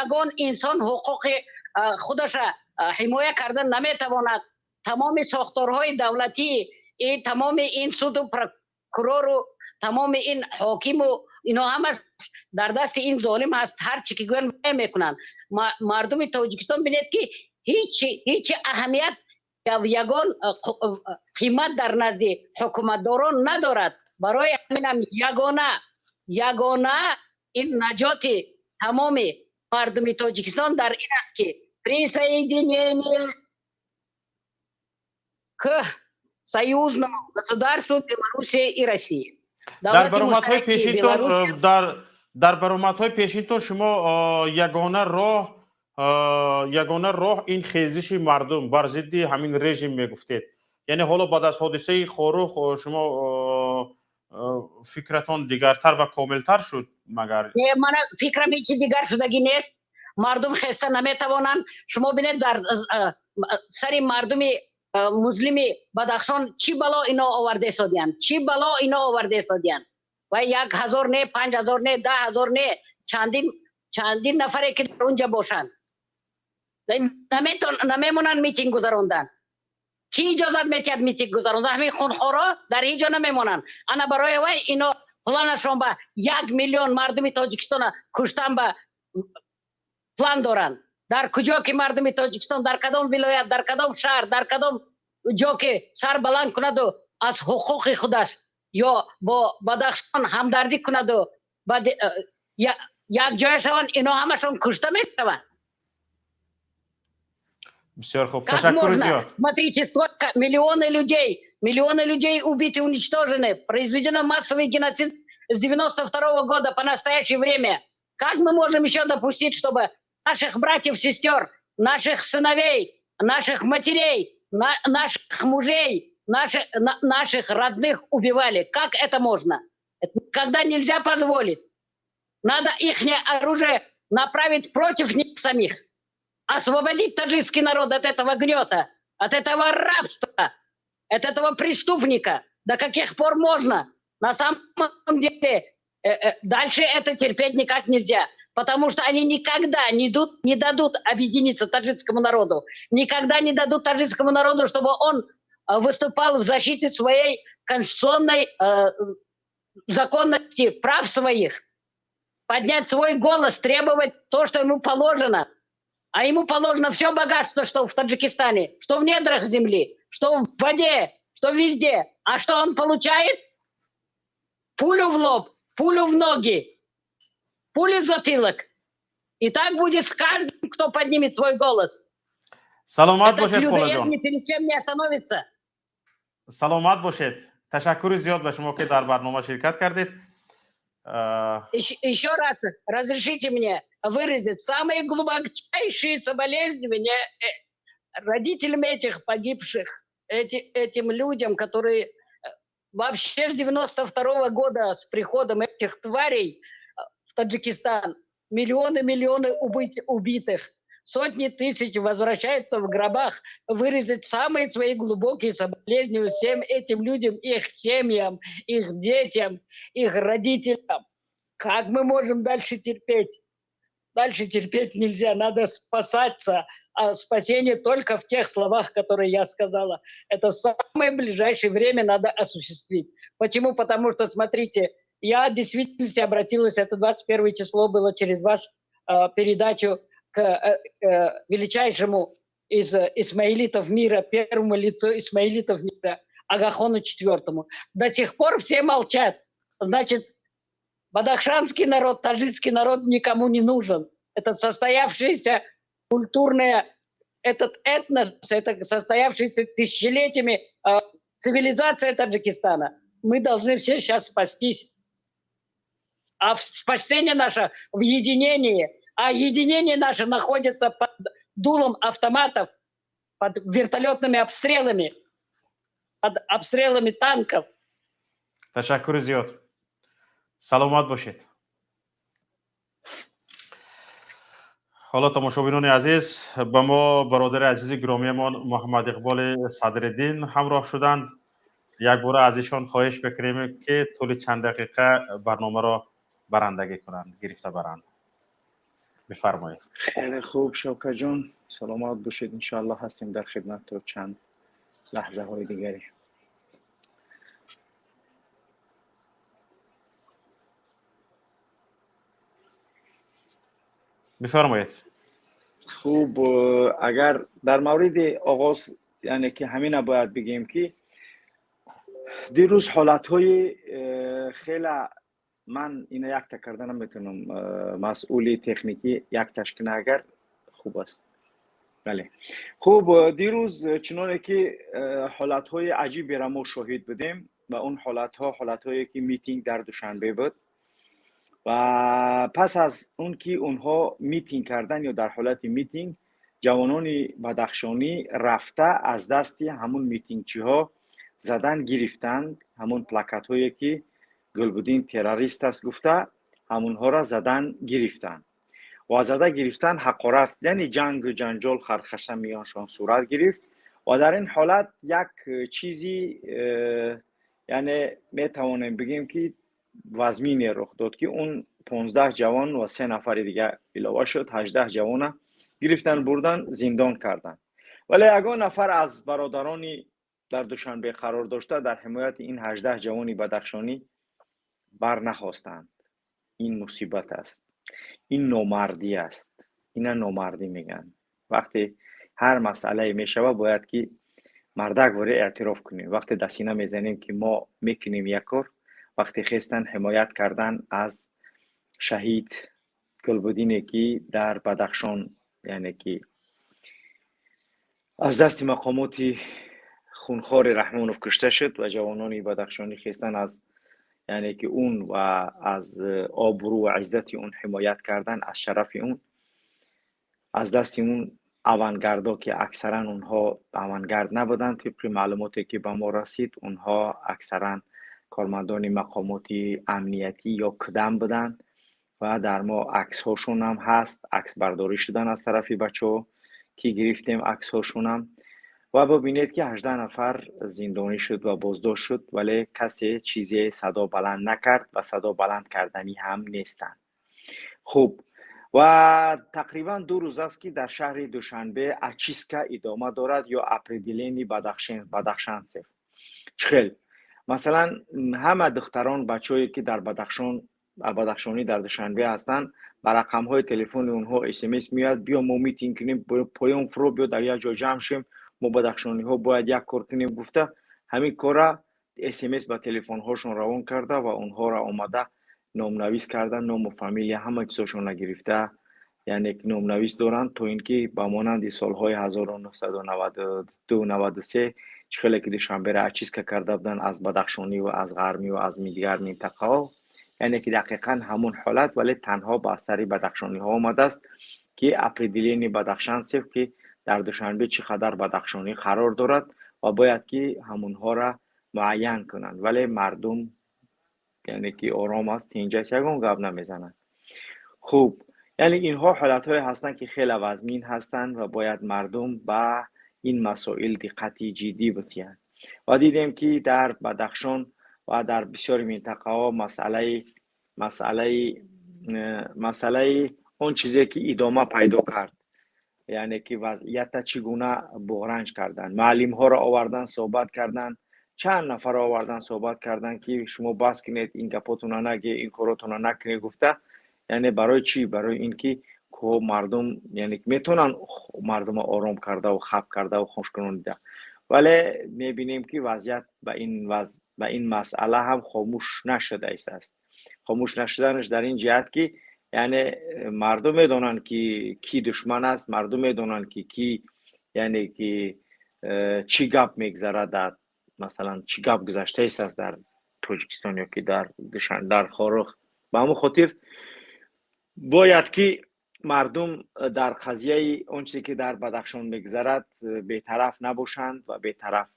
ягон инсон ҳуқуқи худаша ҳимоя карда наметавонад. Тамоми сохторҳои давлатӣ, тамоми ин суду прокурору, тамоми ин ҳокиму, ино ҳамаш дар дасти ин золим ҳаст. Ҳар чӣ ки гӯянд, мекунанд. Мардуми Тоҷикистон, бинед ки ҳеҷ аҳамият, ягон қимат дар назди ҳукуматдорон надорад. Барои ҳаминам ягона ин наҷоти тамоми мардуми Тоҷикистон дар ин аст ки присоединение к союзному государству Белоруссии и России. Дар баромадҳои пешинтон шумо ягона роҳ ин хезиши мардум бар зидди ҳамин режим мегуфтед. Яъне ҳоло баъд аз ҳодисаи Хорух шумо фикратон дигартар ва комилтар шуд магар? Мана, фикрам ҳечи дигар шудагӣ нест. Мардум хеста наметавонанд. Шумо бинед, дар сари мардуми музлими Бадахшон чӣ бало ино оварда истодиянд, чӣ бало ино оварда истодиянд. Ва 1000 не, 5000 не, 10,000 не, чандин чандин нафаре ки дар унҷа бошанд, намемонанд митинг гузарондан. Кӣ иҷозат метиҳад митинг гузарондан? Ҳамин хунхоро дар ҳеҷ ҷо намемонанд. Ана барои вай ино планашон ба 1 миллион мардуми Тоҷикистона куштан ба план доранд. Дар куҷо ки мардуми Тоҷикистон, дар кадом вилоят, дар кадом шаҳр, дар кадом ҷо ки сар баланд кунаду аз ҳуқуқи худаш ё бо Бадахшон ҳамдардӣ кунаду якҷоя шаванд, ино ҳамашон кушта мешаванд. Бисёр хуб, ташаккури зиёд. Смотрите, сколько миллионы людей убиты, уничтожены, произведено массовый геноцид с 92 года по настоящее время. Как мы можем еще допустить, чтобы наших братьев, сестер, наших сыновей, наших матерей, наших мужей, наших родных убивали? Как это можно? Это никогда нельзя позволить. Надо их оружие направить против них самих. Освободить таджикский народ от этого гнета, от этого рабства, от этого преступника. До каких пор можно? На самом деле дальше это терпеть никак нельзя, потому что они никогда не дадут объединиться таджикскому народу, никогда не дадут таджикскому народу, чтобы он выступал в защите своей конституционной законности прав своих, поднять свой голос, требовать то, что ему положено. А ему положено все богатство, что в Таджикистане, что в недрах земли, что в воде, что везде. А что он получает? Пулю в лоб, пулю в ноги, пулю в затылок. И так будет с каждым, кто поднимет свой голос. Саломат Этот бошед, людоед холаҷон. ни перед чем не остановится. Саломат бошед, ташаккури зиёд ба шумо, ки дар барнома ширкат кардед. Еще раз разрешите мне выразить самые глубочайшие соболезнования родителям этих погибших, этим людям, которые вообще с 92 года, с приходом этих тварей в Таджикистан, миллионы-миллионы убитых, сотни тысяч возвращаются в гробах, выразить самые свои глубокие соболезнования всем этим людям, их семьям, их детям, их родителям. Как мы можем дальше терпеть? Дальше терпеть нельзя, надо спасаться. А спасение только в тех словах, которые я сказала. Это в самое ближайшее время надо осуществить. Почему? Потому что, смотрите, я в действительности обратилась, это 21 число было, через вашу передачу к величайшему из исмаилитов мира, первому лицу исмаилитов мира, Агахону IV. До сих пор все молчат. Значит, бадахшанский народ, таджикский народ никому не нужен. Это состоявшаяся культурная, этот этнос, это состоявшаяся тысячелетиями цивилизация Таджикистана. Мы должны все сейчас спастись. А спасение наше в единении. А единение наше находится под дулом автоматов, под вертолетными обстрелами, под обстрелами танков. Ташаккури зиёд, саломат бошед. Ҳоло, тамошобинони азиз, ба мо бародари азизи гиромиямон Муҳаммад Иқболи Садриддин ҳамроҳ шуданд. Якбора аз ишон хоҳиш мекунем, ки тӯли чанд дақиқа барномаро барандагӣ кунанд, гирифта баранд. Бифармоед. Хеле хуб, Шавкатҷон, саломат бошед. Иншоаллоҳ, ҳастем дар хидмат то чанд лаҳзаҳои дигаре. Бифармоед. Хуб, агар дар мавриди оғоз, яъне ки ҳамина бояд бигем, ки дирӯз ҳолатҳои хела, ман ина якта карда наметавонам, масъули техникӣ якташ кина, агар хуб аст. Бале, хуб, дирӯз чуноне ки ҳолатҳои аҷиберо мо шоҳид будем ва он ҳолатҳо ҳолатҳое ки митинг дар Душанбе буд ва пас аз он ки онҳо митинг кардан ё дар ҳолати митинг ҷавонони бадахшонӣ рафта аз дасти ҳамун митингчиҳо задан гирифтанд, ҳамун плакатҳое ки Гулбуддин террорист аст гуфта, ҳамунҳоро задан гирифтанд ва зада гирифтан, ҳақорат, яъне ҷангу ҷанҷол, хархаша миёншон сурат гирифт. Ва дар ин ҳолат як чизи, яъне метавонем бигем, ки вазмине рух дод, ки он 15 ҷавон ва се нафари дига илова шуд, 18 ҷавона гирифтан, бурдан, зиндон карданд. Вале ягон нафар аз бародарони дар Душанбе қарор дошта дар ҳимояти ин 18 ҷавони бадахшонӣ барнахостанд. Ин мусибат аст, ин номардӣ аст, ина номардӣ мегӯянд. Вақте ҳар масъалае мешавад, бояд ки мардак воре эътироф кунем, вақте дастина мезанем, ки мо мекунем як кор. Вақте хестан ҳимоят кардан аз шаҳид Гулбудине, ки дар Бадахшон, яъне ки аз дасти мақомоти хунхори Раҳмонов кушта шуд, ва ҷавонони бадахшонӣ хестан аз, яъне ки он ва аз обрӯ ва иззати он ҳимоят кардан, аз шарафи он, аз дасти он авангардо, ки аксаран онҳо авангард набуданд, тибқи маълумоте ки ба мо расид, онҳо аксаран кормандони мақомоти амниятӣ ё кудам буданд ва дар мо аксҳошонам ҳаст, аксбардорӣ шудан аз тарафи бачаҳо, ки гирифтем аксҳошонам. Ва бибинед, ки 18 нафар зиндонӣ шуд ва боздошт шуд, вале касе чизе садо баланд накард ва садо баланд карданӣ ҳам нестанд. Хуб, ва тақрибан 2 рӯз аст, ки дар шаҳри Душанбе очистка идома дорад ё определение бадахшанцев чихел. Масалан, ҳама духтарон, бачаҳое ки дар Бадахшон, бадахшонӣ дар Душанбе ҳастанд, ба рақамҳои телефони онҳо СМС меояд: биё, мо митинг кунем, поён фуро биё, дар як ҷо ҷамъ шем, мо бадахшониҳо бояд як кор кунем гуфта, ҳамин корра СМС ба телефонҳошон равон карда ва онҳоро омада номнавис карда, ному фамилия, ҳама чизошонро гирифта, яъне номнавис доранд, то ин ки ба монанди солҳои 1992, 93, чӣ хеле ки Душанберо очистка карда буданд аз бадахшонӣ ва аз ғармӣ ва аз дигар минтақаҳо, яъне ки дақиқан ҳамон ҳолат, вале танҳо ба сари бадахшониҳо омадааст, ки определение бадахшанцев, ки дар Душанбе чӣ қадар бадахшонӣ қарор дорад ва бояд ки ҳамонҳоро муайян кунанд. Вале мардум, яъне ки ором аст, тинҷ аст, ягон гап намезананд. Хуб, яъне инҳо ҳолатҳое ҳастанд, ки хеле вазмин ҳастанд ва бояд мардум ба ин масоил диққати ҷиддӣ бидиҳанд. Ва дидем, ки дар Бадахшон ва дар бисёри минтақаҳо масъалаи он чизе ки идома пайдо кард, яъне ки вазъията чӣ гуна буғранҷ карданд. Муаллимҳоро овардан, суҳбат карданд, чанд нафарро овардан, суҳбат карданд, ки шумо бас кунед, ин гапотона наге, ин коротона накунед гуфта. Яъне барои чӣ? Барои ин ки мардум, яъне метавонанд мардума ором кардаву хаб кардаву хомӯшкунонида, вале мебинем, ки вазъият ба ин масъала ҳам хомӯш нашуда истааст. Хомӯш нашуданаш дар ин ҷиҳат, ки яъне мардум медонанд, ки кӣ душман аст, мардум медонанд, ки кӣ, яъне ки чӣ гап мегзарад дар, масалан, чӣ гап гузаштаист дар Тоҷикистон ё ки дар Хоруғ. Ба ҳамон хотир бояд ки мардум дар қазияи он чизе ки дар Бадахшон мегузарад, бетараф набошанд ва бетараф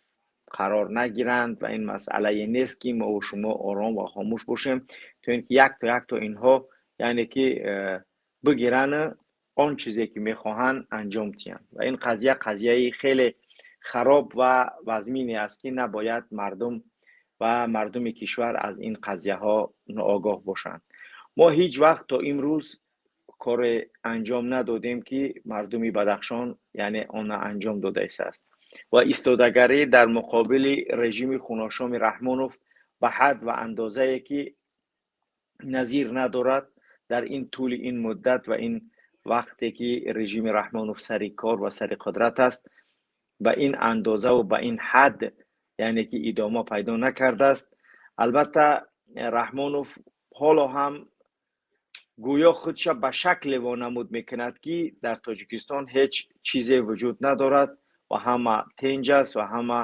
қарор нагиранд. Ва ин масъалае нест, ки мову шумо ором ва хомӯш бошем, то ин ки якто якто инҳо, яъне ки бигиранд, он чизе ки мехоҳанд, анҷом диҳанд. Ва ин қазия қазияи хеле хароб ва вазмине аст, ки набояд мардум ва мардуми кишвар аз ин қазияҳо ноогоҳ бошанд. Мо ҳеҷ вақт то имрӯз коре анҷом надодем, ки мардуми Бадахшон, яъне она анҷом дода истааст. Ва истодагарӣ дар муқобили режими хуношоми Раҳмонов ба ҳад ва андозае ки назир надорад дар ин тӯли ин муддат ва ин вақте ки режими Раҳмонов сари кор ва сари қудрат аст, ба ин андозаву ба ин ҳад, яъне ки идома пайдо накардааст. Албатта, Раҳмонов ҳоло ҳам гӯё худша ба шакле вонамуд мекунад, ки дар Тоҷикистон ҳеҷ чизе вуҷуд надорад ва ҳама тинҷ аст ва ҳама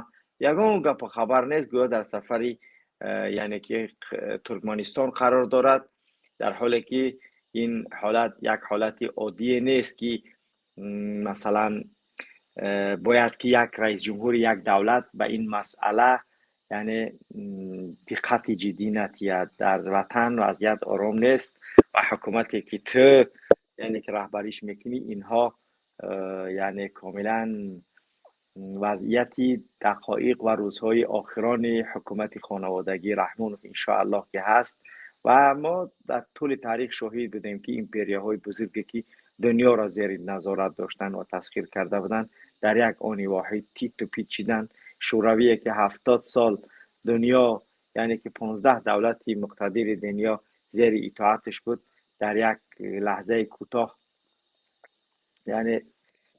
ягон гапу хабар нест, гӯё дар сафари яъне ки Туркманистон қарор дорад, дар ҳоле ки ин ҳолат як ҳолати оддие нест, ки масалан бояд ки як раисҷумҳури як давлат ба ин масъала, яъне диққати ҷиддӣ натиҳад. Дар ватан вазъият ором нест ва ҳукумате ки ту, яъне ки раҳбариш мекунӣ, инҳо яъне комилан вазъияти дақоиқ ва рӯзҳои охирони ҳукумати хонаводагии Раҳмонов, иншоаллоҳ, ки ҳаст. Ва мо дар тӯли таърих шоҳид будем, ки империяҳои бузурге ки дунёро зери назорат доштанд ва тасхир карда буданд, дар як они воҳид титу пит шиданд. Шӯравие ки 70 сол дунё, яъне ки 15 давлати муқтадири дунё зери итоаташ буд, дар як лаҳзаи кӯтоҳ, яъне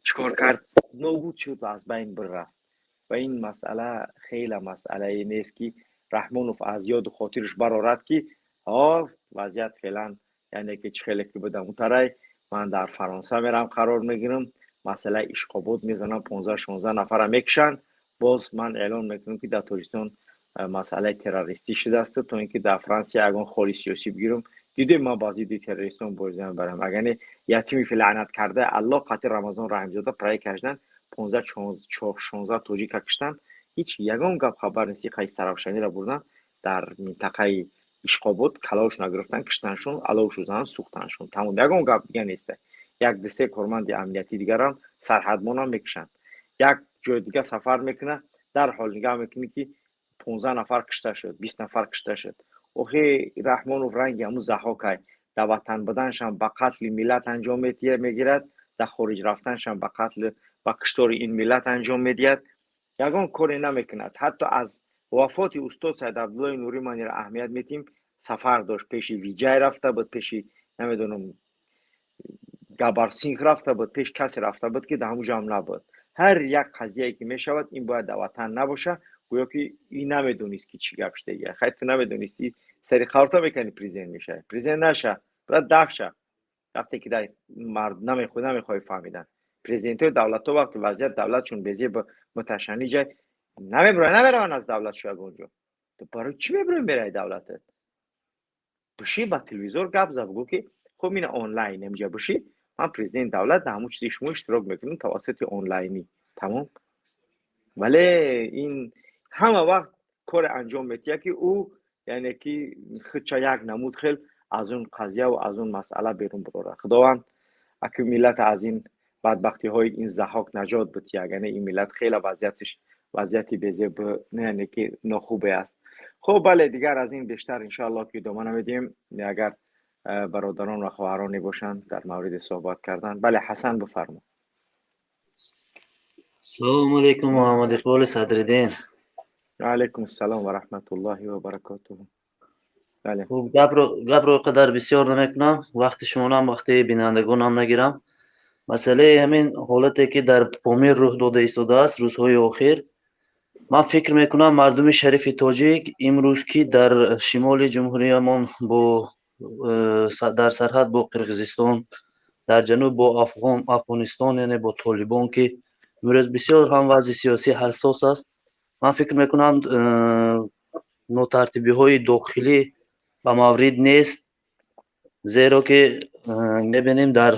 чӣ кор кард? Нобуд шуд ва аз байн бирафт. Ва ин масъала хеле масъалае нест, ки Раҳмонов аз ёду хотираш барорад, ки вазъият феълан, яъне ки чӣ хеле ки будам утарай, ман дар Фаронса мерам, қарор мегирам, масъалаи Ишқобод мезанам, 15, 16 нафара мекушанд, боз ман эълон мекунам, ки дар Тоҷикистон масъалаи террористӣ шудааст, то ин ки дар Франсия ягон холи сиёсӣ бигирам. Дидем, ман ба зидди террористон мубориза мебарам. Агар не, ятими лаънат карда Аллоҳ қатъи Рамазон Раҳимзода проект кашидан, 15, 16 тоҷика киштанд, ҳеҷ ягон гап хабар нест. Иқаи Саравшаниро бурдан дар минтақаи Ишқобод, каловшона гирифтан, киштаншон, аловшу зан сӯхтаншон, тамом, ягон гап дига нест. Як ду се корманди амниятӣ дигарам сарҳадмонам мекушанд. Як ҷои дига сафар мекунад, дарҳол нигаҳ мекунӣ, ки 15 нафар кушта шуд, 20 нафар кушта шуд. Охи, Раҳмонов ранги ҳамун Заҳокай: дар ватан буданшам ба қатли миллат анҷом мегирад, дар хориҷ рафтаншам ба қатли, ба куштори ин миллат анҷом медиҳад. Ягон коре намекунад, ҳатто аз Вафоти устод Саид Абдуллои Нурӣ ман ира аҳамият метиҳем. Сафар дошт, пеши Виҷай рафта буд, пеши намедонам Габарсинг рафта буд, пеш касе рафта буд, ки дар ҳамун ҷамъ набуд. Ҳар як қазияе ки мешавад, ин бояд дар ватан набоша. Гӯё ки ин намедонист, ки чӣ гап шудагия. Хай, ту намедонисти, сари қаврта мекунӣ, президент мешавӣ. Президент наша, бояд даф ша. Вақте ки мард намехоҳӣ фаҳмидан, президентҳои давлатҳо вақти вазъият давлатшон безеб муташанниҷа намебироянд, намераванд аз давлат шу ягон ҷо. Ту барои чӣ мебирои, мераи давлатат? Биши, ба телевизор гап за, бугӯ, ки хуб, ина онлайн инҷа биши, ман президент давлат, дар ҳамун чизи шумо иштирок мекунам тавассути онлайнӣ, тамом. Вале ин ҳама вақт коре анҷом метиҳад, ки ӯ, яъне ки худча як намуд хел аз он қазия ва аз он масъала берун бирорад. Худованд аки миллата аз ин бадбахтиҳои ин Заҳок наҷот битиҳад. Яъне ин миллат хеле вазъиятиш вазъияти безеб, яъне ки нохубе аст. Хуб, бале, дигар аз ин бештар иншоалло ки идома намедиҳем. Агар бародарон ва хоҳароне бошанд дар мавриди суҳбат кардан. Бале, Ҳасан, бифармо. Салому алейкум, Муҳаммад Иқболи Садриддин. Алейкум ассалом ва раҳматуллоҳи ва баракотуҳ. Бале. Хуб, гапро қадар бисёр намекунам, вақти шумонам, вақти бинандагонам нагирам. Масъалаи ҳамин ҳолате ки дар Помир рух дода истодааст рӯзҳои охир, ман фикр мекунам, мардуми шарифи тоҷик имрӯз, ки дар шимоли ҷумҳуриямон бо дар сарҳад бо Қирғизистон, дар ҷануб бо Афғонистон, яъне бо Толибон, ки имрӯз бисёр ҳам вазъи сиёсӣ ҳассос аст, ман фикр мекунам, нотартибиҳои дохилӣ ба маврид нест, зеро ки мебинем, дар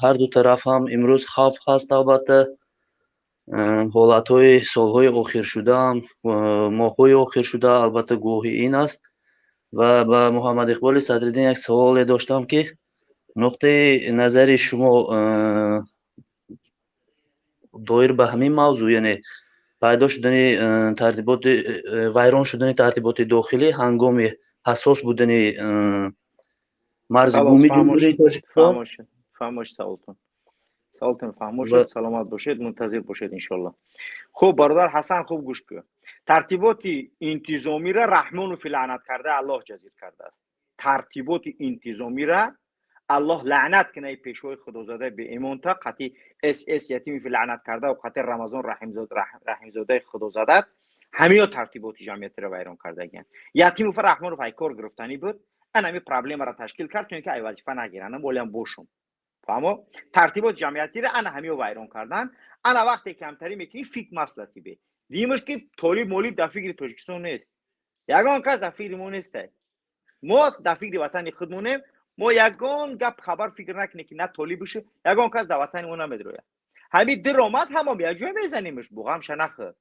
ҳар ду тараф ҳам имрӯз хавф ҳаст. Албатта, ҳолатҳои солҳои охиршудаам, моҳҳои охиршуда албатта гувоҳи ин аст. Ва ба Муҳаммад Иқболи Садриддин як саволе доштам, ки нуқтаи назари шумо доир ба ҳамин мавзӯъ, яъне пайдо шудани тартиботи, вайрон шудани тартиботи дохилӣ ҳангоми ҳассос будани марзи буми Ҷумҳурии Тоҷикистон. Фаҳмош, саволтон фаҳмо шуд. Саломат бошед, мунтазир бошед, иншолло. Хуб, бародар Ҳасан, хуб гӯш кун. Тартиботи интизомиро Раҳмонофи лаънат карда Аллоҳ ҷазир кардааст. Тартиботи интизомира Аллоҳ лаънат кина, и пешвои худозодаи беимонта, қати СС Ятимофи лаънат карда ва қати Рамазон Раҳимзодаи худозадат. Ҳамиё тартиботи ҷамъиятиро вайрон кардагиянд. Ятимов Раҳмонов ай кор гирифтанӣ буд, ан ҳами проблемаро ташкил кард, то ин ки ай вазифа нагиранд, волиам бошум. Фаҳмо, тартиботи ҷамъиятиро ана ҳамиё вайрон кардан. Ана вақте камтарӣ мекунӣ, фик маслати бе димаш, ки толиб молиб дар фикри Тоҷикистон нест, ягон кас дар фикри мо несте. Мо дар фикри ватани худмонем. Мо ягон гап хабар фикр накунем, ки на толиб бише, ягон кас дар ватани мо намедрояд. Ҳами дир омад, ҳамом якҷоя мезанимш, буғамша нахӯр.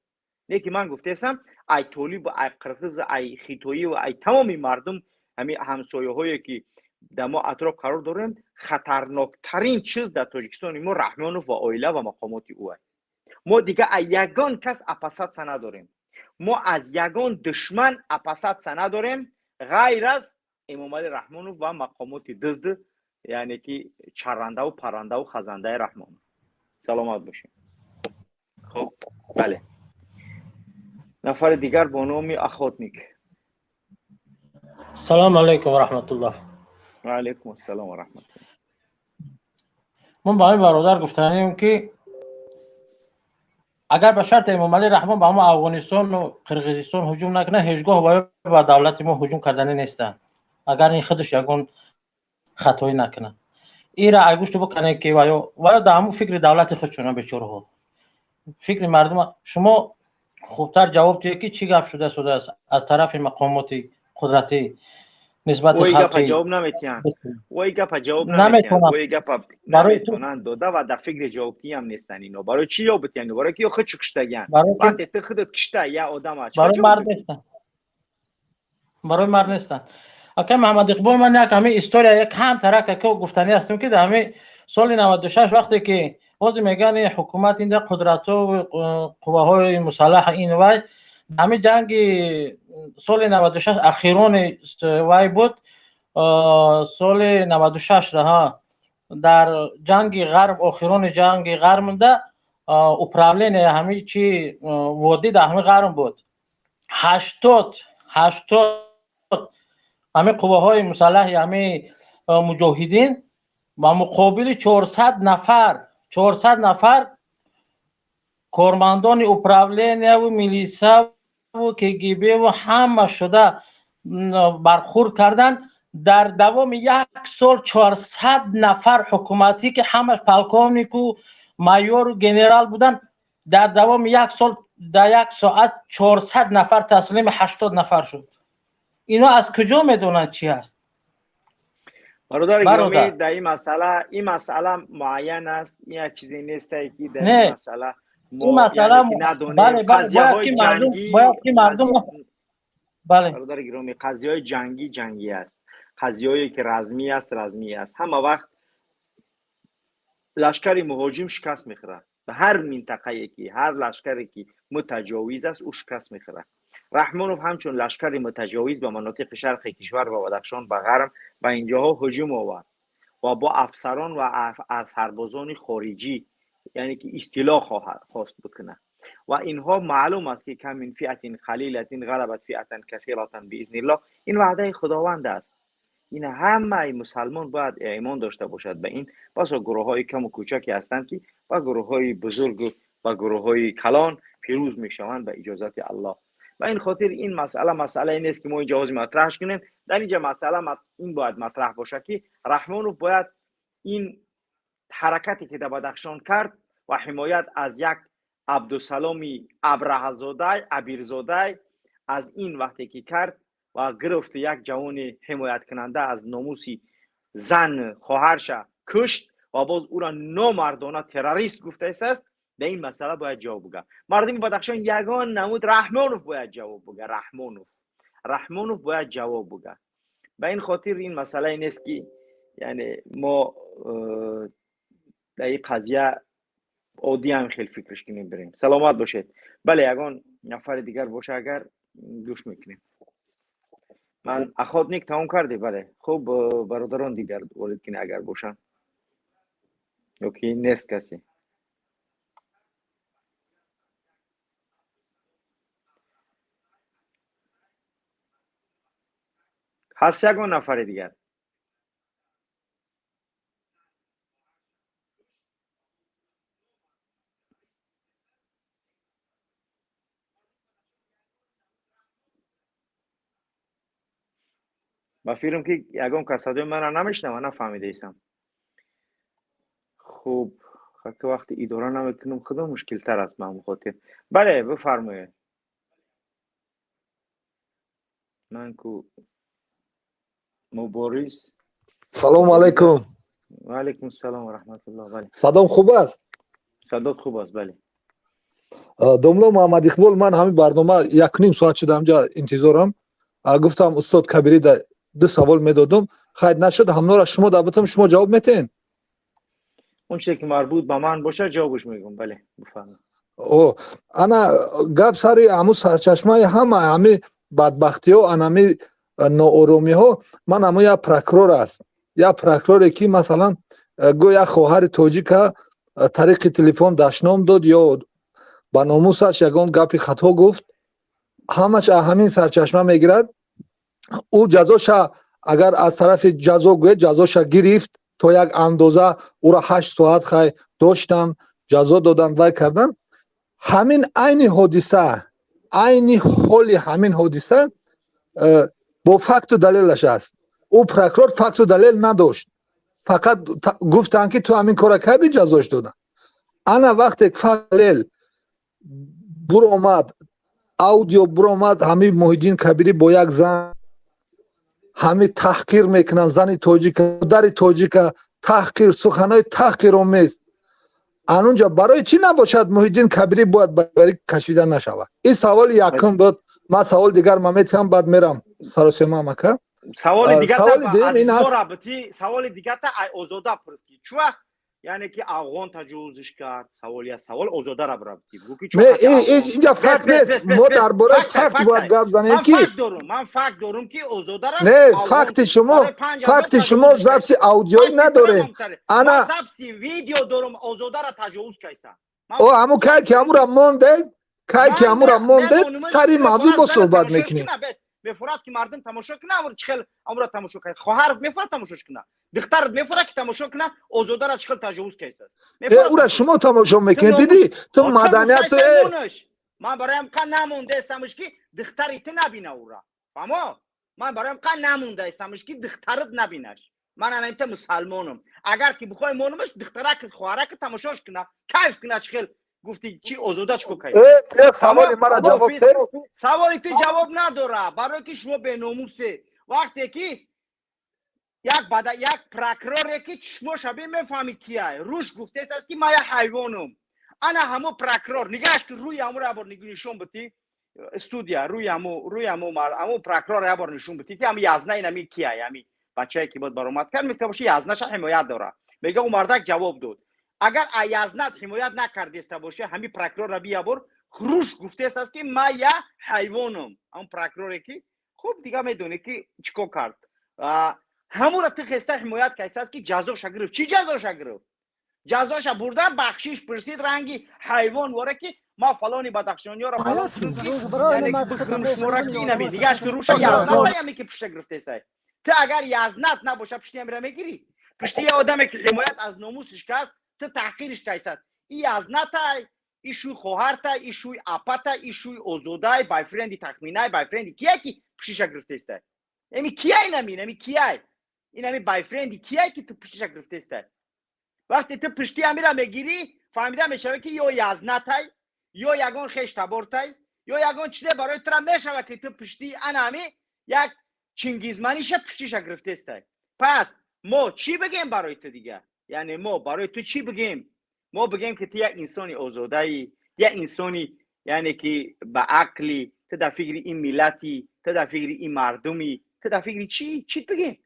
Не ки ман гуфтесам, ай толибу, ай қирғиз, ай хитоиву ай тамоми мардум, ҳами ҳамсояҳое ки дар мо атроф қарор дорем, хатарноктарин чиз дар Тоҷикистони мо Раҳмонов ва оила ва мақомоти ӯ. Мо дига аз ягон кас опасаться надорем, мо аз ягон душман опасаться надорем, ғайр аз Эмомалӣ Раҳмонов ва мақомоти дузд, яъне ки чаррандаву паррандаву хазандаи Раҳмонов. Саломат бошед. Хуб, бале, нафари дигар бо номи Охотник. Салому алайкум ва раҳматуллоҳ. Ва алайкум ассалом ва раҳматуллоҳ. Ман ба ҳамин бародар гуфтанем, ки агар ба шарти Эмомалӣ Раҳмон ба ҳамо Афғонистону Қирғизистон ҳуҷум накунад, ҳеҷ гоҳ ба давлати мо ҳуҷум карданӣ нестанд, агар ин худаш ягон хатоӣ накунад. Ира айгӯшто бикане, ки ваё дар ҳамун фикри давлати худшона, бечораҳо, фикри мардум. Шумо хубтар ҷавоб диҳед, ки чӣ гап шуда шудааст аз тарафи мақомоти қудратӣ нисбати Ой, гапа халқи. ҷавоб наметиҳанд, ой, гапа ҷавоб наметиҳанд. Наметавонам. Ой, гапа Барои ту наметавонанд дода ва дар фикри ҷавобдиҳиам нестанд ино. Барои чӣ ё битиҳанд? Барои ки ё худ чӣ куштагианд. Барои ки Вақте ту худат кишта я одама чӣ барои ҷавоб мард медиҳӣ? нестанд, барои мард нестанд. Акай Муҳаммад Иқбол, ман як ҳамин история як кам тарака ки гуфтанӣ ҳастем, ки дар ҳамин соли 96, вақте ки ҳозир мегӯянд ин ҳукумат, ин қудратҳо, қувваҳои мусаллаҳ, ин вай, ҳамин ҷанги соли 96 ахирони вай буд, соли 96 ҳа, дар ҷанги ғарб, охирони ҷанги ғарбда, управление ҳамин чи водӣ дар ҳамин ғарб буд. 80 ҳамин қувваҳои мусаллаҳи ҳамин муҷоҳидин ба муқобили 400 нафар кормандони управленияву милисаву КГБву ҳама шуда бархурд карданд. Дар давоми як сол 400 нафар ҳукуматӣ, ки ҳамаш полковнику майору генерал буданд, дар давоми як сол дар як соат 400 нафар таслими 80 нафар шуд. Ино аз куҷо медонанд чи ҳаст? Бародари гиромӣ, дар ин масъала муайян аст. Ин як чизе нестае ки дар ин масъала мо надонем. Қазияҳои ҷангӣ, бародари гиромӣ, қазияҳои ҷангӣ ҷангӣ аст, қазияҳое ки размӣ аст размӣ аст. Ҳама вақт лашкари муҳоҷим шикаст мехӯрад. Ба ҳар минтақае ки ҳар лашкаре ки мутаҷовиз аст, ӯ шикаст мехӯрад. Раҳмонов ҳамчун лашкари мутаҷовиз ба манотиқи шарқи кишвар ва Бадахшон, ба ғарб ва инҷоҳо ҳуҷум овард ва бо афсарон ва сарбозони хориҷӣ, яъне ки истило хост бикунад. Ва инҳо маълум аст ки кам мин фиатин қалилатин ғалабат фиатан касиратан биизниллоҳ. Ин ваъдаи Худованд аст. Ин ҳамаи мусалмон бояд имон дошта бошад ба ин. Басо гурӯҳҳои каму кӯчаке ҳастанд ки ба гурӯҳҳои бузург ва гурӯҳҳои калон пирӯз мешаванд ба иҷозати Аллоҳ. Ба ин хотир ин масъала масъалае нест ки мо инҷа ҳозир матраҳ кунем. Дар инҷа масъала ин бояд матраҳ бошад ки Раҳмонов бояд ин ҳаракате ки дар Бадахшон кард ва ҳимоят аз як Абдусаломи Абраҳазодай, Абирзодай, аз ин вақте ки кард ва гирифт як ҷавони ҳимояткунанда аз номуси зан хоҳарша кушт ва боз ӯра номардона террорист гуфтааст, дар ин масъала бояд ҷавоб буга. Мардуми Бадахшон ягон намуд Раҳмонов бояд ҷавоб буга. Раҳмонов бояд ҷавоб буга. Ба ин хотир ин масъалае нест ки яъне мо дар ин қазия оддӣ ҳам хел фикраш кунем бирем. Саломат бошед. Бале, ягон нафари дигар боша агар гӯш мекунем. Ман охотник тамом кардӣ? Бале. Хуб, бародарон дигар ворид кунед агар бошанд ё ки нест касе. Ҳаст ягон нафари дигар? Ба фикрам ки ягон кас садои маро намешнава, нафаҳмидаистам. Хуб, ки вақти идора намекунам худо мушкилтар аст ба ҳамон хотир. Бале, бифармоед. Ман ку Мубориз. Салому алайкум. Ва алайкум салом ва раҳматуллоҳ. Бале. Садом хуб аст? Садот хуб аст, бале. Домло Муҳаммад Иқбол, ман ҳамин барнома 1.5 соат шуда ҳамҷа интизорам. Гуфтам устод Кабирӣ да ду савол медодум, хайр нашуд, ҳамнора шумо да бутам, шумо ҷавоб метен? Он чизе ки марбут ба ман бошад ҷавобаш мегӯм, бале, бифармоед. О, ана гап сари ҳамун сарчашмаи ҳама ҳами бадбахтиҳо, анами нооромиҳо, ман ҳамун як прокурор аст. Як прокуроре ки масалан гӯ як хоҳари тоҷика тариқи телефон дашном дод ё ба номусаш ягон гапи хато гуфт, ҳамаш ҳамин сарчашма мегирад. Ӯ ҷазоша агар аз тарафи ҷазо гӯяд, ҷазоша гирифт то як андоза, ӯро 8 соат хай доштан, ҷазо додан, вай кардан. Ҳамин айни ҳодиса, айни ҳоли ҳамин ҳодиса бо факту далелаш аст. Ӯ прокурор факту далел надошт, фақат гуфтанд ки ту ҳамин кора кардӣ, ҷазош додан. Ана вақте факт далел буромад, аудио буромад, ҳамин Муҳиддин Кабирӣ бо як зан ҳамин таҳқир мекунанд, зани тоҷика, модари тоҷика таҳқир, суханои таҳқиромез. Анунҷа барои чӣ набошад Муҳиддин Кабирӣ бояд барӣ кашида нашавад? Ин саволи якум буд. Ман саволи дигар ма метиҳам, баъд мерам саросема ака. Саволи саволи дигарта ай Озода пурс ки чӯ яъне ки афғон таҷовузиш кард. Савол я савол Озода ра бирабти. Бигӯ ки Не, инҷа факт нест. Мо дар бораи факт бояд гап занем ки факт дорум. Ман факт дорум ки Озода ра Не, факти шумо записи аудиоӣ надорем. Ана записи видео дорум, Озода ра таҷовуз кайса. О, ҳамун кай ки ҳамура мондед, Кай ки ҳамура мондед, сари мавзӯъ бо суҳбат мекунем. Мефурад ки мардум тамошо кунад, амр чӣ хел амра тамошо кард. Хоҳарат мефурад тамошош кунад, духтарат мефурад ки тамошо кунад, озодара чӣ хел таҷовуз кайсад. Ура шумо тамошо мекунед, дидӣ ту маданият. Ман бароям қа намондаестамш ки духтари ту набина ура, фаҳмо? Ман бароям қа намондаестамш ки духтарат набинаш. Ман ана инта мусалмонам, агар ки бихоҳи монумаш, духтарак хоҳараки тамошош куна, кайф куна. Чӣ хел гуфти, чи озода чӣ кай? Саволи мара ҷавоб. Саволи ту ҷавоб надора, барое ки шумо беномусе. Вақте ки як бада як прокуроре ки чишмоша бин, мефаҳми кияй, рӯш гуфтест аст ки ман як ҳайвонам. Ана ҳамо прокурор нигаҳш ки рӯи ҳамуро ябор нишон битӣ, студия, рӯи ҳамо, рӯи ҳамо, ҳамо прокурор ябор нишон битӣ, ки ҳами язна инами кияй, ҳами бачае ки бод баромад кард, мегуфта боши язнаша ҳимоят дора. Мега ӯ мардак ҷавоб дод. Агар аязнат ҳимоят накардеста боша, ҳами прокурорра биябор, руш гуфтест аст ки ман я ҳайвонам. Ҳамн прокуроре ки хуб дига медонӣ ки чӣ кор кард, ҳамура ту хеста ҳимоят кайсааст ки ҷазоша гирифт. Чӣ ҷазоша гирифт? Ҷазоша бурда, бахшиш пурсид, ранги ҳайвон воре ки ма фалони бадахшониёро фалон яъне ки бихӯрм шумора ки инами дигаш ки руша язнат яме ки пушта гирифтесай. Ту агар язнат набоша, пушти амира мегирӣ? Пушти я одаме ки ҳимоят аз номусиш каст, ту таҳқириш кайсад. И язнатай, и шӯй хоҳартай, и шӯй апатай, и шӯй озодай, бойфренди тахминай, бойфренди кияй ки пуштиша гирифтестай? Эми кияй нами, инами кияй, инами бойфренди кияй ки ту пуштиша гирифтестай? Вақте ту пушти амира мегирӣ, фаҳмида мешавад ки ё язнатай, ё ягон хеш табортай, ё ягон чизе барои тура мешавад ки ту пушти ана ҳами як чингизманиша пуштиша гирифтестай. Пас мо чӣ бигем барои ту дига? Яъне мо барои ту чӣ бигем? Мо бигем ки ту як инсони озодаӣ, як инсони, яъне ки ба ақли ту, дар фикри ин миллати ту, дар фикри ин мардуми ту, дар фикри чӣ? Чӣ бигем?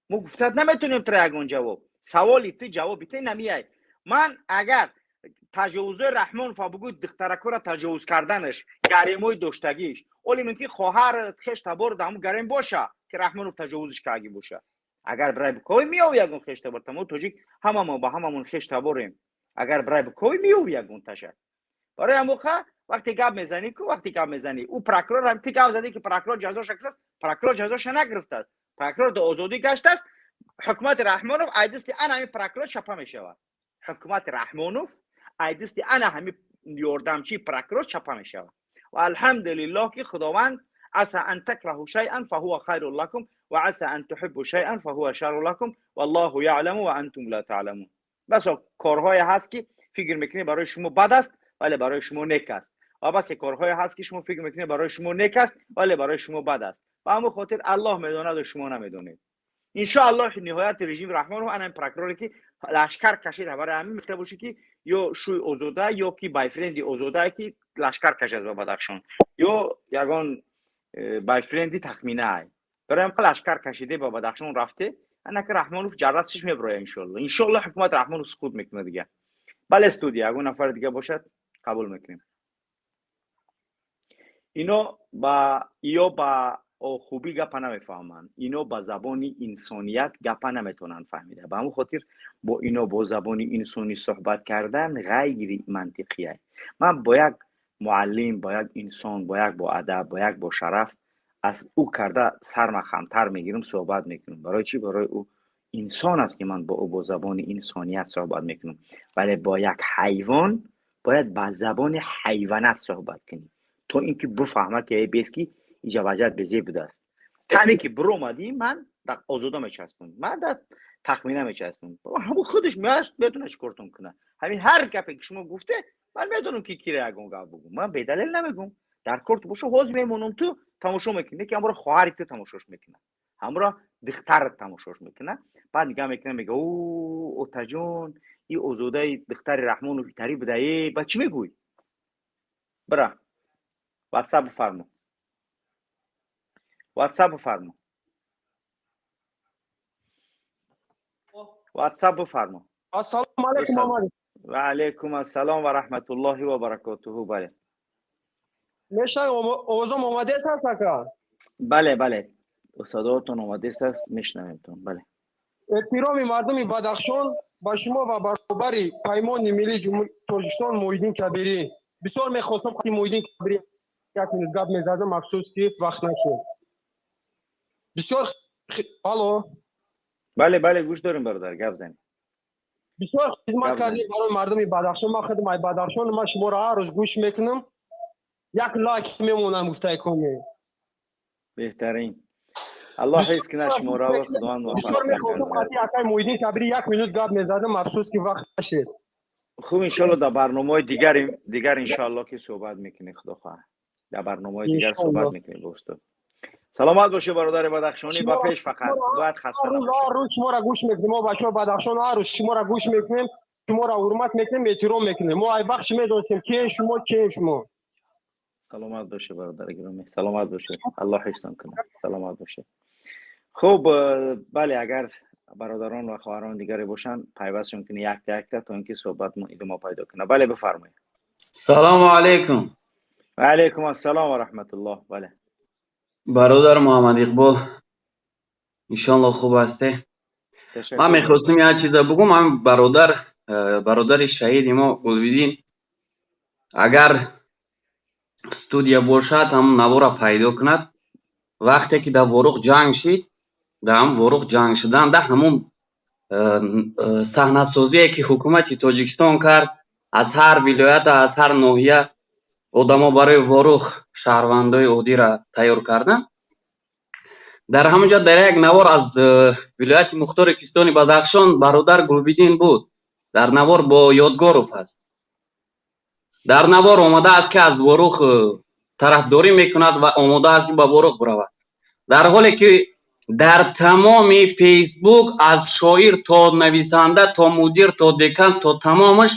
Мо гуфтат наметонем тура ягон ҷавоб. Саволи ту, ҷавоби ту намеяй. Ман агар таҷовузои Раҳмонова бугӯй, духтаракора таҷовуз карданаш, гаремои доштагиш, оли мумкин хоҳар, хеш табор дар ҳамун гарем боша ки Раҳмонов таҷовузиш кардаги боша. Агар бирай бикови, меёви ягон хеш табор. Тамо тоҷик ҳамамо ба ҳамамон хеш таборем. Агар бирай бикови, меёви ягон таша. Барои ҳамоқа вақте гап мезанӣ ку, вақте гап мезанӣ, ӯ прокурор ҳам ти гап задӣ ки прокурор ҷазоша гирифтааст. Прокурор ҷазоша нагирифтааст, прокурор до озодӣ гаштааст. Ҳукумати Раҳмонов ай дасти ана ҳамин прокурор чапа мешавад. Ҳукумати Раҳмонов ай дасти ана ҳамин ёрдамчии прокурор чапа мешавад. Ва алҳамдулиллоҳ ки Худованд عسى أن تكرهوا شيئا فهو خير لكم وعسى أن تحبوا شيئا فهو شر لكم والله يعلم وأنتم لا تعلمون. بس کارهای هست که فکر میکنی برای شما بد است ولی برای شما نیک است، و بس کارهای هست که شما فکر میکنی برای شما نیک است ولی برای شما بد است. به همون خاطر الله میداند و شما نمیدونید. ان شاء الله نهایت رژیم رحمان و انا прокуроре ки лашкар кашид, برای همین میخواد باشه که یا شوی озода یا کی бойфренди озода ки лашкар кашид ба Бадахшон, ё ягон бойфренди тахмина ай барои ҳам лашкар кашиде ба Бадахшон рафте. Анаки Раҳмонов ҷарратшиш меброя иншоалло. Иншоалло ҳукумат Раҳмонов суқут мекунад дига. Бале, студия, ягон нафар дига бошад, қабул мекунем. Ино ба ё ба хубӣ гапа намефаҳманд, ино ба забони инсоният гапа наметавонанд фаҳмида. Ба ҳамон хотир бо ино бо забони инсонӣ суҳбат кардан ғайри мантиқия. Ман бо як муаллим, бо як инсон, бо як боадаб, бо як бошараф аз ӯ карда сарма хамтар мегирам, суҳбат мекунам. Барои чӣ? Барои ӯ инсон аст ки ман бо ӯ бо забони инсоният суҳбат мекунам. Вале бо як ҳайвон бояд ба забони ҳайвонат суҳбат кунӣ, то ин ки бифаҳмад ки бес ки инҷа вазъият безеб будааст. Каме ки биромадӣ, ман дар озода мечаспам, ман дар тахмина мечаспам. Ҳамун худаш меаст, метавонад чӣ кортон кунад. Ҳамин ҳар гапе ки шумо гуфте, ман медонам ки кира ягон гап бугум. Ман бедалел намегум. Дар кор ту боша, ҳозир мемонам, ту тамошо мекунӣ, ки ҳамро хоҳари ту тамошош мекунад, ҳамро духтарат тамошош мекунад. Баъд нигаҳ мекунад, мега: о, отаҷон, и озодаи духтари Раҳмонов итари буда. Э, ба чӣ мегӯй? Бира ватсап бифармо, ватсап бифармо, ватсап бифармо. Ассалому алайкум, Амали. Ва алайкум ассалом ва раҳматуллоҳи ва баракотуҳу. Бале. Мешнавем, овозом омадест аст, ака? Бале, бале, садоатон омадест аст, мешнавемтон, бале. Эҳтироми мардуми Бадахшон ба шумо ва баробари Паймони Миллии Тоҷикистон Муҳиддин Кабирӣ. Бисёр мехостам ки Муҳиддин Кабирӣ як минут гап мезадам, афсӯс ки вақт нашуд. Бисёр, алло. Бале, бале, гӯш дорем, бародар, гап занед. Бисёр хизмат кардем барои мардуми Бадахшон. Ман худам ай Бадахшон, ман шуморо ҳар рӯз гӯш мекунам, як лайк мемонам, гуфтаи коме. Беҳтарин, Аллоҳ ҳифз кунад шуморо ва Худованд муваффақ. Бисёр мехостам қати акай Муҳиддин Кабирӣ як минут гап мезадам, афсӯс ки вақт нашид. Хуб, иншоалло дар барномаҳои дигар иншоалло ки суҳбат мекунем, худо хоҳад, дар барномаҳои дигар суҳбат мекунем бо устод. Саломат бошед, бародари бадахшонӣ, ба пеш, фақат бояд хаста набошед. Ҳар рӯз шуморо гӯш мекунем, мо бачаҳо Бадахшон ҳар рӯз шуморо гӯш мекунем, шуморо ҳурмат мекунем, эҳтиром мекунем. Мо ай бахш медонистем кие шумо, чие шумо. Саломат бошед, бародари гиромӣ, саломат бошед, Аллоҳ ҳифзам кунад, саломат бошед. Хуб, бале, агар бародарон ва хоҳарон дигаре бошанд, пайвастшон кунед якта якта, то ин ки суҳбатмон идома пайдо кунад. Бале, бифармоед. Салому алайкум. Ва алайкум ассалом ва раҳматуллоҳ, бале. Бародар Муҳаммад Иқбол, иншоалло хуб ҳасте. Ман мехостум як чиза бугум. Ҳам бародар, бародари шаҳиди мо Гулбиддин, агар студия бошад, ҳам навора пайдо кунад. Вақте ки дар Ворух ҷанг шид, дар ҳам Ворух ҷанг шудан, дар ҳамун саҳнасозие ки ҳукумати Тоҷикистон кард, аз ҳар вилоята, аз ҳар ноҳия одамо барои Ворух шаҳрвандои оддиро тайёр карданд. Дар ҳамон ҷо дар як навор аз вилояти мухтори Кӯҳистони Бадахшон бародар Гулбиддин буд. Дар навор бо Ёдгоров ҳаст. Дар навор омадааст, ки аз Ворух тарафдорӣ мекунад ва омода аст, ки ба Ворух биравад, дар ҳоле ки дар тамоми Фейсбук аз шоир то нависанда, то мудир, то декан, то тамомаш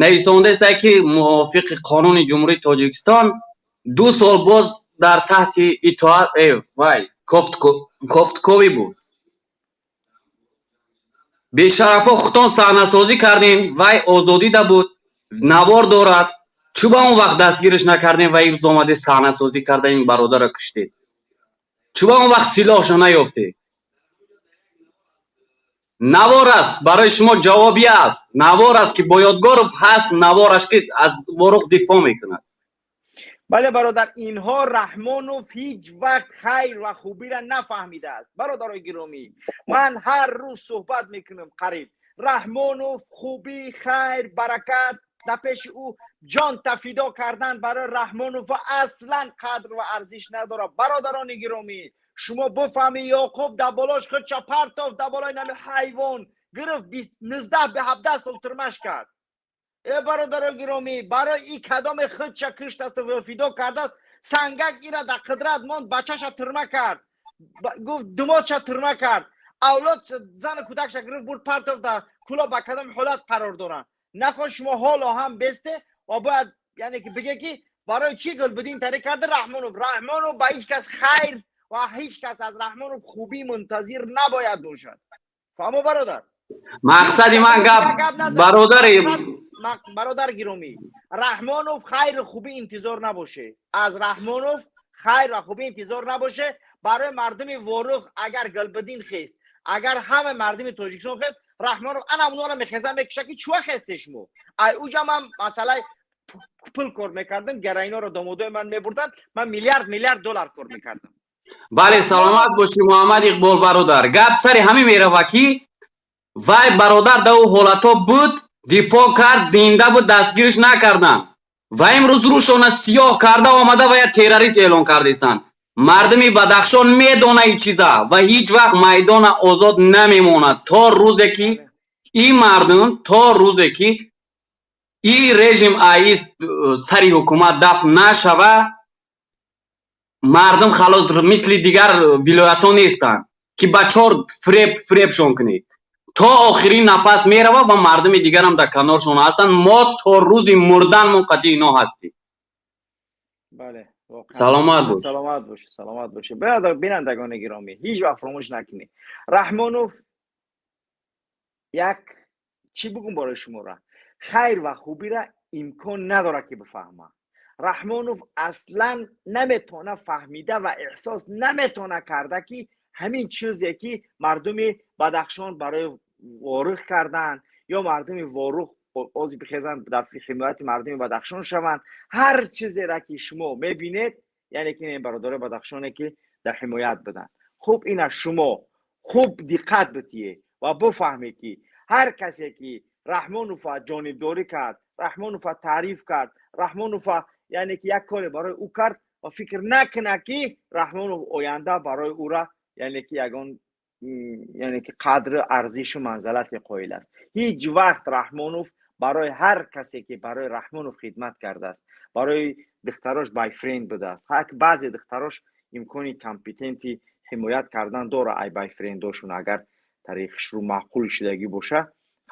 нависондааст, ки мувофиқи қонуни Ҷумҳурии Тоҷикистон 2 сол боз дар таҳти итоат вай кофтковӣ буд. Бешарафҳо, худтон саҳнасозӣ кардем, вай озодида буд, навор дорад. Чӯ ба он вақт дастгираш накардем ва имрӯз омаде саҳнасозӣ карда ин бародарро куштед? Чӯ ба он вақт силоҳшо наёфтед? Навор аст, барои шумо ҷавобия аст. Навор аст, ки бо Ёдгоров ҳаст, навораш, ки аз Ворух дифоъ мекунад. Бале, бародар, инҳо Раҳмонов ҳеҷ вақт хайр ва хубиро нафаҳмидааст. Бародарои гиромӣ, ман ҳар рӯз суҳбат мекунам қариб. Раҳмонов хубӣ, хайр, баракат дар пеши ӯ ҷон тафидо кардан барои Раҳмонов ва аслан қадр ва арзиш надорад. Бародарони гиромӣ, шумо бифаҳмед, Ёқуб дар болош худша партов, дар болои нами ҳайвон гирифт, 19 ба 17 сол турмаш кард. Э, бародарои гиромӣ, барои и кадоме худша киштасту фидо кардааст, сангак ира дар қудрат монд, бачаша турма кард, гуфт думодша турма кард, авлод, зану кӯдакша гирифт, бурд, партов, дар кӯло ба кадом ҳолат қарор доранд. Нахост шумо ҳоло ҳам бесте ва бояд, яъне ки биге, ки барои чӣ Гулбиддин тариқ карда Раҳмонов. Раҳмонов ба ҳеҷ кас хайр ва ҳеҷ кас аз Раҳмонов хубӣ мунтазир набояд бошад. Фаҳмо, бародар? Мақсади ман гап, бародари Бародар гиромӣ, Раҳмонов хайру хубӣ интизор набоше, аз Раҳмонов хайр ва хубӣ интизор набоше. Барои мардуми Ворух агар Гулбиддин хест, агар ҳама мардуми Тоҷикистон хест, Раҳмонов ана онҳоро мехеза, мекиша, ки чуа хесте шумо. Ай уҷа ман масъалаи пул кор мекардам, героиноро домодои ман мебурданд, ман миллиард миллиард доллар кор мекардам. Бале, саломат бошӣ, Муҳаммад Иқбол бародар. Гап сари ҳамин мерава, ки вай бародар дар ӯ ҳолатҳо буд, дифоъ кард, зинда буд, дастгириш накарданд ва имрӯз рӯшона сиёҳ карда омада ва як террорист эълон кардистанд. Мардуми Бадахшон медона ин чиза ва ҳеҷ вақт майдона озод намемонад, то рӯзе ки ин мардум, то рӯзе ки ин режим аис сари ҳукумат дафн нашава. Мардум халос мисли дигар вилоятҳо нестанд, ки ба чор фиреб фиребшон кунед. То охирин нафас мерава ва мардуми дигарам дар каноршон ҳастанд. Мо то рӯзи мурданмон қатъи ино ҳастем. Бале. Саломат бош. Саломат бош, саломат бош. Бинандагони гиромӣ, ҳеҷ вақт фаромӯш накунед, Раҳмонов як чӣ бугум барои шуморо, хайр ва хубиро имкон надорад, ки бифаҳма. Раҳмонов аслан наметавона фаҳмида ва эҳсос наметавона карда, ки ҳамин чизе ки мардуми Бадахшон барои Ворух карданд ё мардуми Ворух ози бихезанд дар ҳимояти мардуми Бадахшон шаванд. Ҳар чизеро ки шумо мебинед, яъне ки ин бародарои бадахшоне ки дар ҳимоят буданд. Хуб, ина шумо хуб диққат битиед ва бифаҳмед, ки ҳар касе ки Раҳмонова ҷонибдорӣ кард, Раҳмонова таъриф кард, Раҳмонова яъне ки як коре барои ӯ кард ва фикр накунад, ки Раҳмонов оянда барои ӯра яъне ки ягон яъне ки қадру арзишу манзалате қоил аст. Ҳеҷ вақт Раҳмонов барои ҳар касе ки барои Раҳмонов хидмат кардааст, барои духтарош бойфренд будааст, баъзе духтарош имкони компетенти ҳимоят кардан дора, ай бойфрендошон агар тариқишру маъқул шидагӣ боша,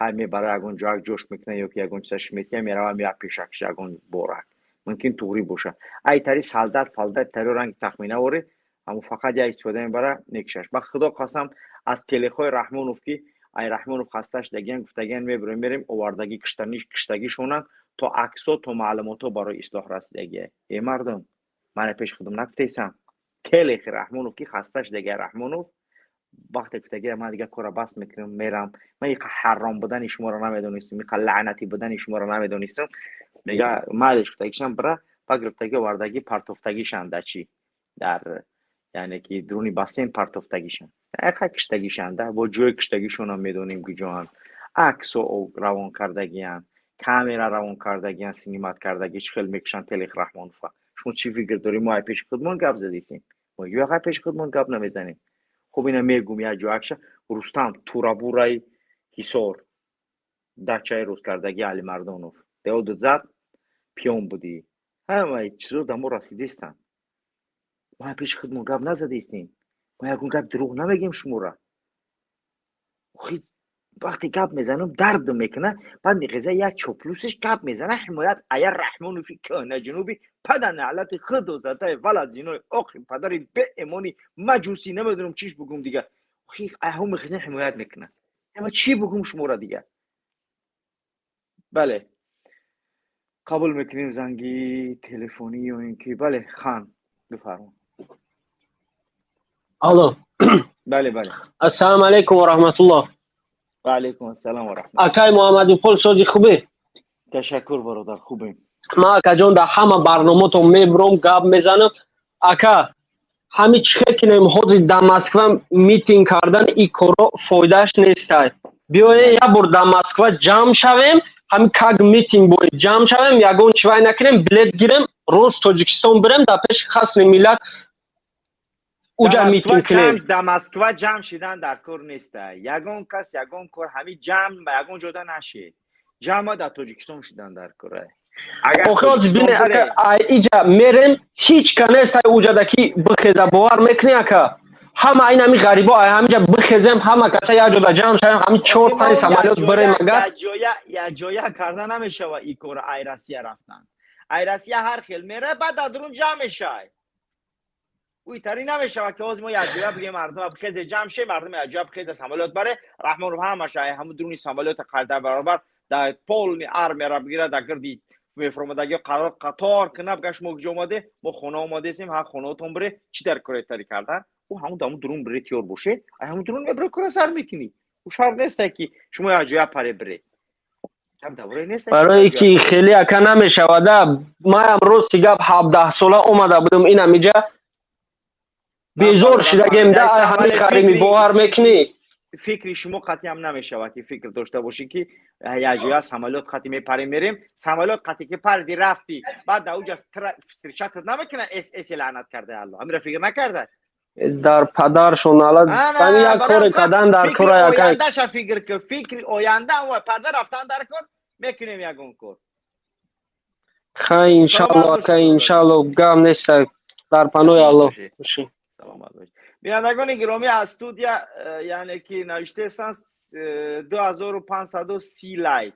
ҳай мебара ягон ҷоак ҷош мекуна ё ки ягон чизаш метия, мерава мея пешакш ягон борак, мумкин туғрӣ боша. Ай тари солдат палдат тари ранги тахмина воре, ҳамун фақат як истифода мебара, мекушаш. Ба Худо қасам, аз телехои Раҳмонов ки ай Раҳмонов хаста шудагиан, гуфтагиан мебурем, мерем овардагӣ киштагишонанд, то аксо, то маълумотҳо барои ислоҳ расидагия. Э мардум, мана пеши худам нагуфтесам, телехи Раҳмонов ки хаста шудагия. Раҳмонов вақте гуфтагия, ман дигар кора бас мекунам, мерам, ман иқа ҳарром будани шуморо намедонистам, иқа лаънатӣ будани шуморо намедонистам, мега майлиш гуфтагишам, бира ба гирифтагӣ овардагӣ партофтагишанд да чӣ дар яъне ки дуруни бассейн партофтагишанд, яқа киштагишанд, бо ҷои киштагишонам медонем куҷоанд, аксо равон кардагиянд, камера равон кардагиянд, снимать кардагӣ, чӣ хел мекушанд телех Раҳмонова. Шумо чӣ фикр доред, мо ай пеши худмон гап задисем? Мо яқа пеши худмон гап намезанем. Хуб, ина мегум як ҷоакша Рустам Турабураи Ҳисор, дачаи рӯзкардагӣ Алимардонов деоду зад, пиён будӣ, ҳамаи чизо да мо расидистанд. Мо пеши худмон гап назадистем, мо ягон гап дурӯғ намегем шумора. Охи вақте гап мезанам, дард мекуна, баъд мехеза як чоплусиш гап мезана, ҳимоят ая Раҳмонови кӯҳна ҷунуби пада наълати худо задаи вала зинои охи падари беэмони маҷусӣ, намедонам чиш бугум дига. Охи аҳо мехезан ҳимоят мекунад, ама чӣ бугум шумора дига? Бале, қабул мекунем занги телефонӣ ё ин ки бале, хан, бифармо. Алло. Бале. Ассалому алайкум ва раҳматуллоҳ. Ва алайкум ассалом ва раҳматуллоҳ. Акай Муҳаммадиқул, сози хубе? Ташаккур, бародар, хубем. Ман, акаҷон, дар ҳама барномаотон мебурам, гап мезанам. Ака, ҳами чӣ хел кинем, ҳозир дар Москва митинг кардан и коро фоидааш нестай. Биёем як бор дар Москва ҷамъ шавем, ҳами как митинг боед ҷамъ шавем, ягон чивай накунем, билет гирем, рост Тоҷикистон бирем, дар пеши Қасри Миллат уҷа митинг кунем. Дар Москва ҷамъ шидан дар кор неста. Ягон кас ягон кор ҳами ҷамъ ба ягон ҷода нашед. Ҷамъа дар Тоҷикистон шидан дар кора. Охи ҳозир бине, ака, ай иҷа мерем, ҳеҷ ка нестай уҷада ки бихеза, бовар мекунӣ, ака? Ҳама ин ҳами ғарибо, ай ҳамиҷа бихезем, ҳама каса як ҷода ҷамъ шавем, ҳами чор панҷ самолёт бирем агар. Якҷоя карда намешава и кора. Ай Россия рафтан, ай Россия ҳар хел мера, баъд дар дурун ҷамъ мешай. Уйтари намешава ки ҳозир мо якҷоя бигем, мардум бихезе, ҷамъ ше, мардум якҷоя бихезе, самолёт баре, Раҳмонов ҳамаша ай ҳамун дуруни самолёта қарда баробар дар полный армияра бигира, дар гирди мефуромадагиҳо қарор қатор куна, бигӯяд, шумо куҷо омаде? Мо хона омадесем. Ҳа, хонаотон бире, чӣ дар кори тари кардан? Ӯ ҳамун дар ҳамун дурун бире, тиёр боше, ай ҳамун дурун мебире, кора сар мекунӣ. Ӯ шарт несте ки шумо якҷоя паре бире. Барое ки хеле, ака, намешавада. Манам рости гап 17-сола омада будам, инамиҷа безор шидагем да ҳамин ғариби, бовар мекунӣ? Фикри шумо қатъиам намешавад ки фикр дошта бошӣ ки якҷоя самолёт қатъи мепарем, мерем. Самолёт қатъи ки парди, рафти, баъд дар уҷа встречать намекуна СС лаънат карда алло, ҳамира фикр накарда? Дар падаршон налат, ҳами як коре кардан дар кора, ака. Ояндаша фикр кун, фикри оянда парда рафтан дар кор мекунем ягон кор. Хай, иншалло, ака, иншалло, гап нест, дар паноҳи Аллоҳ. Саломат бошед. Бинандагони гиромӣ, аз студия яъне ки навиштаестанд 2530 лайк.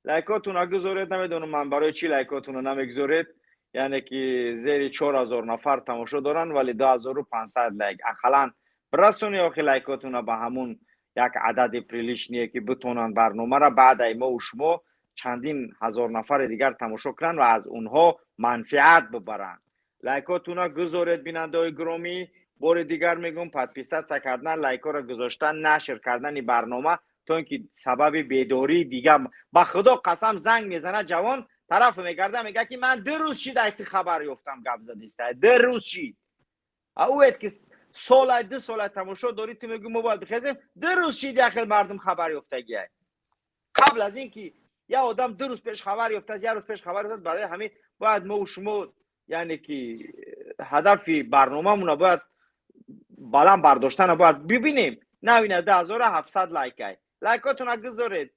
Лайкотуна гузоред, намедонам ман барои чӣ лайкотуна намегузоред. Яъне ки зери 4000 нафар тамошо доранд, вале 2500 лайк. Ақаллан бирасони охи лайкотуна ба ҳамун як адади приличный е ки битонанд барномаро баъд ай мову шумо чандин ҳазор нафари дигар тамошо кунанд ва аз онҳо манфиат бибаранд. Лайкотуна гузоред, бинандаҳои гиромӣ. Бори дигар мегӯм, подписаться кардан, лайкҳоро гузоштан, нашр кардани барнома. То инки сабаби бедории дига. Ба худо қасам, занг мезанад ҷавон, тараф мегарда, мега ки ман 2 рӯз шид айти хабар ёфтам, гап задиста 2 рӯз шид. А ӯ ки солай, 2 сола тамошо дорӣ, ту мегӯ мо бояд бихезем. 2 рӯз шид як хел мардум хабар ёфтагиай. Қабл аз ин ки як одам 2 рӯз пеш хабар ёфтааст, як рӯз пеш хабар ёфтааст. Барои ҳамин бояд мо шумо, яъне ки ҳадафи барномамона бояд баланд бардоштана бояд бибинем. Навина, 2700 лайкай, лайкотона гузоред.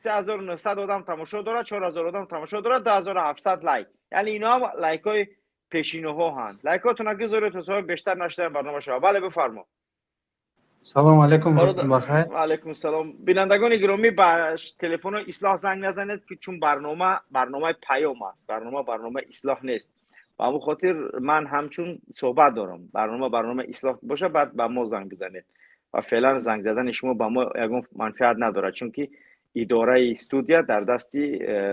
3900 одам тамошо дорад, 4000 одам тамошо дорад, 2700 лайк, яъне ино ҳам лайкҳои пешинаҳо ҳанд. Лайкотона гузоред, то соҳиб бештар нашидан барнома шава. Бале, бифармо. Салом алейкум, бахайр. Алейкум салом. Бинандагони гиромӣ, ба телефоно ислоҳ занг назанед, ки чун барнома барномаи паём аст, барнома барномаи ислоҳ нест. Ба ҳамон хотир ман ҳамчун суҳбат дорам. Барнома барномаи ислоҳ боша, баъд ба мо занг бизанед. Ва феълан занг задани шумо ба мо ягон манфиат надорад, чунки идораи студия дар дасти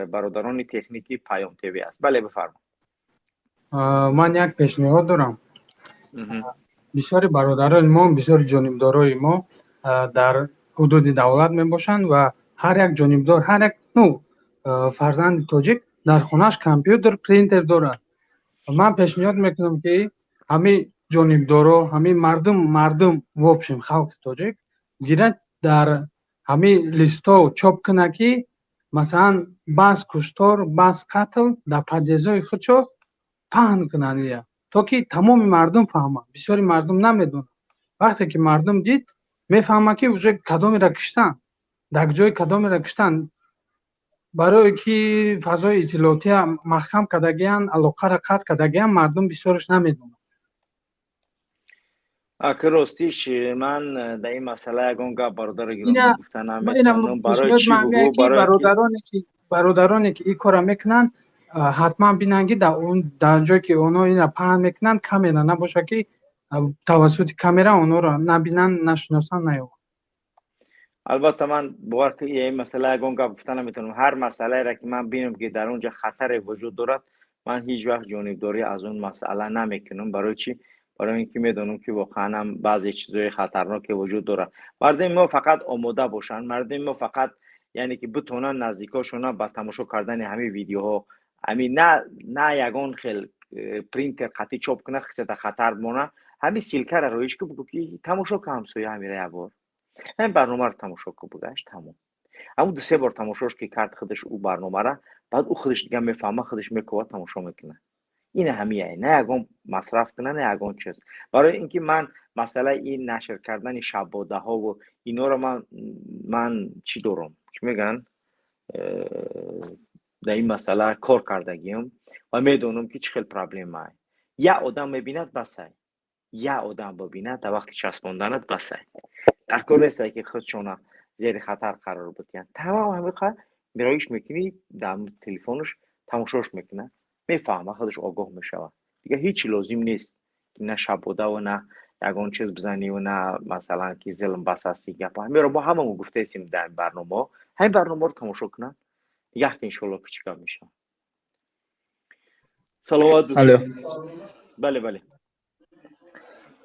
бародарони техникии Паём ТВ аст. Бале, бифармо. Ман як пешниҳод дорам. Бисёри бародарони мо, бисёри ҷонибдорои мо дар ҳудуди давлат мебошанд ва ҳар як ҷонибдор, ҳар як, ну, фарзанди тоҷик дар хонааш компютер, принтер дорад. Ман пешниҳод мекунам, ки ҳамин ҷонибдоро, ҳамин мардум, в общем халқи тоҷик гирад, дар ҳамин листҳо чоп кунад, ки масалан бас куштор, бас қатл, дар подъездҳои худшо паҳн кунанд ия, то ки тамоми мардум фаҳмад. Бисёри мардум намедонад. Вақте ки мардум дид, мефаҳмад, ки уже кадомеро киштанд, дар ҷои кадомеро киштанд. Барое ки фазои иттилоотия маҳкам кардагиянд, алоқаро қатъ кардагиянд, мардум бисёраш намедонад. Аки, ростиш, ман дар ин масъала ягон гап, бародари гиромӣ, гуфта наметавонам. Барои чӣ бугӯ? Бародароне ки ин корро мекунанд, ҳатман бинанд, ки дар он дар ҷое ки онҳо инро паҳн мекунанд, камера набошад, ки тавассути камера онҳоро набинанд, нашиносанд, наёбанд. Албатта, ман бовар ки ин масъала ягон гап гуфта наметавонам. Ҳар масъалаеро ки ман бинам, ки дар он ҷо хатаре вуҷуд дорад, ман ҳеҷ вақт ҷонибдорӣ аз он масъала намекунам. Барои чӣ? Барои ин ки медонам, ки воқеан ҳам баъзе чизҳои хатарноке вуҷуд дорад. Мардуми мо фақат омода бошанд, мардуми мо фақат, яъне ки битонанд наздикошона ба тамошо кардани ҳамин видеоҳо, ҳамин на ягон хел принтер қатъӣ чоп кунад, хисата хатар монад. Ҳамин ссылкара роиш ку, бугӯ ки тамошо ка, ҳамсоя, ҳамира як бор ҳамин барномаро тамошо ку, бугаш тамом. Ҳамун 2-се бор тамошош ки кард худаш ӯ барномара, баъд ӯ худаш дига мефаҳма, худаш мекова, тамошо мекунад. Ина ҳамияе, на ягон масраф куна, на ягон чиз. Барои ин ки ман масъалаи ин нашр кардани шабодаҳову инора ман чӣ дорам, чӣ мегӯянд, дар ин масъала кор кардагиам ва медонам, ки чӣ хел проблемае. Як одам мебинад, басай, як одам бибинад, дар вақти часпонданат басай. Дар кор нестае, ки худшона зери хатар қарор бидиҳанд. Тамом, ҳамиқа мироиш мекунӣ, дар телефонаш тамошош мекунад, мефаҳма, худаш огоҳ мешавад. Дига ҳеҷ лозим нест, ки на шабодаву на ягон чиз бизаниву на масалан ки зилм бас аст. Гапа ҳамеро мо ҳамамо гуфтаистем дар барномаҳо. Ҳамин барномаро тамошо кунанд, як иншоалло ки чӣ гап мешавад. Саловат. Бале.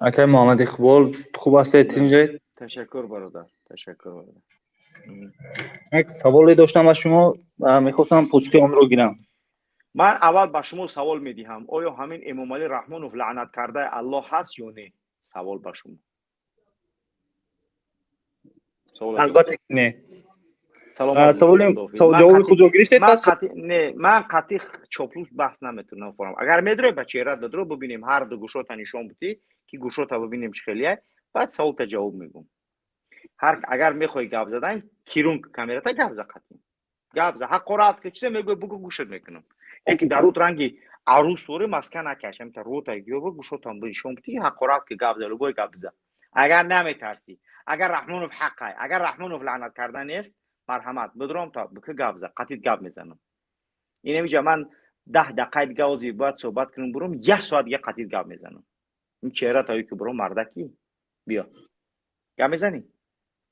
Акай Муҳаммад Иқбол, хуб ҳастед, тинҷед? Ташаккур, бародар, ташаккур, бародар. Як саволе доштам аз шумо, мехостам посухи онро гирам. Ман аввал ба шумо савол медиҳам: оё ҳамин Эмомалӣ Раҳмонов лаънат кардаи Аллоҳ ҳаст ё не? Савол ба шумо. Албатта ки не. Ҷавоби худро гирифтед пас? Не, ман қатъи чоплус баҳс наметавонам форам. Агар медурӣ, ба чеҳрат дадро бибинем, ҳар ду гӯшота нишон будӣ, ки гӯшота бибинем чӣ хелия, баъд саволта ҷавоб мегӯм. Ҳар агар мехоҳӣ гап задан, кирун камерата, гап за, қатъи гап за, ҳақорат ки чизе мегӯй, бугӯ, гӯшат мекунам. Яки дар рут ранги арӯс дорӣ, маска накаш, ҳамта рута гиёба, гӯшотам нишон будӣ, ҳақорат ки, гап за, любой гап биза. Агар наметарсӣ, агар Раҳмонов ҳаққай, агар Раҳмонов лаънат карда нест, марҳамат, бидром та бики гап за, қатъит гап мезанам. Инамиҷа ман 10 дақиқаи дига ози бояд суҳбат кунам, буром, як соат дига қатъит гап мезанам. Ин чеҳра таё ки буром, мардаки биё гап мезанӣ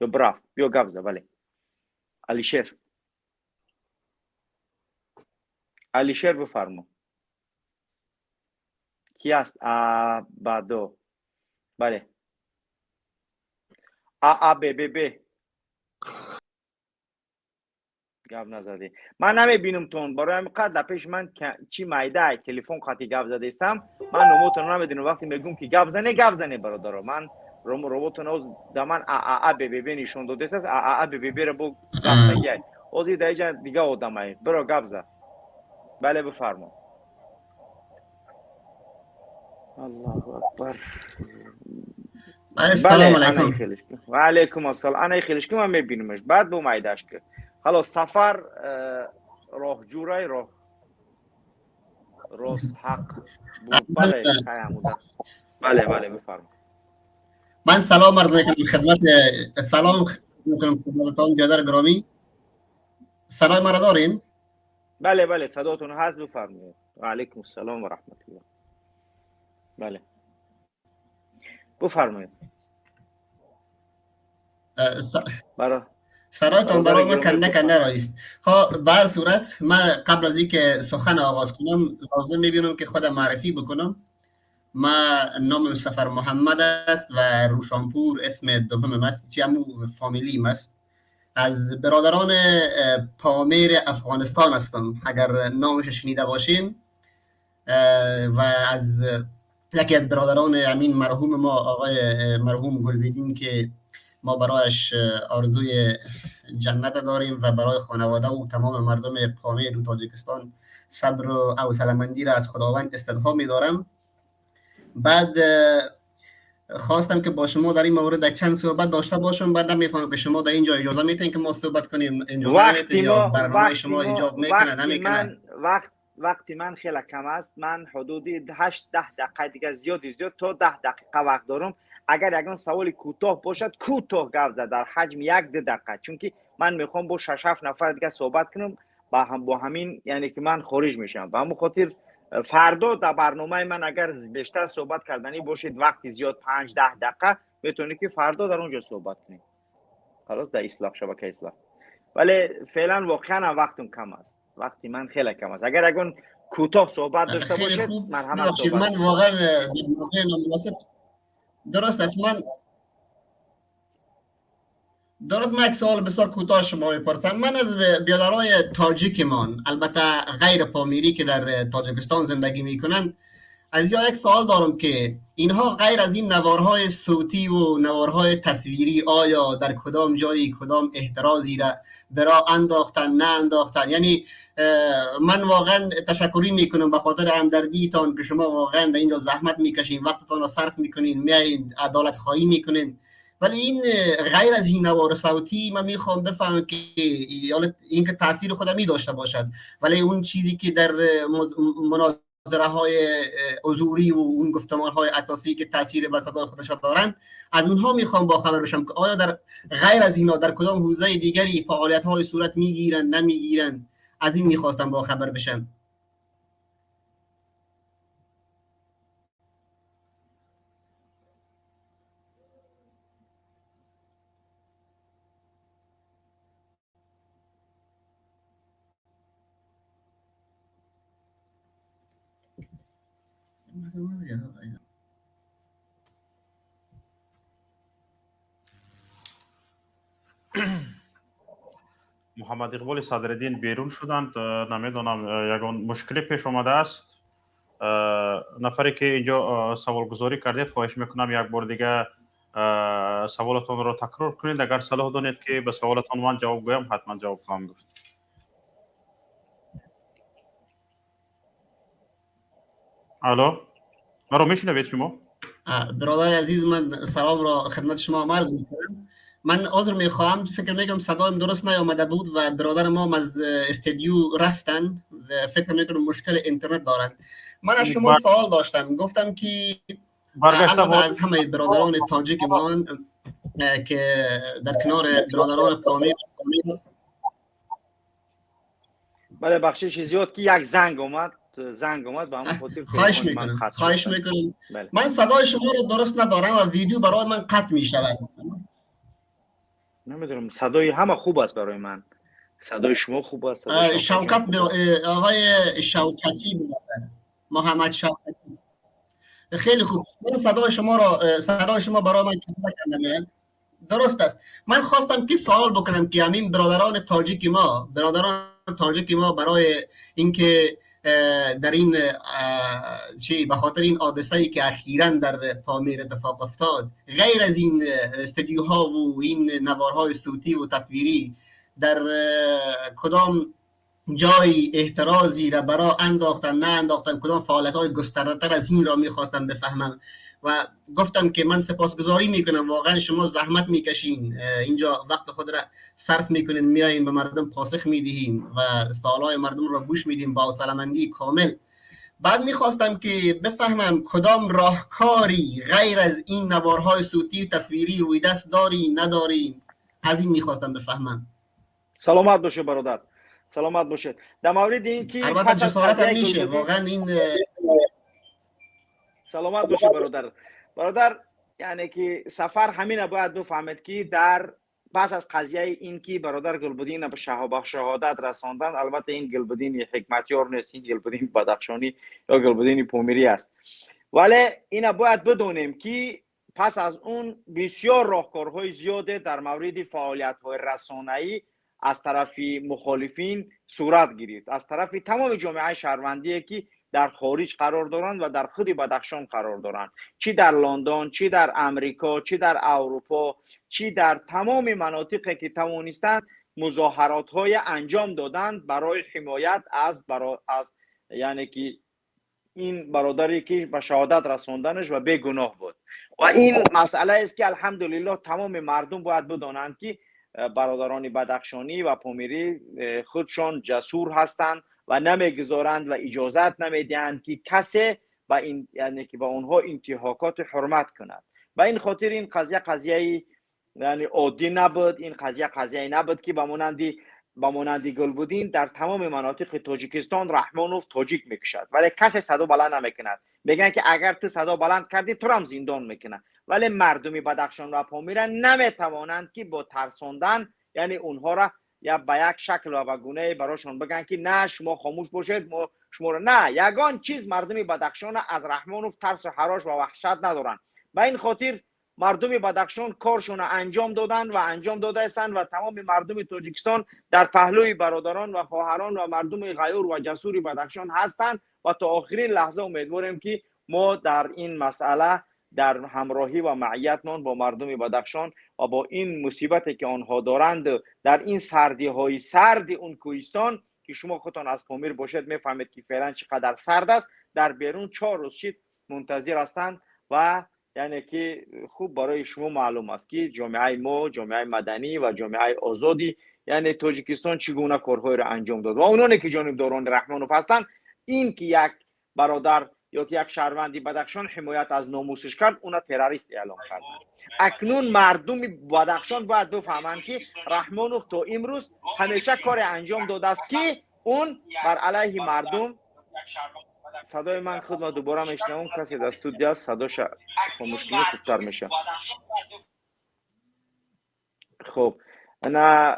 ё брафт, биё гап за. Бале, Алишер, Алишер, бифармо. Ки аст? Абадо, бале, а а б б б. Гап назадӣ. Ман намебинам тон, барои ҳамин қад дар пеши ман чӣ майда телефон қати гап задаистам. Ман номотонро намедонам. Вақте мегӯм ки гап зане, гап зане, бародаро. Ман роботон оз да ман ААА БББ нишон додааст, ААА БББ-ро бо гаптагиай. Ҳозир дар иҷа дига одамай. Биро гап за. Бале, бифармо. Аллоҳу акбар. Салом алайкум. Ва алайкум ассалом. Анаи хелиш ки ман мебинамаш. Баъд бо майдаш ки. Халос, сафар роҳҷӯрай, роҳ рост ҳақ буд. Бале, ҳамуда. Бале, бале, бифармо. Ман салом арз мекунам хидмат, салом мекунам хидмататон, биёдар гиромӣ. Садои маро дорин? Бале, бале, садотон ҳаст, бифармоед. Ва алайкум ассалом ва раҳматуллоҳ. Бале, бифармоед. سرایتان برای من کنده کنده رایست. خب، به هر صورت من قبل از اینکه سخن آغاز کنم لازم میبینم که خودم معرفی بکنم. ما نامم سفر محمد است و روشانپور اسم دوم است، چی همو فامیلی است. از برادران پامیر افغانستان هستم اگر نامش شنیده باشین، و از یکی از برادران امین مرحوم ما آقای مرحوم گلبیدین که ما برایش آرزوی جنت داریم و برای خانواده و تمام مردم پامیر و تاجیکستان صبر و حوصله‌مندی را از خداوند استدعا می‌دارم. بعد خواستم که با شما در این مورد چند صحبت داشته باشم. بعد نمی‌فهمم که شما در اینجا اجازه میتین که ما صحبت کنیم، اجازه میتین یا برنامه شما ایجاب میکنه نمیکنه؟ وقتی من خیلی کم است. من حدود 8 10 دقیقه دیگه زیاد تا 10 دقیقه وقت دارم. اگر یگان سوال کوتاه باشد کوتاه گپ زد در حجم 1 2 دقیقه، چون که من میخوام با 6 7 نفر دیگه صحبت کنم با هم با همین، یعنی که من خارج میشم. به همون خاطر فردا در برنامه من اگر بیشتر صحبت کردنی باشید وقتی زیاد 5 10 دقیقه میتونید که فردا در اونجا صحبت کنیم. خلاص، در اصلاح شبکه اصلاح. ولی فعلا واقعا وقتم کم است، وقتی من خیلی کم است. اگر اگه کوتاه صحبت داشته باشید مرحمت صحبت. من واقعا در موقع نامناسب درست است. من درست من یک سوال بسیار کوتاه شما میپرسم. من از بیادرای تاجیکمان، البته غیر پامیری که در تاجیکستان زندگی میکنند، از یا یک سوال دارم که اینها غیر از این نوارهای صوتی و نوارهای تصویری آیا در کدام جایی کدام اعتراضی را برا انداختن نه انداختن؟ یعنی من واقعا تشکری میکنم به خاطر همدردیتان که شما واقعا در اینجا زحمت میکشین، وقتتان را صرف میکنین، میایین عدالت خواهی میکنین، ولی این غیر از این نوار صوتی من میخوام بفهمم که این که تاثیر خودم می داشته باشد، ولی اون چیزی که در مناظره های حضوری و اون گفتمان های اساسی که تاثیر بر صدای خودش دارن، از اونها میخوام با خبر بشم که آیا در غیر از اینا در کدام حوزه دیگری فعالیت های صورت میگیرن نمیگیرن؟ از این میخواستم با خبر بشم. محمد اقبال صدرالدین بیرون شدند، نمیدانم یگان مشکلی پیش آمده است. نفری که اینجا سوالگذاری کردید خواهش میکنم یک بار دیگه سوالتان را تکرار کنید. اگر صلاح دانید که به سوالتان من جواب گویم حتما جواب خواهم گفت. الو، مرا میشنوید شما؟ برادر عزیز من سلام را خدمت شما عرض میکنم. من عذر میخواهم، فکر میکنم صدایم درست نیامده بود و برادر ما از استودیو رفتن و فکر میکنم مشکل اینترنت دارند. من از شما سوال داشتم، گفتم که از همه برادران تاجیک ما که در کنار برادران پامیر. بله، بخشش زیاد که یک زنگ اومد، به همون خاطر خواهش میکنم، خواهش میکنم. من صدای شما رو درست ندارم و ویدیو برای من قطع میشود. نمیدونم، صدای همه خوب است برای من، صدای شما خوب است. شوکت آقای شوکتی، محمد شوکتی، خیلی خوب. من صدای شما را، صدای شما برای من کنده میاد. درست است. من خواستم که سوال بکنم که همین برادران تاجیک ما، برادران تاجیک ما برای اینکه در این چی به خاطر این حادثه ای که اخیراً در پامیر اتفاق افتاد، غیر از این استودیوها و این نوارهای صوتی و تصویری در کدام جای احترازی را برای انداختن نه انداختن، کدام فعالیت‌های گسترده‌تر از این را می‌خواستم بفهمم و گفتم که من سپاسگزاری میکنم، واقعا شما زحمت میکشین، اینجا وقت خود را صرف میکنین، میایین به مردم پاسخ میدهیم و سوالای مردم را گوش میدیم با حوصله‌مندی کامل. بعد میخواستم که بفهمم کدام راهکاری غیر از این نوارهای صوتی و تصویری روی دست داری نداری، از این میخواستم بفهمم. سلامت باشه برادر، سلامت باشه. در مورد این که پس از قضیه میشه واقعا این سلامت باشه برادر. برادر یعنی که سفر همین باید بفهمید که در پس از قضیه این که برادر گلبدین به شهادت رساندن، البته این گلبدین حکمتیار نیست، این گلبدین بدخشانی یا گلبدین پومیری است، ولی اینا باید بدونیم که پس از اون بسیار راهکارهای زیاده در مورد فعالیت‌های رسانه‌ای از طرف مخالفین صورت گرفت، از طرف تمام جامعه شهروندی که در خارج قرار دارند و در خود بدخشان قرار دارند، چی در لندن، چی در امریکا، چی در اروپا، چی در تمام مناطقی که توانستند مظاهرات های انجام دادند برای حمایت از یعنی که این برادری که به شهادت رساندنش و بیگناه بود. و این مسئله است که الحمدلله تمام مردم باید بدانند که برادران بدخشانی و پامیری خودشان جسور هستند و نمیگذارند و اجازت نمیدهند که کسی با این یعنی که با آنها انتهاکات حرمت کند. و این خاطر این قضیه قضیه یعنی عادی نبود، این قضیه قضیه نبود که با مانند گلبدین در تمام مناطق تاجیکستان رحمانوف تاجیک میکشد، ولی کسی صدا بلند نمیکند. میگن که اگر تو صدا بلند کردی تو هم زندان میکنه، ولی مردمی بدخشان و پامیر نمیتوانند که با ترساندن یعنی اونها را یا به یک شکل و به گونه براشون بگن که نه شما خاموش باشید ما شما را نه، یگان چیز مردمی بدخشان از رحمانوف ترس و هراس و وحشت ندارند. به این خاطر مردم بدخشان کارشون انجام دادن و انجام داده هستند و تمام مردم تاجیکستان در پهلوی برادران و خواهران و مردم غیور و جسور بدخشان هستند و تا آخرین لحظه امیدواریم که ما در این مسئله در همراهی و معیتمان با مردم بدخشان و با این مصیبتی که آنها دارند در این سردی های سرد اون کوهستان که شما خودتان از پامیر باشد میفهمید که فعلا چقدر سرد است، در بیرون 4 روز شد منتظر هستند و یعنی که خوب برای شما معلوم است که جامعه ما، جامعه مدنی و جامعه آزادی یعنی تاجیکستان چگونه کارهای را انجام داد و اونانی که جانبداران رحمانوف هستند، این که یک برادر یا که یک شهروندی بدخشان حمایت از ناموسش کرد اونا تروریست اعلام کردند. اکنون مردم بدخشان باید بفهمند که رحمانوف تا امروز همیشه کار انجام داده است که اون بر علیه مردم. صدای من خود ما دوباره میشنوم، کسی در استودیو است صداش خاموش کنی خوبتر میشه. خب نه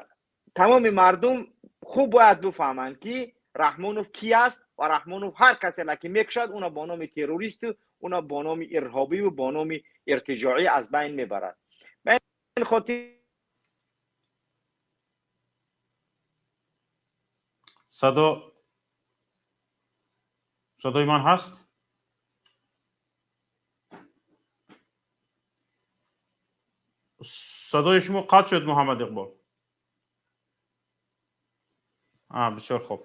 تمام مردم خوب باید بفهمند که رحمانوف کی است و رحمانوف هر کسی را که میکشد اونا با نام تروریست، اونا با نام ارهابی و با نام ارتجاعی از بین میبرد. به این خاطر صدای من هست؟ صدای شما قطع شد محمد اقبال. بسیار خوب.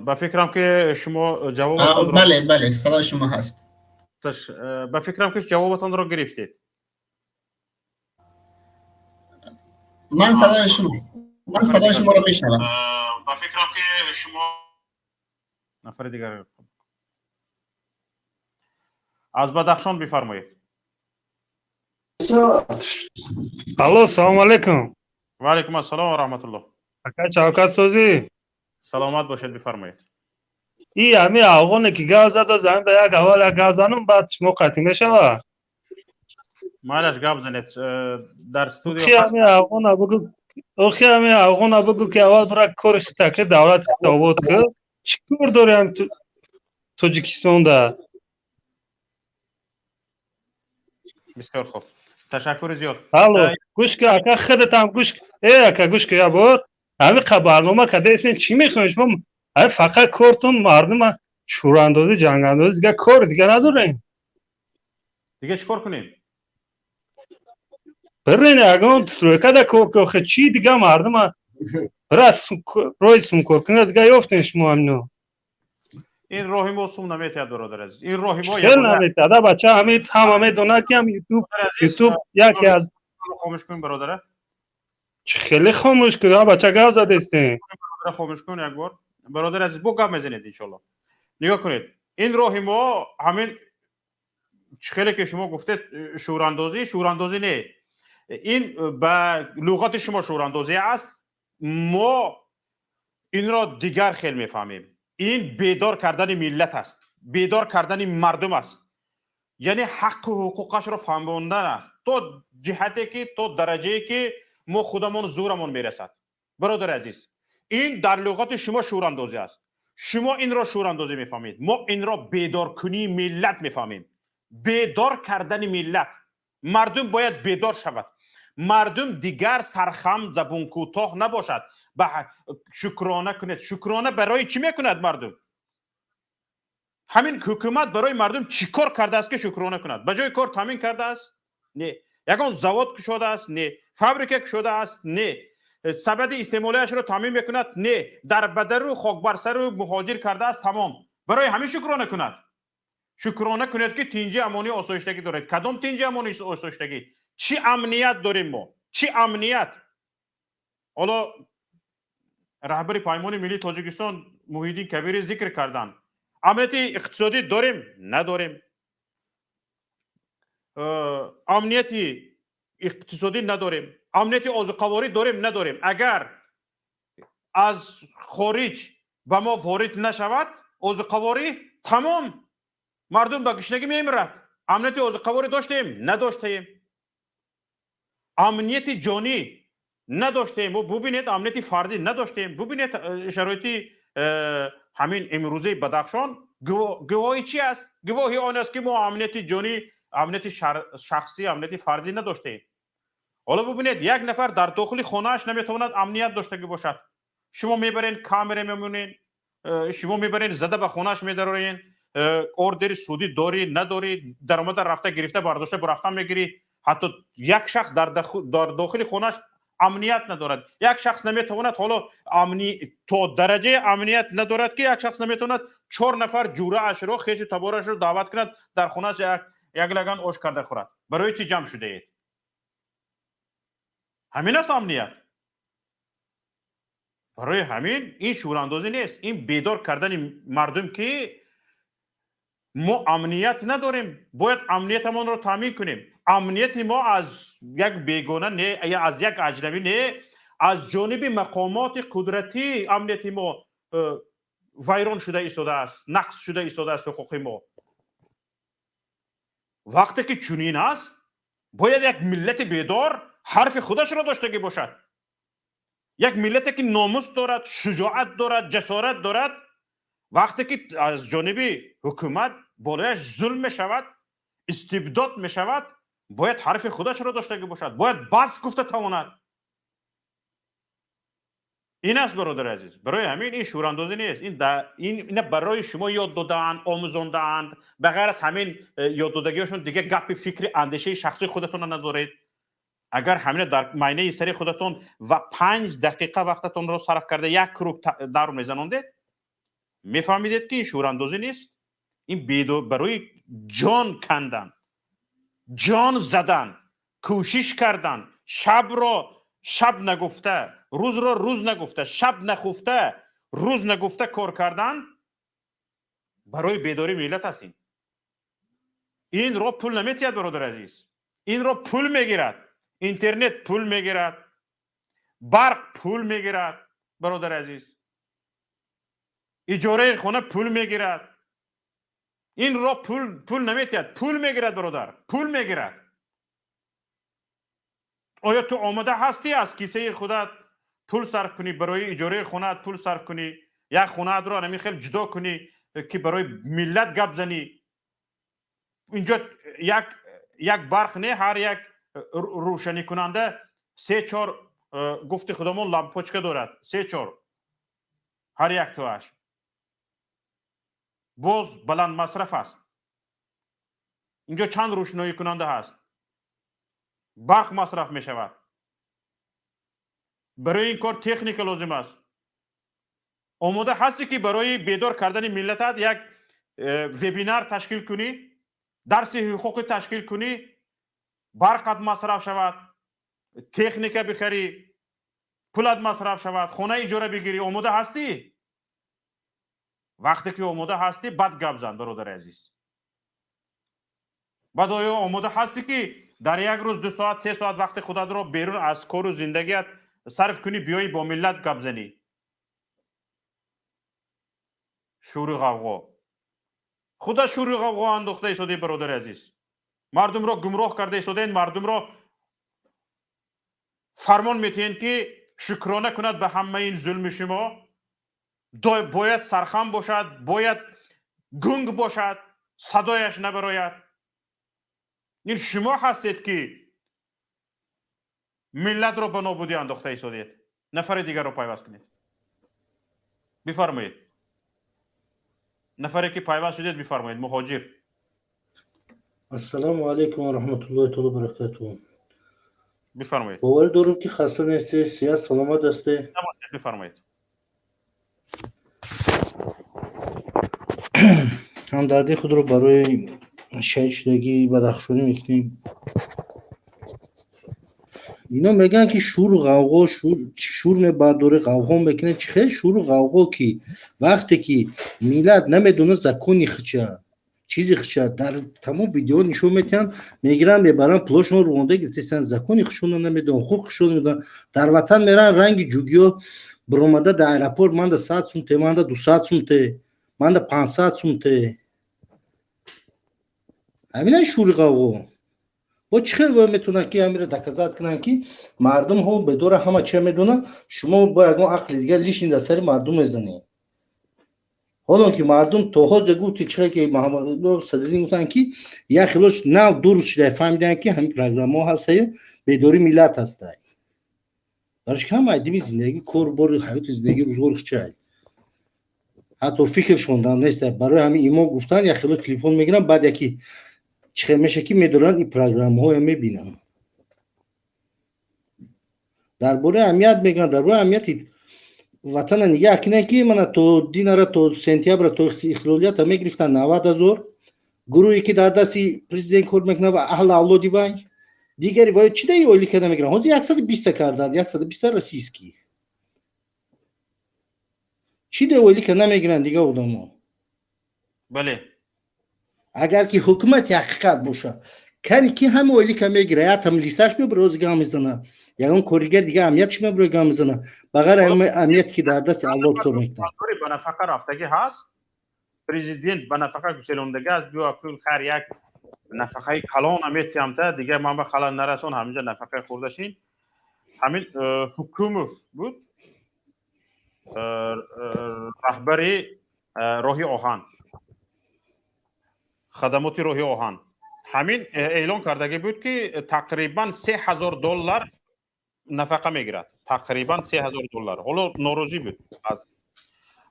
به فکرم که شما جوابتان را بله بله صدای شما هست. به فکرم که جوابتان را گرفتید. من صدای شما را میشنوم. به فکرم که شما نفر دیگر از بدخشان بفرمایید. الو سلام علیکم. و علیکم السلام و رحمت الله. اکا شوکت سوزی سلامت باشید بفرمایید. ای همی افغانه که گاو زد و زمین به یک اول یک گاو زنم بعد شما قطعی میشوه. مالش گاو زنید در استودیو هست. اخی همی افغانه بگو که اول برای کارش تکه دولت آباد که چی کار داری هم تاجیکستان ده. بسیار خوب. Ташаккури зиёд. Алло, гӯш ки, ака, худатам гӯш. Э, ака, гӯш ки, як бор ҳамин қа барнома кадаесен, чӣ мехоҳем шумо? Ҳай, фақат кортон мардума шӯрандозӣ, ҷангандозӣ, дигар кори дига надорем. Дига чӣ кор кунем? Бирен ягон стройкада кор ки, охе чӣ дига мардума бира роҳи сумкоркунӣ дига ёфтем шумо ҳамино. Ин роҳи мо сум наметиҳад, бародар азиз, ин роҳи мо хел наметиҳад. Бача, ҳамин ҳама медонад, ки ҳам ютуб яке аз Хомӯш кун, бародара. Чӣ хеле хомӯш кун, бача, гап задестем. Хомӯш кун як бор, бародар азиз, бо гап мезанед, иншолло. Нигоҳ кунед, ин роҳи мо ҳамин чӣ хеле ки шумо гуфтед, шӯрандозӣ, шӯрандозӣ не, ин ба луғати шумо шӯрандозӣ аст. Мо инро дигар хел мефаҳмем. Ин бедор кардани миллат аст, бедор кардани мардум аст, яъне ҳаққу ҳуқуқашро фаҳмондан аст, то ҷиҳате ки, то дараҷае ки мо худамон зӯрамон мерасад. Бародари азиз, ин дар луғати шумо шӯрандозӣ аст, шумо инро шӯрандозӣ мефаҳмед, мо инро бедоркунии миллат мефаҳмем, бедор кардани миллат. Мардум бояд бедор шавад, мардум дигар сархам, забункӯтоҳ набошад. Ба шукрона кунед. Шукрона барои чӣ мекунад мардум? Ҳамин ҳукумат барои мардум чӣ кор кардааст, ки шукрона кунад? Ба ҷои кор таъмин кардааст? Не. Ягон завод кушодааст? Не. Фабрика кушодааст? Не. Сабади истеъмолиашро таъмин мекунад? Не. Дар бадару хокбарсару муҳоҷир кардааст, тамом. Барои ҳамин шукрона кунад? Шукрона кунед, ки тинҷи, амонӣ, осоиштагӣ доред. Кадом тинҷи, амонӣ, осоиштагӣ? Чӣ амният дорем мо? Чӣ амният? Ҳоло раҳбари Паймони миллии Тоҷикистон Муҳиддин Кабири зикр карданд. Амнияти иқтисодӣ дорем? Надорем. Амнияти иқтисодӣ надорем, амнияти озуқаворӣ дорем? Надорем. Агар аз хориҷ ба мо ворид нашавад озуқаворӣ, тамом, мардум ба гушнагӣ мемирад. Амнияти озуқаворӣ доштем? Надоштаем. Амнияти ҷонӣ надоштем, бубинед, амнияти фардӣ надоштем, бубинед. Шароити ҳамин имрӯзаи Бадахшон гувоҳи чи аст? Гувоҳи он аст, ки мо амнияти ҷонӣ, амнияти шахсӣ, амнияти фардӣ надоштем. Ҳоло бубинед, як нафар дар дохили хонааш наметавонад амният доштагӣ бошад. Шумо мебарен, камера мемонен, шумо мебарен, зада ба хонааш медароен, ордери судӣ дорӣ, надорӣ, даромада рафта, гирифта, бардошта, бурафтан мегирӣ. Ҳатто як шахс дар дохили хонааш амният надорад. Як шахс наметавонад ҳоло то дараҷаи амният надорад, ки як шахс наметавонад чор нафар ҷураашро, хешу таборашро даъват кунад, дар хонааш як лаган ош карда хӯрад. Барои чӣ ҷамъ шудаед? Ҳамин аст амният. Барои ҳамин ин шӯрандозӣ нест, ин бедор кардани мардум, ки мо амният надорем, бояд амниятамонро таъмин кунем. Амнияти мо аз як бегона не, аз як аҷнабӣ не, аз ҷониби мақомоти қудратӣ амнияти мо вайрон шуда истодааст, нақс шуда истодааст ҳуқуқи мо. Вақте ки чунин аст, бояд як миллати бедор ҳарфи худашро доштагӣ бошад, як миллате ки номус дорад, шуҷоат дорад, ҷасорат дорад. Вақте ки аз ҷониби ҳукумат болояш зулм мешавад, истибдод мешавад, бояд ҳарфи худашро доштагӣ бошад, бояд бас гуфта тавонад. Ин аст, бародари азиз. Барои ҳамин ин шӯрандозӣ нест. Ин ина барои шумо ёд додаанд, омӯзондаанд. Ба ғайр аз ҳамин ёддодагиҳошон дига гапи, фикри, андешаи шахсии худатонро надоред. Агар ҳамина дар майнаи сари худатон ва 5 дақиқа вақтатонро сарф карда, як круг дар мезанондед, мефаҳмидед, ки ин шӯрандозӣ нест, ин барои ҷон кандан, ҷон задан, кӯшиш кардан, шабро шаб нагуфта, рӯзро рӯз нагуфта, шаб нахуфта, рӯз нагуфта кор кардан барои бедории миллат аст. Ин инро пул наметиҳад, бародари азиз, инро пул мегирад. Интернет пул мегирад, барқ пул мегирад, бародари азиз, иҷораи хона пул мегирад. Инро пул наметиҳад, пул мегирад, бародар, пул мегирад. Оё ту омода ҳастӣ аз кисаи худат пул сарф кунӣ, барои иҷораи хонаат пул сарф кунӣ, як хонаатро ҳамин хел ҷудо кунӣ, ки барои миллат гап занӣ? Инҷо як барқ не, ҳар як Рӯшанӣкунанда се чор, гуфти худамон, лампочка дорад, се чор ҳар яктоаш боз баландмасраф аст. Инҷо чанд рӯшноӣкунанда ҳаст, барқ масраф мешавад. Барои ин кор техника лозим аст. Омода ҳастӣ, ки барои бедор кардани миллатат як вебинар ташкил кунӣ, дарси ҳуқуқӣ ташкил кунӣ, барқат масраф шавад, техника бихарӣ, пулат масраф шавад, хона иҷора бигирӣ? Омода ҳастӣ? Вақте ки омода ҳастӣ, баъд гап зан, бародари азиз. Баъд оё омода ҳастӣ, ки дар як рӯз 2 соат, 3 соат вақти худатро берун аз кору зиндагият сарф кунӣ, биёӣ бо миллат гап занӣ? Шӯри ғавғо, худа шӯри ғавғо андохта истодаи, бародари азиз. Мардумро гумроҳ карда истодаед, мардумро фармон метиҳед, ки шукрона кунад ба ҳамаи ин зулми шумо, бояд сархам бошад, бояд гунг бошад, садояш набарояд. Ин шумо ҳастед, ки миллатро ба нобудӣ андохта истодед. Нафари дигарро пайваст кунед, бифармоед. Нафаре ки пайваст шудед, бифармоед, муҳоҷир. Ассалому алайкум ва раҳматуллоҳи таала баракатуҳ. Бифармоед. Боварӣ дорам, ки хаста нестед, сиҳат саломат ҳастед. Набошед, бифармоед. Ҳамдардии худро барои шаҳид шудагии бадахшонӣ мекунем. Ино мегӯянд, ки шӯру ғавғо, шӯр мебардорӣ, ғавғо мекунед. Чӣ хел шӯру ғавғо, ки вақте ки миллат намедонад закони хича, чизи хича, дар тамом видео нишон метиҳанд, мегиранд, мебаранд, пулошон рӯонда гирифтесанд, закони хишонро намедонанд, ҳуқуқи хишонро намедонанд. Дар ватан меранд, ранги ҷугиё биромада дар аэропорт: манда 100 сум те, манда 200 сум те, манда 500 сум те. Ҳамина шӯри ғавғо. Бо чӣ хел вой метавонанд, ки ҳамира доказать кунанд, ки мардумҳо бедора, ҳама чия медонанд? Шумо бо ягон ақли дигар лишний дар сари мардум мезанед, ҳолон ки мардум то ҳозир гуфти, чӣ ки Муҳаммад Садриддин гуфтанд, ки як хелош нав дуруст шуда фаҳмиданд, ки ҳамин программаҳо ҳастаю бедории миллат ҳастай. Барои ки ҳама айдими зиндагӣ, кору бори ҳаёти зиндагӣ, рӯзгори хичай, ҳатто фикршон нест. Барои ҳамин имо гуфтанд, як хело телефон мегиранд, баъд яки чӣ хел меша, ки медоранд, ин программаҳоя мебинанд. Дар бораи амният мегӯянд, дар бораи амнияти ватана нигаҳ кунед, ки мана то динара, то сентябра, то истиқлолията мегирифтанд 90 000. Гурӯҳе ки дар дасти президент кор мекунад ва аҳли авлоди вай, дигари вай чӣ даи ойлика намегиранд? Ҳозир 120-та карданд, 120-та российский. Чӣ да ойлика намегиранд дигар одамо? Бале. Агар ки ҳукумати ҳақиқат бошад, кани ки ҳама ойлика мегира, якта милисаш мебура, ози гам мезана, ягон коригар дига амниятш мебура, гам мезана, ба ғайр амнияте ки дар дасти авлод кор мекунад. Ба нафақа рафтагӣ ҳаст, президент ба нафақа гуселондагӣ аст. Биё, акун ҳар як нафақаи калона метиҳамта, дигар ман ба халал нарасон, ҳаминҷа нафақаи хӯрдашин. Ҳамин Ҳукумов буд, раҳбари роҳи оҳан, хадамоти роҳи оҳан. Ҳамин эълон кардагӣ буд, ки тақрибан 3000 доллар нафақа мегирад, тақрибан 3000 доллар. Ҳоло норозӣ буд аз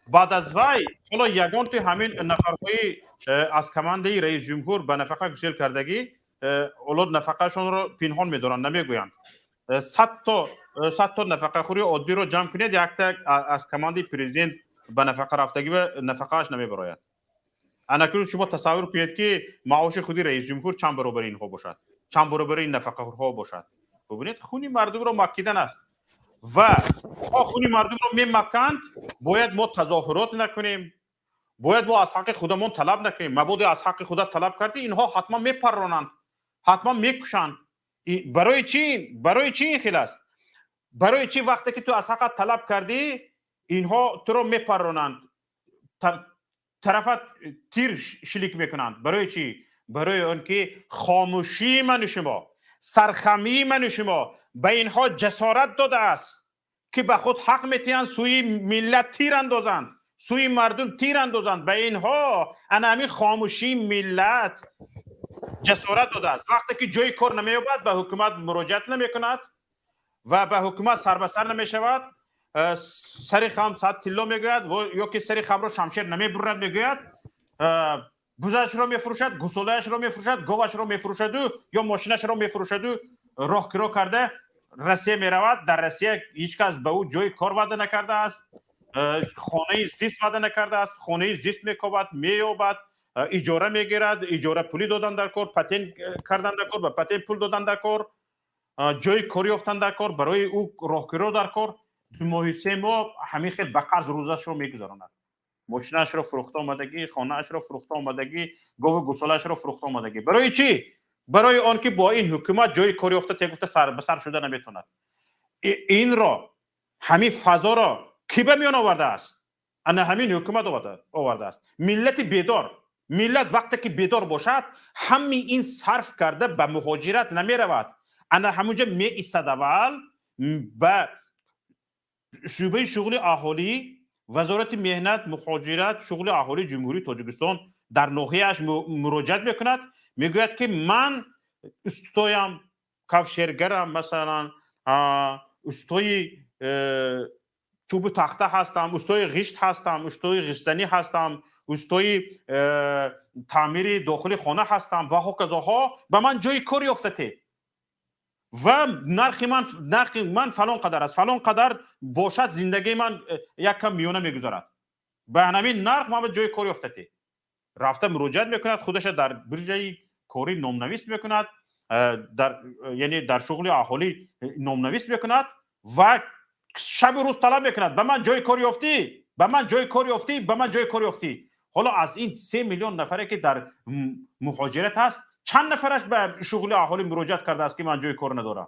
баъд аз вай. Ҳоло ягонти ҳамин нафарҳои аз командаи раисҷумҳур ба нафақа гусел кардагӣ ҳоло нафақаашонро пинҳон медоранд, намегӯянд. 100 то нафақахӯри оддиро ҷамъ кунед, якта аз командаи президент ба нафақа рафтагӣ ва нафақааш намебарояд. Анакун шумо тасаввур кунед, ки маоши худи раисҷумҳур чанд баробари инҳо бошад, чанд баробари ин нафақахӯрҳо бошад. Бубинед, хуни мардумро макидан аст ва то хуни мардумро мемаканд, бояд мо тазоҳурот накунем, бояд мо аз ҳаққи худамон талаб накунем. Мабодо аз ҳаққи худат талаб кардӣ, инҳо ҳатман мепарронанд, ҳатман мекушанд. Барои чӣ? Барои чӣ ин хел аст? Барои чӣ вақте ки ту аз ҳаққат талаб кардӣ, инҳо туро мепарронанд, тарафат тир шилик мекунанд? Барои чӣ? Барои он ки хомӯшии ману шумо, сархамии ману шумо ба инҳо ҷасорат додааст, ки ба худ ҳақ метиҳанд сӯи миллат тир андозанд, сӯи мардум тир андозанд. Ба инҳо ана ҳамин хомӯшии миллат Ҷасорат додааст. Вақте ки ҷои кор намеёбад, ба ҳукумат муроҷиат намекунад ва ба ҳукумат сар ба сар намешавад. Сари хам сад тилло мегӯяд, ё ки сари хамро шамшер намебурад мегӯяд, бузашро мефурӯшад, гусолаашро мефурӯшад, говашро мефурӯшаду ё мошинашро мефурӯшаду роҳкиро карда Россия меравад. Дар Россия ҳеҷ кас ба ӯ ҷои кор ваъда накардааст, хонаи зист ваъда накардааст. Хонаи зист мекобад, меёбад, иҷора мегирад, иҷора пулӣ додан дар кор, патент кардан дар кор, ба патент пул додан дар кор, ҷои кор ёфтан дар кор, барои ӯ роҳкиро дар кор. 2 моҳи 3 моҳ ҳамин хел ба қарз рӯзашро мегузаронад. Мошинаашро фурӯхта омадагӣ, хонаашро фурӯхта омадагӣ, гову гусолаашро фурӯхта омадагӣ. Барои чӣ? Барои он ки бо ин ҳукумат ҷои кор ёфта тегуфта сар ба сар шуда наметавонад. Инро, ҳамин фазоро кӣ ба миён овардааст? Ана ҳамин ҳукумат овардааст. Миллати бедор, миллат вақте ки бедор бошад, ҳамаи ин сарф карда ба муҳоҷират намеравад. Ана ҳамунҷа меистад аввал ба шӯъбаи шуғли аҳолӣ, Вазорати меҳнат, муҳоҷират, шуғли аҳолии Ҷумҳурии Тоҷикистон дар ноҳияаш муроҷиат мекунад, мегӯяд ки ман устоям, кавшергарам, масалан, устои чӯбу тахта ҳастам, устои ғишт ҳастам, устои ғиштзанӣ ҳастам, устои таъмири дохили хона ҳастам ва ҳоказоҳо, ба ман ҷои кор ёфтате ва нархи ман фалон қадар аст, фалон қадар бошад, зиндагии ман як кам миёна мегузарад, ба ҳамин нарх ман ҷои кор ёфтате. Рафта муроҷиат мекунад, худаша дар биржаи корӣ номнавис мекунад, яъне дар шуғли аҳолӣ номнавис мекунад ва шабу рӯз талаб мекунад: ба ман ҷои кор ёфтӣ, ба ман ҷои кор ёфтӣ, ба ман ҷои кор ёфтӣ. Ҳоло аз ин 3 миллион нафаре ки дар муҳоҷират ҳаст, чанд нафараш ба шуғли аҳолӣ муроҷиат кардааст ки ман ҷои кор надорам?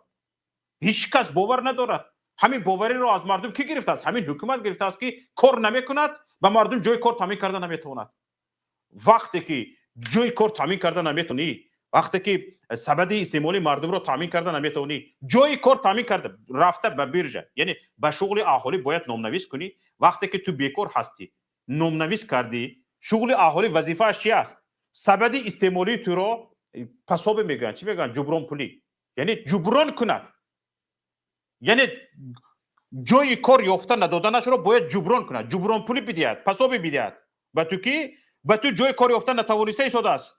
Ҳеҷ кас бовар надорад. Ҳамин бовариро аз мардум кӣ гирифтааст? Ҳамин ҳукумат гирифтааст ки кор намекунад, ба мардум ҷои кор таъмин карда наметавонад. Вақте ки ҷои кор таъмин карда наметавонӣ, вақте ки сабади истеъмоли мардумро таъмин карда наметавонӣ, ҷои кор таъмин карда рафта ба биржа, яъне ба шуғли аҳолӣ бояд номнавис кунӣ. Вақте ки ту бекор ҳастӣ, номнавис кардӣ, шуғли аҳолӣ вазифааш чи аст? Сабади истеъмолии туро пособие мегӯянд, чӣ мегӯянд? Ҷуброн пулӣ, яъне ҷуброн кунад, яъне ҷои кор ёфта надоданашро бояд ҷуброн кунад, ҷуброн пулӣ бидиҳад, пособие бидиҳад ба ту ки ба ту ҷои кор ёфта натавониста истодааст.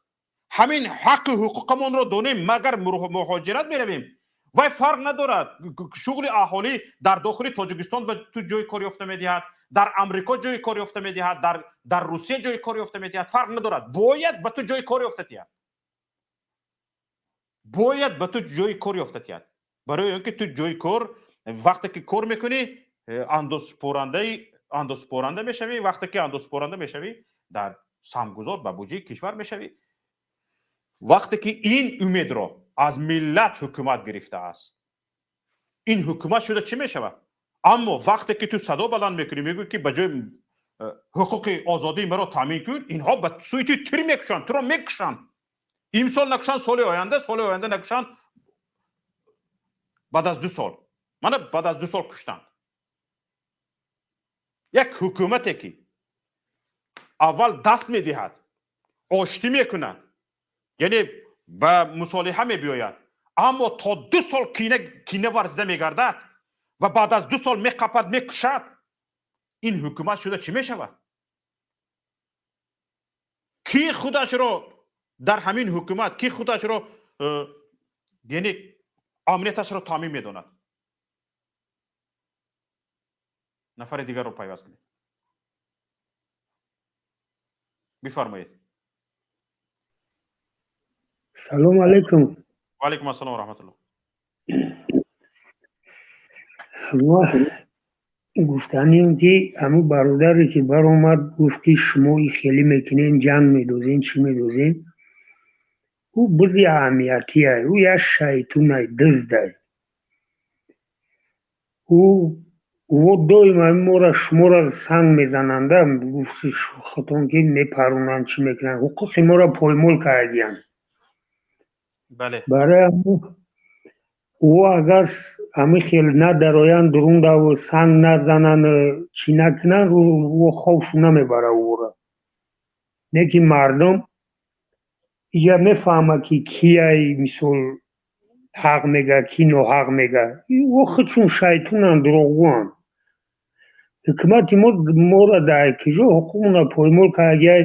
Ҳамин ҳаққу ҳуқуқамонро донем, магар муҳоҷират меравем? Вай фарқ надорад, шуғли аҳолӣ дар дохили Тоҷикистон ба ту ҷои кор ёфта медиҳад, дар Амрико ҷои кор ёфта медиҳад, дар Русия ҷои кор ёфта медиҳад, фарқ надорад, бояд ба ту ҷои кор ёфта диҳад, бояд ба ту ҷои кор ёфта диҳад. Барои он ки ту ҷои кор вақте ки кор мекунӣ, андозспоранда мешавӣ, вақте ки андозспоранда мешавӣ, дар самгузор ба буҷаи кишвар мешавӣ. Вақте ки ин умедро аз миллат ҳукумат гирифтааст, ин ҳукумат шуда чӣ мешавад? Аммо вақте ки ту садо баланд мекунӣ, мегӯӣ ки ба ҷои ҳуқуқи озодии маро таъмин кун, инҳо ба сӯи ту тир мекушанд, туро мекушанд. Имсол накушанд, соли оянда, соли оянда накушанд, баъд аз 2 сол. Мана баъд аз 2 сол куштанд. Як ҳукумате ки аввал даст медиҳад, оштӣ мекунад, яъне ба мусолиҳа мебиёяд, аммо то 2 сол кина варзида мегардад ва баъд аз 2 сол меқапад, мекушад, ин ҳукумат шуда чӣ мешавад? Ки худашро дар ҳамин ҳукумат, ки худашро яъне амнияташро таъмин медонад? Нафари дигарро пайваст кунед. Бифармоед. Салом алейкум. Ва алейкум ассалом ва раҳматуллоҳ. Ма гуфтанием ки ҳамун бародаре ки баромад гуфт ки шумо и хеле мекунен, ҷанг медозен, чӣ медозен, ӯ бузи аҳамиятиай, ӯ як шайтунай, дуздай. Ӯ доим ҳамин мора шуморо санг мезананда, гуфт худтон ки мепаронанд, чӣ мекунанд, ҳуқуқи моро поймол кардиянд. Барои ҳамун ӯ агар ҳамин хел надароянд, дурундаву санг назананд, чӣ накунанд, ӯ ховшу намебара ӯро. Не ки мардум Иҷа мефаҳма, ки кияй, мисол, ҳақ мега, ки ноҳақ мега. О худшон шайтунанд, дурӯғгӯанд. Ҳукумати мо моро дар куҷо ҳуқуқмонро поймол кардагиай,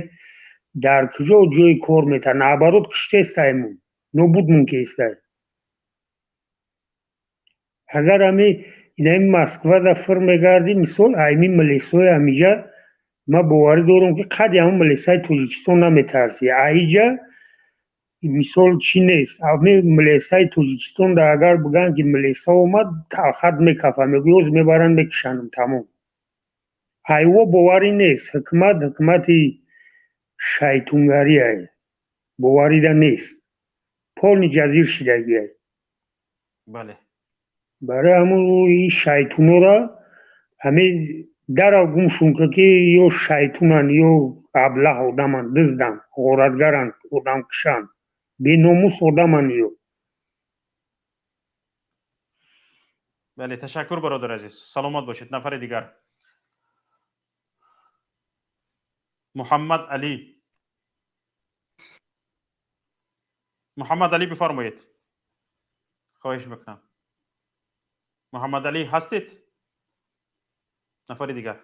дар куҷо ҷои кор метаҳад? Наоборот, киштестаймон, нобудмон кестай. Агар ами инаи Москвада фир мегардӣ, мисол, айми милисои ҳамиҷа, ман боварӣ дорам, ки қадри ҳамн милисаи Тоҷикистон наметарсӣ. Аиҷа, мисол, чӣ нест. Ами милисаи Тоҷикистон да агар бигӯянд, ки милиса омад, талхат мекафа, мегӯӣ, ҳозир мебаранд, мекушанам, тамом. Айво боварӣ нест. Ҳукумат ҳукумати шайтунгариай, боварида нест, полный ҷазир шидагиай. Барои ҳамун шайтунора ҳами дарав гумшун ка, ки ё шайтунанд, ё аблаҳ одаманд, дузданд, ғоратгаранд, одамкушанд, беномус одаманд ё. Бале, ташаккур, бародар азиз, саломат бошед. Нафари дигар, Муҳаммад Алӣ. Муҳаммад Алӣ, бифармоед, хоҳиш мекунам. Муҳаммад Алӣ ҳастед? Нафари дигар,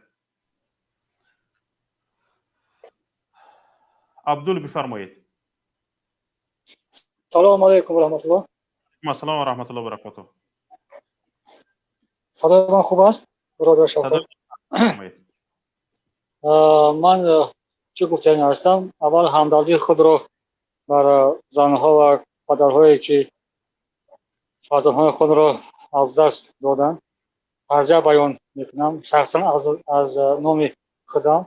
Абдул, бифармоед. Салому алайкум ва раҳматуллоҳ. Ассалому ва раҳматуллоҳ ва баракотуҳ. Садои ман хуб аст, бародар Шавкат? Ман чӣ гуфтани ҳастам? Аввал ҳамдардии худро бар занҳо ва падарҳое, ки фарзандҳои худро аз даст доданд, таъзия баён мекунам, шахсан аз номи худам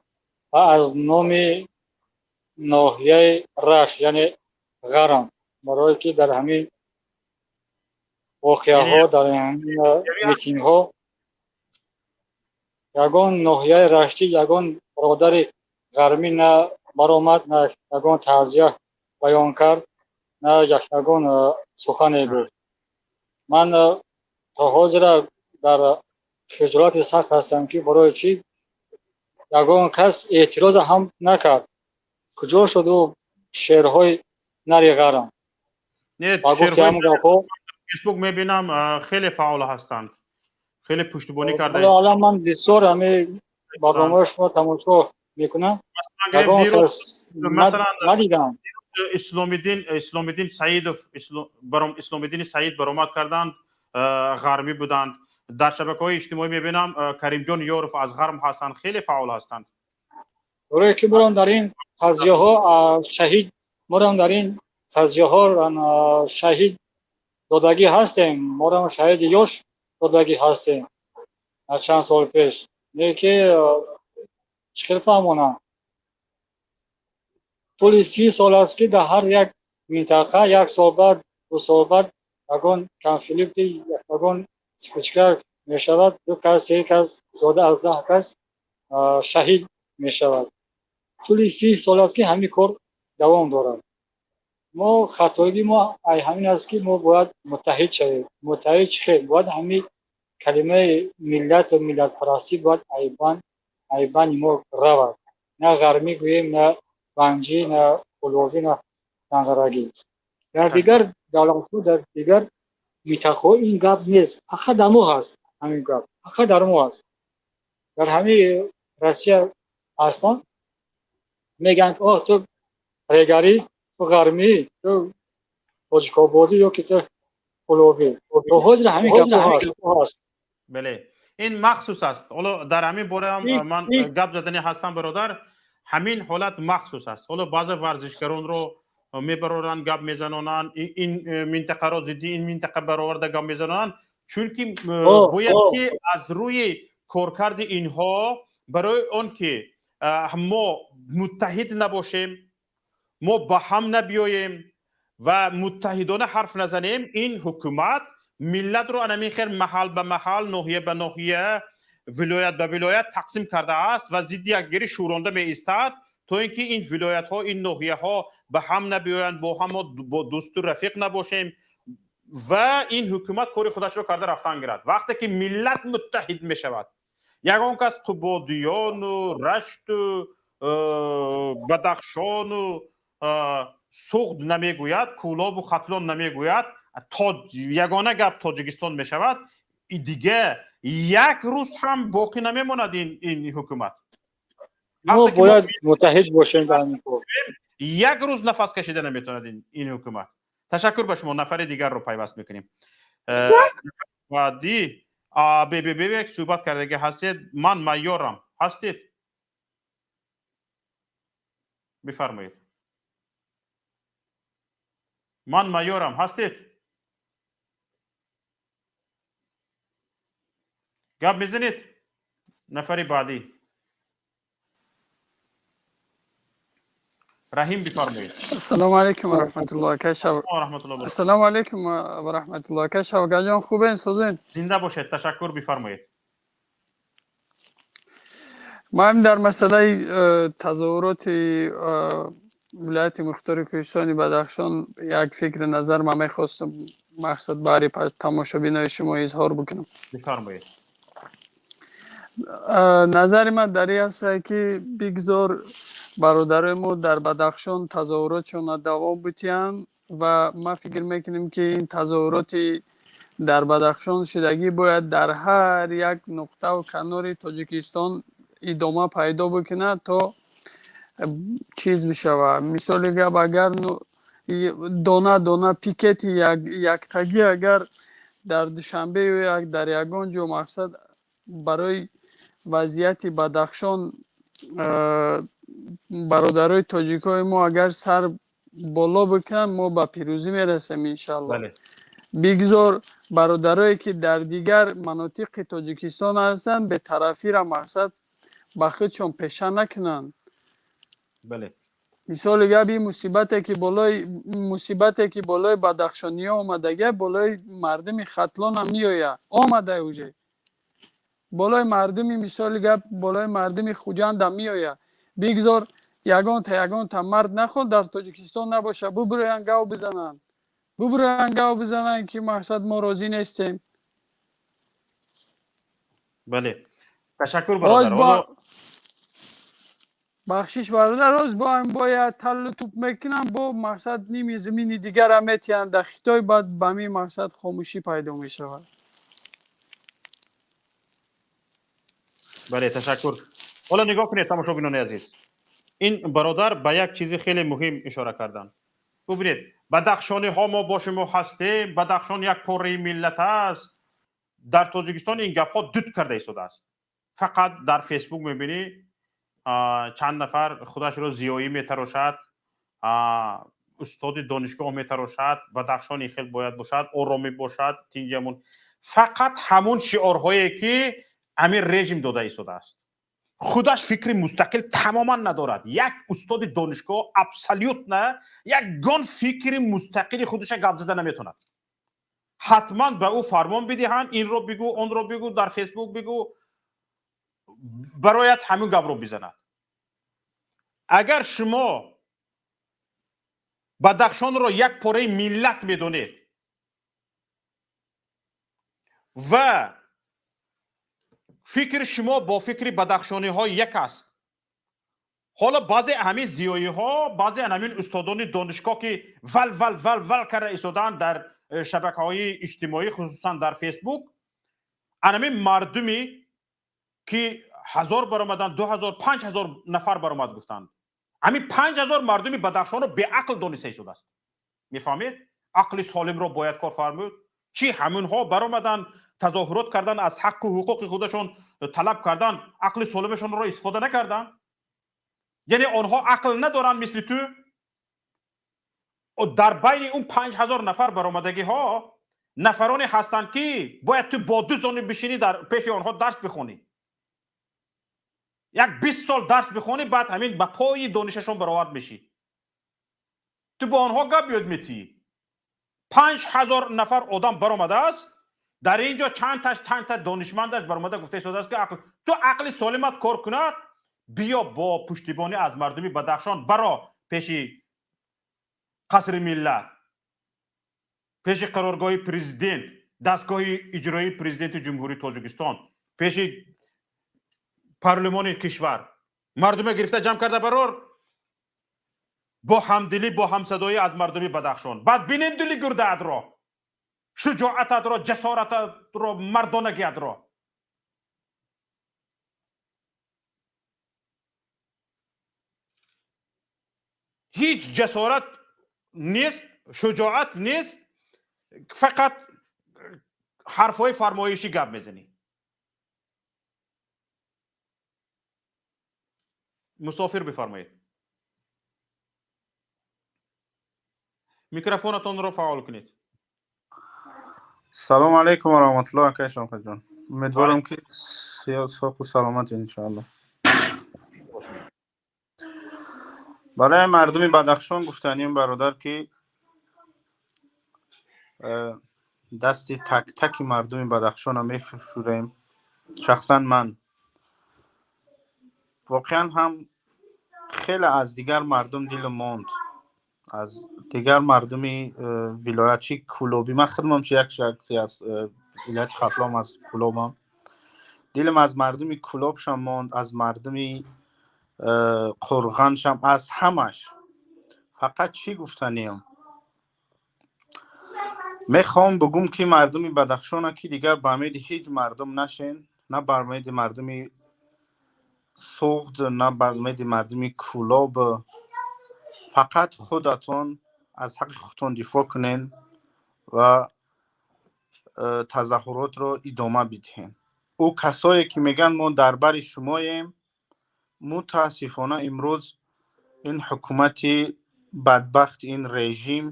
ва аз номи ноҳияи Рашт, яъне Ғарм, барое ки дар ҳамин воқеаҳо, дар ҳамин митингҳо ягон ноҳияи Раштӣ, ягон бародари ғармӣ на баромад, на ягон таъзия баён кард, на ягон сухане гуфт. Ман то ҳозира дар хиҷолати сахт ҳастам, ки барои чӣ ягон кас эътироза ҳам накард. Куҷо шуд ӯ шеърҳои нари ғарм? Ба гуфти ҳамон гапҳо Фейсбук мебинам, хеле фаъол ҳастанд, хеле пуштибонӣ карда. Алло, ман бисёр ҳами барномаи шумо тамошо мекунам, ягон кас надидам. Исломиддин Саидов, Исломиддини Саид баромад карданд, ғармӣ буданд. Дар шабакаҳои иҷтимоӣ мебинам, Каримҷон Ёров аз ғарм ҳастанд, хеле фаъол ҳастанд. Барое ки морам дар ин қазияҳо шаҳид, морам дар ин қазияҳо шаҳид додагӣ ҳастем, морам шаҳиди ёш додагӣ ҳастем чанд сол пеш. Не ки чӣ хел фаҳмонам, тӯли 30 сол аст, ки дар ҳар як минтақа як сол баъд, 2 сол баъд ягон конфликти, ягон спичка мешавад, ду кас, се кас, зиёда аз 10 кас шаҳид мешавад. Тӯли 30 сол аст, ки ҳамин кор давом дорад. Мо хатоии мо ай ҳамин аст, ки мо бояд муттаҳид шавем. Муттаҳид чӣ хел? Бояд ҳамин калимаи миллату миллатпарастӣ бояд айбани мо равад. На ғармӣ гӯем, на ванҷӣ, на қулобӣ, на данғарагӣ. Дар дигар давлатҳо, дар дигар минтақаҳо ин гап нест. Фақат дар мо ҳаст ҳамин гап, фақат дар мо ҳаст. Дар ҳамин Россия ҳастанд, мегӯянд, о, ту регарӣ, ту ғармӣ, ту тоҷикободӣ ё ки ту қулобӣ. То ҳозир ҳамин гапҳо ҳаст. Бале, ин махсус аст. Ҳоло дар ҳамин бора ҳам ман гап заданӣ ҳастам, бародар. Ҳамин ҳолат махсус аст. Ҳоло баъзе варзишгаронро мебароранд, гап мезанонанд, ин минтақаро зидди ин минтақа бароварда гап мезанонанд, чунки бояд ки аз рӯи коркарди инҳо, барои он ки мо муттаҳид набошем, мо ба ҳам набиёем ва муттаҳидона ҳарф назанем, ин ҳукумат миллатро анамин хел маҳал ба маҳал, ноҳия ба ноҳия, вилоят ба вилоят тақсим кардааст ва зидди якдигарӣ шӯронда меистад, то ин ки ин вилоятҳо, ин ноҳияҳо ба ҳам набиёянд, бо ҳам бо дӯсту рафиқ набошем ва ин ҳукумат кори худашро карда рафтан гирад. Вақте ки миллат муттаҳид мешавад, ягон кас Қубодиёну Рашту Бадахшону Суғд намегӯяд, Кӯлобу Хатлон намегӯяд, ягона гап Тоҷикистон мешавад, дига як рӯз ҳам боқӣ намемонад ин ҳукумат. Мо бояд муттаҳид бошем дар ин кор. Як рӯз нафас кашида наметавонад ин ҳукумат. Ташаккур ба шумо. Нафари дигарро пайваст мекунем. Баъдӣ бебебек суҳбат кардаги ҳастед. Ман майёрам, ҳастед, бифармоед. Ман майёрам, ҳастед, гап мезанед. Нафари баъдӣ Раҳим, бифармоед. Ассалому алайкум ва раҳматуллоҳ, ака шаб. Ассалому алайкум ва раҳматуллоҳ, ака Шавкатҷон, хубен, созен? Зинда бошед, ташаккур, бифармоед. Ман дар масъалаи тазоҳуроти вилояти мухтори Кӯҳистони Бадахшон як фикри назар ман мехостам, мақсад баҳри тамошобинои шумо изҳор бикунам. Бифармоед. Назари ман дар ин аст, ки бигзор бародарои мо дар Бадахшон тазоҳуротшонро давом битиҳанд ва ман фикр мекунем, ки ин тазоҳуроти дар Бадахшон шудагӣ бояд дар ҳар як нуқтаву канори Тоҷикистон идома пайдо бикунад, то чиз бишавад. Мисоли гап, агар дона дона пикети яктагӣ агар дар Душанбе ё як дар ягон ҷо мақсад барои вазъияти Бадахшон бародарои тоҷикои мо агар сар боло бикунанд, мо ба пирӯзӣ мерасем, иншалло. Бигзор бародарое ки дар дигар манотиқи Тоҷикистон ҳастанд, бетарафиро мақсад ба худшон пеша накунанд. Мисоли гап, ин мусибате ки болои бадахшониҳо омадага, болои мардуми Хатлонам меояд, омада уже болои мардуми, мисоли гап, болои мардуми Хуҷандам меояд. Бигзор ягонта ягонта мард нахоҳ дар Тоҷикистон набоша, бубуроянд, гав бизананд, бубуроянд, гав бизананд, ки мақсад мо розӣ нестем. Бале, ташаккур, бародар. Бахшиш, бародар, роз бо ҳам бояд таллу туп мекунам, бо мақсад ними замини дигара метиҳанд дар Хитой, баъд ба ҳамин мақсад хомӯшӣ пайдо мешавад. Бале, ташаккур. Ҳоло нигоҳ кунед, тамошобинони азиз, ин бародар ба як чизи хеле муҳим ишора карданд. Бубинед, бадахшониҳо мо бо шумо ҳастем, Бадахшон як пораи миллат аст. Дар Тоҷикистон ин гапҳо дуд карда истодааст. Фақат дар Фейсбук мебинӣ, чанд нафар худашро зиёӣ метарошад, устоди донишгоҳ метарошад, Бадахшон ин хел бояд бошад, оромӣ бошад, тинҷамон. Фақат ҳамун шиорҳое ки ҳамин режим дода истодааст. Худаш фикри мустақил тамоман надорад. Як устоди донишгоҳ абсолютно ягон фикри мустақили худиша гап зада наметавонад. Ҳатман ба ӯ фармон бидиҳанд, инро бигӯ, онро бигӯ, дар Фейсбук бигӯ, барояд ҳамин гапро бизанад. Агар шумо Бадахшонро як пораи миллат медонед ва фикри шумо бо фикри бадахшониҳо як аст, ҳоло баъзе ҳамин зиёиҳо, баъзе ҳамин устодони донишгоҳ ки вал вал вал вал карда истодаанд дар шабакаҳои иҷтимоӣ, хусусан дар Фейсбук, анамин мардуми ки 1000 баромаданд, 2000, 5000 нафар баромад гуфтанд, ҳамин 5000 мардуми Бадахшонро беақл дониста истодааст. Мефаҳмед? Ақли солимро бояд кор фармуд. Чӣ ҳаминҳо баромаданд, тазоҳурот кардан, аз ҳаққу ҳуқуқи худашон талаб кардан, ақли солимашонро истифода накарданд? Яъне онҳо ақл надоранд мисли ту? Дар байни он 5000 нафар баромадагиҳо нафароне ҳастанд, ки бояд ту бо ду зони бишинӣ, дар пеши онҳо дарс бихонӣ, як 20 сол дарс бихонӣ, баъд ҳамин ба пои донишашон баровард мешӣ. Ту бо онҳо гап ёд метиҳӣ. 5000 нафар одам баромадааст, дар ин ҷо чандташ чандта донишмандаш баромада гуфта истодааст, ки ақл ту ақли солимат кор кунад, биё бо пуштибонӣ аз мардуми Бадахшон баро пеши қасри миллат, пеши қароргоҳи президент, дастгоҳи иҷроии президенти Ҷумҳурии Тоҷикистон, пеши парлумони кишвар, мардуме гирифта ҷамъ карда барор, Бо ҳамдилӣ, бо ҳамсадоӣ аз мардуми Бадахшон. Баъд бинем дили гурдаатро, шуҷоататро, ҷасорататро, мардонагиатро. Ҳеҷ ҷасорат нест, шуҷоат нест, фақат ҳарфҳои фармоишӣ гап мезанӣ. Мусофир, бифармоед, микрофонатонро фаъол кунед. Салому алайкум ва раҳматуллоҳ, акай Шавкатҷон. Умедворам, ки соҳу саломат, иншоалло. Барои мардуми Бадахшон гуфтанем, бародар, ки дасти так-таки мардуми Бадахшона мефишурем. Шахсан ман воқеан ҳам хеле аз дигар мардум дилм монд, аз дигар мардуми вилоят, чи Кӯлобӣ, ман худмам чи як шахси аз вилояти Хатлон, аз Кӯлобам, дилам аз мардуми Кӯлобшам монд, аз мардуми Қурғаншам, аз ҳамаш. Фақат чӣ гуфтаниям, мехоҳам бигӯм, ки мардуми Бадахшона, ки дигар ба умеди ҳеҷ мардум нашен, на бар умеди мардуми Суғд, на бар умеди мардуми Кӯлоб. Фақат худатон аз ҳаққи худтон дифоъ кунен ва тазоҳуротро идома бидиҳен. Ӯ касое ки мегӯянд, мо дар бари шумоем, мутаассифона, имрӯз ин ҳукумати бадбахт, ин режим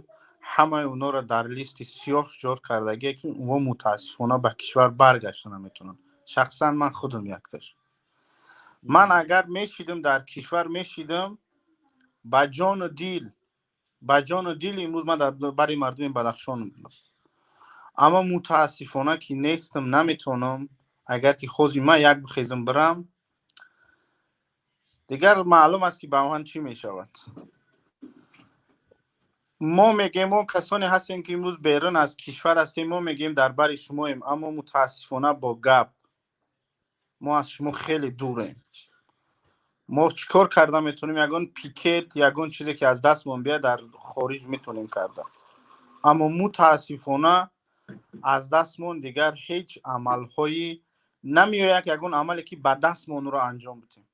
ҳамаи онҳоро дар листи сиёҳ ҷор кардагие, ки онҳо мутаассифона ба кишвар баргашта наметавонанд. Шахсан ман худам якташ, ман агар мешидам, дар кишвар мешидам, ба ҷону дил, ба ҷону дил имрӯз ман дар бари мардуми Бадахшон будам, аммо мутаассифона ки нестам, наметавонам. Агар ки хози ман як бихезам бирам, дигар маълум аст, ки ба ман чӣ мешавад. Мо мегӯем, мо касоне ҳастем, ки имрӯз берун аз кишвар ҳастем, мо мегӯем, дар бари шумоем, аммо мутаассифона бо гап мо аз шумо хеле дурем. Мо чӣ кор карда метавонем? Ягон пикет, ягон чизе ки аз дастмон биёяд, дар хориҷ метавонем карда, аммо мутаассифона аз дастмон дигар ҳеҷ амалҳои намеояд, ягон амале ки ба дастмон онро анҷом бидиҳем.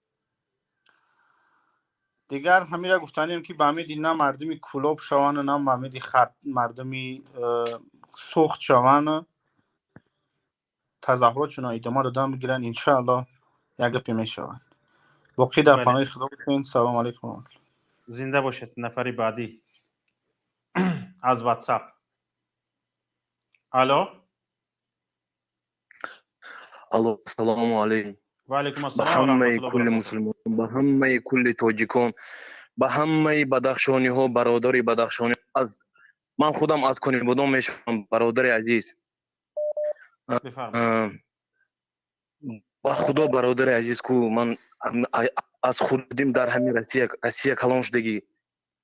Дигар ҳамира гуфтанем, ки ба умеди на мардуми Кӯлоб шаванду, на ба умеди мардуми Суғд шаванду, тазоҳуротшонро идома додан бигиранд. Иншааллоҳ, як гапе мешавад. Боқӣ дар паноҳи Худо бошед. Салому алайкум. Зинда бошед. Нафари баъдӣ аз Ватсап. Алло. Алло, ассалому алайкум. Ва алайкум ба ассалом. Ҳамаи кулли мусулмон, ба ҳамаи кулли тоҷикон, ба ҳамаи бадахшониҳо, бародари бадахшонӣ, аз ман худам аз Конибодом мешавам, бародари азиз. Ба Худо, бародари азиз, ку ман аз хурдим дар ҳамин Россия калон шудагӣ,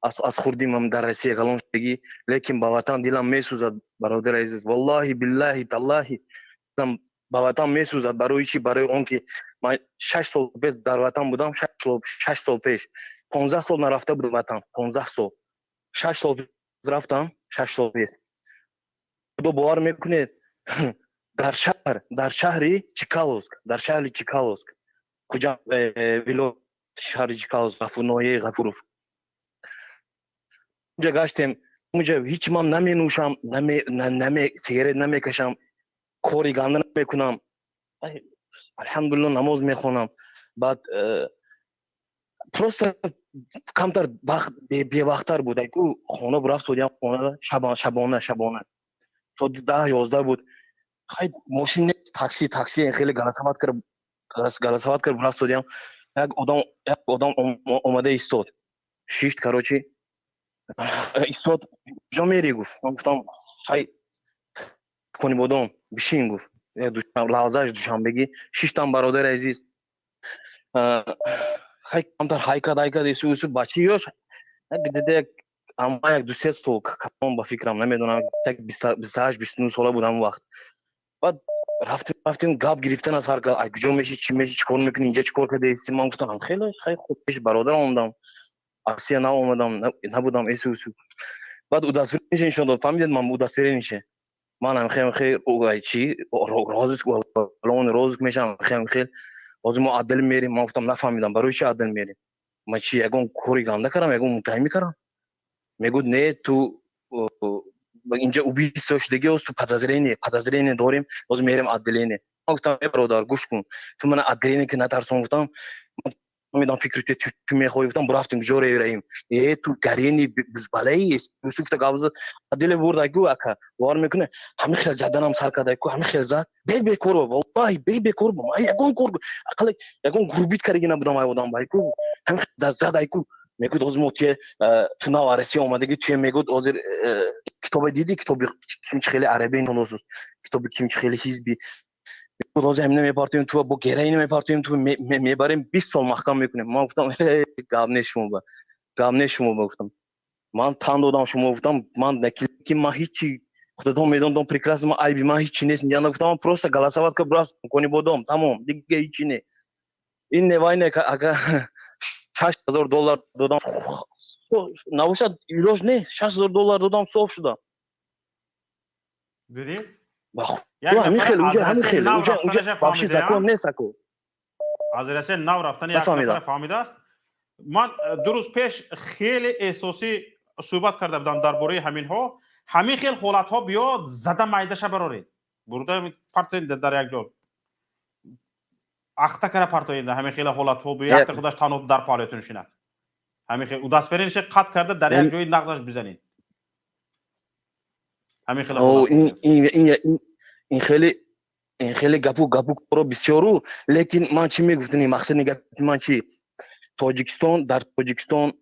аз хурдимам дар Россия калон шудагӣ, лекин ба ватан дилам месӯзад, бародари азиз. Валлоҳи, биллаҳи, таллаҳи, ба ватан месӯзад. Барои чӣ? Барои он ки ман 6 сол пеш дар ватан будам, 6 сол пеш, 15 сол нарафта будам ватан, 15 сол. 6 сол рафтам, 6 сол пеш. Худо, бовар мекунед, дар шаҳр, дар шаҳри Чкаловск, дар шаҳри Чкаловск, куҷа вилоят, шаҳри Чкаловск, ноҳияи Ғафуров, унҷа гаштем. Унҷа ҳеҷ ман наменӯшам, наме сигарет намекашам, кори ганда намекунам, алҳамдулилло, намоз мехонам. Баъд просто камтар бевақттар буд, ку хона рафт судям, хона шабона то 10-11 буд. Хай, мошин нест, такси хеле голосовать кард, голосовать кард, рафт судям. Як одам омада истод, шишт, короче, истод. «Куҷо мерӣ?» — гуфт. Ман гуфтам: «Хай, Конибодом». «Бишин», — гуфт. Лаҳзааш душанбегӣ шиштам, бародари азиз. Хай, камтар ҳай кард, ҳай кард, ису ису бачи ёш дида, ама як ду-се сол калон, ба фикрам, намедонам, як 28, 29 сола буд ҳамон вақт. Баъд рафтем, рафтем, гап гирифтан аз ҳар ай куҷо меши, чӣ меши, чӣ кор мекунӣ, инҷа чӣ кор кардаисти. Ман гуфтам: «Хеле хай, хуб, пеши бародарам омадам». Россия наомадам, набудам, эсу усу. Баъд удостоверение нишон дод, фаҳмидед, ман удостоверение ман ҳам хел чи розыск, уголовный розыск мешавам, хел ҳозир мо отдел мерем. Ман гуфтам, нафаҳмидам, барои чи отдел мерем? Ман чи, ягон кори ганда кардам, ягон муттаҳимӣ кардам? Мегӯд, не, ту инҷа убийство шудагӣ ост, ту подозрение дорем, ҳозир мерем отделение. Ман гуфтам, э бародар, гӯш кун, ту мана отделение ки натарсон, гуфтам, медам фикр ту мехоҳӣ, гуфтам, бурафтем, куҷо рераем? Э, ту гарени бузбалаи юсуф та гавза отделе бурда гу, ака, бовар мекуне, ҳами хел заданам сар карда ку, ҳами хел зад, бекор, валлаҳи, бекор, ман ягон кор, ақалла ягон грубить кардаги набудам, ай одам бай ку, ҳами хел зад, ай ку. Мегӯд, ҳозир мо туе, ту нав Россия омадаги, туе, мегӯд, ҳозир китобе диди, китоби кимчи хеле арабе носус, китоби кимчи хеле ҳизби, ҳозир ҳамина мепартоем, ту бо героина мепартоем, ту мебарем, 20 сол маҳкам мекунем. Ман гуфтам, гап не, шумо ба гап не, шумо ба, гуфтам, ман тан додам шумо, гуфтам, ман ки ман ҳичи, худатон медондом прекрасно, ман айби ман ҳичи нест. Яна гуфтам, ман просто голосовать ка бурастам Конибодом, тамом, дига ҳичи не. Ин не, вай не, ага, 6000 доллар додам, набошад, илоҷ не, 6000 доллар додам, соф шудам. Дидед? Ҳамин хел уҷа, ҳамин хел уҷа вообще закон нест, аку. Аз Россия нав рафтани як нафара фаҳмидааст. Ман 2 рӯз пеш хеле эҳсосӣ суҳбат карда будам дар бораи ҳаминҳо. Ҳамин хел ҳолатҳо биёд, зада майдаша бароред, бурда партоед дар як ҷо, ахта кара партоед. Ҳамин хела ҳолатҳо биё, якта худаш танҳо дар паҳлӯятон шинад, ҳамин хел удостоверение ша қатъ карда, дар як ҷои нағзаш бизанед. Ҳамин хела. Ин хеле гапу коро бисёру, лекин ман чӣ мегуфтани, мақсади гапи ман чи? Тоҷикистон, дар Тоҷикистон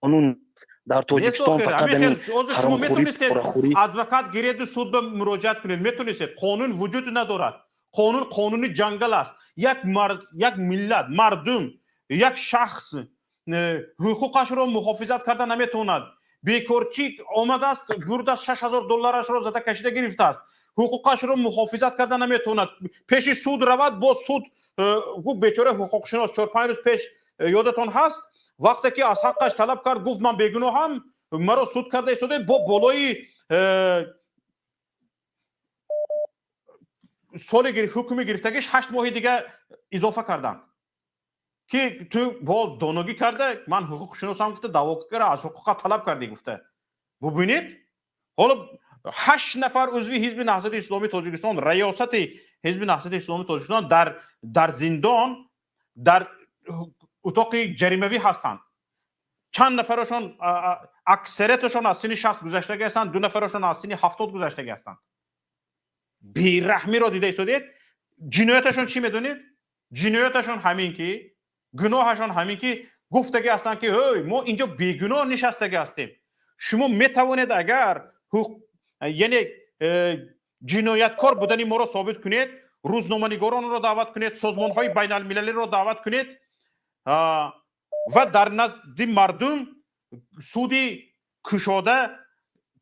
қонун, дар Тоҷикистон фақат ҳамин ҳаромхӯрӣ, порахӯрӣ. Адвокат гиреду суд ба муроҷиат кунед, метонистед. Қонун вуҷуд надорад. Қонун қонуни ҷангал аст. Як миллат, мардум, як шахс ҳуқуқашро муҳофизат карда наметавонад. Бекорчӣ омадааст, бурдааст, 6000 долларашро зада кашида гирифтааст. Ҳуқуқашро муҳофизат карда наметавонад. Пеши суд равад, бо суд гуфт, бечора ҳуқуқшинос, 4-5 рӯз пеш, ёдатон ҳаст, вақте ки аз ҳаққаш талаб кард, гуфт, ман бегуноҳам, маро суд карда истодед, бо болои соли ҳукми гирифтагиш 8 моҳи дига изофа карданд, ки ту бо доногӣ карда, ман ҳуқуқшиносам гуфта, даъво кара, аз ҳуқуқа талаб кардӣ гуфта. Бубинед, ҳоло ҳашт нафар узви Ҳизби Наҳзати Исломии Тоҷикистон, раёсати Ҳизби Наҳзати Исломии Тоҷикистон дар зиндон, дар утоқи ҷаримавӣ ҳастанд. Чанд нафарашон, аксарияташон аз синни 60 гузаштагӣ ҳастанд, ду нафарашон аз синни 70 гузаштагӣ ҳастанд. Бераҳмиро дида истодед. Ҷинояташон чӣ медонед? Ҷинояташон ҳамин ки, гуноҳашон ҳамин ки гуфтагӣ ҳастанд, ки ҳой, мо инҷо бегуноҳ нишастагӣ ҳастем. Шумо метавонед, агар яъне ҷинояткор будани моро собит кунед, рӯзноманигоронро даъват кунед, созмонҳои байналмилалиро даъват кунед ва дар назди мардум суди кушода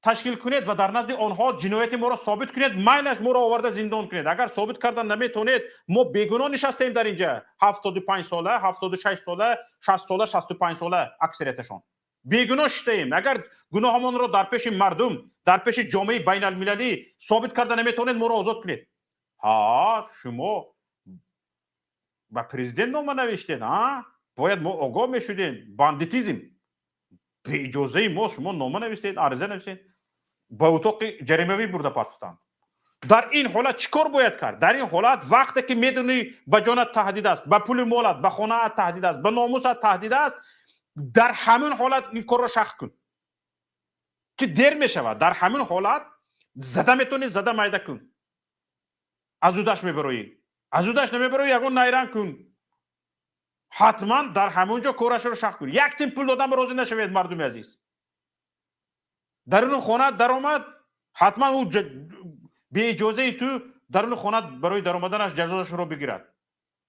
ташкил кунед ва дар назди онҳо ҷинояти моро собит кунед, майлаш, моро оварда зиндон кунед. Агар собит кардан наметавонед, мо бегуноҳ нишастаем дар инҷа. 75 сола, 76 сола, 60 сола, 65 сола аксарияташон, бегуноҳ шиштаем. Агар гуноҳамонро дар пеши мардум, дар пеши ҷомеаи байналмилалӣ собит карда наметавонед, моро озод кунед. Ҳа, шумо ба президент нома навиштед, а бояд мо огоҳ мешудем. Бандитизм, беиҷозаи мо шумо нома нависед, ариза нависед. Ба утоқи ҷаримавӣ бурда партофтанд. Дар ин ҳолат чӣ кор бояд кард? Дар ин ҳолат, вақте ки медонӣ, ба ҷонат таҳдид аст, ба пули молат, ба хонаат таҳдид аст, ба номусат таҳдид аст, дар ҳамин ҳолат ин корро шах кун, ки дер мешавад. Дар ҳамин ҳолат зада метавонӣ, зада майда кун. Аз удаш мебароӣ, аз удаш намебароӣ, ягон найранг кун. Ҳатман дар ҳамон ҷо корашро шах кун. Як тин пул додан розӣ нашавед, мардуми азиз. Даруни хона даромад, ҳатман ӯ беиҷозаи ту даруни хона барои даромаданаш ҷазоашро бигирад.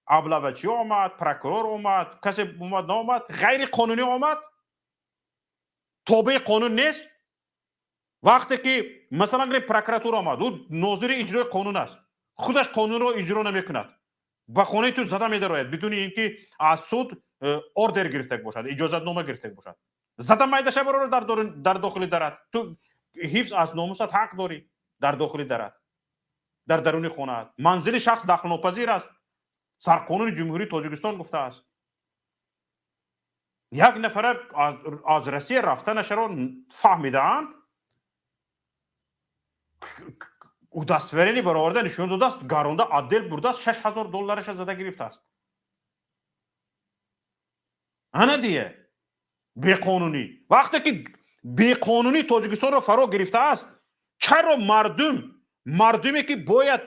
Аблавачӣ омад, прокурор омад, касе омад, наомад, ғайриқонунӣ омад, тобеи қонун нест. Вақте ки, масалан гирем, прокуратура омад, ӯ нозири иҷрои қонун аст, худаш қонунро иҷро намекунад, ба хонаи ту зада медарояд бидуни ин ки аз суд. ордер гирифтаг бошад, иҷозатнома гирифтаг бошад. Зада майдаша барора дар дохили дарат. Ту ҳифз аз номусат ҳақ дорӣ дар дохили дарат, дар даруни хонаат. Манзили шахс дахлнопазир аст, сарқонуни Ҷумҳурии Тоҷикистон гуфтааст. Як нафара аз Россия рафтанашаро фаҳмидаанд, удостоверение бароварда нишон додааст, гаронда отдел бурдааст, $6000 зада гирифтааст. Ана дия беқонунӣ. Вақте ки беқонунӣ Тоҷикистонро фаро гирифтааст, чаро мардуме ки бояд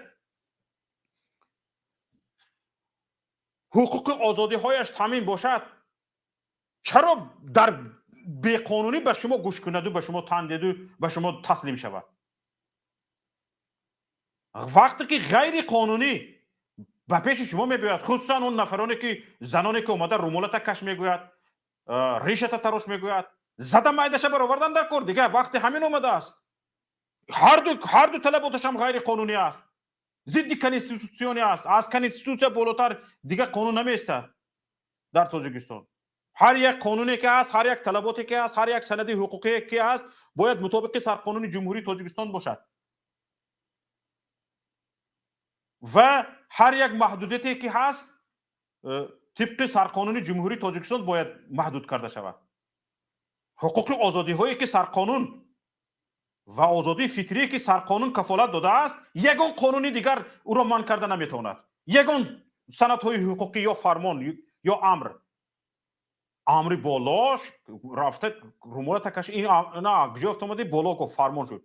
ҳуқуқи озодиҳояш таъмин бошад, чаро дар беқонунӣ ба шумо гӯш кунаду ба шумо тан деду ба шумо таслим шавад? Вақте ки ғайриқонунӣ ба пеши шумо мебиёяд, хусусан он нафароне ки заноне ки омада румолата каш мегӯяд, ришата тарош мегӯяд, зада майдаша баровардан дар кор. Дигар вақте ҳамин омадааст, ҳарду талаботашам ғайриқонунӣ аст, зидди конститутсионӣ аст. Аз конститутсия болотар дигар қонун намеистад дар Тоҷикистон. Ҳар як қонуне ки ҳаст, ҳар як талаботе ки ҳаст, ҳар як санади ҳуқуқие ки ҳаст, бояд мутобиқи сарқонуни Ҷумҳурии Тоҷикистон бошад ва ҳар як маҳдудияте ки ҳаст тибқи сарқонуни Ҷумҳурии Тоҷикистон бояд маҳдуд карда шавад. Ҳуқуқи озодиҳое ки сарқонун ва озодии фитрие ки сарқонун кафолат додааст, ягон қонуни дигар ӯро манъ карда наметавонад. Ягон санадҳои ҳуқуқӣ ё фармон ё амр. Амри болош рафта румолата каш, ин на куҷо афтомадӣ, боло гуфт, фармон шуд.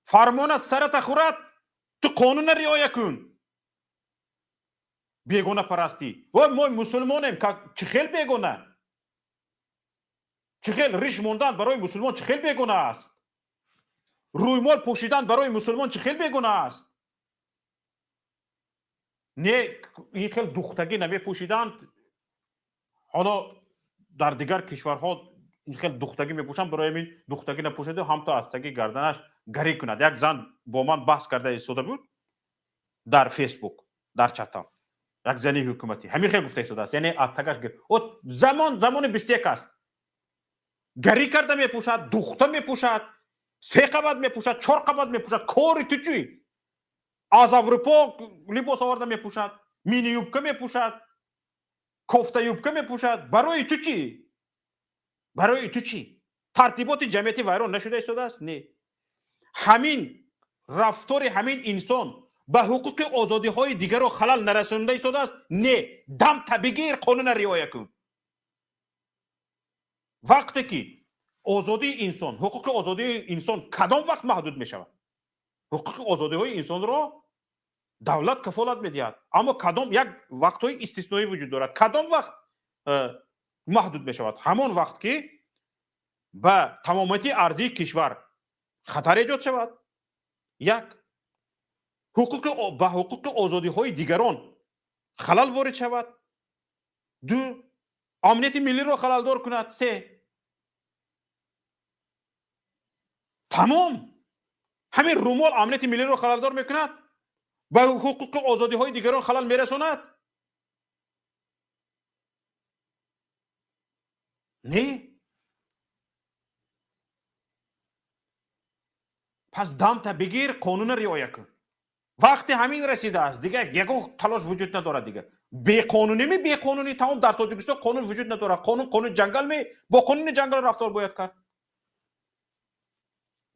Фармонат сарата хӯрад, ту қонунро риоя кун. Бегонапарастӣ. Ой, мо мусулмонем, чӣ хел бегона? Чӣ хел риш мондан барои мусулмон чӣ хел бегона аст? Рӯймол пӯшидан барои мусулмон чӣ хел бегона аст? Не, ин хел духтагӣ намепӯшиданд. Ҳоло дар дигар кишварҳо ин хел духтагӣ мепӯшанд, барои ҳамин духтагӣ напӯшиду ҳамто аз таги гарданаш гарӣ кунад. Як зан бо ман баҳс карда истода буд дар Фейсбук, дар чатам. Як зани ҳукуматӣ ҳамин хел гуфта истодааст, яъне аз тагаш гир. О, замон замони 21 аст. Гарӣ карда мепӯшад, духта мепӯшад, се қабат мепӯшад, чор қабат мепӯшад. Кори ту чӣ? Аз Аврупо либос оварда мепӯшад, мини юбка мепӯшад, кофта юбка мепӯшад. Барои ту чӣ? Барои ту чӣ? Тартиботи ҷамъиятӣ вайрон нашуда истодааст? Не. Ҳамин рафтори ҳамин инсон ба ҳуқуқи озодиҳои дигарро халал нарасонда истодааст? Не. Дамта бигир, қонунро риоя кун. Вақте ки озодии инсон, ҳуқуқи озодии инсон кадом вақт маҳдуд мешавад? Ҳуқуқи озодиҳои инсонро давлат кафолат медиҳад, аммо кадом як вақтҳои истисноӣ вуҷуд дорад. Кадом вақт маҳдуд мешавад? Ҳамон вақт ки ба тамомияти арзии кишвар хатар эҷод шавад. Як, ба ҳуқуқи озодиҳои дигарон халал ворид шавад. Ду, амнияти миллиро халалдор кунад. Се, тамом. Ҳамин румол амнияти миллиро халалдор мекунад, ба ҳуқуқи озодиҳои дигарон халал мерасонад? Не. Пас дамта бигир, қонунро риоя кун. Вақте ҳамин расидааст, дигар ягон талош вуҷуд надорад. Дигар беқонунӣ ми беқонунӣ тамом. Дар Тоҷикистон қонун вуҷуд надорад. Қонун қонуни ҷангал ми, бо қонуни ҷангал рафтор бояд кард.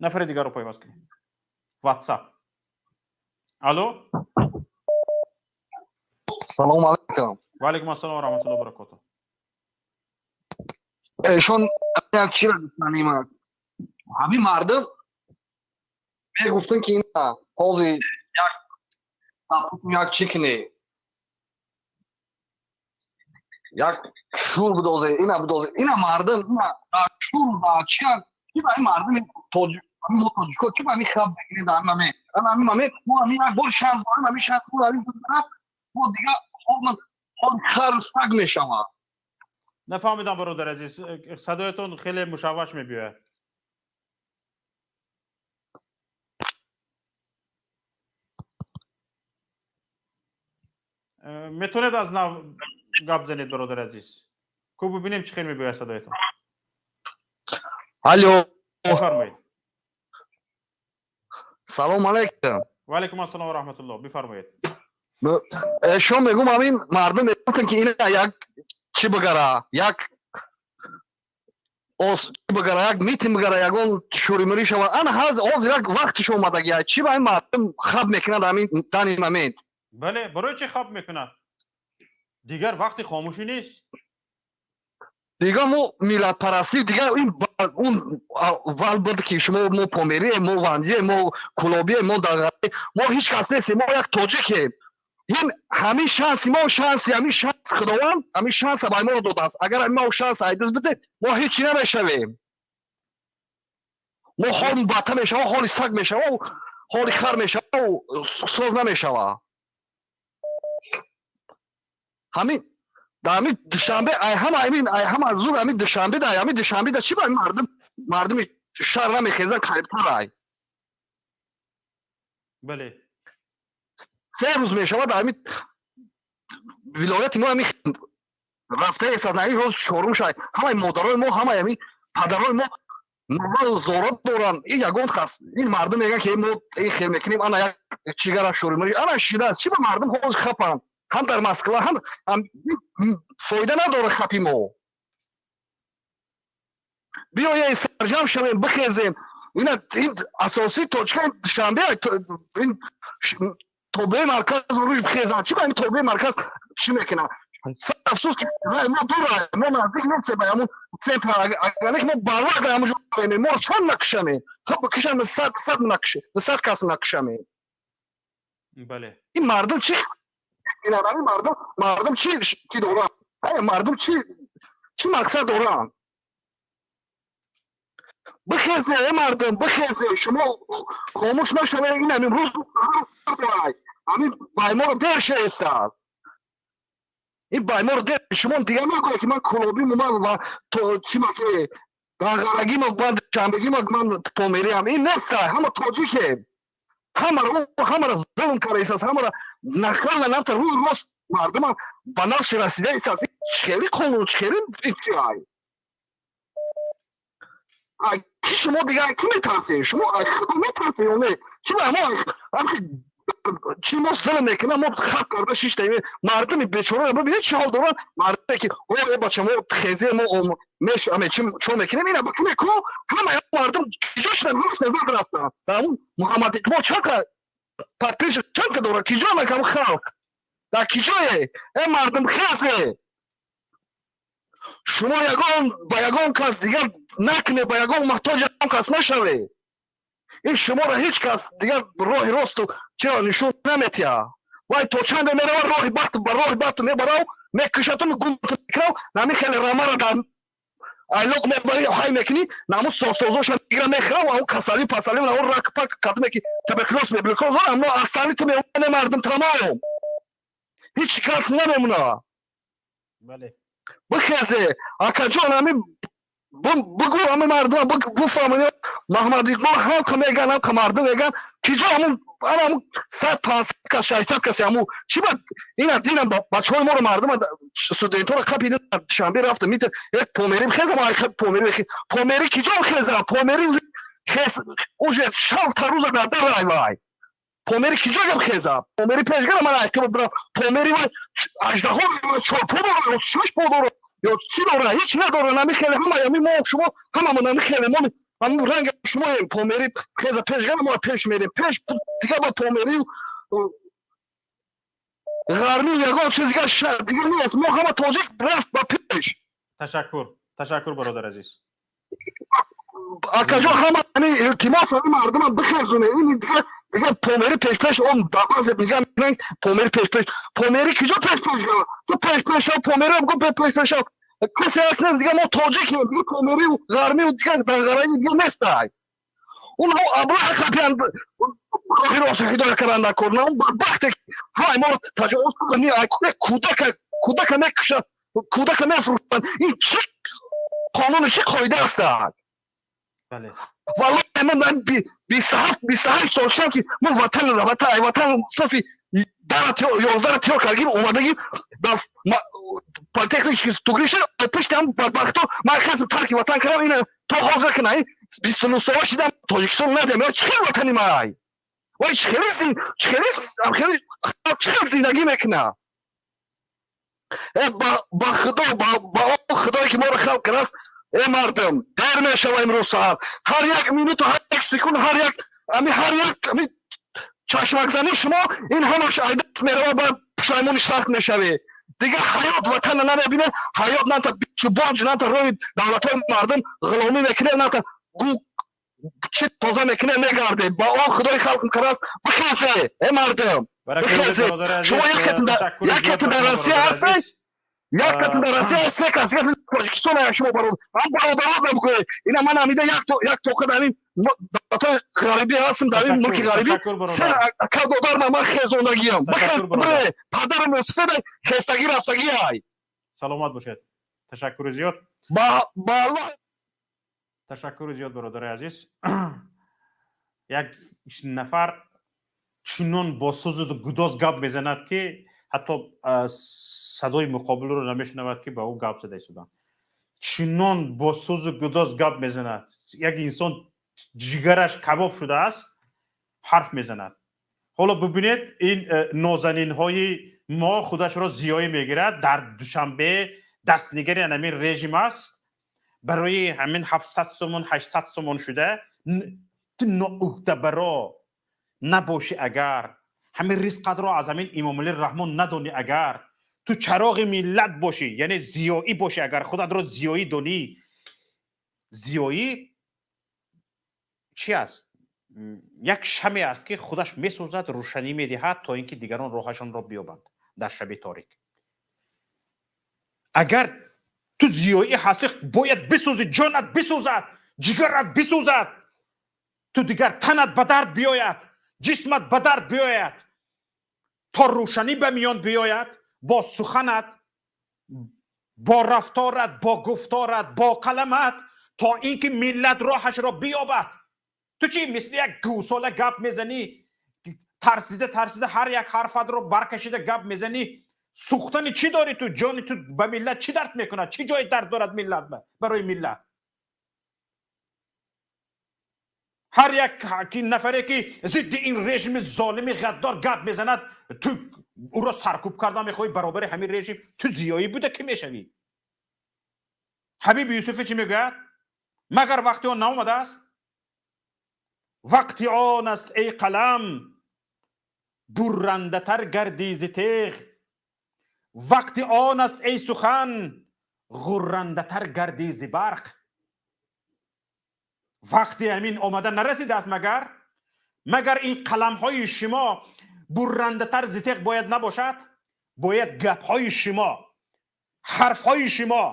Нафари дигарро пайваст кунем. WhatsApp. Алло. Салому алайкум. Ва алайкум ассалом ва раҳматуллоҳи ва баракотуҳ. Эшон як чиро гуфтанем. Ҳамин мардум мегуфтанд ки ина ҳозир як як чӣ кунӣ, як шур бидозе, ина бидозе, ина мардум ина шур ба чи ки ба ин мардуми тоҷик, мо тоҷико ки ба ҳамин хаб мекунем дар ҳамин момент. Ҳамин момент мо ҳамин як бор шанс дорем, ҳамин шанс мо ҳамин мо дигар ҳол хар саг мешавад. Нафаҳмидам, бародар азиз, садоятон хеле мушавваш мебиёяд. Метавонед аз нав гап занед, бародари азиз? Ку бубинем, чӣ хел мебояд садоятон. Алло. Бифармоед. Салом алейкум. Ва алейкум ассалом ва раҳматуллоҳ, бифармоед. Шо мегум, ҳамин мардум мегуфтанд, ки ина як чӣ бигара, як ос чӣ бигара, як митинг бигара, ягон шӯримурӣ шава. Ана ҳаз ҳозир як вақтиш омадагия. Чӣ ба ин мардум хаб мекунад ҳамин данный момент? Бале, барои чӣ хаб мекунад? Дигар вақти хомӯшӣ нест. Дигар мо миллатпарастӣ, дигар ин он вал буд, ки шумо мо померием, мо ванҷием, мо кулобием, мо дағарӣ, мо ҳеҷ кас нестем, мо як тоҷикем. Ин ҳамин шанси мо, шанси ҳамин шанс, Худованд ҳамин шанса ба мо додааст. Агар ҳамин мо шанс айдиз биде, мо ҳеҷ намешавем. Мо ҳоли бата мешава, ҳоли саг мешава, ҳоли хар мешава, соз намешава. Ҳамин дар ҳамин Душанбе, ай ҳама ҳамин, ай ҳама зур ҳамин Душанбе, дар ҳамин Душанбе да чӣ ба мардум, мардуми шаҳр намехезан қарибтар ай? Бале. 3 рӯз мешавад, дар ҳамин вилояти мо ҳамин рафта эстад. Ин рӯз чорум шай. Ҳамаи модарои мо, ҳамаи ҳамин падарои мо навру зора доранд. Ин ягон кас, ин мардум мегӯянд, ки мо ин хел мекунем, ана як чигара шӯримурӣ ана шидааст. Чӣ ба мардум ҳозир хапанд? Ҳам дар Москва, ҳам фоида надорад хапи мо. Биёед, сарҷам шавем, бихезем. Ина ин асосии точка Душанбе, ин тобеи марказ рӯш бихезанд. Чӣ ба ин тобеи марказ чӣ мекунад? Афсӯс, ки мо дура, мо наздик нестем ба ҳамун центр. Агар мо барвақт ҳамунҷо, моро чанд накушаме? Хоб, бикушам, 100 накуше, 100 кас накушаме. Бале. Ин мардум чӣ, ин мардум чӣ доранд? Мардум чӣ мақсад доранд? Бихезе, э мардум, бихезе, шумо хомӯш нашавед. Ин ҳамин рӯз ҳамин байморо дер шаистад, ин байморо дер. Шумо дигар нагӯед, ки ман кулобиму, ман ва чӣ маке ғарагимо, ман душанбегимо, ман помериам. Ин неста, ҳама тоҷикем. Ҳамаро зулм карда истааст, ҳамаро нахала нафта рӯи рост мардума ба нафси расида истааст. Хеле қонун, хеле чи ай? Шумо дигар ки метарсед? Шумо Худо метарсед ё не? Чи ба мо чи мо зулм мекунам, мо хап карда шиштаем. Мардуми бечора бибинед, чӣ ҳол доранд мардуме, ки о бача, мо хезе, мо меш чо мекунем, ина бикуне ку. Ҳама мардум киҷо шудан? Ҳамаш назар рафтанд. Дар ҳамун Муҳаммад Иқбол чанд подписчик, чанд ка дорад? Киҷо накам халқ дар киҷое? Э мардум, хезе, шумо ягон ба ягон кас дигар накне, ба ягон муҳтоҷ ягон кас нашавед. Ин шуморо ҳеҷ кас дигар роҳи росту чиро нишон наметиҳад. Вай то чанде мерава роҳи бахт, ба роҳи бахт мебарав, мекушату, гум мекунав. Нами хеле рамара дар айлоқ мебари, ҳай мекунӣ, наму сосозоша мегира, мехӯрав, ам касали пасали, наму рак пак кадме ки туберкулоз, мебулкоз, аммо асали ту мемоне. Мардум тамом, ҳеҷ кас намемона. Бале. Бихезе, акаҷон, ҳамин бигӯ, ҳамин мардум буфаҳмон. Маҳмад Иқбол ҳамқа меган, ҳамқа мардум меган, киҷо ҳамун ана ҳамун 100, 500 кас, 600 каси ҳамун чӣ ба ина динам бачаҳои моро, мардума, студентҳоро қапида Душанбе рафта мит як помери хезам, помери, помери киҷо хезам? Помери хез уже шав таруза дар дарай. Вай помери киҷо гап хезам? Помери пешгара ман айқиба бирам. Помери вай аждаҳо чорпо дора ё шаш по дора ё чӣ дора? Ҳеҷ надора. Нами хеле ҳама ами мо шумо ҳамамо нами хеле мо ҳамун ранг шумоем. Помери хеза пешгара, мо пеш мерем, пеш дигар ба помери ғармӣ ягон чиз дигар дигар нест. Мо ҳама тоҷик, рафт ба пеш. Ташаккур, ташаккур, бародар азиз. Акаҷон, ҳама илтимос, ҳами мардума бихезоне. Ин дигар помери пешпеш, он баъзе мегӯянд помери пешпеш. Помери киҷо пешпеш? Ту пешпеш шав, помери гу пешпеш шав, касе ҳаст нест. Дигар мо тоҷикем, дигар померию ғармию дигар данғараи дигар нестай. Онҳо аблаҳ хапиянд, роҳи рост ҳидоя кардан накор. На он бадбахте ҳамаи моро таҷовуз кӯдака, кӯдака мекушад, кӯдака мефурӯшанд. Ин чӣ қонуну чӣ қоида ҳастанд? Валлоҳи, ман 27, 28 сол шудам, ки мо ватан, ватан, ватан софи дара 11 тиёр кардагим, омадагим дар политехнический тугриша пушти ҳам бадбахто ман хезм тарки ватан кардам ина то ҳозир кина 29 сола шидам Тоҷикистон надем. Я чӣ хел ватани май? Вай чӣ хели чӣ хели хели чӣ хел зиндагӣ мекуна? Э ба худо ба он худое ки моро халқ кардааст, э мардум, дер мешава имрӯз саҳар. Ҳар як минуту, ҳар як секунд, ҳар як ами ҳар як ами чашмакзании шумо ин ҳамаш айдаст мерава, баъд пушаймони сахт мешавӣ. Дигар ҳаёт ватана намебинед, ҳаёт нанта бичубонҷ, нанта рӯи давлатҳои мардум ғуломӣ мекунед, нанта гу чӣ тоза мекунед, мегардед. Ба он худои халқ кардааст, бихезе, э мардум, бихезе. Шумо якетон дар Россия ҳастед, якетон дар Россия, се кас Тоҷикистон як шумо бародар, ҳам бародарот набукунед. Ина ман ҳамида як тоқа дар ин давлатҳои ғарибӣ ҳастам, дар ин мулки ғарибӣ се ака додарма ман хезондагиам. Бихез, падару мосфеда хестагӣ рафтагӣ ай. Саломат бошед. Ташаккури зиёд. Ба Аллоҳ. Ташаккури зиёд, бародари азиз. Як нафар чунон бо сӯзу гудоз гап мезанад, ки ҳатто садои муқобилро намешунавад, ки ба ӯ гап зада истоданд. Чунон бо сӯзу гудоз гап мезанад, як инсон ҷигараш кабоб шудааст, ҳарф мезанад. Ҳоло бибинед, ин нозанинҳои мо худашро зиёӣ мегирад, дар Душанбе дастнигари ҳамин режим аст. Барои ҳамин 700 сомон, 800 сомон шуда ту ноуҳдабаро набошӣ, агар ҳамин ризқатро аз ҳамин Имомалӣ Раҳмон надонӣ, агар ту чароғи миллат бошӣ, яъне зиёӣ бошӣ, агар худатро зиёӣ донӣ. Зиёӣ чи аст? Як шаме аст, ки худаш месӯзад, рӯшанӣ медиҳад, то ин ки дигарон роҳашонро биёбанд дар шаби торик. Агар ту зиёӣ ҳастӣ, бояд бисӯзӣ, ҷонат бисӯзад, ҷигарат бисӯзад, ту дигар танат ба дард биёяд, ҷисмат ба дард биёяд, то рӯшанӣ ба миён биёяд бо суханат, бо рафторат, бо гуфторат, бо қаламат, то ин ки миллат роҳашро биёбад. Ту чӣ мисли як гӯсола гап мезанӣ, тарсида тарсида ҳар як ҳарфатро баркашида гап мезанӣ? Сӯхтани чӣ дорӣ ту? Ҷони ту ба миллат чӣ дард мекунад? Чӣ ҷои дард дорад миллат барои миллат? Ҳар як нафаре ки зидди ин режими золими ғаддор гап мезанад, ту ӯро саркӯб карда мехоҳӣ баробари ҳамин режим. Ту зиёӣ буда кӣ мешавӣ? Ҳабиби Юсуфӣ чӣ мегӯяд? Магар вақти он наомадааст? Вақти он аст, эй қалам, буррандатар гардӣ зи теғ. Вақти он аст, эй сухан, ғуррандатар гардӣ зи барқ. Вақти ҳамин омада нарасидааст магар? Магар ин қаламҳои шумо буррандатар зи теғ бояд набошад? Бояд гапҳои шумо, ҳарфҳои шумо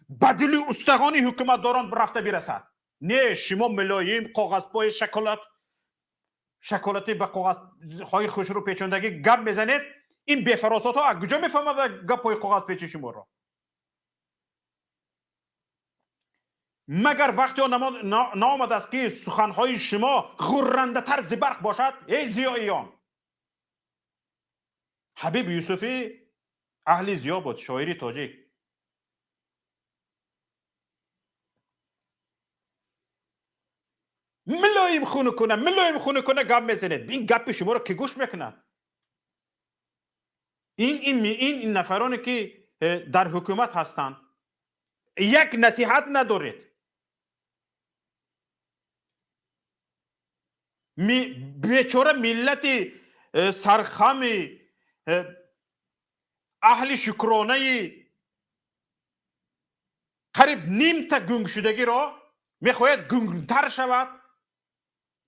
ба дили устагони ҳукуматдорон рафта бирасад. Не, шумо мулоим коғазпои шоколад, шоколати ба коғазҳои хушрӯ печондагӣ гап мезанед. Ин бефаросатҳо аз куҷо мефаҳмад гапҳои коғазпечи шуморо? Магар вақти он наомадааст, ки суханҳои шумо ғуррандатар зи барқ бошад, эй зиёиён? Ҳабиб Юсуфӣ аҳли зиё буд, шоири тоҷик. Мулоим хунукуна, мулоим хунукуна гап мезанед. Ин гапи шуморо кӣ гӯш мекунад? Ин нафароне ки дар ҳукумат ҳастанд, як насиҳат надоред. Бечора миллати сархами аҳли шукронаи қариб нимта гунгшудагиро мехоҳад гунгтар шавад,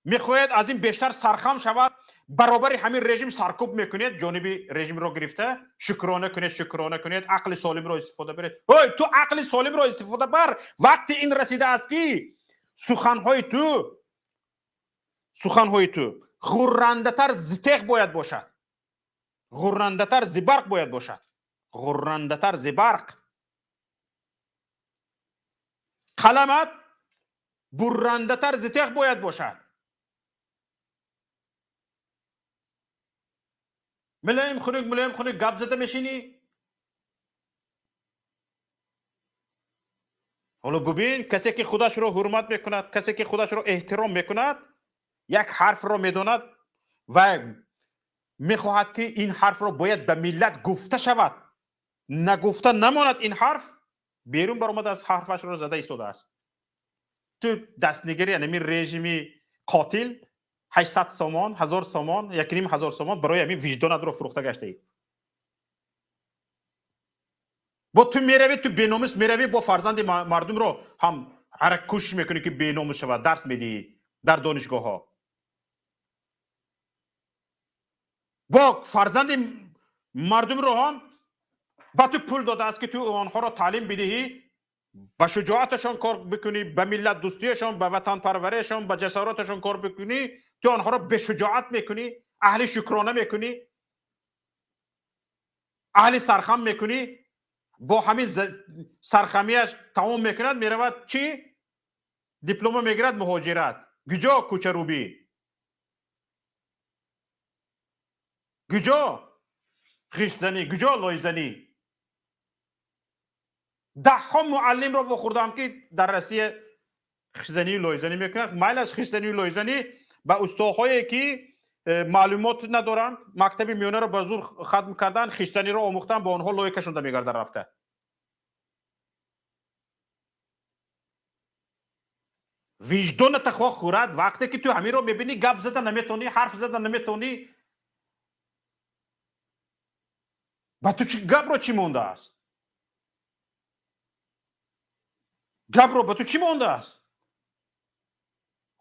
мехоҳад аз ин бештар сархам шавад, баробари ҳамин режим саркӯб мекунед, ҷониби режимро гирифта шукрона кунед, шукрона кунед, ақли солимро истифода баред. Ой, ту ақли солимро истифода бар. Вақти ин расидааст, ки суханҳои ту ғуррандатар зи теғ бояд бошад, ғуррандатар зи барқ бояд бошад, ғуррандатар зи барқ. Қаламат буррандатар зи теғ бояд бошад. Мулоим хунук, мулоим хунук гап зада мешинӣ. Ҳоло бубин, касе ки худашро ҳурмат мекунад, касе ки худашро эҳтиром мекунад, як ҳарфро медонад ва мехоҳад ки ин ҳарфро бояд ба миллат гуфта шавад, нагуфта намонад. Ин ҳарф берун баромада аз ҳарфашро зада истодааст. Ту дастнигари ҳамин режими қотил 800 сомон, 1000 сомон, 1500 сомон барои ҳамин виҷдонатро фурӯхта гаштаӣ. Бо ту меравӣ, ту беномус меравӣ, бо фарзанди мардумро ҳам ҳарак кӯшиш мекунӣ ки беномус шавад, дарс медиҳӣ дар донишгоҳҳо. Бо фарзанди мардумро ҳам ба ту пул додааст ки ту онҳоро таълим бидиҳӣ, ба шуҷоаташон кор бикунӣ, ба миллатдӯстиашон, ба ватанпарвариашон, ба ҷасораташон кор бикунӣ. Ту онҳоро бешуҷоат мекунӣ, аҳли шукрона мекунӣ, аҳли сархам мекунӣ. Бо ҳамин сархамияш тамом мекунад, меравад чӣ? Диплома мегирад, муҳоҷират. Куҷо кӯчарубӣ? Куҷо ғиштзанӣ? Куҷо лойзанӣ? Даҳҳо муаллимро вохӯрдам ки дар Россия хишзанию лойзанӣ мекунад. Майл аз хишзанию лойзанӣ ба устоҳое ки маълумот надоранд, мактаби миёнаро ба зур хатм кардан, хишзаниро омӯхтан, ба онҳо лой кашонда мегардад рафта. Виҷдоната хоҳ хӯрад, вақте ки ту ҳаминро мебинӣ, гап зада наметавонӣ, ҳарф зада наметавонӣ, ба ту гапро чӣ мондааст? Гапро ба ту чӣ мондааст?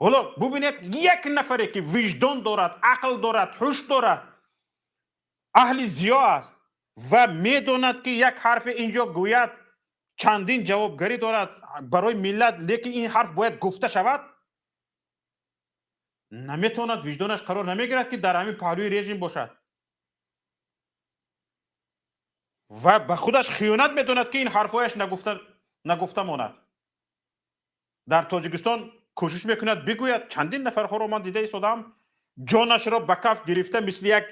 Ҳоло бубинед, як нафаре ки виҷдон дорад, ақл дорад, ҳуш дорад, аҳли зиё аст ва медонад ки як ҳарфе инҷо гӯяд чандин ҷавобгарӣ дорад барои миллат, лекин ин ҳарф бояд гуфта шавад, наметавонад, виҷдонаш қарор намегирад ки дар ҳамин паҳлӯи режим бошад ва ба худаш хиёнат медонад ки ин ҳарфҳояш нагуфта монад. Дар Тоҷикистон кӯшиш мекунад бигӯяд. Чандин нафарҳоро ман дида истодам, ҷонашро ба каф гирифта, мисли як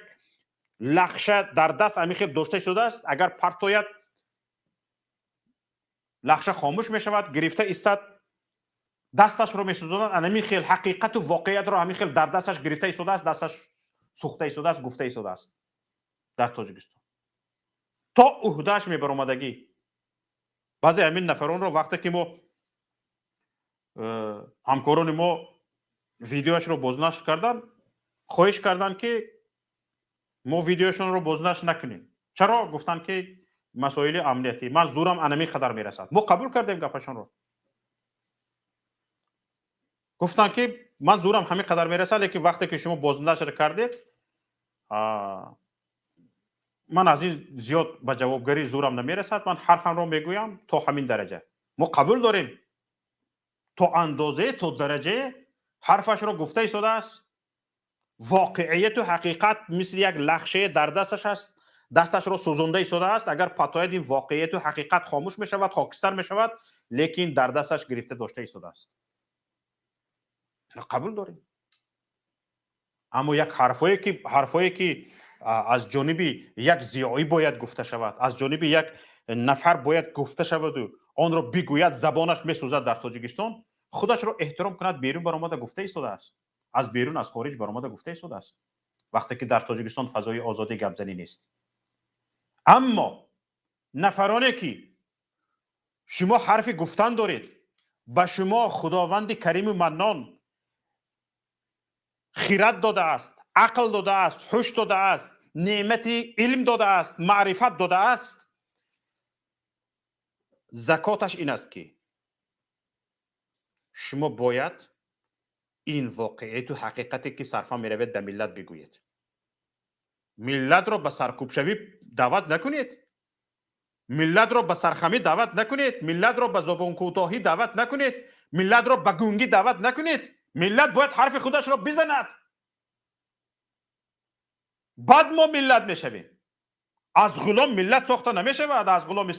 лахша дар даст ҳамин хел дошта истодааст. Агар партояд, лахша хомӯш мешавад, гирифта истад, дасташро месӯзонад. Ҳамин хел ҳақиқату воқеиятро ҳамин хел дар дасташ гирифта истодааст, дасташ сӯхта истодааст, гуфта истодааст. Дар Тоҷикистон то уҳдааш мебаромадагӣ. Баъзе ҳамин нафаронро вақте ки мо ҳамкорони мо видеоашро бознашр карданд, хоҳиш карданд ки мо видеошонро бознашр накунем. Чаро? Гуфтанд ки масоили амниятӣ. Ман зурам анамин қадар мерасад. Мо қабул кардем гапашонро. Гуфтанд ки ман зурам ҳамин қадар мерасад, лекин вақте ки шумо бознашр кардед, ман аз ин зиёд ба ҷавобгарӣ зурам намерасад, ман ҳарфамро мегӯям то ҳамин дараҷа. Мо қабул дорем, то андозае, то дараҷае ҳарфашро гуфта истодааст. Воқеияту ҳақиқат мисли як лахшае дар дасташ аст, дасташро сӯзонда истодааст. Агар патояд, ин воқеияту ҳақиқат хомӯш мешавад, хокистар мешавад, лекин дар дасташ гирифта дошта истодааст. Қабул дорем. Аммо як ҳарфое ки аз ҷониби як зиёӣ бояд гуфта шавад, аз ҷониби як нафар бояд гуфта шаваду онро бигӯяд, забонаш месӯзад дар Тоҷикистон, худашро эҳтиром кунад, берун баромада гуфта истодааст. Аз берун, аз хориҷ баромада гуфта истодааст, вақте ки дар Тоҷикистон фазои озодӣ гапзанӣ нест. Аммо нафароне ки шумо ҳарфи гуфтан доред, ба шумо Худованди Кариму Маннон хират додааст, ақл додааст, ҳуш додааст, неъмати илм додааст, маърифат додааст, закоташ ин аст ки шумо бояд ин воқеияту ҳақиқате ки сарфа меравед ба миллат бигӯед. Миллатро ба саркӯбшавӣ даъват накунед, миллатро ба сархамӣ даъват накунед, миллатро ба забонкӯтоҳӣ даъват накунед, миллатро ба гунгӣ даъват накунед. Миллат бояд ҳарфи худашро бизанад, баъд мо миллат мешавем. Аз ғулом миллат сохта намешавад, аз ғуломи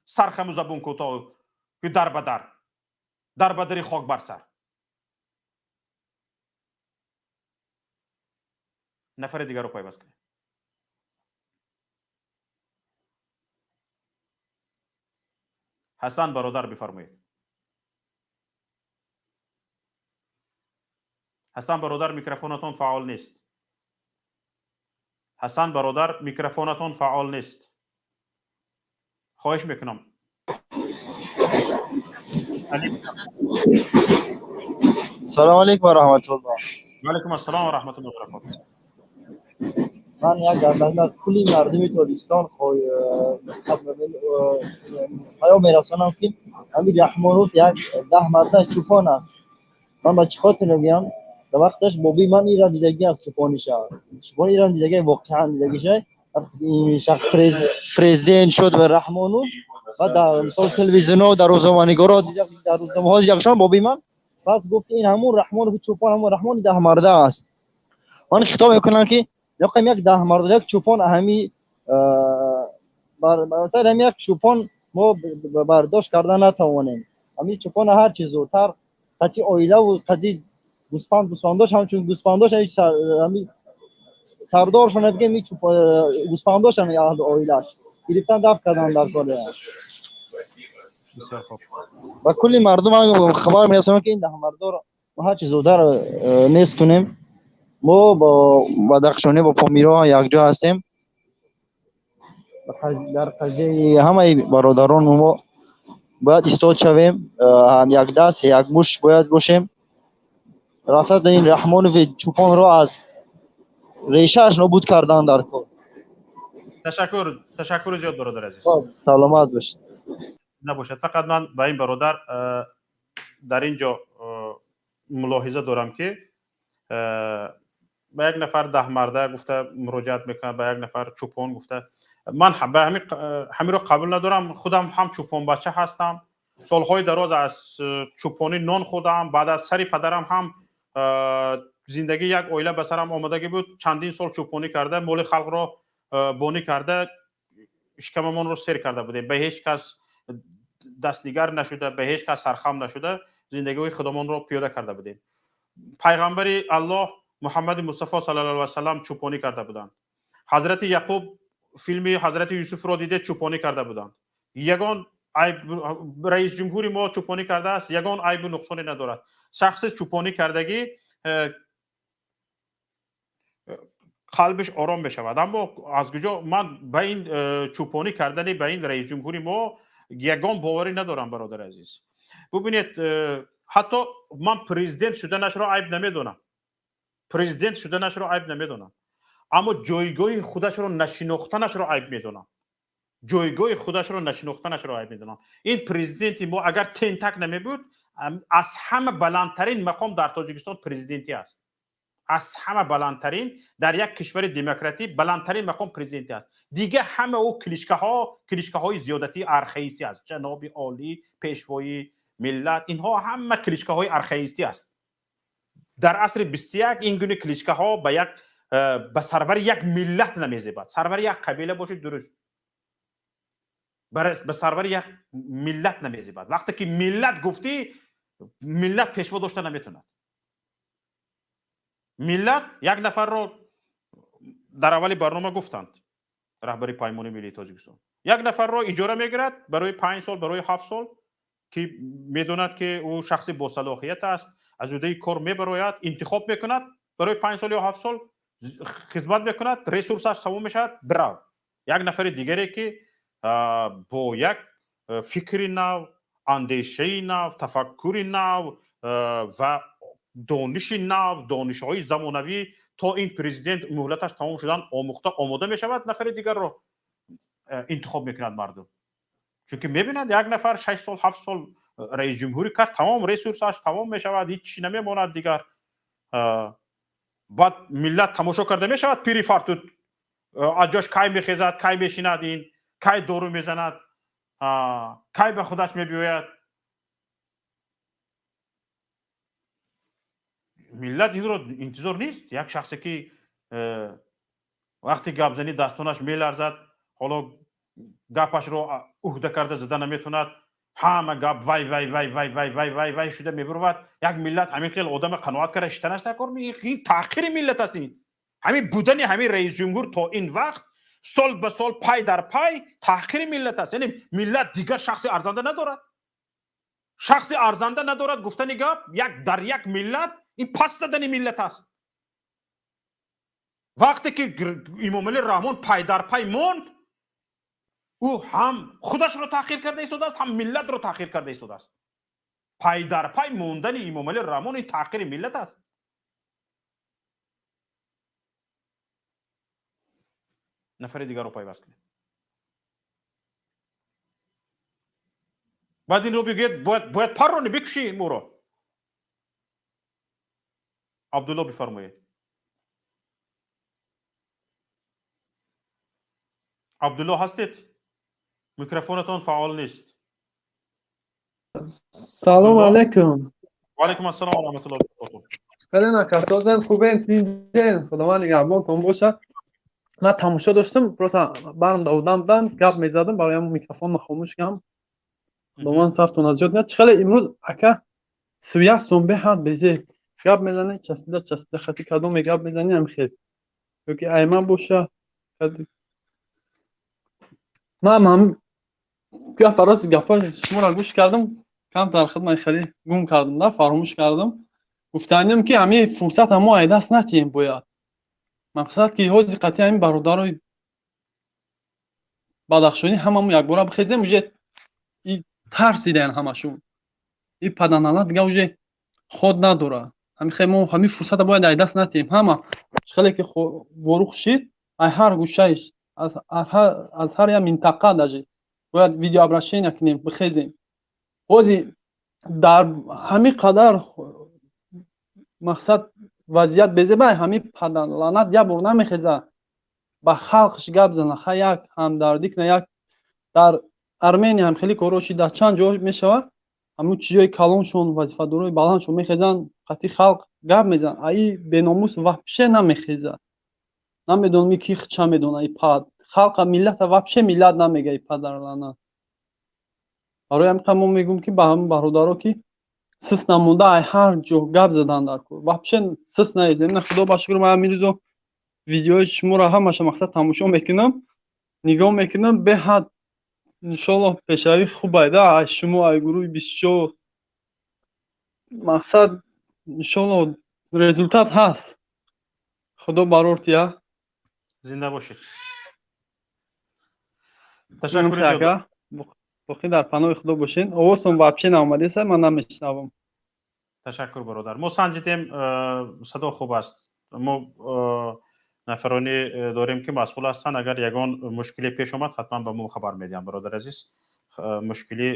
сархаму забонкӯтоҳ ки дарбадар, дарбадари хок бар сар. Нафари дигарро пайваст кунед. Ҳасан бародар, бифармоед. Ҳасан бародар, микрофонатон фаъол нест. Ҳасан бародар, микрофонатон фаъол нест. Хоҳиш мекунам. Салом алейкум ва раҳматуллоҳ. Ва алейкум ассалом ва раҳматуллоҳи ва баракотуҳ. Ман як гап кулли мардуми Тоҷикистон паём мерасонам, ки ҳамин Раҳмонов як 10 марда чӯпон аст. Ман ба чӣ хотир мегӯям? Дар вақташ бобои ман ира дидагӣ аст, чӯпониша. Чӯпон ира дидагӣ, воқеан дидагиша. Вақте шахс президент шуд ва Раҳмонов ва дар мисол телевизионҳо, дар рӯзноманигорҳо, дар рӯзномаҳо дидагишон бобои ман, пас гуфт, ин ҳамун Раҳмонов чӯпон, ҳамун Раҳмони даҳмарда аст. Ман хитоб мекунам, ки ёқам як даҳмарда, як чӯпон, ҳами бар ҳами як чӯпон мо бардошт карда натавонем. Ҳами чӯпон ҳар чи зудтар қати оилаву қати гӯспанд, гӯспандош, ҳамчун гӯспандош, ҳами сардоршон бигем, гӯспандош аҳли оилаш гирифтан, дафт кардан дар кор. Бисёр хуб. Ба кулли мардум хабар мерасонам, ки ин даҳмардоро мо ҳар чи зудтар нест кунем. Мо бо бадахшонӣ, бо помиро якҷо ҳастем дар қазияи ҳамаи бародарон. Мо бояд истод шавем, якдаст, якмуш бояд бошем. Рафта ин Раҳмонови чӯпонро аз решааш нобуд кардан дар кор. Ташаккур, ташаккури зиёд, бародари азиз. Саломат бошед. Набошад. Фақат ман ба ин бародар дар ин ҷо мулоҳиза дорам, ки ба як нафар даҳмарда гуфта муроҷиат мекунад, ба як нафар чӯпон гуфта. Ман ҳамиро қабул надорам. Худам ҳам чӯпонбача ҳастам, солҳои дароз аз чӯпонӣ нон хӯрдаам. Баъд аз сари падарам ҳам зиндагии як оила ба сарам омадагӣ буд. Чандин сол чӯпонӣ карда, моли халқро бонӣ карда, шикамамонро сер карда будем. Ба ҳеҷ кас дастнигар нашуда, ба ҳеҷ кас сархам нашуда, зиндагиҳои худамонро пиёда карда будем. Пайғамбари Аллоҳ Муҳаммади Мустафо саллаллоҳу алайҳи васаллам чӯпонӣ карда буданд. Ҳазрати Яқуб, филми ҳазрати Юсуфро диде, чӯпонӣ карда буданд. Ягон айб, раис ҷумҳури мо чӯпонӣ кардааст, ягон айбу нуқсоне надорад. Шахси чӯпонӣ кардагӣ қалбиш ором мешавад. Аммо аз куҷо ман ба ин чӯпонӣ кардани ба ин раис ҷумҳури мо ягон боварӣ надорам, бародари азиз. Бубинед, ҳатто ман президент шуданашро айб намедонам, президент шуданашро айб намедонам, аммо ҷойгоҳи худашро нашинохтанашро айб медонам. Ҷойгоҳи худашро нашинохтанашро айб медонам. Ин президенти мо агар тентак намебуд, аз ҳама баландтарин мақом дар Тоҷикистон президентӣ аст. Аз ҳама баландтарин, дар як кишвари демократӣ баландтарин мақом президентӣ аст. Дигар ҳама ӯ клишкаҳо, клишкаҳои зиёдатии архаистӣ аст. Ҷаноби олӣ, пешвои миллат, инҳо ҳама клишкаҳои архаистӣ аст. Дар асри 21 ин гуна клишкаҳо ба як ба сарвари як миллат намезебад. Сарвари як қабила бошед, дуруст, ба сарвари як миллат намезебад. Вақте ки миллат гуфтӣ, миллат пешво дошта наметавонад. Миллат як нафарро, дар аввали барнома гуфтанд, раҳбари Паймони миллии Тоҷикистон як нафарро иҷора мегирад барои 5 сол, барои 7 сол, ки медонад, ки ӯ шахси босалоҳият аст, аз ӯдаи кор мебарояд, интихоб мекунад, барои 5 сол ё 7 сол хизмат мекунад, ресурсаш тамом мешавад, бирав. Як нафари дигаре, ки бо як фикри нав, андешаи нав, тафаккури нав ва дониши нав, донишҳои замонавӣ, то ин президент муҳлаташ тамом шудан омӯхта омода мешавад, нафари дигарро интихоб мекунад мардум, чунки мебинад, як нафар 6 сол, 7 сол раисҷумҳурӣ кард, тамом, ресурсаш тамом мешавад, ҳеҷ чи намемонад дигар. Баъд миллат тамошо карда мешавад, пири фартут аз ҷош кай мехезад, кай мешинад, ин кай дору мезанад, кай ба худаш мебиёяд. Миллат инро интизор нест. Як шахсе, ки вақти гапзанӣ дастонаш меларзад, ҳоло гапашро уҳда карда зада наметавонад, ҳама гап вай вай вай вай вай вай вай вай шуда мебурвад. Як миллат ҳамин хел одама қаноат карда шиштанаш дар кор, ин таъхири миллат аст. Ин ҳамин будани ҳамин раисҷумҳур то ин вақт сол ба сол, пай дар пай, таҳқири миллат аст. Яъне миллат дигар шахси арзанда надорад, шахси арзанда надорад. Гуфтани гап, як дар як миллат. Ин пас задани миллат аст. Вақте ки Имомалӣ Раҳмон пай дар пай монд, ӯ ҳам худашро таъхир карда истодааст, ҳам миллатро таъхир карда истодааст. Пай дар пай мондани Имомалӣ Раҳмон ин таъхири миллат аст. Нафари дигарро пайваст кунед. Баъд инро бигӯед, бояд паррони бикушӣ моро. Абдулло, бифармоед. Абдулло, ҳастед? Микрофонатон фаъол нест. Салом алейкум. Ва алейкум ассалом ва раҳматуллоҳи ва баракотуҳ. Хеле накасозен, хубен, тинҷен, Худованд нигаҳбонтон бошад. Ман тамошо доштам, просто барм давудам будам, гап мезадам, барои ҳамон микрофонро хомӯш кардам. Худованд сафтон аз ҷод. Чӣ хеле имрӯз ака связтон беҳад безеб. Гап мезанед, часпида часпида, хати кадоме гап мезанед, ҳам хел. Ёки айма боша. Ман ҳам гап рост гапҳои шуморо гӯш кардам, камтар хидмат хеле гум кардам, да, фаромӯш кардам. Гуфтанем ки ҳамин фурсат мо ай даст натиҳем бояд. Мақсад ки ҳози қатъи ҳамин бародарои бадахшонӣ ҳамамо якбора бихезем, уже и тарсидаян ҳамашон. И паданалат дига уже ход надора. Ҳамин хел мо ҳамин фурсата бояд ай даст натиҳем. Ҳама хеле ки ворух шид, ай ҳар гӯшаиш, аз ҳар як минтақа даже бояд видеообращение кунем, бихезем. Ҳози дар ҳамин қадар мақсад вазъият безебай, ҳамин падарланат як бор намехеза ба халқш гап зана, ха як ҳамдардӣ куна. Як дар Армения ҳам хеле корҳо шид, дар чанд ҷо мешавад, ҳамун чизҳои калоншон, вазифадорои баландшон мехезанд, қатъи халқ гап мезананд. Аи беномус вообще намехеза. Намедонам ки ча медона и пад халқа миллата вообще миллат намега и падарланат. Барои ҳамин мо мегӯем ки ба ҳамин бародаро ки сис намонда ай ҳар ҷо гап задан дар кор. Вообще сис наезем. На, Худо ба шукр, ман ҳамин рӯзо видеои шуморо ҳамаша мақсад тамошо мекунам, нигоҳ мекунам, беҳад иншоаллоҳ пешравӣ хуб айда ай шумо, ай гурӯҳи 24 мақсад иншоаллоҳ результат ҳаст. Худо барор тия. Зинда бошед. Ташаккури зиёд. Ака, боқӣ дар паноҳи Худо бошед. Овозтон вообще наомадеса, ман намешнавам. Ташаккур, бародар. Мо санҷидем, садо хуб аст. Мо нафароне дорем ки масъул ҳастанд. Агар ягон мушкиле пеш омад, ҳатман ба мо хабар медиҳанд, бародари азиз. Мушкилӣ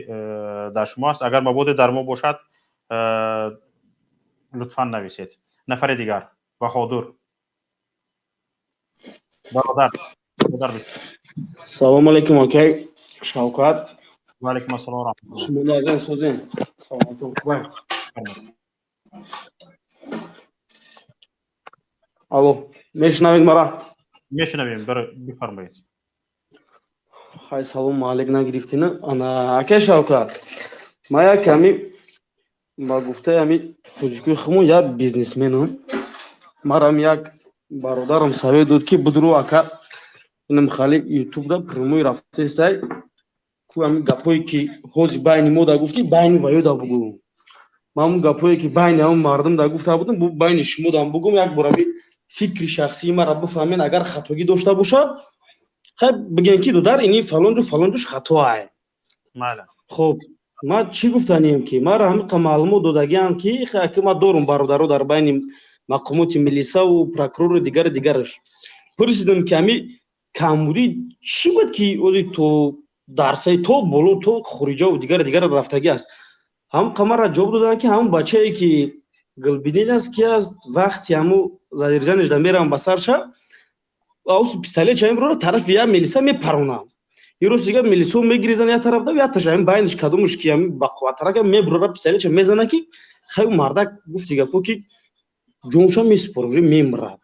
дар шумо аст. Агар мабоде дар мо бошад, лутфан нависед. Нафари дигар, Баҳодур. Бародар, бародар. Салом алейкум, акай Шавкат. Ва алейкум ассалом ва раҳматуллоҳ. Шумо назан созен. Саломатон хубай. Алло, мешунавед мара? Мешунавем, бифармоед. Хай, салом алейк нагирифтина. Ана, акай Шавкат, ма як ҳами ба гуфтаи ҳами тоҷикои худмон як бизнесменам. Марам як бародарам совет дод ки будуру ака инам хали ютубда прямой рафтесай ку ҳами гапое ки ҳози байни мо да гуфтӣ, байни ваё да бугӯ. Ман ҳамун гапое ки байни ҳамун мардум да гуфта будам, бу байни шумо дам бугӯм, як бор ҳами фикри шахсии мара бифаҳмен, агар хатогӣ дошта бошад, хай бигӯем ки дудар ини фалонҷу фалонҷуш хатоае. Майла. Хоб, ман чӣ гуфтанием ки мара ҳамиқа маълумот додагиам ки хай ки ман дорум бародаро дар байни мақомоти милисаву прокурору дигару дигараш. Пурсидам ки ҳами камбудӣ чӣ буд ки ози то дарсаи то боло то хориҷаву дигару дигару рафтагӣ аст. Ҳам қамара ҷавоб доданд ки ҳамун бачае ки Гулбидин аст ки аст, вақти ҳаму задержаниш да меравам ба сарша, аус пистолет чаим рора тарафи я милиса мепаронам. Ин рӯз дига милисо мегирезан я тараф да, я таша ҳамин байниш кадомуш ки ҳамин бақувваттарак мебурора пистолетша мезана ки хай мардак гуфти гапо ки ҷонша месупорад, уже мемирад.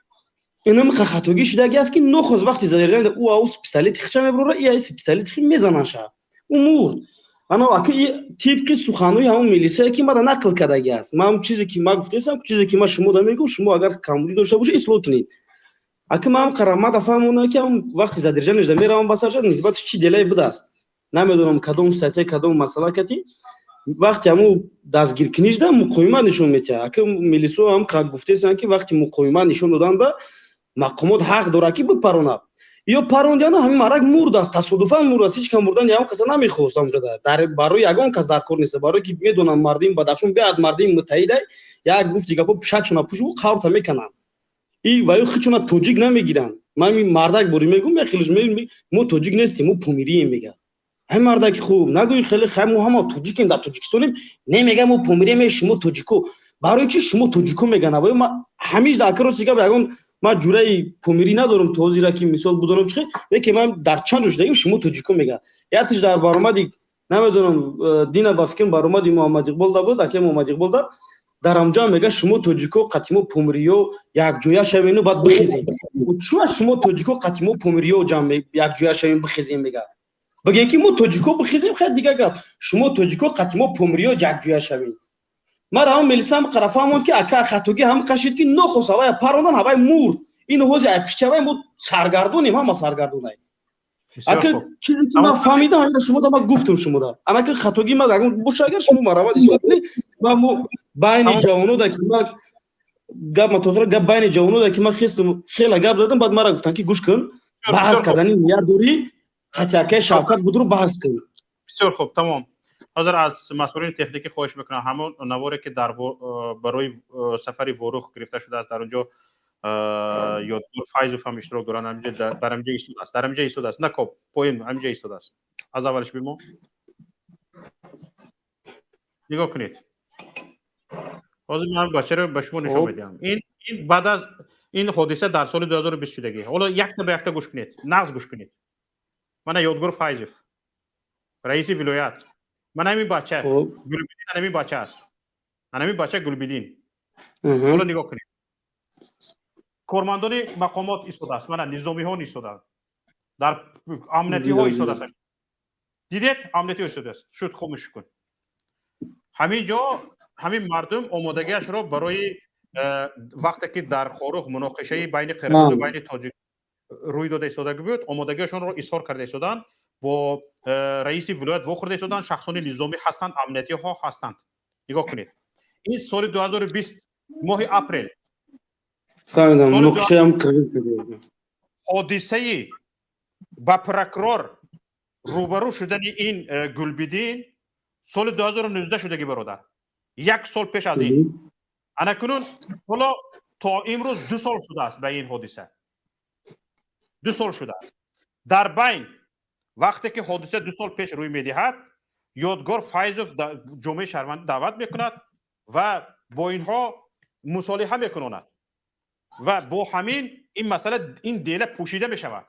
Инам хатогӣ шудагӣ аст ки нохост вақти задержани ӯ аус пистолети хича мебурора, и аис пистолети хи мезанаша. Ӯ мурд. Ана ака тибқи суханҳои ҳамон милисае ки мара нақл кардагӣ аст. Ман чизе ки ман гуфтаистам, чизе ки ман шумо да мегӯм, шумо агар камбудӣ дошта бошед, ислоҳ кунед. Ака ман ҳам қарамада фаҳмонам ки ҳамон вақти задержаниш да меравам ба сарша, нисбаташ чӣ делае будааст. Намедонам кадом статья, кадом масъала кати. Вақти ҳамун дастгиркунишда муқовимат нишон метиҳад. Ака, милисо ҳам гуфтесанд, ки вақти муқовимат нишон доданда мақомот ҳақ дорад, ки бипаронад. Ё парондиану ҳамин мардак мурдааст, тасодуфан мурдааст. Ҳеҷ кам мурдани ягон каса намехост ҳамҷода. Барои ягон кас дар кор нест, барое ки медонам мардими Бадахшон беад мардими муттаҳидай. Як гуфти гапо, пушакшона пуш қаврта мекананд и ва ё хичона тоҷик намегиранд. Ман ин мардак бори мегӯм, яхелиш мо тоҷик нестем, мо помирием, мега. Ҳамин мардаки хуб нагӯи, хеле хай, мо ҳама тоҷикем, дар Тоҷикистонем. Не, мега, мо помирием. Шумо тоҷико, барои чи шумо тоҷико меган? Авоё ма ҳамиш дар акрости гап ягон ман ҷураи помирӣ надорам, то ҳозира ки мисол будонам чихе, лекин ман дар чанд ҷо шудагим, шумо тоҷико мега. Ятиш дар баромади, намедонам, дина ба фикрам баромади Муҳаммад Иқбол да буд, аке Муҳаммад Иқбол да, дар ҳамҷо мега, шумо тоҷико қатимо помириё якҷоя шавену баъд бихезем. Чуа шумо тоҷико қатимо помириё ҷамъ якҷоя шавем, бихезем, мега. Бигем, ки мо тоҷико бихезем, хай, дига гап. Шумо тоҷико қатимо помириё якҷоя шавем. Ман ҳамон милисам қара фаҳмонд, ки ака хатогӣ ҳам қашид, ки нохост ҳавая парондан, ҳавай мурд. Ин ҳози ай пишчавай мо саргардонем, ҳама саргардонай. Ака, чизе ки ман фаҳмидам, ҳамина шумо да ман гуфтам шумода. Анака хатогӣ ман ягон боша, агар шумо марамад ислоҳ кунед. Ман мо байни ҷавонода ки ман гап ма тохира гап, байни ҷавонода ки ман хестам, хела гап задам, баъд мара гуфтанд, ки гӯш кун, баҳс кардани ният дорӣ, қатъи акаи Шавкат будро баҳс кун. Бисёр хуб, тамом. Ҳозир аз масъулини техникӣ хоҳиш мекунам, ҳамон наворе ки дар барои сафари Ворух гирифта шудааст, дар он ҷо Ёдгор Файзов ҳам иштирок доранд, дар ҳамҷо истодааст, дар ҳамҷо истодааст, накоб поин ҳамҷо истодааст. Аз аввалиш бимо нигоҳ кунед. Ҳозир ман бачаро ба шумо нишон медиҳам. Ин баъд аз ин ҳодиса дар соли 2020 шудагӣ. Ҳоло якта ба якта гӯш кунед, нағз гӯш кунед. Мана Ёдгор Файзов, раиси вилоят, ман ҳамин бача Гулбидин, ҳамин бача аст, ҳамин бача Гулбидин. Ҳоло нигоҳ кунед, кормандони мақомот истодааст, мана низомиҳо истодаанд, дар амниятиҳо истодааст. Дидед, амниятиҳо истодааст. Шуд, хомӯш кун. Ҳамин ҷо ҳамин мардум омодагиашро барои вақте ки дар Хоруғ муноқишаи байни қирғизу байни тоҷик рӯй дода истодаги буд, омодагиашонро изҳор карда истоданд, бо раиси вилоят вохӯрда истоданд. Шахсони низомӣ ҳастанд, амниятиҳо ҳастанд. Нигоҳ кунед, ин соли 2020 моҳи апрел. Фаҳмидам, муноқишаам. Ҳодисаи ба прокурор рӯбарӯ шудани ин Гулбидин соли 2019 шудагӣ, бародар, як сол пеш аз ин. Анакунун ҳоло то имрӯз 2 сол шудааст ба ин ҳодиса, 2 сол шудааст. Дар байн вақте ки ҳодиса 2 сол пеш рӯй медиҳад, Ёдгор Файзов ҷомеаи шаҳрвандӣ даъват мекунад ва бо инҳо мусолиҳа мекунонад ва бо ҳамин ин масъала, ин дела пӯшида мешавад.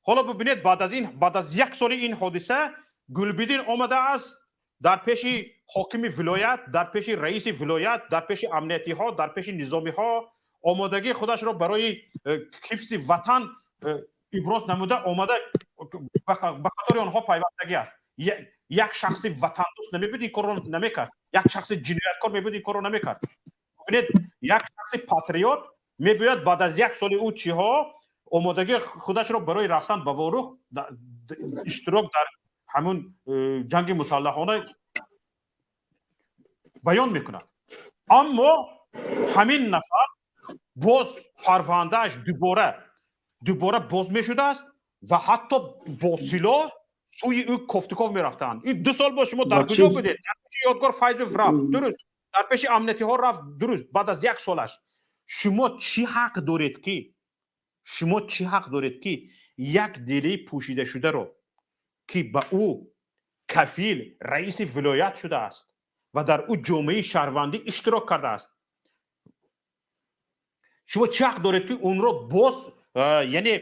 Ҳоло бибинед, баъд аз ин, баъд аз як соли ин ҳодиса, Гулбидин омадааст дар пеши ҳокими вилоят, дар пеши раиси вилоят, дар пеши амниятиҳо, дар пеши низомиҳо омодагии худашро барои ҳифзи ватан иброз намуда, омада ба қатори онҳо пайвастагӣ аст. Як шахси ватандӯст намебуд, ин корро намекард. Як шахси ҷинояткор мебуд, ин корро намекард. Бибинед, як шахси патриот мебиёяд, баъд аз як соли ӯ чиҳо омодагии худашро барои рафтан ба Ворух, иштирок дар ҳамун ҷанги мусаллаҳона баён мекунад. Аммо ҳамин нафар боз парвандааш дубора боз мешудааст ва ҳатто бо силоҳ сӯи ӯ кофтуков мерафтанд. Ин 2 сол боз шумо дар куҷо будед? Дар пеши Ёдгор Файзов рафт, дуруст, дар пеши амниятиҳо рафт, дуруст. Баъд аз як солаш шумо чӣ ҳақ доред ки, шумо чӣ ҳақ доред, ки як делаи пӯшидашударо, ки ба ӯ кафил раиси вилоят шудааст ва дар ӯ ҷомеаи шаҳрвандӣ иштирок кардааст, шумо чӣ ҳақ доред, ки онро боз, яъне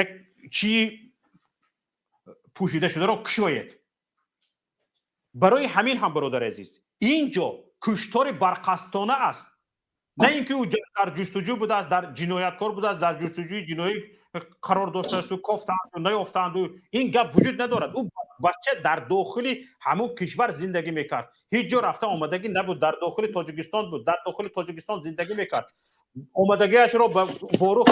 як чии пӯшида шударо кушоед? Барои ҳамин ҳам, бародари азиз, ин ҷо куштори барқасдона аст, на ин ки ӯ дар ҷустуҷӯ будааст, дар ҷинояткор будааст, дар ҷустуҷӯи ҷиноӣ қарор доштаасту кофтаанду наёфтаанду, ин гап вуҷуд надорад. Ӯ бача дар дохили ҳамон кишвар зиндагӣ мекард, ҳеҷ ҷо рафта омадагӣ набуд, дар дохили Тоҷикистон буд, дар дохили Тоҷикистон зиндагӣ мекард. Омадагиашро ба Ворух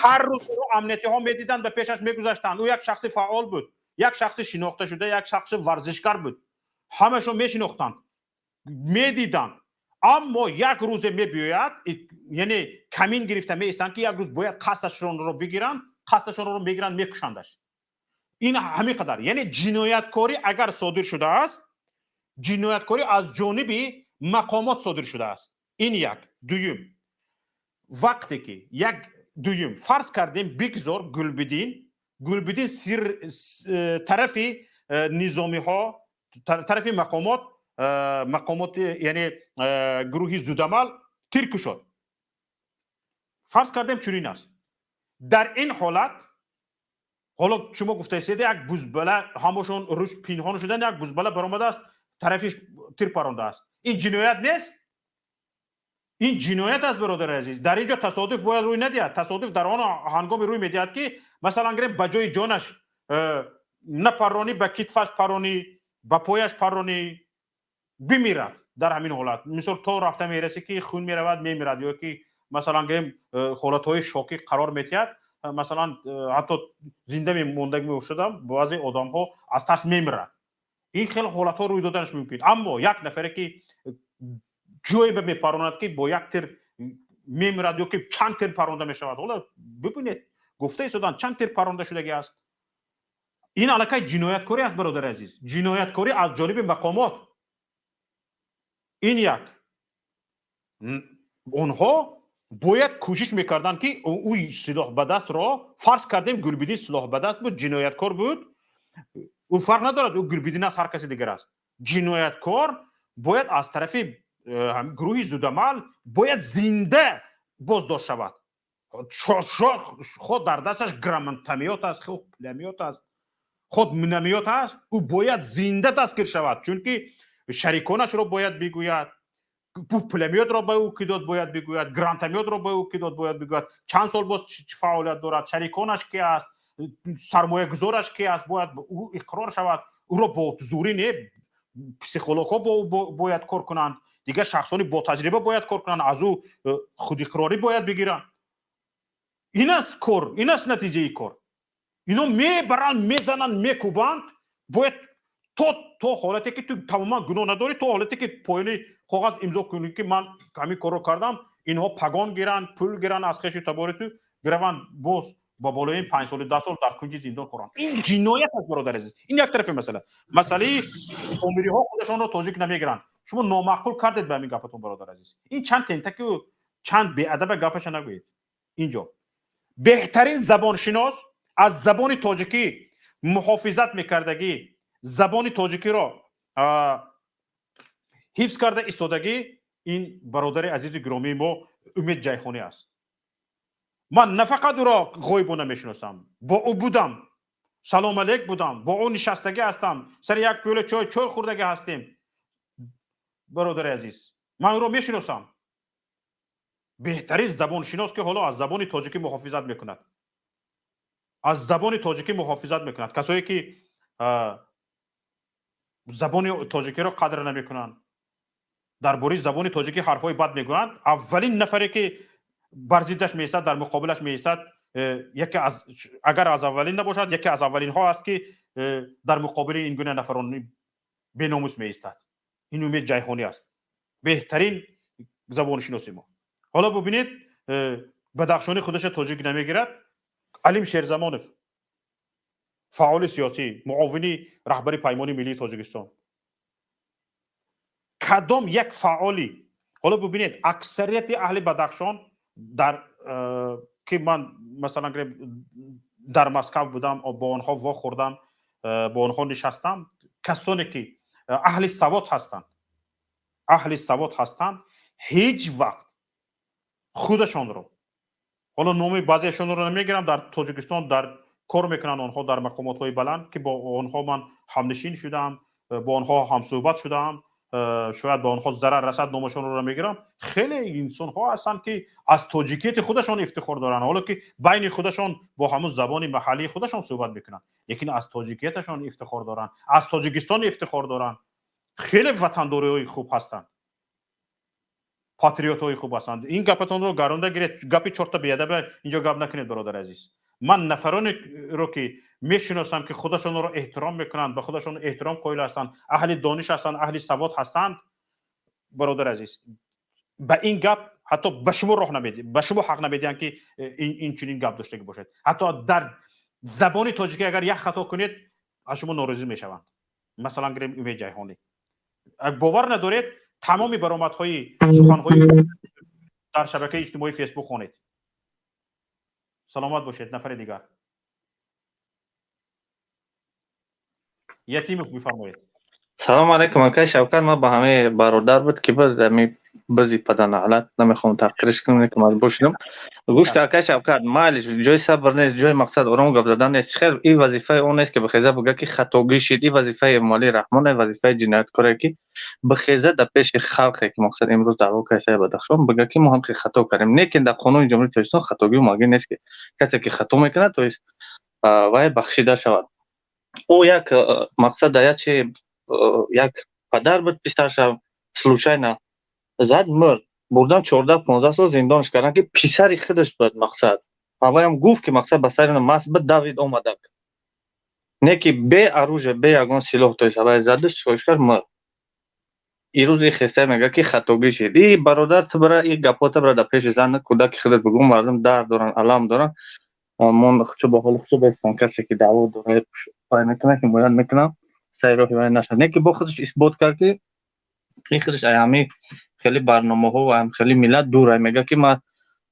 ҳар рӯз ӯро амниятиҳо медиданд, ба пешаш мегузаштанд. Ӯ як шахси фаъол буд. Як шахси шинохта шуда, як шахси варзишгар буд, ҳамашон мешинохтанд, медиданд. Аммо як рӯзе мебиёяд, яъне камин гирифта меистанд, ки як рӯз бояд қасдашонро бигиранд. Қасдашонро мегиранд, мекушандаш. Ин ҳамин қадар. Яъне ҷинояткорӣ агар содир шудааст, ҷинояткорӣ аз ҷониби мақомот содир шудааст. Ин як. Дуюм, вақте ки як, дуюм, фарз кардем, бигзор Гулбидин сир тарафи низомиҳо, тарафи мақомот, мақомоти, яъне гурӯҳи зудамал тир кушод. Фарз кардем, чунин аст. Дар ин ҳолат, ҳоло шумо гуфтаистед, як бузбала, ҳамашон рӯш пинҳон шудан, як бузбала баромадааст, тарафиш тир парондааст. Ин ҷиноят нест? Ин ҷиноят аст, бародари азиз. Дар ин ҷо тасодуф бояд рӯй надиҳад. Тасодуф дар он ҳангоме рӯй медиҳад, ки масалан гирем, ба ҷои ҷонаш напаронӣ, ба китфаш паронӣ, ба пояш паронӣ, бимирад. Дар ҳамин ҳолат, мисол, то рафта мерасӣ, ки хун меравад, мемирад, ё ки масалан гирем, ҳолатҳои шокӣ қарор метиҳад. Масалан, ҳатто зинда мемондагӣ мешудам, баъзе одамҳо аз тарс мемирад. Ин хеле ҳолатҳо рӯй доданаш мумкин. Аммо як нафаре ки ҷое ба мепаронад, ки бо як тир мемирад ё ки чанд тир паронда мешавад, ҳоло бибинед, гуфта истодан, чанд тир паронда шудагӣ аст. Ин аллакай ҷинояткорӣ аст, бародари азиз, ҷинояткорӣ аз ҷониби мақомот. Ин як. Онҳо бояд кӯшиш мекарданд, ки ӯ силоҳ ба дастро, фарз кардем, Гулбидин силоҳ ба даст буд, ҷинояткор буд, ӯ фарқ надорад, ӯ Гулбидин аст, ҳар каси дигар аст, ҷинояткор бояд аз тарафи гурӯҳи зудамал бояд зинда боздошт шавад. Худ дар дасташ гранатомёт аст, худ пулемёт аст, худ миномёт аст, ӯ бояд зинда дастгир шавад, чунки шариконашро бояд бигӯяд, пулемётро ба ӯ ки дод бояд бигӯяд, гранатомётро ба ӯ ки дод бояд бигӯяд, чанд сол боз фаъолият дорад, шариконаш ки аст, сармоягузораш ки аст, бояд ӯ иқрор шавад. Ӯро бо зӯрӣ не, психологҳо бояд кор кунанд, дигар шахсони ботаҷриба бояд кор кунанд, аз ӯ худиқрорӣ бояд бигиранд. Ин аст кор, ин аст натиҷаи кор. Ино мебаранд, мезананд, мекӯбанд, бояд то ҳолате ки ту тамоман гуноҳ надорӣ, то ҳолате ки поёни коғаз имзо кунӣ, ки ман ҳамин корро кардам. Инҳо пагон гиранд, пул гиранд аз хешу табори ту, бираванд, боз ба болои 5 соли, 10 сол дар кунҷи зиндон хӯранд. Ин ҷиноят аст, бародари азиз. Ин як тарафи масъала. Масъалаи помириҳо худашонро тоҷик намегиранд. Шумо номаъқул кардед ба ҳамин гапатон, бародари азиз. Ин чанд тентаку чанд беадаба гапаша нагӯед. Инҷо беҳтарин забоншинос, аз забони тоҷикӣ муҳофизат мекардагӣ, забони тоҷикиро ҳифз карда истодагӣ, ин бародари азизи гиромии мо Умед Ҷайҳонӣ аст. Ман на фақат ӯро ғоибона мешиносам, бо ӯ будам, салом алейк будам, бо ӯ нишастагӣ ҳастам, сари як пиёла чой хӯрдагӣ ҳастем. Бародари азиз, ман ӯро мешиносам. Беҳтарин забоншинос, ки ҳоло аз забони тоҷикӣ муҳофизат мекунад, аз забони тоҷикӣ муҳофизат мекунад. Касое ки забони тоҷикиро қадр намекунанд, дар бораи забони тоҷикӣ ҳарфҳои бад мегӯянд, аввалин нафаре ки бар зиддаш меистад, дар муқобилаш меистад, яке аз, агар аз аввалин набошад, яке аз аввалинҳо аст, ки дар муқобили ин гуна нафарони беномус меистад, ин Умед Ҷайҳонӣ аст, беҳтарин забоншиноси мо. Ҳоло бубинед, бадахшонӣ худаша тоҷик намегирад. Алим Шерзамонов, фаъоли сиёсӣ, муовини раҳбари Паймони миллии Тоҷикистон, кадом як фаъоли, ҳоло бубинед, аксарияти аҳли Бадахшон дар ки ман, масалан, дар Москав будам, бо онҳо вохӯрдам, бо онҳо нишастам, касоне ки аҳли савод ҳастанд, аҳли савод ҳастанд, ҳеҷ вақт худашонро, ҳоло номи баъзеашонро намегирам, дар Тоҷикистон дар кор мекунанд онҳо дар мақомотҳои баланд, ки бо онҳо ман ҳамнишин шудаам, бо онҳо ҳамсӯҳбат шудаам, шояд ба онҳо зарар расад, номашонро мегирам. Хеле инсонҳо ҳастанд, ки аз тоҷикияти худашон ифтихор доранд, ҳоло ки байни худашон бо ҳамун забони маҳаллии худашон суҳбат мекунанд, лекин аз тоҷикияташон ифтихор доранд, аз Тоҷикистон ифтихор доранд. Хеле ватандориҳои хуб ҳастанд, патриотҳои хуб ҳастанд. Ин гапатонро гаронда гиред, гапи чорта беадаба инҷо гап накунед, бародари азиз. Ман нафаронеро ки мешиносам, ки худашонро эҳтиром мекунанд, ба худашон эҳтиром қоил ҳастанд, аҳли дониш ҳастанд, аҳли савод ҳастанд, бародари азиз, ба ин гап ҳатто ба шумо роҳ намедиҳанд, ба шумо ҳақ намедиҳанд, ки ин чунин гап доштагӣ бошед. Ҳатто дар забони тоҷикӣ агар як хато кунед, аз шумо норозӣ мешаванд. Масалан, гирем Умед Ҷайҳонӣ. Бовар надоред, тамоми баромадҳои суханҳои дар шабакаи иҷтимоии Фейсбук хонед. Саломат бошед. Нафари дигар, Ятимов, бифармоед. Салому алайкум, акай Шавкат. Ман ба ҳамаи бародар буд, ки буд ами бизи паданаълат, намехоҳам таҳқириш кунам, ки маҷбур шудам. Гӯш ка, акай Шавкат, майлиш, ҷои сабр нест, ҷои мақсад ором гап задан нест. Хел ин вазифаи он нест, ки бихеза буга, ки хатогӣ шид. Ин вазифаи Эмомалӣ Раҳмон, вазифаи ҷинояткоре, ки бихеза дар пеши халқе, ки мақсад имрӯз даъво кардааст Бадахшон, бига, ки мо ҳам хел хато кардем. Лекин дар қонуни Ҷумҳурии Тоҷикистон хатогӣ муайян нест, ки касе ки хато мекунад, то есть вай бахшида шавад. Ӯ як мақсад дар як чи як падар буд, писарша случайно зад, мурд, бурдан 14-15 сол зиндонш карданд, ки писари худаш буд. Мақсад ҳаваям гуфт, ки мақсад ба сари маст буд, давид омадак, не ки бе оружие, бе ягон силоҳ, то есть ҳавай задаш, чикорш кард, мурд. Ирӯз и хеста мега, ки хатогӣ шид. И бародар, ту бара и гапота бара дар пеши зан, кӯдаки худат бигӯ. Мардум дард доранд, алам доранд. Мон хучу ба ҳоли хучу бестан. Касе ки даъво дорад, пай мекунад, ҳимоят мекунам, сари роҳи вай нашад. Не ки бо худаш исбот кард, ки ин худаш ай ҳами хеле барномаҳо ва хеле миллат дурай. Мега, ки ман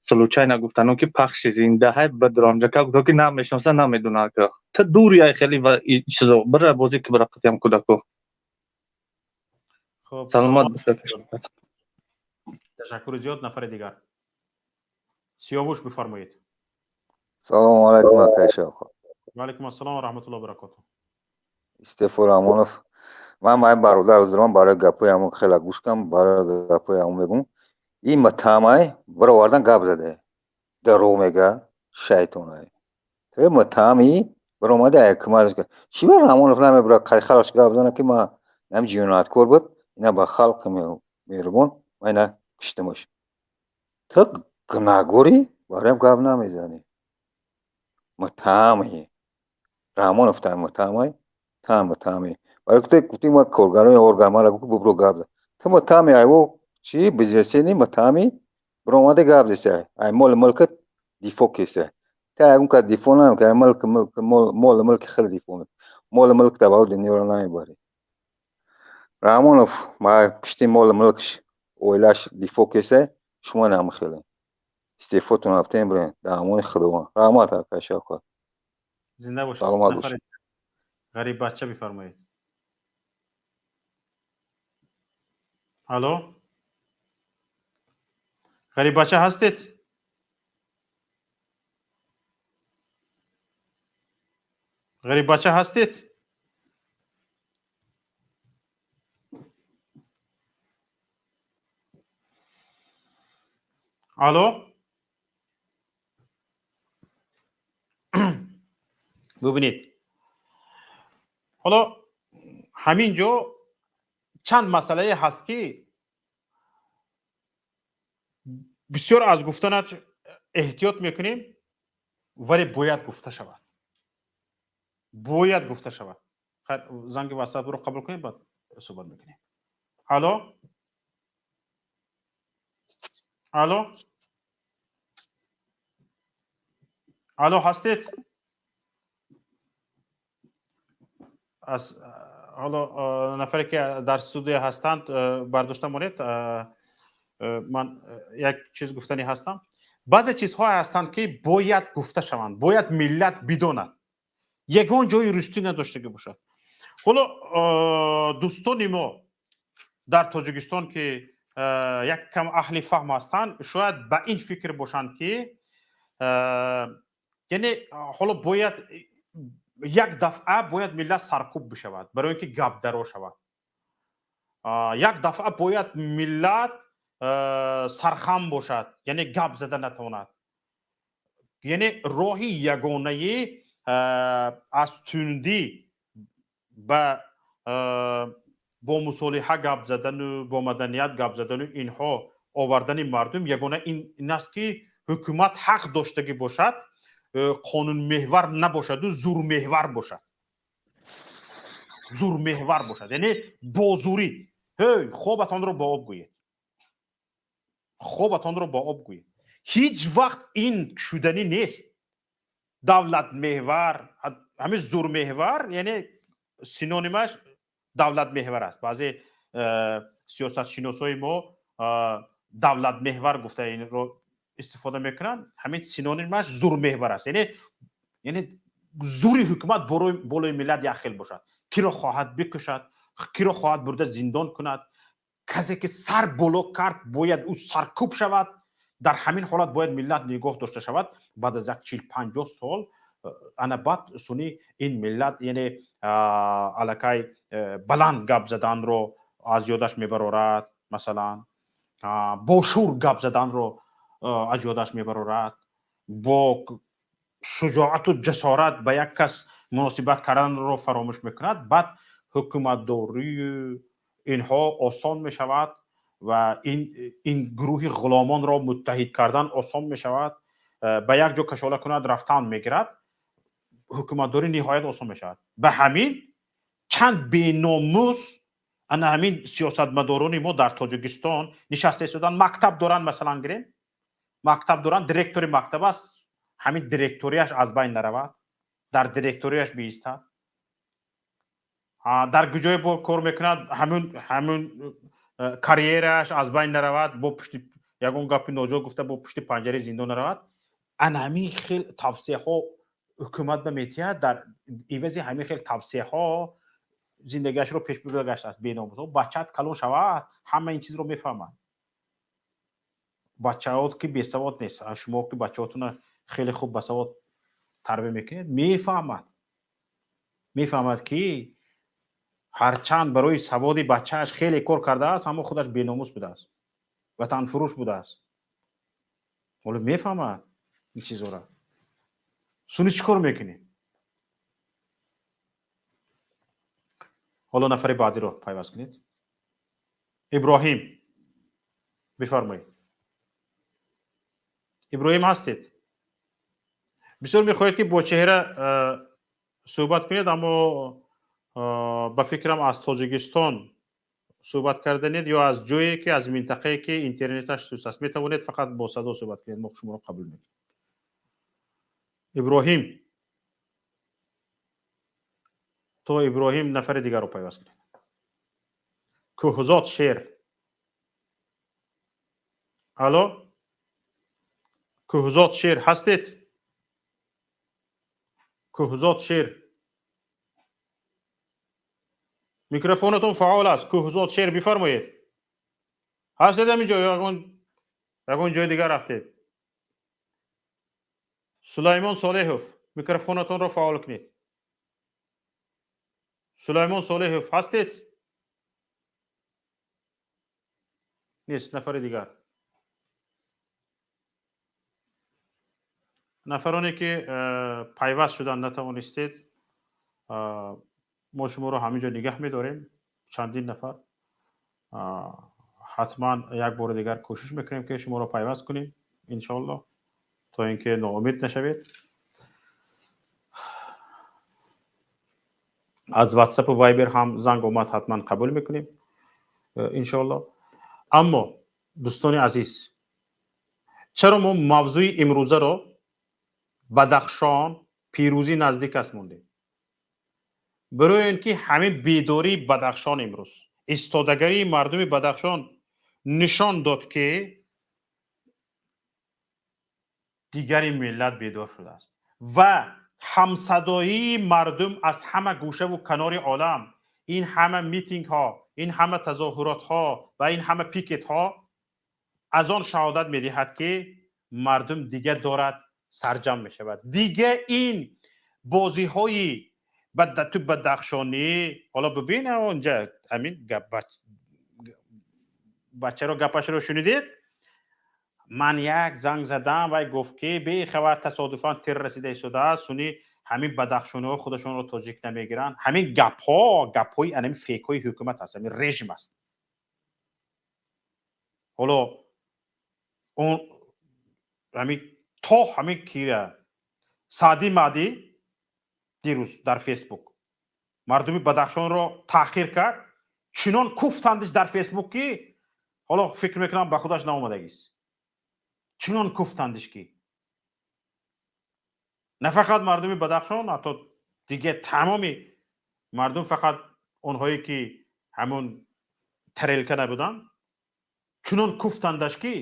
случайно гуфтанам, ки пахши зиндаҳай бадромҷака гуфта, ки намешноса, намедона. Ту дури ай хеле ва чизо бира бозӣ, ки бира қатиям кӯдако. Саломат. Ташаккури зиёд. Нафари дигар, Сиёвуш, бифармоед. Салому алайкум, акай Шавқат. Ва алайкум ассалом ва раҳматуллоҳи баракоту. Истефо Раҳмонов. Ман май бародар ҳозирам, барои гапҳои ҳамон хеле гӯш кам, барои гапҳои ҳамон мегӯм. Ин муттаҳамай баровардан гап заде. Дурӯғ мега, шайтонай. Ту муттаҳами баромади ҳукумат. Чӣ ба Раҳмонов намебура халқш гап зана, ки ман ҳам ҷинояткор буд, ина ба халқи меҳрубон ман ина киштимаш. Ту гунаҳгорӣ, бароям гап намезанӣ. Муттаҳами. Раҳмонов та муттаҳамай, та муттаҳами. Барои гуфти ма коргарони орган мара гуфт, бубро гап зад. Ту муттаҳами айво чӣ бизнесени муттаҳами баромада гап зеса. Ай моли мулкат дифоъ кеса. Та ягон кас дифоъ намекунад, ай мулк моли мулки хеле дифоъ мекунад. Моли мулк та ба дунёро намебарӣ. Раҳмонов ма пишти моли мулкш оилаш дифоъ кеса, шумо намехеле. Истеъфотон рафтем бирен дар амони Худованд. Раҳмат, акай Шавқат. Зинда бошед. Саломат бошед. Ғариб бача, бифармоед. Алло, Ғариб бача, ҳастед? Ғариб бача, ҳастед? Алло. Бубинед, ҳоло ҳамин ҷо чанд масъалае ҳаст, ки бисёр аз гуфтанаш эҳтиёт мекунем, вале бояд гуфта шавад, бояд гуфта шавад. Хайр, занги ватсапро қабул кунем, баъд суҳбат мекунем. Алло, алло, алло, ҳастед? Аз ҳоло нафаре ки дар студия ҳастанд, бардошта монед. Ман як чиз гуфтанӣ ҳастам. Баъзе чизҳое ҳастанд, ки бояд гуфта шаванд, бояд миллат бидонад, ягон ҷои рӯстӣ надоштагӣ бошад. Ҳоло дӯстони мо дар Тоҷикистон, ки як кам аҳли фаҳм ҳастанд, шояд ба ин фикр бошанд, ки яъне ҳоло бояд як дафъа бояд миллат саркӯб бишавад, барои ин ки гап даро шавад. Як дафъа бояд миллат сархам бошад, яъне гап зада натавонад. Яъне роҳи ягонаи аз тундӣ ба бо мусолиҳа гап задану бо маданият гап задану инҳо овардани мардум ягона ин аст, ки ҳукумат ҳақ доштагӣ бошад. Қонунмеҳвар набошаду зурмеҳвар бошад, зурмеҳвар бошад, яъне бо зурӣ. Ҳей, хобатонро бо об гӯед, хобатонро бо об гӯед. Ҳеҷ вақт ин шуданӣ нест. Давлатмеҳвар, ҳамин зурмеҳвар, яъне синонимаш давлатмеҳвар аст. Баъзе сиёсатшиносҳои мо давлатмеҳвар гуфта инро истифода мекунанд. Ҳамин синонимаш зурмеҳвар аст, яъне зури ҳукумат болои миллат як хел бошад. Киро хоҳад бикушад, киро хоҳад бурда зиндон кунад, касе ки сар боло кард, бояд ӯ саркӯб шавад. Дар ҳамин ҳолат бояд миллат нигоҳ дошта шавад. Баъд аз як 40-50 сол ана баъд суни ин миллат, яъне аллакай баланд гап заданро аз ёдаш мебарорад, масалан, бо шӯр гап заданро аз ёдаш мебарорад, бо шуҷоату ҷасорат ба як кас муносибат карданро фаромӯш мекунад. Баъд ҳукуматдорию инҳо осон мешавад ва ин гурӯҳи ғуломонро муттаҳид кардан осон мешавад. Ба як ҷо кашола кунад, рафтан мегирад. Ҳукуматдорӣ ниҳоят осон мешавад. Ба ҳамин чанд беномус ана ҳамин сиёсатмадорони мо дар Тоҷикистон нишаста истоданд, мактаб доранд, масалан гирем, мактаб доранд, директори мактаб аст, ҳамин директорияш аз байн наравад, дар директорияш биистад, дар куҷое бо кор мекунад, ҳамун карьерааш аз байн наравад, бо пушти ягон гапи ноҷо гуфта, бо пушти панҷараи зиндон наравад. Ана ҳамин хел тавсияҳо ҳукумат ба метиҳад, дар ивази ҳамин хел тавсияҳо зиндагиашро пеш бурда гаштааст беномусҳо. Бачаат калон шавад, ҳама ин чизро мефаҳмад. Бачаҳот ки бесавод нест, шумо ки бачаҳотона хеле хуб басавод тарбия мекунед, мефаҳмад, мефаҳмад ки ҳарчанд барои саводи бачааш хеле кор кардааст, аммо худаш беномус будааст, ватанфурӯш будааст. Ҳоло мефаҳмад ин чизҳоро. Суни чӣ кор мекунӣ? Ҳоло нафари баъдиро пайваст кунед. Иброҳим, бифармоед. Иброҳим, ҳастед? Бисёр мехоҳед ки бо чеҳра суҳбат кунед, аммо ба фикрам, аз Тоҷикистон суҳбат карданед ё аз ҷое ки, аз минтақае ки интернеташ суст аст. Метавонед фақат бо садо суҳбат кунед, мо шуморо қабул мекунем. Иброҳим, то Иброҳим нафари дигарро пайваст кунед. Кӯҳзод Шер, алло, Кӯҳзод Шер, ҳастед? Кӯҳзод Шер, микрофонатон фаъол аст. Кӯҳзод Шер, бифармоед. Ҳастед ҳамин ҷо ё ягон ҷои дигар рафтед? Сулаймон Солеҳов, микрофонатонро фаъол кунед. Сулаймон Солеҳов, ҳастед? Нест. Нафари дигар, нафароне ки пайваст шудан натавонистед, мо шуморо ҳамин ҷо нигаҳ медорем. Чандин нафар, ҳатман як бори дигар кӯшиш мекунем ки шуморо пайваст кунем, иншоаллоҳ, то ин ки ноумед нашавед. Аз WhatsApp ва Viber ҳам занг омад, ҳатман қабул мекунем, иншоаллоҳ. Аммо дӯстони азиз, чаро мо мавзӯи имрӯзаро Бадахшон пирӯзӣ наздик аст мондем? Барои ин ки ҳамин бедории Бадахшон имрӯз, истодагарии мардуми Бадахшон нишон дод, ки дигари миллат бедор шудааст ва ҳамсадоии мардум аз ҳама гӯшаву канори олам, ин ҳама митингҳо, ин ҳама тазоҳуротҳо ва ин ҳама пикетҳо аз он шаҳодат медиҳад, ки мардум дига дорад сарҷамъ мешавад. Дига ин бозиҳои ту бадахшонӣ, ҳоло бибин, онҷа ҳамин бачаро гапашро шунидед? Ман як занг задам, вай гуфт ки бехабар тасодуфан тир расида истодааст. Суни ҳамин бадахшониҳо худашонро тоҷик намегиранд. Ҳамин гапҳо гапҳои анами фейкҳои ҳукумат аст, ҳамин режим аст. Ҳоло он ҳамин то ҳамин кира Саъди Маъдӣ дирӯз дар Фейсбук мардуми Бадахшонро таъхир кард, чунон куфтандиш дар Фейсбук, ки ҳоло фикр мекунам, ба худаш наомадагист. Чунон куфтандиш, ки на фақат мардуми Бадахшон, ҳатто диге тамоми мардум, фақат онҳое ки ҳамон тарелка набуданд, чунон куфтандаш, ки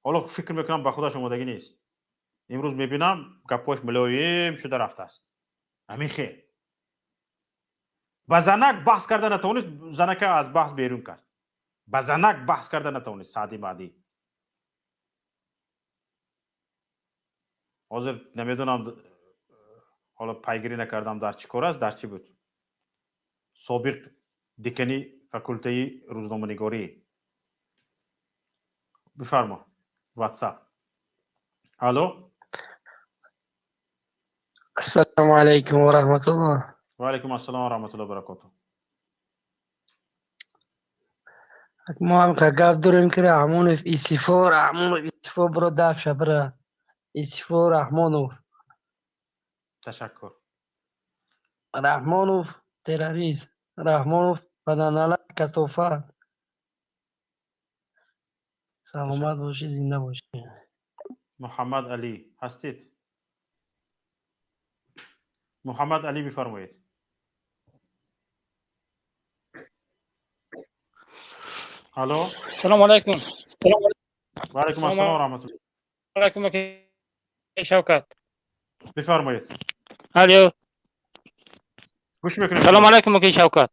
ҳоло фикр мекунам, ба худаш омодагӣ нест. Имрӯз мебинам, гапҳояш мулоим шуда рафтааст. Ҳамин хел ба занак баҳс карда натавонист, занака аз баҳс берун кард. Ба занак баҳс карда натавонист Саъди Маъдӣ. Ҳозир намедонам, ҳоло пайгирӣ накардам, дар чӣ кор аст, дар чӣ буд. Собиқ декани факултаи рӯзноманигорӣ. Бифармо, Ватсап. Алло. Ассалому алайкум ва раҳматуллоҳ. Ва алайкум ассалом ва раҳматуллоҳи ва баракотуҳ. Мо ҳам гап дорем, ки Раҳмонов истифо, Раҳмонов истифо, биро дафша, бира истифо, Раҳмонов. Ташаккур. Раҳмонов террорист, Раҳмонов паданала касофат. Саломат бошӣ, зинда бошӣ. Муҳаммад Алӣ ҳастед? Муҳаммад Алӣ, бифармоед. Алло. Салому алайкум. Ва алайкум ассалом ва раҳматуллоҳ. Алайкум, Шавкат. Бифармоед. Алло. Гӯш мекунем. Салому алайкум, Шавкат.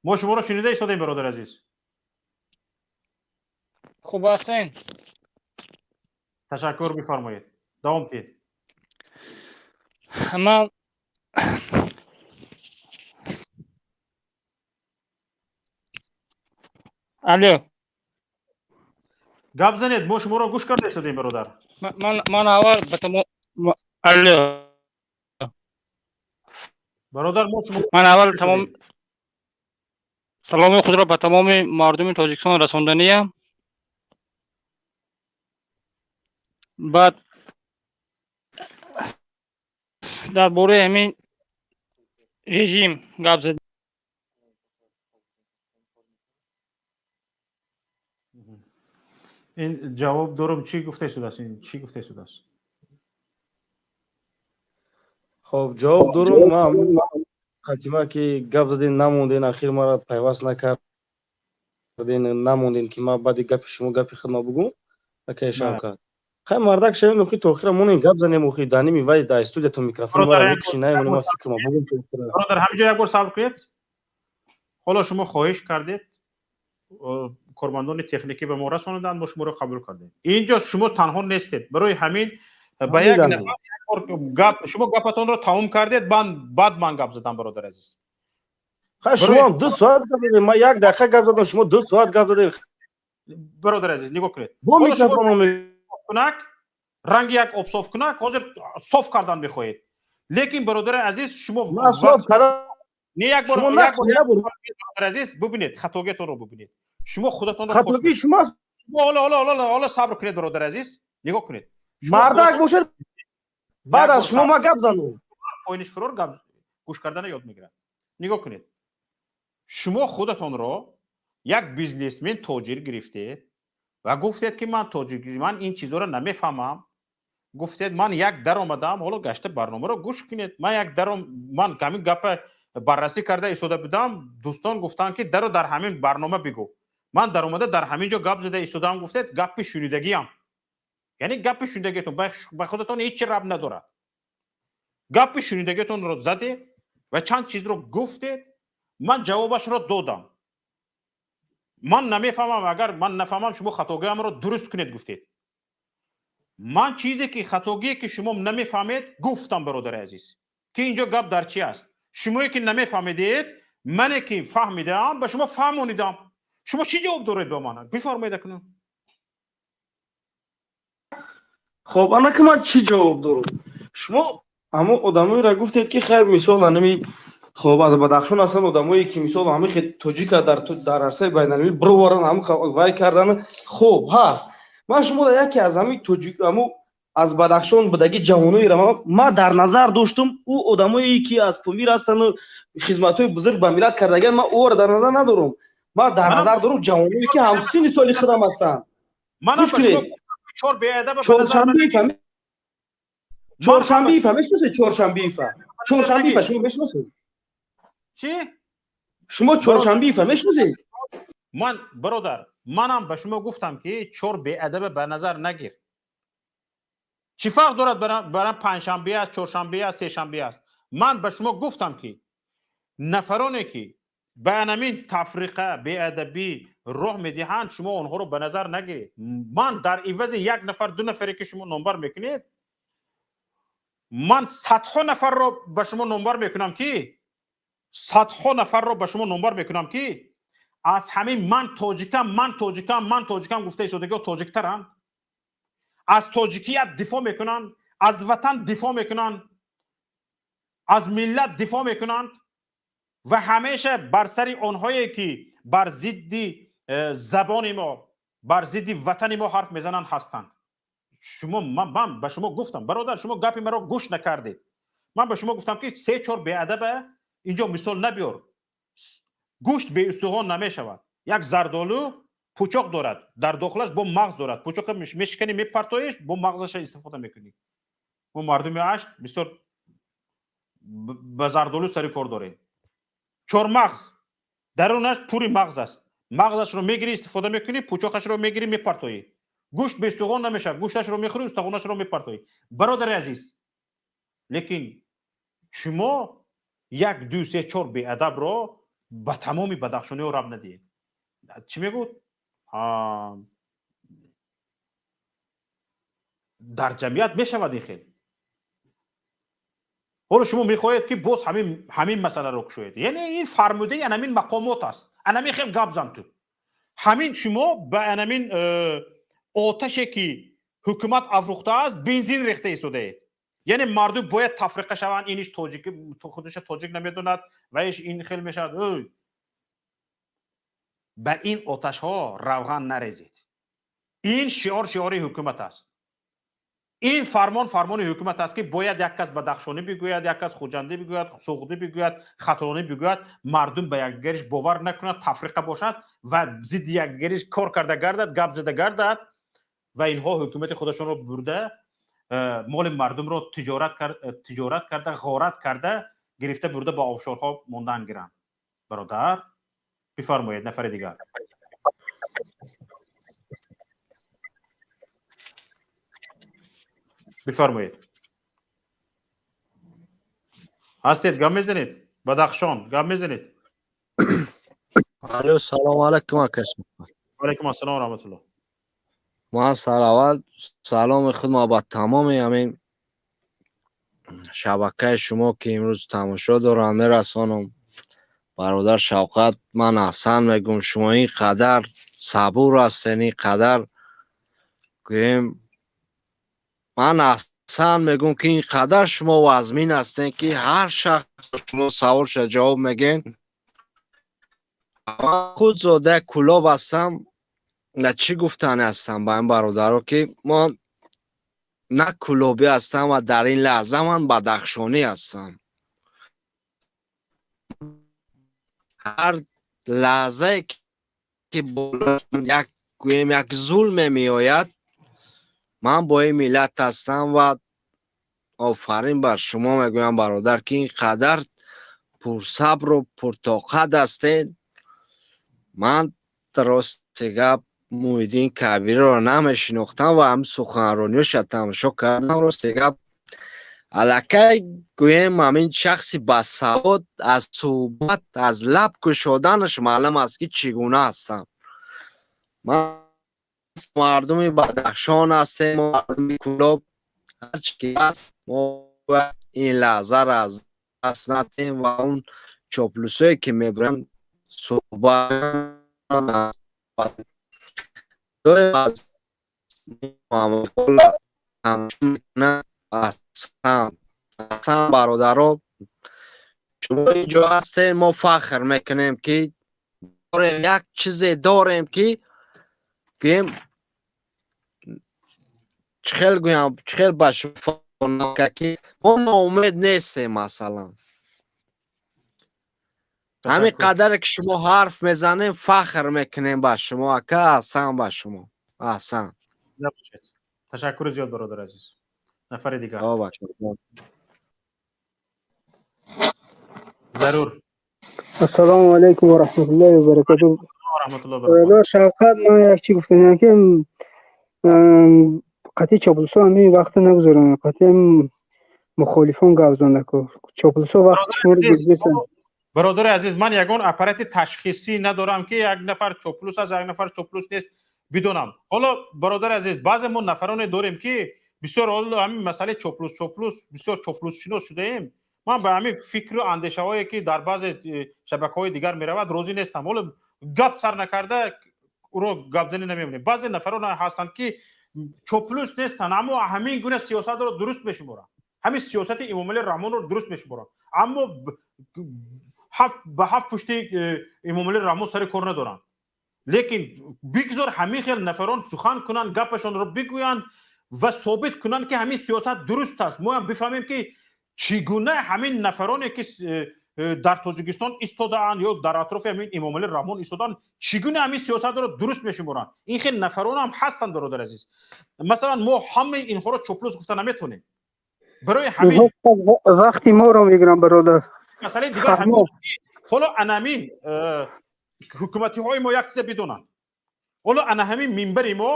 Мо шуморо шунида истодем, бародари азиз. Хуб ҳастен? Ташаккур, бифармоед. Давом диҳед. Ман Алло. Гап занед, мо шуморо гӯш карда истодем, бародар. Ман аввал ба тамом. Алло. Бародар, мо шумо Ман аввал тамом саломи худро ба тамоми мардуми Тоҷикистон расонданиям. Баъд дар бораи ҳамин режим гап зад. Ин ҷавоб дорум чӣ гуфта истодааст? Ин чӣ гуфта истодааст? Хоб, ҷавоб дорум. Ман хатима ки гап задем, намонден, ахир мара пайваст накарден, намонден, ки ман баъди гапи шумо гапи худма бугум, акай Шавкат. Хай, мардак шавем, охи то охира монем, гап занем, охи дар ними вай дар студиятон микрофон мара мекуши, намонем, ман фикрама бугум то охира. Бародар, ҳаминҷо як бор сабр кунед. Ҳоло шумо хоҳиш кардед, кормандони техникӣ ба мо расониданд, мо шуморо қабул кардем. Инҷо шумо танҳо нестед. Барои ҳамин ба як нафар як бор гап, шумо гапатонро тамом кардед, баъд ман гап задам, бародари азиз. Хай, шумо ҳам 2 соат гап задед, ман як дақиқа гап задам, шумо 2 соат гап задед. Бародари азиз, нигоҳ кунед. Бо микрофон кунак, ранги як обсофкунак ҳозир соф кардан мехоҳед. Лекин, бародари азиз, шумо соф кардан не, як бор, як бор, бародари азиз, бубинед, хатогиятонро бубинед. Шумо худатонро хатогии шумо. Ҳоло, ҳоло, ҳоло, ҳоло сабр кунед, бародари азиз, нигоҳ кунед. Мардак бошед, баъд аз шумо ман гап занам. Поиниш фурор гап гӯш кардана ёд мегирад. Нигоҳ кунед. Шумо худатонро як бизнесмен, тоҷир гирифтед ва гуфтед, ки ман тоҷик, ман ин чизҳоро намефаҳмам. Гуфтед, ман як даромадам, ҳоло гашта барномаро гӯш кунед. Ман як даром, ман ҳамин гапа баррасӣ карда истода будам, дӯстон гуфтанд, ки даро дар ҳамин барнома бигӯ. Ман даромада дар ҳамин ҷо гап зада истодам, гуфтед, гапи шунидагиам. Яъне гапи шунидагиатон ба худатон ҳеҷ рабт надорад. Гапи шунидагиатонро задед ва чанд чизро гуфтед, ман ҷавобашро додам. Ман намефаҳмам, агар ман нафаҳмам, шумо хатогиамро дуруст кунед, гуфтед. Ман чизе ки хатогие ки шумо намефаҳмед, гуфтам, бародари азиз, ки инҷо гап дар чи аст. Шумое ки намефаҳмидед, мане ки фаҳмидаам, ба шумо фаҳмонидам. Шумо чӣ ҷавоб доред ба ман? Бифармоед акнун. Хоб, ана ки ман чӣ ҷавоб дорам? Шумо ҳамо одамоеро гуфтед, ки хайр, мисол, анами хоб аз Бадахшон ҳастанд, одамое ки мисол ҳамин хе тоҷика дар арсаи байналмилалӣ бироваранд, ҳамин вай кардан хоб ҳаст. Ман шумо яке аз ҳамин тоҷик, ҳамо Аз Бадахшон будаги ҷавоноеро ман дар назар доштум. Ӯ одамое ки аз Помир ҳастану хизматҳои бузург ба миллат кардагиан, ман ӯро дар назар надорам. Ман дар назар дорам ҷавоное ки ҳамсинни соли худам ҳастанд. Гӯш кунед, Чоршанбеева мешиносед? Чоршанбеева, Чоршанбеева шумо мешиносед? Чӣ? Шумо Чоршанбеева мешиносед? Ман, бародар, манам ба шумо гуфтам, ки чор беадаба ба назар нагир. Чӣ фарқ дорад барам панҷшанбе аст, чоршанбе аст, сешанбе аст? Ман ба шумо гуфтам, ки нафароне ки ба анамин тафриқа, беадабӣ роҳ медиҳанд, шумо онҳоро ба назар нагиред. Ман дар ивази як нафар, ду нафаре ки шумо номбар мекунед, ман садҳо нафарро ба шумо номбар мекунам, ки садҳо нафарро ба шумо номбар мекунам, ки аз ҳамин «ман тоҷикам, ман тоҷикам, ман тоҷикам» гуфта истодагиҳо тоҷиктаранд, аз тоҷикият дифоъ мекунанд, аз ватан дифоъ мекунанд, аз миллат дифоъ мекунанд ва ҳамеша бар сари онҳое ки бар зидди забони мо, бар зидди ватани мо ҳарф мезананд ҳастанд. Шумо, ман ба шумо гуфтам, бародар, шумо гапи маро гӯш накардед. Ман ба шумо гуфтам, ки се чор беадаба инҷо мисол набиёр, гӯшт беустухон намешавад. Як зардолу пучоқ дорад, дар дохилаш бо мағз дорад. Пучоқа мешиканӣ, мепартоиш, бо мағзаша истифода мекунӣ. Мо мардуми Ашт бисёр ба зардолу сари кор дорем. Чормағз дарунаш пури мағз аст. Мағзашро мегирӣ, истифода мекунӣ, пучоқашро мегирӣ, мепартоӣ. Гӯшт беустухон намешавад. Гӯшташро мехӯрӣ, устухонашро мепартоӣ. Бародари азиз, лекин шумо як, ду, се, чор беадабро ба тамоми бадахшониҳо рабт надиҳед. Чӣ мегӯд? Дар ҷамъият мешавад ин хел. Ҳоло шумо мехоҳед, ки боз ҳамин масъаларо кушоед. Яъне ин фармудаи анамин мақомот аст. Анамин хел гап зан ту. Ҳамин шумо ба анамин оташе ки ҳукумат афрӯхтааст, бензин рехта истодаед. Яъне мардум бояд тафриқа шаванд. Иниш тоҷик, худуша тоҷик намедонад, ваиш ин хел мешавад. Ӯй, ба ин оташҳо равған нарезед. Ин шиор шиори ҳукумат аст. Ин фармон фармони ҳукумат аст, ки бояд як кас бадахшонӣ бигӯяд, як кас хуҷандӣ бигӯяд, суғдӣ бигӯяд, хатлонӣ бигӯяд. Мардум ба якдигариш бовар накунад, тафриқа бошад ва зидди якдигариш кор карда гардад, гап зада гардад ва инҳо ҳукумати худашонро бурда, моли мардумро тиҷорат карда, ғорат карда гирифта бурда, ба офшорҳо мондан гиранд. Бародар, бифармоед, нафари дигар. Бифармоед, ҳастед, гап мезанед. Бадахшон, гап мезанед. Алло, салому алайкум, ака. Алайкум ассалом раҳматулло. Ман сараввал саломи худро ба тамоми ҳамин шабакаи шумо, ки имрӯз тамошо дорам, мерасонам. Бародар Шавқат, ман Ҳасан мегӯм. Шумо ин қадар сабур ҳастен, ин қадар, гӯем, ман Ҳасан мегӯм, ки ин қадар шумо вазмин ҳастен, ки ҳар шахс шумо саволша ҷавоб мегӯен. Ман худ зодаи Кӯлоб ҳастам. На, чӣ гуфтане ҳастам ба ин бародаро, ки мо на кӯлобӣ ҳастам ва дар ин лаҳза ман бадахшонӣ ҳастам. Ҳар лаҳзае ки як, гӯем, як зулме меояд, ман бо ин миллат ҳастам ва офарин бар шумо мегӯям, бародар, ки ин қадар пурсабру пуртоқат ҳастед. Ман, рости гап, Муҳиддин Кабирро намешинохтам ва ҳам суханрониёша тамошо кардам. Рости гап, аллакай, гӯем, ҳамин шахси басавод аз суҳбат, аз лаб кушоданаш маълум аст, ки чӣ гуна ҳастам. Ман мардуми Бадахшон ҳастем, мардуми Кӯлоб, ҳарчи ки ҳаст, мо ин лаҳзаро аз даст надиҳем ва он чоплусое ки мебуранд, суҳбат аз асан. Бародаро, шумо инҷо ҳастем, мо фахр мекунем, ки дорем як чизе дорем, ки гӯем. Чӣ хел гӯям, чӣ хел ба шумо, ки мо ноумед нестем. Масалан, ҳамин қадаре ки шумо ҳарф мезанем, фахр мекунем ба шумо, ака. Аҳсан ба шумо, аҳсан. Ташаккури зиёд, бародари азиз. Нафари дигар зарур. Ассалому алайкум ва раҳматуллоҳи ва баракатуҳ. Бародар Шавқат, ман як чи гуфтаниям, ки қатъи чоплусо ҳамин вақта нагузаронам, қатъи мухолифон гап занаку чоплусо вақти шуморо гирдесан. Бародари азиз, ман ягон аппарати ташхисӣ надорам, ки як нафар чоплус аст, як нафар чоплус нест, бидонам. Ҳоло, бародари азиз, баъзе мо нафароне дорем, ки бисёр ҳоло ҳамин масъалаи чоплус чоплус бисёр чоплусшинос шудаем. Ман ба ҳамин фикру андешаҳое, ки дар баъзе шабакаҳои дигар меравад, розӣ нестам. Ҳоло гап сар накарда ӯро гапзанӣ намемонем. Баъзе нафарон ҳастанд, ки чоплус нестанд, аммо ҳамин гуна сиёсатро дуруст мешуморанд, ҳамин сиёсати Эмомалӣ Раҳмонро дуруст мешуморанд, аммо ҳафт ба ҳафт пушти Эмомалӣ Раҳмон сари кор надоранд. Лекин бигзор ҳамин хел нафарон сухан кунанд, гапашонро бигӯянд ва собит кунанд, ки ҳамин сиёсат дуруст аст. Моям бифаҳмем, ки чӣ гуна ҳамин нафароне, ки дар Тоҷикистон истодаанд ё дар атрофи ҳамин Эмомалӣ Раҳмон истодаанд, чӣ гуна ҳамин сиёсатро дуруст мешуморанд. Ин хел нафаронам ҳастанд, бародари азиз. Масалан, мо ҳамаи инҳоро чоплус гуфта наметонем. Барои ҳамин вақти моро мегирам, бародар. Масъалаи дигар ҳамин: ҳоло анамин ҳукуматиҳои мо як чизе бидонанд. Ҳоло ана ҳамин минбари мо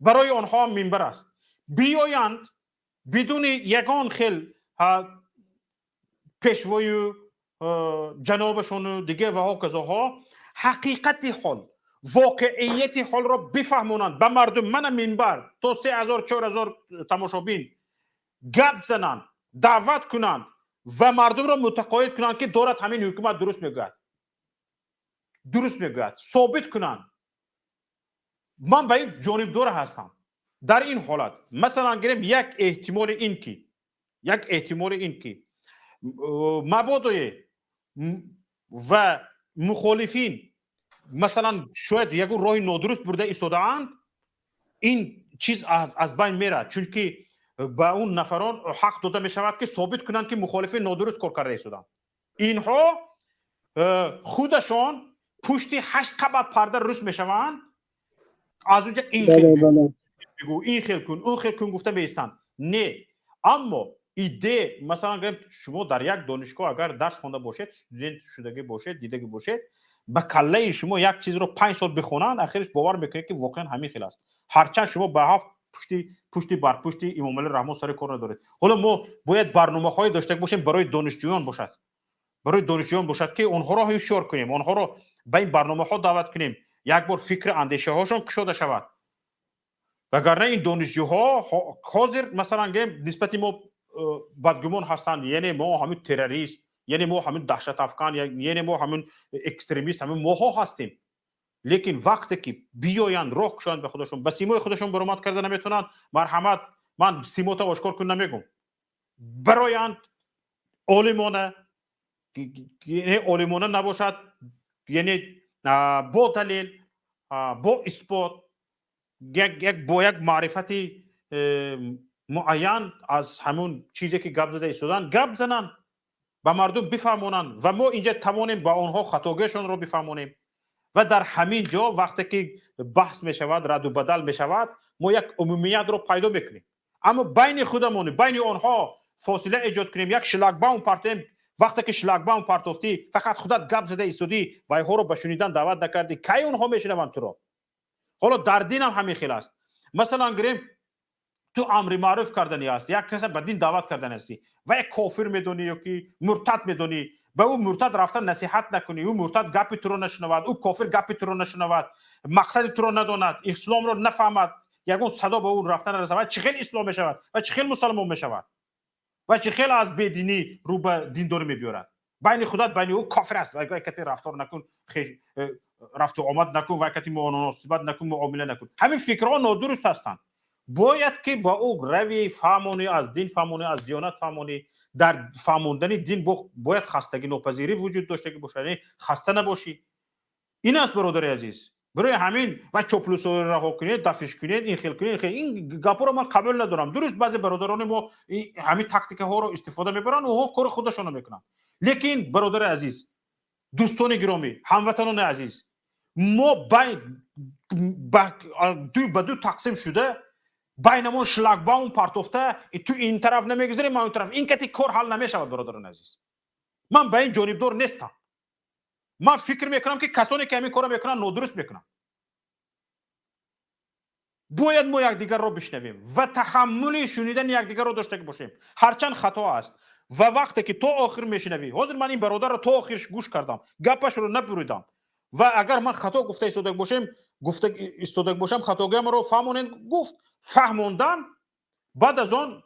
барои онҳо минбар аст. Биёянд, бидуни ягон хел пешвою ҷанобашону дигар ва ҳоказоҳо, ҳақиқати ҳол, воқеияти ҳолро бифаҳмонанд ба мардум. Мана минбар то 3000, 4000 тамошобин, гап зананд, даъват кунанд ва мардумро мутақоид кунанд, ки дорад ҳамин ҳукумат дуруст мегӯяд, дуруст мегӯяд, собит кунанд. Ман ба ин ҷонибдор ҳастам. Дар ин ҳолат, масалан, гирем, як эҳтимоли ин ки мабодое ва мухолифин, масалан, шояд ягон роҳи нодуруст бурда истодаанд, ин чиз аз байн мерад, чунки ба он нафарон ҳақ дода мешавад, ки собит кунанд, ки мухолифин нодуруст кор карда истодаанд. Инҳо худашон пушти ҳашт қабат парда рӯст мешаванд, аз унҷа ин хел бигӯ, ин хел кун, он хел кун гуфта меистанд. Не, аммо иде, масалан, гӯем, шумо дар як донишгоҳ агар дарс хонда бошед, студент шудагӣ бошед, дидагӣ бошед, ба каллаи шумо як чизро 5 сол бихонанд, ахириш бовар мекунед, ки воқеан ҳамин хел аст, ҳарчанд шумо ба ҳафт пушти бар пушти Эмомалӣ Раҳмон сари кор надоред. Ҳоло мо бояд барномаҳое дошта бошем, барои донишҷӯён бошад, барои донишҷӯён бошад, ки онҳоро ҳушёр кунем, онҳоро ба ин барномаҳо даъват кунем, як бор фикру андешаҳошон кушода шавад. Вагарна ин донишҷӯҳо ҳозир, масалан, гӯем, нисбати мо бадгумон ҳастанд, яъне мо ҳамин террорист, яъне мо ҳамин даҳшатафкан, яъне мо ҳамин экстремист, ҳамин моҳо ҳастем. Лекин вақте ки биёянд, роҳ кушоянд ба худашон, ба симои худашон баромад карда наметавонанд, марҳамат, ман симота ошкор кун намегум, бароянд олимона, олимона набошад, яъне бо далел, бо исбот, бо як маърифати муайян аз ҳамун чизе, ки гап зада истоданд, гап зананд, ба мардум бифаҳмонанд ва мо инҷа тавонем ба онҳо хатогиашонро бифаҳмонем. Ва дар ҳамин ҷо, вақте ки баҳс мешавад, раду бадал мешавад, мо як умумиятро пайдо мекунем. Аммо байни худамон, байни онҳо фосила эҷод кунем, як шлагбаум партоем. Вақте ки шлагбаум партофтӣ, фақат худат гап зада истодӣ, вайҳоро ба шунидан даъват накардӣ, кай онҳо мешунаванд туро? Ҳоло дар динам ҳамин хел аст. Масалан, гирем, ту амри маъруф кардани аст, як каса ба дин даъват кардани ҳастӣ ва як кофир медонӣ ё ки муртад медонӣ, ба ӯ муртад рафта насиҳат накунӣ, ӯ муртад гапи туро нашунавад, ӯ кофир гапи туро нашунавад, мақсади туро надонад, исломро нафаҳмад, ягон садо ба ӯ рафта нарасад, чӣ хел ислом мешавад ва чӣ хел мусалмон мешавад ва чӣ хел аз бединӣ рӯ ба диндорӣ мебиёрад? Байни худат, байни ӯ кофир аст, вай кати рафтор накун, рафту омад накун, вай кати муносибат накун, муомила накун. Ҳамин фикрҳо нодуруст ҳастанд. Бояд ки ба ӯ рави, фаҳмонӣ, аз дин фаҳмонӣ, аз диёнат фаҳмонӣ. Дар фаҳмондани дин бояд хастагӣ нопазирӣ вуҷуд доштагӣ бошад, яъне хаста набошӣ. Ин аст, бародари азиз. Барои ҳамин ва чоплусоро раҳо кунед, дафиш кунед, ин хел кунед, ин гапҳоро ман қабул надорам. Дуруст, баъзе бародарони мо ҳамин тактикаҳоро истифода мебаранд, онҳо кори худашонро мекунанд. Лекин бародари азиз, дӯстони гиромӣ, ҳамватанони азиз, мо ба ду тақсим шуда, байнамон шлагбаум партофта, ту ин тараф намегузарӣ, ман он тараф, ин кати кор ҳал намешавад. Бародарони азиз, ман ба ин ҷонибдор нестам. Ман фикр мекунам, ки касоне ки ҳамин корро мекунанд, нодуруст мекунанд. Бояд мо якдигарро бишнавем ва таҳаммули шунидани якдигарро дошта бошем, ҳарчанд хато аст. Ва вақте ки то охир мешунавӣ, ҳозир ман ин бародарро то охир гӯш кардам, гапашро набуридам. Ва агар ман хато гуфта истода бошем, гуфта истода бошам, хатогиамро фаҳмонед, гуфт, фаҳмондан. Баъд аз он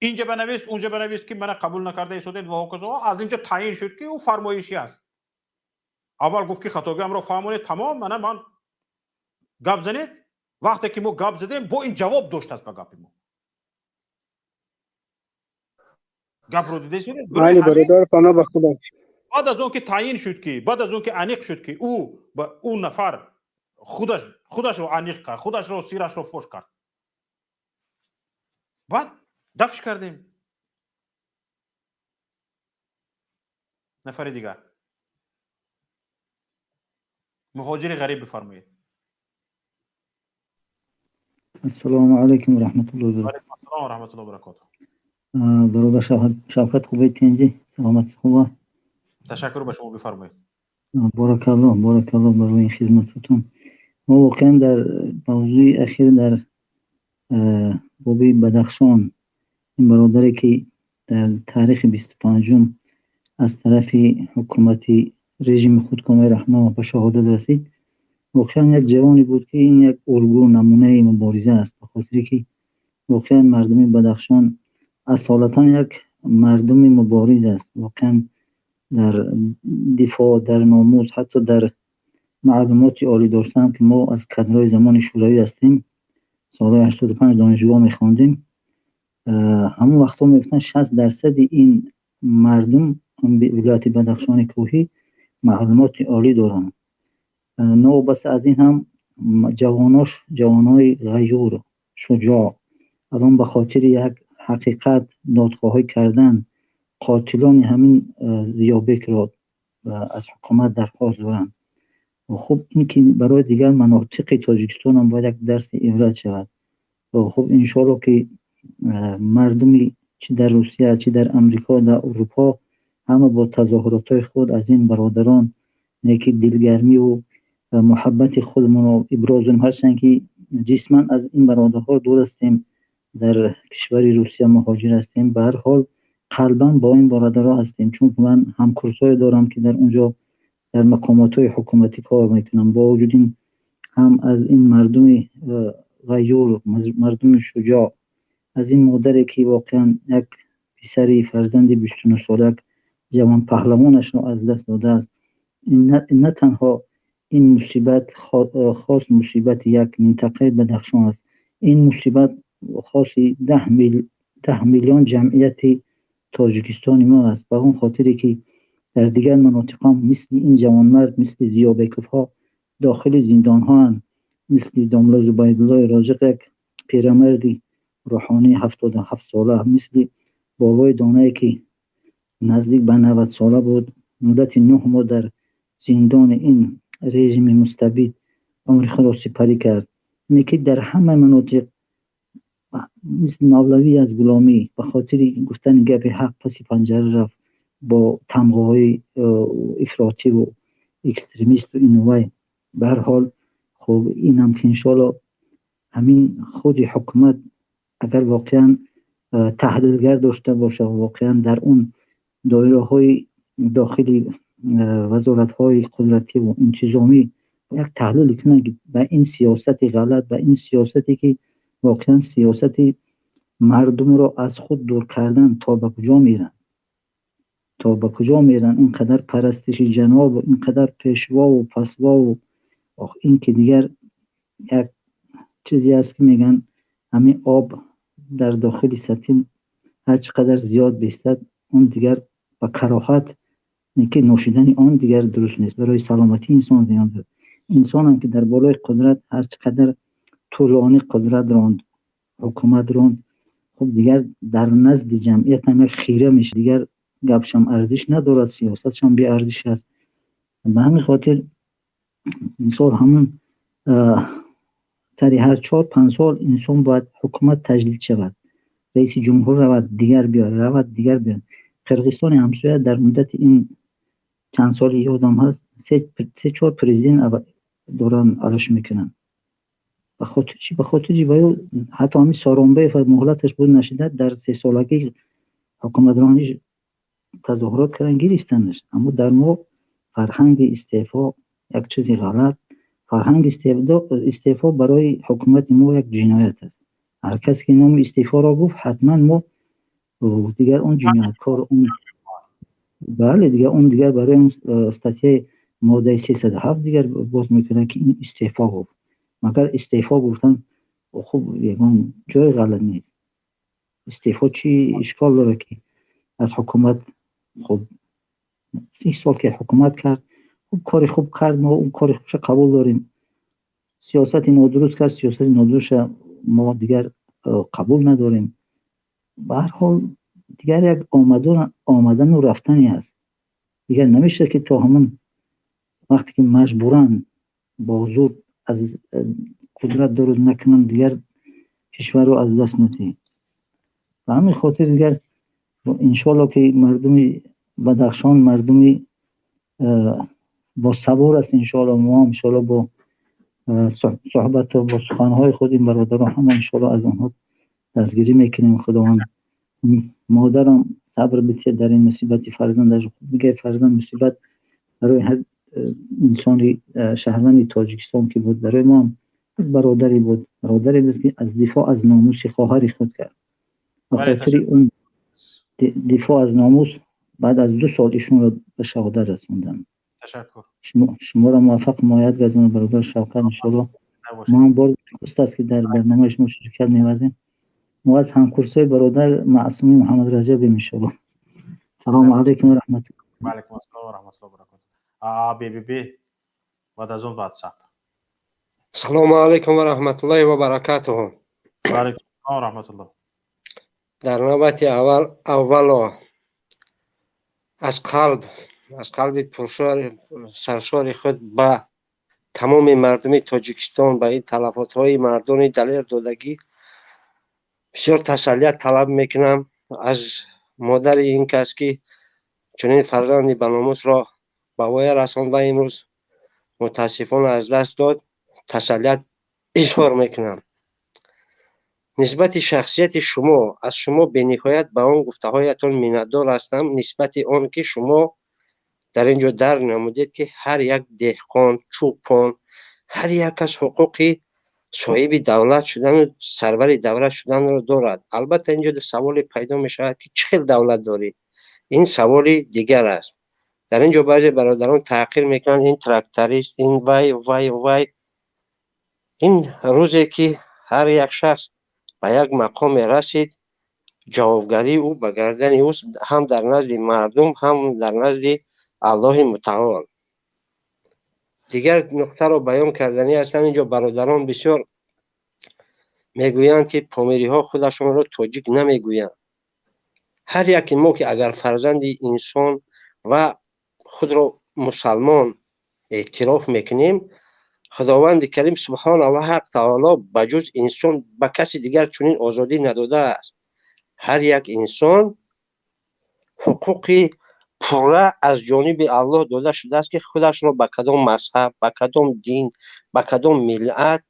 инҷа банавист, унҷа банавист, ки мана қабул накарда истодед ва ҳоказо. Аз инҷо таъин шуд, ки ӯ фармоишӣ аст. Аввал гуфт, ки хатогиамро фаҳмонед, тамом, мана ман гап занед. Вақте ки мо гап задем, бо ин ҷавоб доштааст ба гапи мо. Гапро дидесед? Майли, бародар, паноҳ ба Худо. Баъд аз он ки таъин шуд, ки баъд аз он ки аниқ шуд, ки ӯ нафар худаш худашро аниқ кард, худашро сирашро фош кард, баъд дафш кардем. Нафари дигар, муҳоҷири ғариб, бифармоед. Ассалому алайкум ва раҳматуллоҳи ва баракатуҳ. Алайкум ассалом ва раҳматуллоҳи ва баракатуҳ. Бародар Шавкат, хубед, тинҷӣ, саломатӣ хуба? Ташаккур ба шумо, бифармоед. Боракаллоҳ, боракаллоҳ барои ин хизмататон. Мо воқеан дар мавзӯи ахир, дар боби Бадахшон, ин бародаре ки дар таърихи 25-ум аз тарафи ҳукумати режими худкомаи Раҳмонов ба шаҳодат расид, воқеан як ҷавоне буд, ки ин як улгӯ, намунаи мубориза аст, ба хотире ки воқеан мардуми Бадахшон асолатан як мардуми мубориз аст. Воқеан дар дифоъ, дар номус, ҳатто дар маълумоти олӣ доштан, ки мо аз кадрҳои замони шӯравӣ ҳастем, солҳои 85 донишгоҳ мехондем, ҳамон вақтҳо мегуфтанд, 60% ин мардум вилояти Бадахшони кӯҳӣ маълумоти олӣ доранд. Новобаста аз ин ҳам ҷавонош ҷавонои ғайюр, шуҷоъ, алон ба хотири як ҳақиқат додхоҳӣ кардан қотилони ҳамин Зиёбекро аз ҳукумат дархост доранд. Хуб, ин ки барои дигар манотиқи Тоҷикистон ҳам бояд як дарси ибрат шавад. Хуб, иншоалло, ки мардуми чи дар Русия, чи дар Амрико, дар Аврупо ҳама бо тазоҳуротҳои худ аз ин бародарон неки дилгармиву муҳаббати худмонро иброз дорем, ҳарчанд ки ҷисман аз ин бародарҳо дур ҳастем, дар кишвари Русия муҳоҷир ҳастем, ба ҳар ҳол қалбан бо ин бародарҳо ҳастем, чун ман ҳамкурсҳое дорам, ки дар он ҷо дар мақомотҳои ҳукуматӣ кор мекунанд. Бо вуҷуди ин ҳам аз ин мардуми ғайюр, мардуми шуҷоъ, аз ин модаре ки воқеан як писари фарзанди 29 сола, як ҷавон паҳлавонашро аз даст додааст, на танҳо ин мусибат хос мусибати як минтақаи Бадахшон аст, ин мусибат хоси 10 миллион ҷамъияти Тоҷикистони мо аст, ба он хотире ки дар дигар манотиқҳо мисли ин ҷавонмард, мисли Зиёбековҳо дохили зиндонҳоанд, мисли домла Зубайдуллои Розиқ, як пирамарди рӯҳонии 77 сола, мисли бобои Донае, ки наздик ба 90 сола буд, муддати 9 моҳ дар зиндони ин режими мустабид умри худро сипарӣ кард. Ине ки дар ҳама манотиқ мисли Мавлавӣ аз Гуломӣ ба хотири гуфтани гапи ҳақ паси панҷара рафт бо тамғаҳои ифротиву экстремисту ину вай. Ба ҳар ҳол, хуб, инам ки иншоалло ҳамин худи ҳукумат агар воқеан таҳлилгар дошта бошад, воқеан дар он доираҳои дохили вазоратҳои қудративу интизомӣ як таҳлиле кунанд, ки ба ин сиёсати ғалат, ба ин сиёсате ки воқеан сиёсати мардумро аз худ дур кардан, то ба куҷо меранд, то ба куҷо меранд? Ин қадар парастиши ҷанобу ин қадар пешвову пасвову ин ки дигар як чизе аст, ки мегӯянд, ҳамин об дар дохили сатил ҳар чӣ қадар зиёд бистад, он дигар ба кароҳат, ки нӯшидани он дигар дуруст нест, барои саломатии инсон зиён дорад. Инсонам ки дар болои қудрат ҳар чӣ қадар тӯлонӣ қудрат ронд, ҳукумат ронд, хуб, дигар дар назди ҷамъият ҳам як хира мешавад, дигар гапшам арзиш надорад, сиёсатшам беарзиш аст. Ба ҳамин хотир, мисол, ҳамун сари ҳар 4-5 сол инсон бояд ҳукумат таҷдид шавад, раиси ҷумҳур равад, дигар биёд, равад, дигар биёд. Қирғизистони ҳамсоя дар муддати ин чанд соли ёдам ҳаст, се чор президент доранд, алаш мекунанд. Ба хотири чӣ? Ба хотири ва ё ҳатто ҳамин Соронбаев муҳлаташ буд нашида, дар сесолагӣ ҳукуматрониш тазоҳурот кардан, гирифтанаш. Аммо дар мо фарҳанги истеъфо як чизи ғалат, фарҳанги истеъфо барои ҳукумати мо як ҷиноят аст. Ҳар кас ки номи истеъфоро гуфт, ҳатман мо дигар он ҷинояткор, он, бале, дигар он дигар барои он статьяи моддаи 307 дигар боз мекунад, ки ин истеъфо гуфт. Магар истеъфо гуфтан хуб ягон ҷои ғалат нест. Истеъфо чӣ ишкол дорад, ки аз ҳукумат, хуб, 30 сол ки ҳукумат кард, хуб, кори хуб кард, мо он кори хубша қабул дорем. Сиёсати нодуруст кард, сиёсати нодурустша мо дигар қабул надорем. Ба ҳар ҳол, дигар як омадану рафтане аст. Дигар намешавад, ки то ҳамон вақте ки маҷбуран бо зур аз қудрат дуруд накунанд, дигар кишварро аз даст надиҳем. Ба ҳамин хотир дигар иншоалло, ки мардуми Бадахшон мардуми босабур аст. Иншоалло, мо ҳам иншоалло бо суҳбату бо суханҳои худ ин бародарон ҳама иншоалло аз онҳо дастгирӣ мекунем. Худованд модарам сабр бидиҳад дар ин мусибати фарзандаш. Дигар фарзанд мусибат барои ҳар инсони шаҳрванди Тоҷикистон ки буд, барои мо ҳам бародаре буд, бародаре буд, ки аз дифоъ аз номуси хоҳари худ кард. Ба хотири он дифоъ аз номус баъд аз 2 сол ишонро ба шаҳодат расонданд. Ташаккур. Шуморо муваффақ муайяд гардонад, бародар Шавкат, иншоалло. Мо ҳам бор хуст аст, ки дар барномаи шумо ширкат меварзем. Мо аз ҳамкурсҳои бародар Маъсуми Муҳаммад Раҷабем, иншоалло. Салому алайкум ва раҳматуллоҳ. Ва алайкум ассалом ва раҳматуллоҳи ва баракотуҳ. АББ, баъд аз он WhatsApp. Салому алайкум ва раҳматуллоҳи ва баракатуҳу. Ва алайкум ассалом ва раҳматуллоҳ. Дар навбати аввал, аввало аз қалби пуршор саршори худ ба тамоми мардуми Тоҷикистон ба ин талафотҳои мардони далер додагӣ бисёр тасаллият талаб мекунам. Аз модари ин кас, ки чунин фарзанди баномусро ба воя расонд ва имрӯз мутаассифона аз даст дод, тасаллият изҳор мекунам. Нисбати шахсияти шумо, аз шумо бениҳоят ба он гуфтаҳоятон миннатдор ҳастам, нисбати он ки шумо дар ин ҷо дарк намудед, ки ҳар як деҳқон, чӯпон, ҳар як кас ҳуқуқи соҳиби давлат шудану сарвари давлат шуданро дорад. Албатта, ин ҷо саволе пайдо мешавад, ки чӣ хел давлат дорӣ, ин саволи дигар аст. Дар ин ҷо баъзе бародарон таҳқир мекунанд: ин тракторист, ин вай, вай, вай. Ин рӯзе ки ҳар як шахс ба як мақоме расид, ҷавобгарии ӯ ба гардани ӯст, ҳам дар назди мардум, ҳам дар назди Аллоҳи мутаол. Дигар нуқтаро баён карданӣ ҳастам. Инҷо бародарон бисёр мегӯянд, ки помириҳо худашонро тоҷик намегӯянд. Ҳар яке мо ки агар фарзанди инсон ва худро мусалмон эътироф мекунем, Худованди Карим субҳона ва ҳақ таоло ба ҷуз инсон ба каси дигар чунин озодӣ надодааст. Ҳар як инсон ҳуқуқи пурра аз ҷониби Аллоҳ дода шудааст, ки худашро ба кадом мазҳаб, ба кадом дин, ба кадом миллат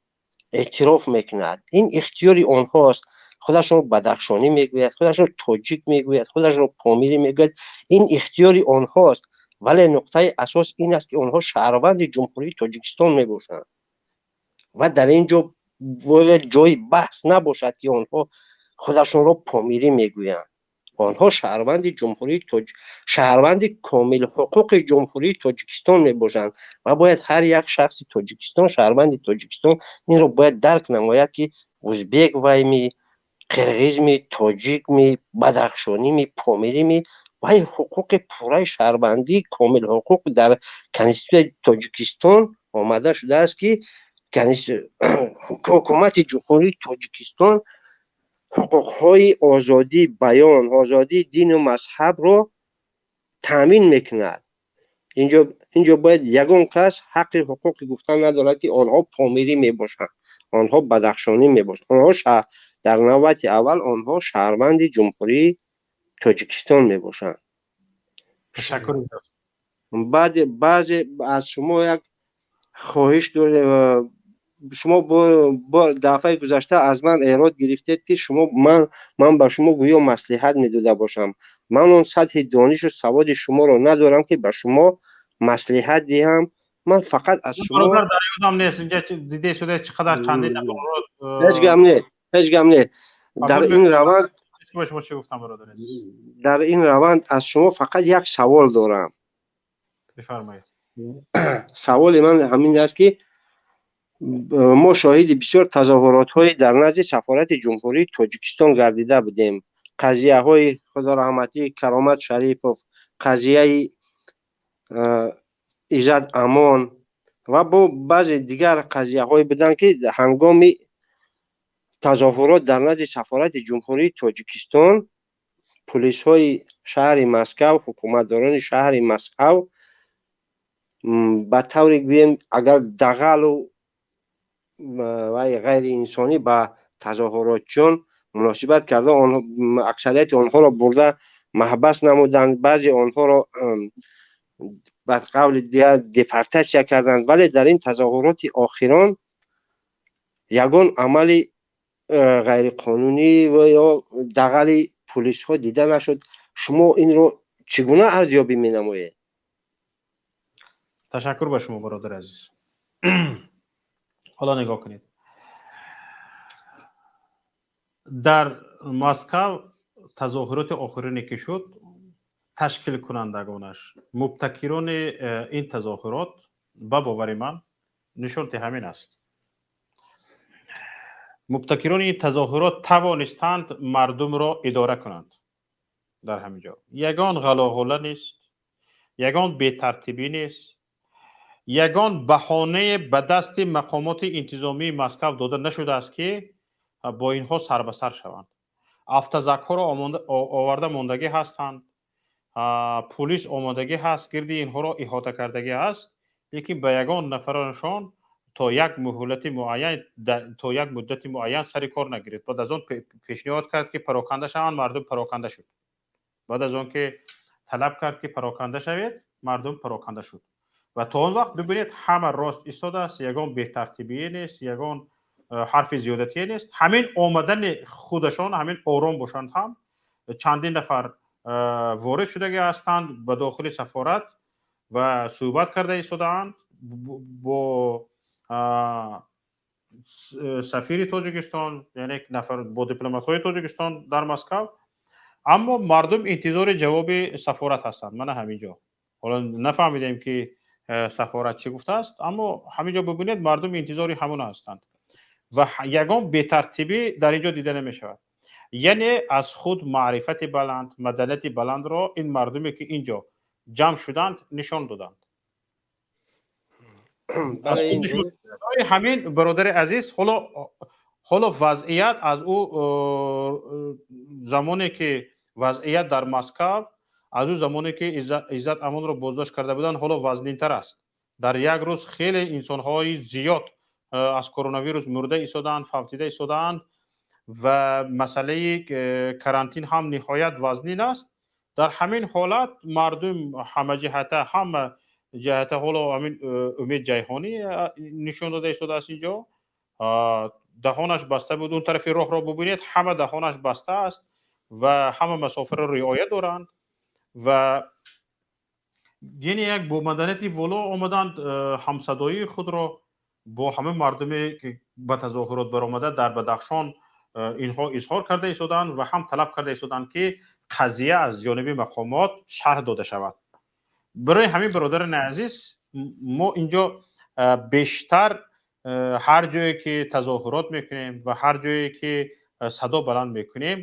эътироф мекунад, ин ихтиёри онҳост. Худашро бадахшонӣ мегӯяд, худашро тоҷик мегӯяд, худашро помирӣ мегӯяд, ин ихтиёри онҳост. Вале нуқтаи асос ин аст, ки онҳо шаҳрванди Ҷумҳурии Тоҷикистон мебошанд ва дар ин ҷо бояд ҷои баҳс набошад, ки онҳо худашонро помирӣ мегӯянд. Онҳо шаҳрванди ҷумҳурии тоҷ шаҳрванди комилҳуқуқи Ҷумҳурии Тоҷикистон мебошанд ва бояд ҳар як шахси Тоҷикистон, шаҳрванди Тоҷикистон инро бояд дарк намояд, ки узбек вайми, қирғизми, тоҷикми, бадахшоними, помирими, вай ҳуқуқи пурраи шаҳрвандии комилҳуқуқ дар Конститутсияи Тоҷикистон Омада шудааст, ки ҳукумати Ҷумҳурии Тоҷикистон ҳуқуқҳои озодии баён, озодии дину мазҳабро таъмин мекунад. Инҷо бояд ягон кас ҳаққи ҳуқуқи гуфтан надорад, ки онҳо помирӣ мебошанд, онҳо бадахшонӣ мебошанд. Онҳо дар навбати аввал онҳо шаҳрванди Ҷумҳурии Тоҷикистон мебошанд. Ташаккур. Баъд баъзе аз шумо як хоҳиш дорем. Шумо бо дафъаи гузашта аз ман эрод гирифтед, ки шумо ман ба шумо гӯё маслиҳат медода бошам. Ман он сатҳи донишу саводи шуморо надорам, ки ба шумо маслиҳат диҳам. Ман фақат аз шумо Бародар, дар ёдам нест, инҷа дида шуда чӣ қадар чандин нафарро. Ҳеҷ гап не, ҳеҷ гап не. Дар ин раванд Ба шумо чӣ гуфтам, бародар азиз? Дар ин раванд аз шумо фақат як савол дорам. Бифармоед. Саволи ман ҳамин аст, ки мо шоҳиди бисёр тазоҳуротҳои дар назди сафорати Ҷумҳурии Тоҷикистон гардида будем. Қазияҳои худораҳматӣ Каромат Шарипов, қазияи Иззат Амон ва бо баъзе дигар қазияҳое буданд, ки ҳангоми тазоҳурот дар назди сафорати Ҷумҳурии Тоҷикистон пулисҳои шаҳри Москав, ҳукуматдорони шаҳри Москав ба тавре гӯем, агар дағалу вай ғайриинсонӣ ба тазоҳуротчиён муносибат карда, аксарияти онҳоро бурда маҳбас намуданд, баъзе онҳоро ба қавли дигар депортатсия карданд. Вале дар ин тазоҳуроти охирон ягон амали ғайриқонунӣ ва ё дағали пулисҳо дида нашуд. Шумо инро чӣ гуна арзёбӣ менамоед? Ташаккур ба шумо, бародари азиз. Ҳоло нигоҳ кунед, дар Москав тазоҳуроти охирине ки шуд, ташкилкунандагонаш, мубтакирони ин тазоҳурот, ба бовари ман, нишонти ҳамин аст, мубтакирони ин тазоҳурот тавонистанд мардумро идора кунанд. Дар ҳамин ҷо ягон ғалоғула нест, ягон бетартибӣ нест, ягон баҳонае ба дасти мақомоти интизомии Москав дода нашудааст, ки бо инҳо сарбасар шаванд. Автозакҳоро оварда мондагӣ ҳастанд, пулис омодагӣ ҳаст, гирди инҳоро иҳота кардагӣ аст, лекин ба ягон нафаронашон то як муҳлати муайян, то як муддати муайян сари кор нагирифт. Баъд аз он пешниҳод кард, ки пароканда шаванд, мардум пароканда шуд. Баъд аз он ки талаб кард, ки пароканда шавед, мардум пароканда шуд. Ва то он вақт бибинед, ҳама рост истодааст, ягон бетартибие нест, ягон ҳарфи зиёдатие нест. Ҳамин омадани худашон, ҳамин ором бошанд ҳам, чандин нафар ворид шудагӣ ҳастанд ба дохили сафорат ва суҳбат карда истодаанд бо сафири Тоҷикистон, яъне нафар бо дипломатҳои Тоҷикистон дар Москав. Аммо мардум интизори ҷавоби сафорат ҳастанд. Мана ҳамин ҷо ҳоло нафаҳмидем, ки сафорат чӣ гуфтааст, аммо ҳамин ҷо бибинед, мардум интизори ҳамона ҳастанд ва ягон бетартибӣ дар ин ҷо дида намешавад. Яъне аз худ маърифати баланд, маданияти баландро ин мардуме, ки ин ҷо ҷамъ шуданд, нишон доданд. Ҳамин, бародари азиз, ҳоло вазъият аз ӯ замоне ки вазъият дар Москав, аз ӯ замоне ки Иззат Амонро боздошт карда буданд, ҳоло вазнинтар аст. Дар як рӯз хеле инсонҳои зиёд аз коронавирус мурда истодаанд, фавтида истодаанд ва масъалаи карантин ҳам ниҳоят вазнин аст. Дар ҳамин ҳолат мардум ҳамаҷиҳата, ҳама ҷиҳата, ҳоло ҳамин Умед Ҷайҳонӣ нишон дода истодааст, инҷо даҳонаш баста буд. Он тарафи роҳро бубинед, ҳама даҳонаш баста аст ва ҳама масофаро риоя доранд ва яъне як бо маданияти воло омаданд, ҳамсадоии худро бо ҳама мардуме, ки ба тазоҳурот баромада дар Бадахшон, инҳо изҳор карда истодаанд ва ҳам талаб карда истодаанд, ки қазия аз ҷониби мақомот шарҳ дода шавад. Барои ҳамин, бародарони азиз, мо инҷо бештар ҳар ҷое ки тазоҳурот мекунем ва ҳар ҷое ки садо баланд мекунем,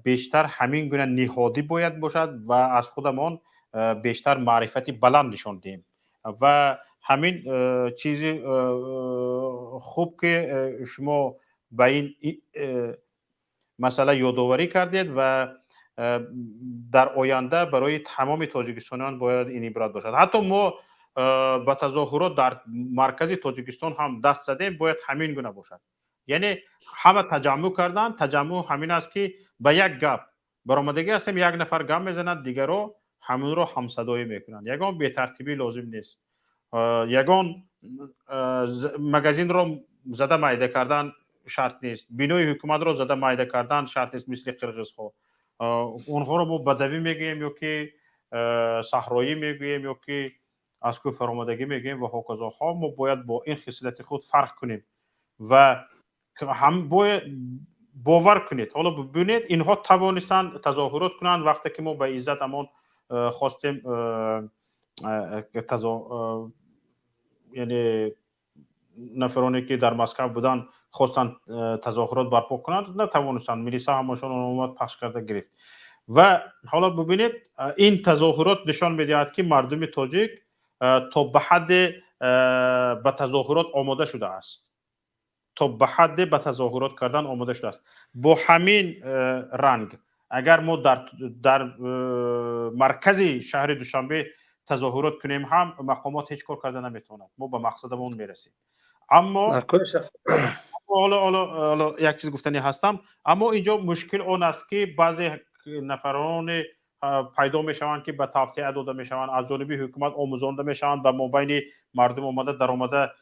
бештар ҳамин гуна ниҳодӣ бояд бошад ва аз худамон бештар маърифати баланд нишон диҳем ва Ҳамин чизи хуб, ки шумо ба ин масъала ёдоварӣ кардед, ва дар оянда барои тамоми тоҷикистониён бояд ин ибрат бошад. Ҳатто мо ба тазоҳурот дар маркази Тоҷикистон ҳам даст задем, бояд ҳамин гуна бошад. Яъне ҳама таҷаммӯъ кардан, таҷаммӯъ ҳамин аст, ки ба як гап баромадагӣ ҳастем, як нафар гап мезанад, дигаро ҳамонро ҳамсадоӣ мекунанд. Ягон бетартибӣ лозим нест, ягон магазинро зада майда кардан шарт нест, бинои ҳукуматро зада майда кардан шарт нест, мисли қирғизҳо. Онҳоро мо бадавӣ мегӯем ё ки саҳроӣ мегӯем, ё ки аз кӯҳ фаромадагӣ мегӯем ва ҳоказоҳо. Мо бояд бо ин хислати худ фарқ кунем ва ҳам бояд бовар кунед. Ҳоло бибинед, инҳо тавонистанд тазоҳурот кунанд, вақте ки мо ба иззат амон хостем, яъне нафароне ки дар Москав буданд, хостанд тазоҳурот барпо кунанд, натавонистанд. Милиса ҳамашон омад, пахш карда гирифт. Ва ҳоло бибинед, ин тазоҳурот нишон медиҳад, ки мардуми тоҷик то ба ҳадде ба тазоҳурот омода шудааст, то ба ҳадде ба тазоҳурот кардан омода шудааст. Бо ҳамин ранг агар мо дар маркази шаҳри Душанбе тазоҳурот кунем ҳам, мақомот ҳеҷ кор карда наметавонад, мо ба мақсадамон мерасем. Аммо ҳоло як чиз гуфтанӣ ҳастам. Аммо инҷо мушкил он аст, ки баъзе нафароне пайдо мешаванд, ки ба тавтиа дода мешаванд, аз ҷониби ҳукумат омӯзонда мешаванд, ба мобайни мардум омада даромада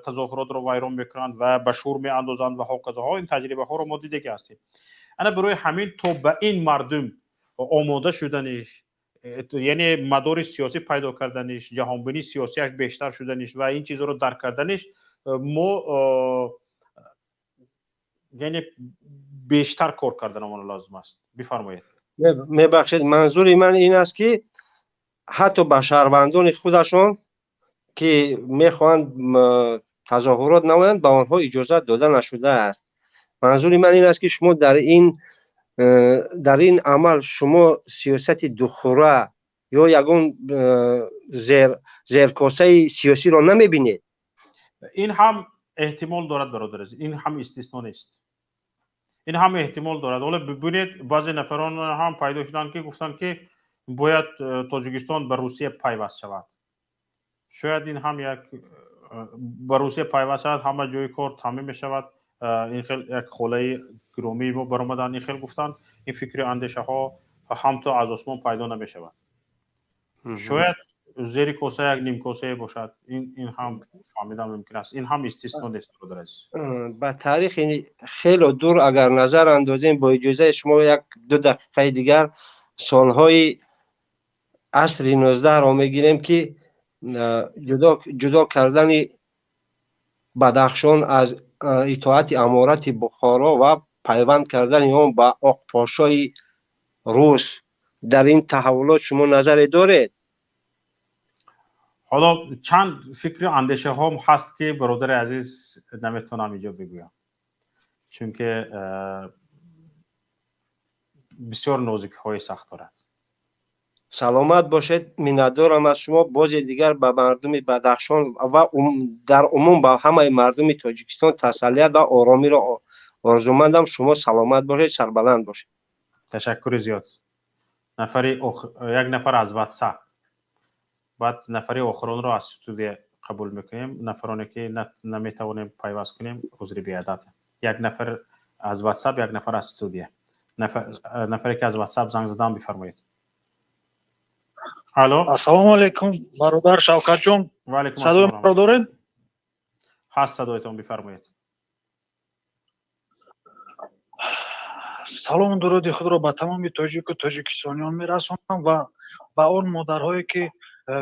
тазоҳуротро вайрон мекунанд ва ба шӯр меандозанд ва ҳоказоҳо. Ин таҷрибаҳоро мо дидагӣ ҳастем. Ана барои ҳамин то ба ин мардум омода шуданиш, яъне мадори сиёсӣ пайдо карданиш, ҷаҳонбинии сиёсиаш бештар шуданиш ва ин чизҳоро дарк карданиш, мо яъне бештар кор карданамон лозим аст. Бифармоед. Мебахшед, манзури ман ин аст, ки ҳатто ба шаҳрвандони худашон, ки мехоҳанд тазоҳурот намоянд, ба онҳо иҷозат дода нашудааст. Манзури ман ин аст, ки шумо дар ин амал шумо сиёсати духура ё ягон зеркосаи сиёсиро намебинед? Ин ҳам эҳтимол дорад, бародар азиз, ин ҳам истисно нест, ин ҳам эҳтимол дорад. Ҳоло бибинед, баъзе нафарон ҳам пайдо шуданд, ки гуфтанд, ки бояд Тоҷикистон ба Русия пайваст шавад. Шояд ин ҳам як ба Русия пайваст шавад, ҳама ҷои кор таъмин мешавад. Ин хел як холаи гиромии мо баромаданд, ин хел гуфтанд. Ин фикри андешаҳо ҳам то аз осмон пайдо намешавад. Шояд зери коса як нимкосае бошад, ин ҳам фаҳмидан мумкин аст, ин ҳам истисно нест, бародар азиз. Ба таърихи хело дур агар назар андозем, бо иҷозаи шумо як ду дақиқаи дигар, солҳои асри 19-ро мегирем, ки ҷудо кардани Бадахшон аз итоати аморати Бухоро ва пайванд кардани он ба Оқпошои рус, дар ин таҳаввулот шумо назаре доред? Ҳоло чанд фикру андешаҳом ҳаст, ки, бародари азиз, наметавонам инҷо бигӯям, чунки бисёр нозикиҳои сахт дорад. Саломат бошед, миннатдорам аз шумо. Бозе дигар ба мардуми Бадахшон ва дар умум ба ҳамаи мардуми Тоҷикистон тасаллият ва оромиро орзумандам. Шумо саломат бошед, сарбаланд бошед. Ташаккури зиёд. Нафари як нафар аз Ватсап, баъд нафари охиронро аз студия қабул мекунем. Нафароне ки наметавонем пайваст кунем, узри беадад. Як нафар аз Ватсап, як нафар аз студия. Нафаре ки аз Ватсап занг задан, бифармоед. Алло. Ассалому алайкум, бародар Шавкатҷон. Садои маро доред? Ҳаст садоятон, бифармоед. Салому дуруди худро ба тамоми тоҷику тоҷикистониён мерасонам ва ба он модарҳое, ки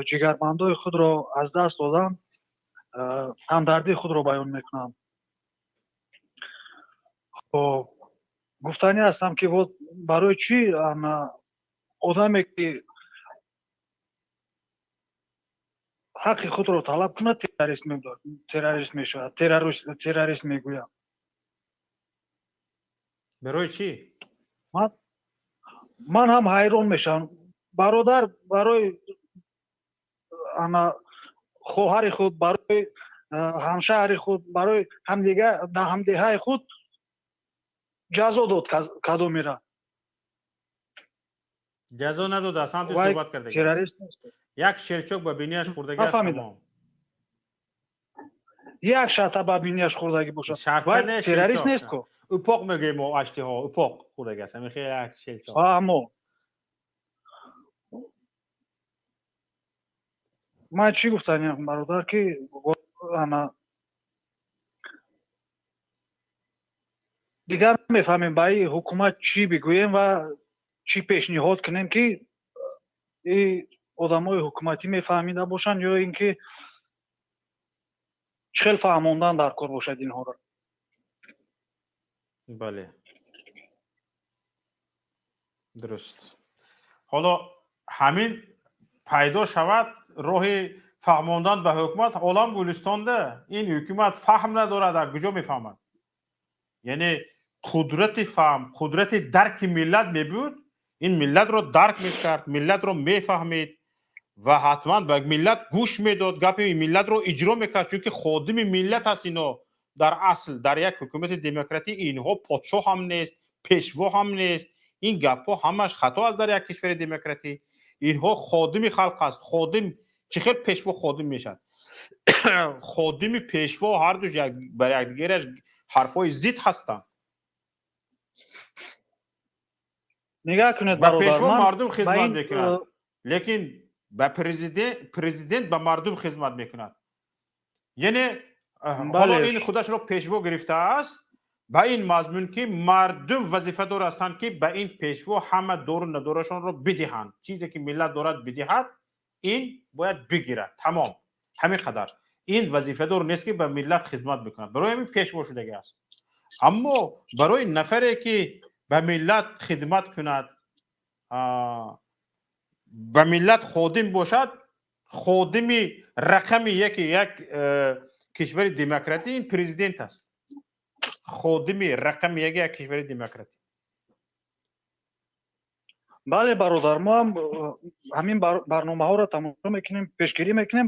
ҷигарбандои худро аз даст доданд, ҳамдардии худро баён мекунам. Хоб, гуфтанӣ ҳастам, ки барои чӣ одаме, ки ҳаққи худро талаб кунад, террорист мешавад, террорист мегӯянд? Барои чӣ? Ман ҳам ҳайрон мешавам, бародар. Барои ана Хоҳари худ, барои ҳамшаҳри худ, барои ҳамдеҳаи худ ҷазо дод кадомера? Ҷазо надодааст, ҳамту Вай суҳбат кардагиаст. Террорист нест. Як шерчок ба бинияш хӯрдагиаст. Нафаҳмидам. Тамом. Як шарта ба бинияш хӯрдагӣ бошад, Шарта вай не, террорист шелчок. нест ко. Упоқ мегӯем мо аштиҳо, упоқ хӯрдагиаст, ҳамихе як шелчок. Фаҳмо, ман чӣ гуфтанем, бародар, ки ана дигар мефаҳмем ба ин ҳукумат чӣ бигӯем ва чӣ пешниҳод кунем, ки и одамои ҳукуматӣ мефаҳмида бошанд ё ин ки чӣ хел фаҳмондан дар кор бошад инҳоро. Бале, дуруст. Ҳоло ҳамин пайдо шавад роҳи фаҳмондан ба ҳукумат. Олам гулистонда, ин ҳукумат фаҳм надорад, аз куҷо мефаҳмад? Яъне қудрати фаҳм, қудрати дарки миллат мебуд, ин миллатро дарк мекард, миллатро мефаҳмид ва ҳатман ба миллат гӯш медод, гапи миллатро иҷро мекард, чунки ходими миллат аст ино. Дар асл, дар як ҳукумати демократӣ инҳо подшоҳ ҳам нест, пешво ҳам нест. Ин гапҳо ҳамаш хато аст. Дар як кишвари демократӣ инҳо ходими халқ аст. Ходим чӣ хел пешво ходим мешавад? Ходими пешво ҳардуш бар якдигараш ҳарфҳои зид ҳастанд. Нигаҳ кунед, Ба бародар, пешво ман мардум ба хизмат ин мекунад, лекин ба президент, президент ба мардум хизмат мекунад. Яъне ҳоло ин худашро пешво гирифтааст ба ин мазмун, ки мардум вазифадор ҳастанд, ки ба ин пешво ҳама дору надорашонро бидиҳанд. Чизе ки миллат дорад бидиҳад, ин бояд бигирад, тамом, ҳамин қадар. Ин вазифадор нест, ки ба миллат хизмат бикунад, барои ҳамин пешво шудагӣ аст. Аммо барои нафаре, ки ба миллат хидмат кунад, ба миллат ходим бошад, ходими рақами яки як кишвари демократӣ ин президент аст, ходими рақами яки як кишвари демократӣ. Бале, бародар, мо ҳам ҳамин барномаҳоро тамошо мекунем, пешгирӣ мекунем.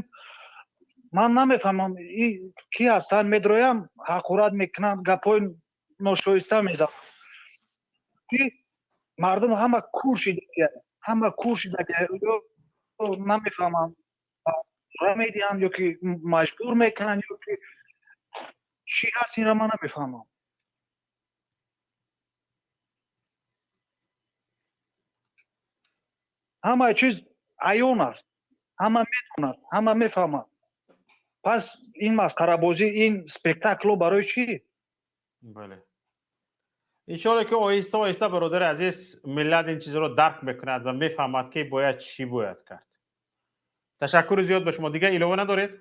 Ман намефаҳмам, ки ҳастанд, медроям, ҳақорат мекунанд, гапҳои ношоиста мезананд, ки мардум ҳама кур шида, ҳама кур шида. Намефаҳмам, медиҳанд ё ки маҷбур мекунанд, ё ки чӣ ҳаст, инро ман намефаҳмам. Ҳамаи чиз аён аст, ҳама медонад, ҳама мефаҳмад. Пас ин масхарабозӣ, ин спектакло барои чӣ? Бале, иншоалло, ки оҳиста оҳиста, бародари азиз, миллат ин чизро дарк мекунад ва мефаҳмад, ки бояд чӣ бояд кард. Ташаккури зиёд ба шумо. Дигар илова надоред?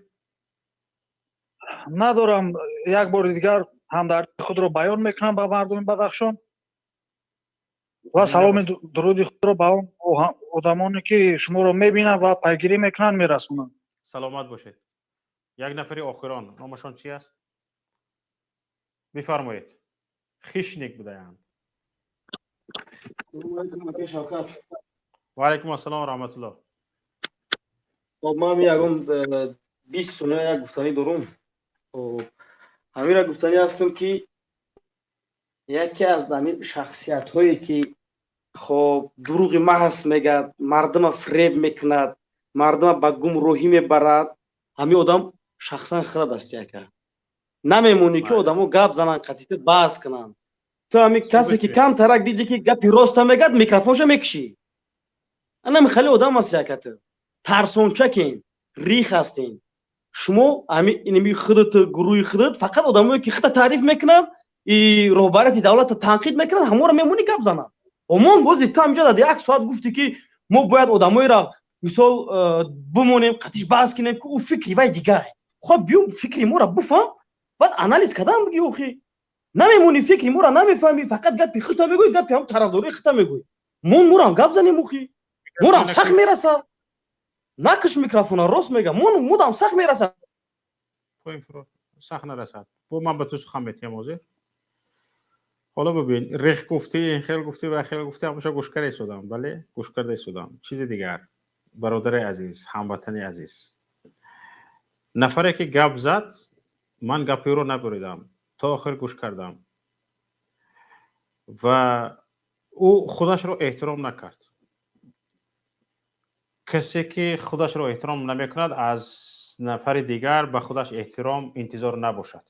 Надорам. Як бори дигар ҳамдардии худро баён мекунам ба мардуми Бадахшон ва саломи дуруди худро ба он одамоне, ки шуморо мебинанд ва пайгирӣ мекунанд, мерасонам. Саломат бошед. Як нафари охирон, номашон чи аст? Бифармоед. Хищник будаанд. Ва алайкум ассалом ва раҳматуллоҳ. Хоб, ман ягон 20 сония як гуфтанӣ дорум. Ҳаминро гуфтанӣ ҳастам, ки яке аз ҳамин шахсиятҳое, ки хоб дурӯғи маҳз мегӯяд, мардума фиреб мекунад, мардума ба гумроҳӣ мебарад, ҳамин одам шахсан худат ҳасти, ака. Намемонӣ, ки одамо гап зананд, қатита баҳс кунанд. Ту ҳамин касе, ки камтарак дидӣ, ки гапи роста мегӯяд, микрофонша мекушӣ. Анами хеле одам ҳасти, ака. Ту тарсончакен, рих ҳастен шумо. Инами худат, гурӯҳи худат, фақат одамое, ки худта таъриф мекунанд и роҳбарияти давлатро танқид мекунанд, ҳамонро мемонӣ гап зананд. Омон бози ту ҳаминҷо як соат гуфтӣ, ки мо бояд одамоеро мисол бимонем, қатиш баҳс кунем, ки ӯ фикри вай дигар. Хоб, биё, фикри моро бифаҳм, баъд анализ кардан бигӣ. Охи намемонӣ, фикри моро намефаҳмӣ, фақат гапи худта мегӯӣ, гапи ҳам тарафдории худта мегӯӣ. Мон морам гап занем, охи морам сахт мераса. Накуш микрофона, рост мегам, модам сахт мераса. Сахт нарасад. Бо ман ба ту сухан метиҳам ҳозир. Ҳоло бибин, рех гуфтӣ, хел гуфтӣ ва хел гуфтӣ, ҳамаша гӯш карда истодам. Бале, гӯш карда истодам. Чизи дигар, бародари азиз, ҳамватани азиз. Нафаре ки гап зад, ман гапи ӯро набуридам, то охир гӯш кардам ва ӯ худашро эҳтиром накард. Касе ки худашро эҳтиром намекунад, аз нафари дигар ба худаш эҳтиром интизор набошад.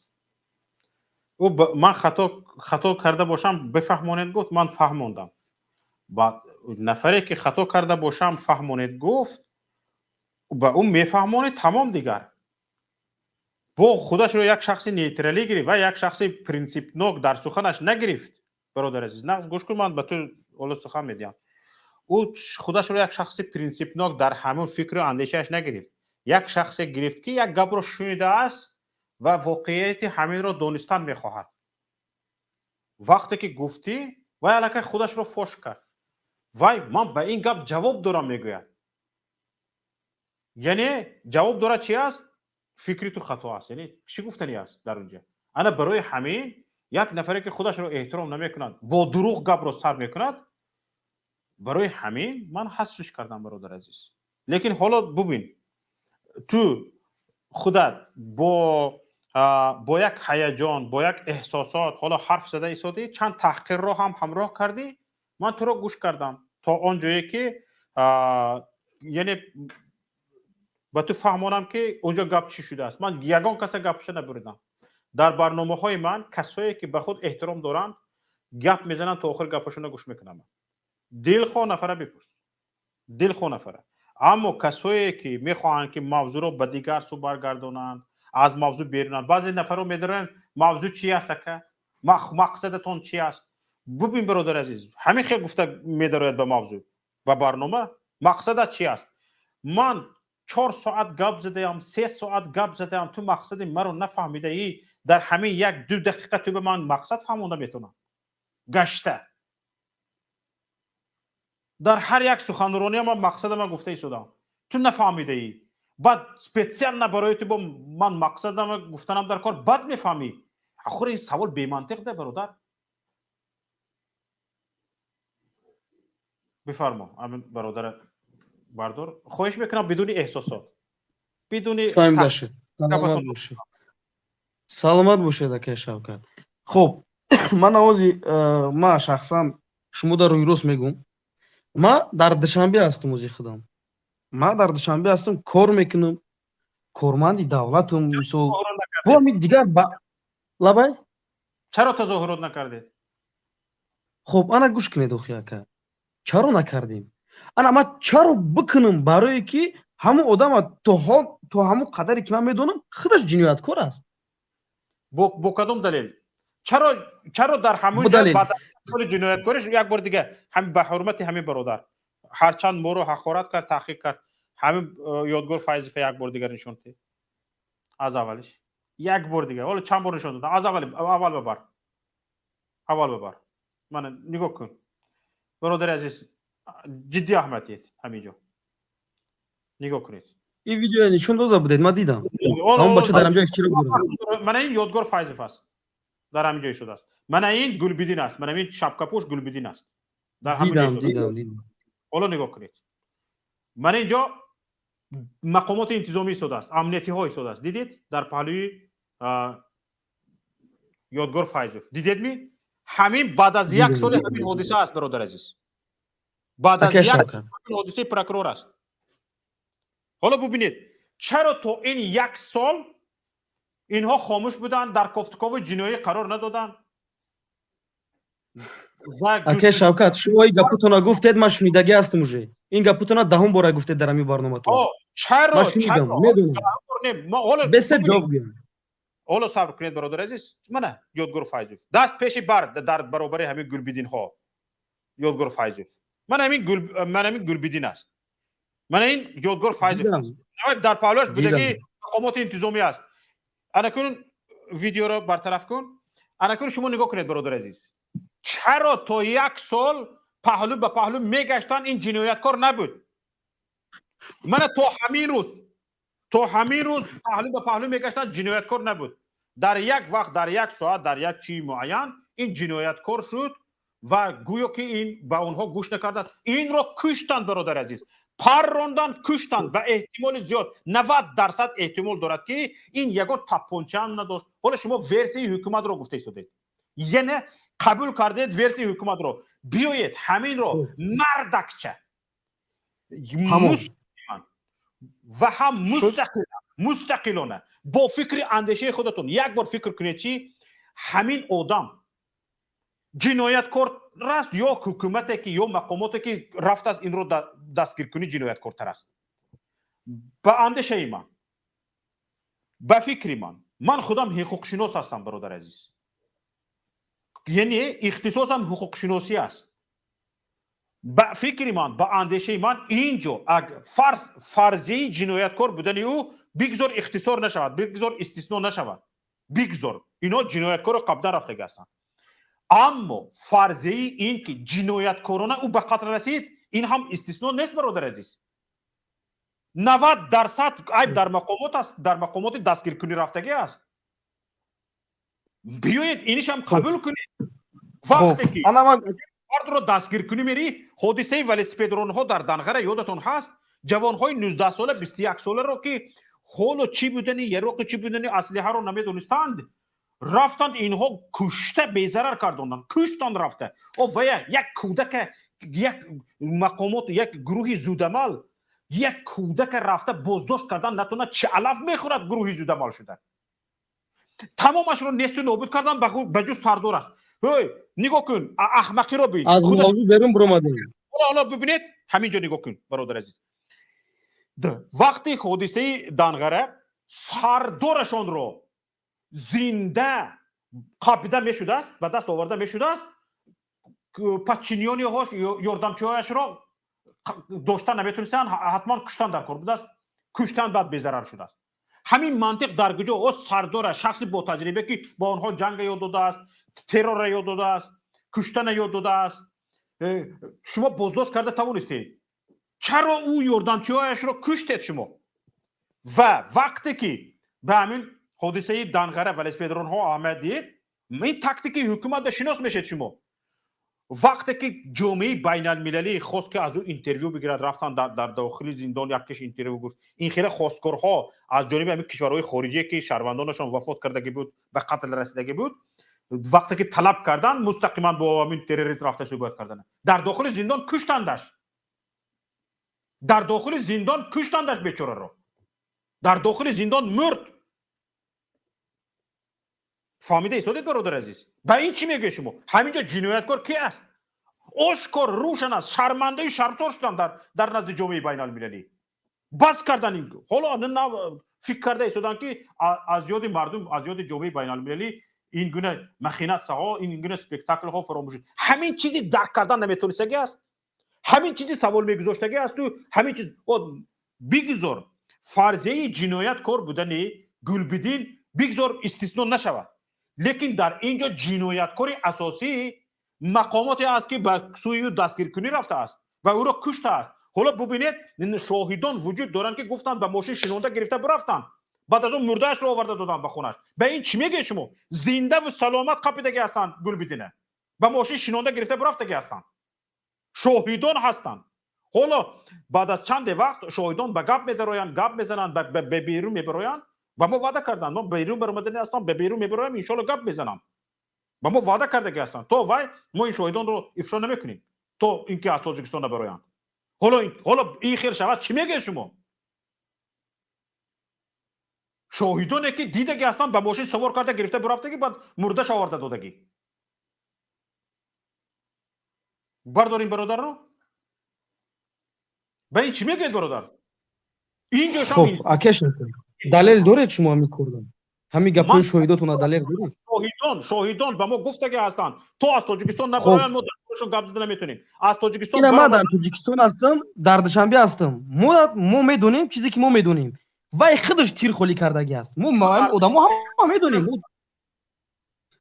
Ӯ ман хато карда бошам, бифаҳмонед гуфт, ман фаҳмондам. Баъд нафаре ки хато карда бошам, фаҳмонед гуфт, ба ӯ мефаҳмонед, тамом. Дигар бо худашро як шахси нейтралӣ гирифт ва як шахси принсипнок дар суханаш нагирифт. Бародар азиз, нағз гӯш кун, ман ба ту ҳоло сухан медиҳам. Ӯ худашро як шахси принсипнок дар ҳамон фикру андешааш нагирифт, як шахсе гирифт, ки як гапро шунидааст ва воқеияти ҳаминро донистан мехоҳад. Вақте ки гуфтӣ, вай аллакай худашро фош кард. Вай ман ба ин гап ҷавоб дорам мегӯяд, яъне ҷавоб дорад чи аст? Фикри ту хато аст. Яъне чӣ гуфтанӣ аст дар он ҷа? Ана барои ҳамин як нафаре ки худашро эҳтиром намекунад, бо дурӯғ гапро сар мекунад, барои ҳамин ман ҳазфш кардам, бародар азиз. Лекин ҳоло бубин, ту худат бо як ҳаяҷон, бо як эҳсосот ҳоло ҳарф зада истодӣ, чанд таҳқирро ҳам ҳамроҳ кардӣ. Ман туро гӯш кардам то он ҷое ки, яъне ба ту фаҳмонам, ки онҷо гап чӣ шудааст. Ман ягон каса гапша набуридам. Дар барномаҳои ман касое ки ба худ эҳтиром доранд, гап мезананд, то охир гапашонро гӯш мекунам. Дилхоҳ нафара бипурс, дилхоҳ нафара. Аммо касое ки мехоҳанд, ки мавзӯъро ба дигар сӯ баргардонанд, аз мавзӯъ берунанд, баъзе нафарро медоранд: мавзӯъ чи аст, ака, мақсадатон чи аст? Бубин, бародари азиз, ҳамин хел гуфта медарояд ба мавзӯъ, ба барнома: мақсадат чи аст? Ман 4 соат гап задаям, 3 соат гап задаям, ту мақсади маро нафаҳмидаӣ. Дар ҳамин як ду дақиқа ту ба ман мақсад фаҳмонда метавонам гашта? Дар ҳар як суханрония ман мақсадама гуфта истодам, ту нафаҳмидаӣ. Баъд специально барои ту бо ман мақсадама гуфтанам дар кор, баъд мефаҳмӣ. Ахир ин савол бемантиқ да, бародар. Бифармо, ҳамин бародара бардор, хоҳиш мекунам, бидуни эҳсосот, бидуни Фаҳмида шуд. Саломат бошед, саломат бошед, акай Шавкат. Хуб, ман овози ма шахсан шумо дар рӯи рост мегӯм, ма дар Душанбе ҳастам, ози худам ма дар Душанбе ҳастам, кор мекунам, корманди давлатам, мисол, бо дигар лабай. Чаро тазоҳурот накардед? Хуб, ана гӯш кунед, охи ака, чаро накардем? Ана ман чаро бикунам? Барое ки ҳамон одама то ҳол, то ҳамон қадаре ки ман медонам, худаш ҷинояткор аст. Бо кадом далел? Чаро дар ҳамон ҷо ҷинояткориш? Як бор дига ҳамин ба ҳурмати ҳамин бародар, ҳарчанд моро ҳақорат кард, таҳқиқ кард, ҳамин Ёдгор Файзифа як бор дигар нишон диҳ, аз аввалиш як бор дигар. Ҳоло чанд бор нишон додам? Аз аввал, аввал бабар, аввал бабар. Мана нигоҳ кун, бародари азиз, ҷиддӣ аҳамият диҳед, ҳамин ҷо нигоҳ кунед. Ин видео нишон дода будед, ман дидам, ҳамон бача дар ҳамҷо иштирок дорад. Мана ин Ёдгор Файзов аст, дар ҳамин ҷо истодааст. Мана ин Гулбидин аст, мана ин шапкапӯш Гулбидин аст, дар ҳамин ҷо. Дидам, дидам. Ҳоло нигоҳ кунед, мана ин ҷо мақомоти интизомӣ истодааст, амниятиҳо истодааст. Дидед? Дар паҳлӯи Ёдгор Файзов, дидедми? Ҳамин баъд аз як соли ҳамин ҳодиса аст, бародар азиз, баъд аз як ҳодисаи прокурор аст. Ҳоло бубинед, чаро то ин як сол инҳо хомӯш буданд, дар кофтукови ҷиноӣ қарор надоданд? Ака Шавкат, шумо ин гапутона гуфтед, ман шунидагӣ ҳастам уже. Ин гапутона даҳум бора гуфтед дар ҳамин барноматон. Чаро? Бесе ҷавоб гӯям. Ҳоло сабр кунед, бародар азиз. Мана Ёдгор Файзов даст пеши бар дар баробари ҳамин Гулбидинҳо. Ёдгор Файзов, мана ҳамин Гулбидин аст, мана ин Ёдгор Файзов аст, дар паҳлӯяш будагӣ мақомоти интизомӣ аст. Ана кун, видеоро бартараф кун. Ана кун, шумо нигоҳ кунед, бародар азиз, чаро то як сол паҳлӯ ба паҳлӯ мегаштанд, ин ҷинояткор набуд? Мана то ҳамин рӯз, то ҳамин рӯз паҳлӯ ба паҳлӯ мегаштанд, ҷинояткор набуд. Дар як вақт, дар як соат, дар як чии муайян ин ҷинояткор шуд ва гӯё ки ин ба онҳо гӯш накардааст. Инро куштанд, бародари азиз. Парронданд, куштанд. Ба эҳтимоли зиёд, 90% эҳтимол дорад, ки ин ягон тапончаам надошт. Ҳоло шумо версияи ҳукуматро гуфта истодед, яъне қабул кардед версияи ҳукуматро. Биёед, ҳаминро мардакча ва ҳам мустақилона бо фикри андешаи худатон як бор фикр кунед, чи ҳамин одам ҷинояткор аст ё ҳукумате ки ё мақомоте ки рафтааст инро дастгиркунӣ ҷинояткортар аст? Ба андешаи ман, ба фикри ман, ман худам ҳуқуқшинос ҳастам, бародари азиз, яъне ихтисосам ҳуқуқшиносӣ аст. Ба фикри ман, ба андешаи ман, ин ҷо фарзияи ҷинояткор будани ӯ бигзор ихтисор нашавад, бигзор истисно нашавад, бигзор ино ҷинояткоро қабдан рафтагӣ ҳастанд, аммо фарзияи ин ки ҷинояткорона ӯ ба қатл расид, ин ҳам истисно нест, бародари азиз. 90% айб дар мақомот аст, дар мақомоти дастгиркунӣ рафтагӣ аст. Биёед, инишам қабул кунед. Вақте ки фардро дастгиркунӣ мерӣ, ҳодисаи велосипедронҳо дар Данғара ёдатон ҳаст? Ҷавонҳои 19-сола, 21-соларо, ки ҳоло чӣ будани яроқи, чӣ будани аслиҳаро намедонистанд, рафтанд, инҳо кушта безарар кардонданд, куштанд рафта. О вая як кӯдака, як мақомот, як гурӯҳи зудамал як кӯдака рафта боздошт кардан натонад, чӣ алаф мехӯрад гурӯҳи зудамал шуда? Тамомашро несту нобуд кардан, ба ҷуз сардораш. Ҳой, нигоҳ кун, аҳмақиро бин. Аз мавзӯъ берун биромадем. Ҳоло бибинед, ҳамин ҷо нигоҳ кун, бародар азиз. Вақти ҳодисаи Данғара сардорашонро зинда қабида мешудааст, ба даст оварда мешудааст, подчинённыйҳош, ёрдамчиҳояшро дошта наметонистанд, ҳатман куштан дар кор будааст. Куштан, баъд безарар шудааст. Ҳамин мантиқ дар куҷо? О сардора, шахси бо таҷриба, ки ба онҳо ҷанга ёд додааст, террорра ёд додааст, куштана ёд додааст, шумо боздошт карда тавонистед, чаро ӯ ёрдамчиҳояшро куштед шумо? Ва вақте ки ба ҳамин ҳодисаи Данғара, велосипедронҳо аҳамият диҳед, ин тактикаи ҳукуматда шинос мешед шумо. Вақте ки ҷомеаи байналмилалӣ хост, ки аз ӯ интервю бигирад, рафтан дар дохили зиндон, яккаш интервю гуфт. Ин хеле хосткорҳо аз ҷониби ҳамин кишварҳои хориҷие, ки шаҳрвандонашон вафот кардагӣ буд, ба қатл расидагӣ буд, вақте ки талаб кардан, мустақиман бо ҳамин террорист рафта суҳбат кардан, дар дохили зиндон куштандаш, дар дохили зиндон куштандаш бечораро, дар дохили зиндон мурд. Фаҳмида истодед, бародари азиз? Ба ин чӣ мегӯед шумо? Ҳамин ҷо ҷинояткор ки аст? Ошкор, рӯшан аст. Шармандаи шармсор шуданд дар назди ҷомеаи байналмилалӣ. Бас кардан ин. Ҳоло нав фикр карда истоданд, ки аз ёди мардум, аз ёди ҷомеаи байналмилалӣ ин гуна махинатсияҳо, ин гуна спектаклҳо фаромӯш. Ҳамин чизи дарк кардан наметонистагӣ аст, ҳамин чизи савол мегузоштагӣ асту ҳамин чиз. Бигузор фарзияи ҷинояткор будани Гулбиддин бигзор истисно нашавад, лекин дар ин ҷо ҷинояткори асосӣ мақомоте аст, ки ба сӯи ӯ дастгиркунӣ рафтааст ва ӯро куштааст. Ҳоло бубинед, шоҳидон вуҷуд доранд, ки гуфтанд, ба мошин шинонда гирифта бирафтанд, баъд аз он мурдаашро оварда доданд ба хонаш. Ба ин чӣ мегӯед шумо? Зиндаву саломат қапидагӣ ҳастанд Гулбиддина, ба мошин шинонда гирифта бирафтагӣ ҳастанд, шоҳидон ҳастанд. Ҳоло баъд аз чанде вақт шоҳидон ба гап медароянд, гап мезананд, ба берун мебароянд. Ба мо ваъда карданд: мо берун баромадани ҳастам, ба берун мебароям, иншоалло гап мезанам. Ба мо ваъда кардагӣ ҳастанд. То вай мо ин шоҳидонро ифшо намекунем, то ин ки аз Тоҷикистон набароянд. Ҳоло ин хел шавад, чӣ мегӯед шумо? Шоҳидоне ки дидагӣ ҳастанд, ба мошин савор карда гирифта бирафтагӣ, баъд мурдаша оварда додагӣ. Бардорим бародарро. Ба ин чӣ мегӯед, бародар? Инҷошам Хоб, акеш, далел доред шумо ҳамин корда? Ҳамин гапҳои шоҳидотона далел доред? Шоҳидон ба мо гуфтагӣ ҳастанд, то аз Тоҷикистон набароянд, мо дар бораашон гап зада наметонем. Аз Тоҷикистон Ина ман дар Тоҷикистон ҳастам, дар Душанбе ҳастам. Мо медонем чизе ки мо медонем. Вай худаш тир холӣ кардагӣ аст. Мо одамо ҳама медонем.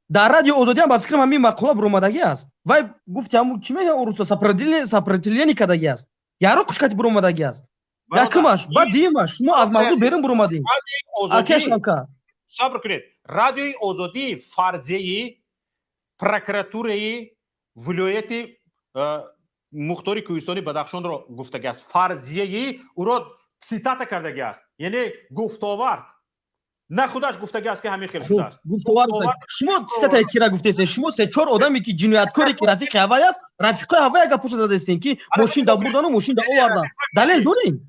Дар Радио Озодӣ ҳам ба фикрам ҳамин мақола биромадагӣ аст. Вай гуфти ҳамун чӣ мегӯянд урусо, сопротивление кардагӣ аст. Яро қушкати биромадагӣ аст. Якумаш, баъд дуюмаш, шумо аз мавзӯъ берун биромадед. Ака Шавкат. Сабр кунед. Радиои Озодӣ фарзияи прокуратураи вилояти Мухтори Кӯҳистони Бадахшонро гуфтагӣ аст, фарзияи ӯро цитата кардагӣ аст, яъне гуфтовард, на худаш гуфтагӣ аст, ки ҳамин хел шудааст. Гуфтовард. Шумо цитатаи кира гуфтесен? Шумо се чор одаме, ки ҷинояткоре, ки рафиқи ҳавай аст, рафиқои ҳавай гапоша задастен, ки мошин да бурдану мошин да овардан. Далел дорем?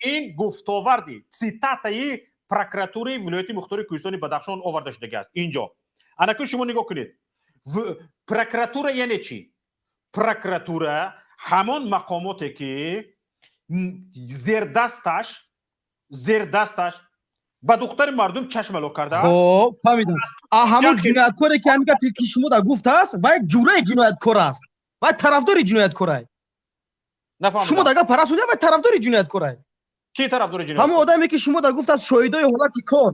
Ин гуфтоварди, цитатаи прокуратураи вилояти Мухтори Кӯҳистони Бадахшон оварда шудагӣ аст инҷо. Анакун шумо нигоҳ кунед, прокуратура яъне чӣ? Прокуратура ҳамон мақомоте, ки зердасташ ба духтари мардум чашмало кардааст. Хоб, фаҳмидам. А ҳамон ҷинояткоре, ки ҳамин гапе, ки шумо да гуфтааст, вай ҷураи ҷинояткор аст, вай тарафдори ҷинояткорай. Шумо да гап расонда, вай тарафдори ҷинояткорай. Ки тарафдори ҷинояткор? Ҳамон одаме, ки шумо да гуфтааст, шоҳидои ҳолати кор,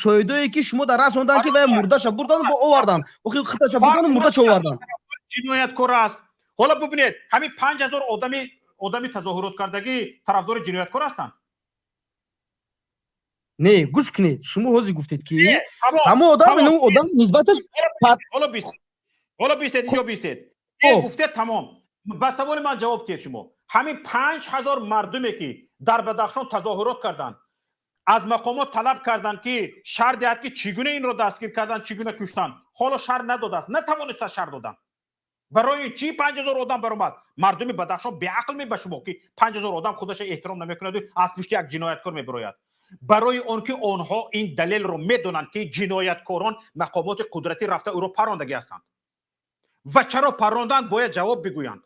шоҳидое, ки шумо да расонданд, ки вай мурдаша бурдану бо овардан, охи хидаша бурдану мурдаша овардан. Ҷинояткор аст. Ҳоло бубинед, ҳамин 5000 одами тазоҳурот кардагӣ тарафдори ҷинояткор ҳастанд? Не, гӯш кунед, шумо ҳозир гуфтед, ки ҳамон одам, одам нисбаташ Ҳоло бистед, инҷо бистед. Гуфтед, тамом. Ба саволи ман ҷавоб диҳед. Шумо ҳамин 5000 мардуме, ки дар Бадахшон тазоҳурот карданд, аз мақомот талаб карданд, ки шарҳ диҳад, ки чӣ гуна инро дастгир карданд, чӣ гуна куштанд, ҳоло шарҳ надодааст, натавонистааст шарҳ додан. Барои чӣ 5000 одам баромад? Мардуми Бадахшон беақл ме ба шумо, ки 5000 одам худаша эҳтиром намекунаду аз пушти як ҷинояткор мебарояд? Барои он ки онҳо ин далелро медонанд, ки ҷинояткорон, мақомоти қудратӣ рафта ӯро парондагӣ ҳастанд. Ва чаро паронданд, бояд ҷавоб бигӯянд.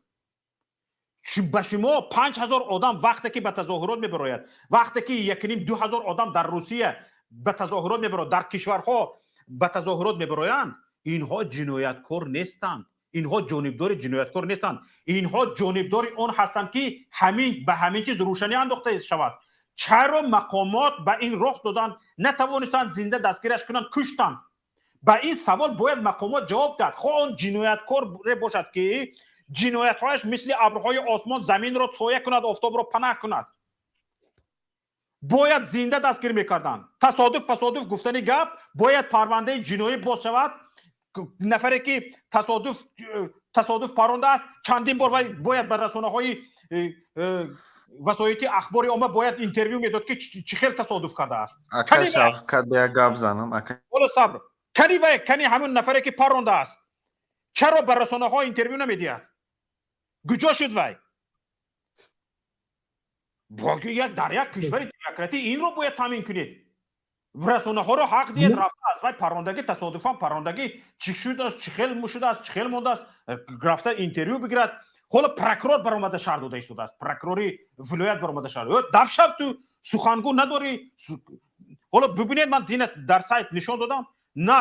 Ба шумо 5000 одам вақте ки ба тазоҳурот мебарояд, вақте ки 1,5-2 ҳазор одам дар Русия ба тазоҳурот мебарояд, дар кишварҳо ба тазоҳурот мебароянд, инҳо ҷинояткор нестанд, инҳо ҷонибдори ҷинояткор нестанд. Инҳо ҷонибдори он ҳастанд, ки ҳамин ба ҳамин чиз рӯшанӣ андохта шавад. Чаро мақомот ба ин роҳ доданд, натавонистанд зинда дастгираш кунанд, куштанд? Ба ин савол бояд мақомот ҷавоб диҳад. Хоҳ он ҷинояткоре бошад, ки ҷиноятҳояш мисли абрҳои осмон заминро соя кунад, офтобро панаҳ кунад, бояд зинда дастгир мекарданд. Тасодуф пасодуф гуфтани гап, бояд парвандаи ҷиноӣ боз шавад. Нафаре, ки тасодуф парондааст, чандин бор вай бояд ба расонаҳои васоити ахбори омма бояд интервю медод, ки чӣ хел тасодуф кардааст. Ака Шавкат, як гап занам, ака. Ҳоло сабр. Кани вай, кани ҳамон нафаре, ки парондааст, чаро ба расонаҳо интервю намедиҳад? Куҷо шуд вай? Як дар як кишвари демократӣ инро бояд таъмин кунед. Расонаҳоро ҳақ диҳед, рафта аз вай парондагӣ, тасодуфан парондагӣ чӣ шудааст, чӣ хел шудааст, чӣ хел мондааст, рафта интервю бигирад. Ҳоло прокурор баромада шарҳ дода истодааст, прокурори вилоят баромада шарҳ. Дафшав, ту сухангӯ надорӣ. Ҳоло бибинед, ман дина дар сайт нишон додам: на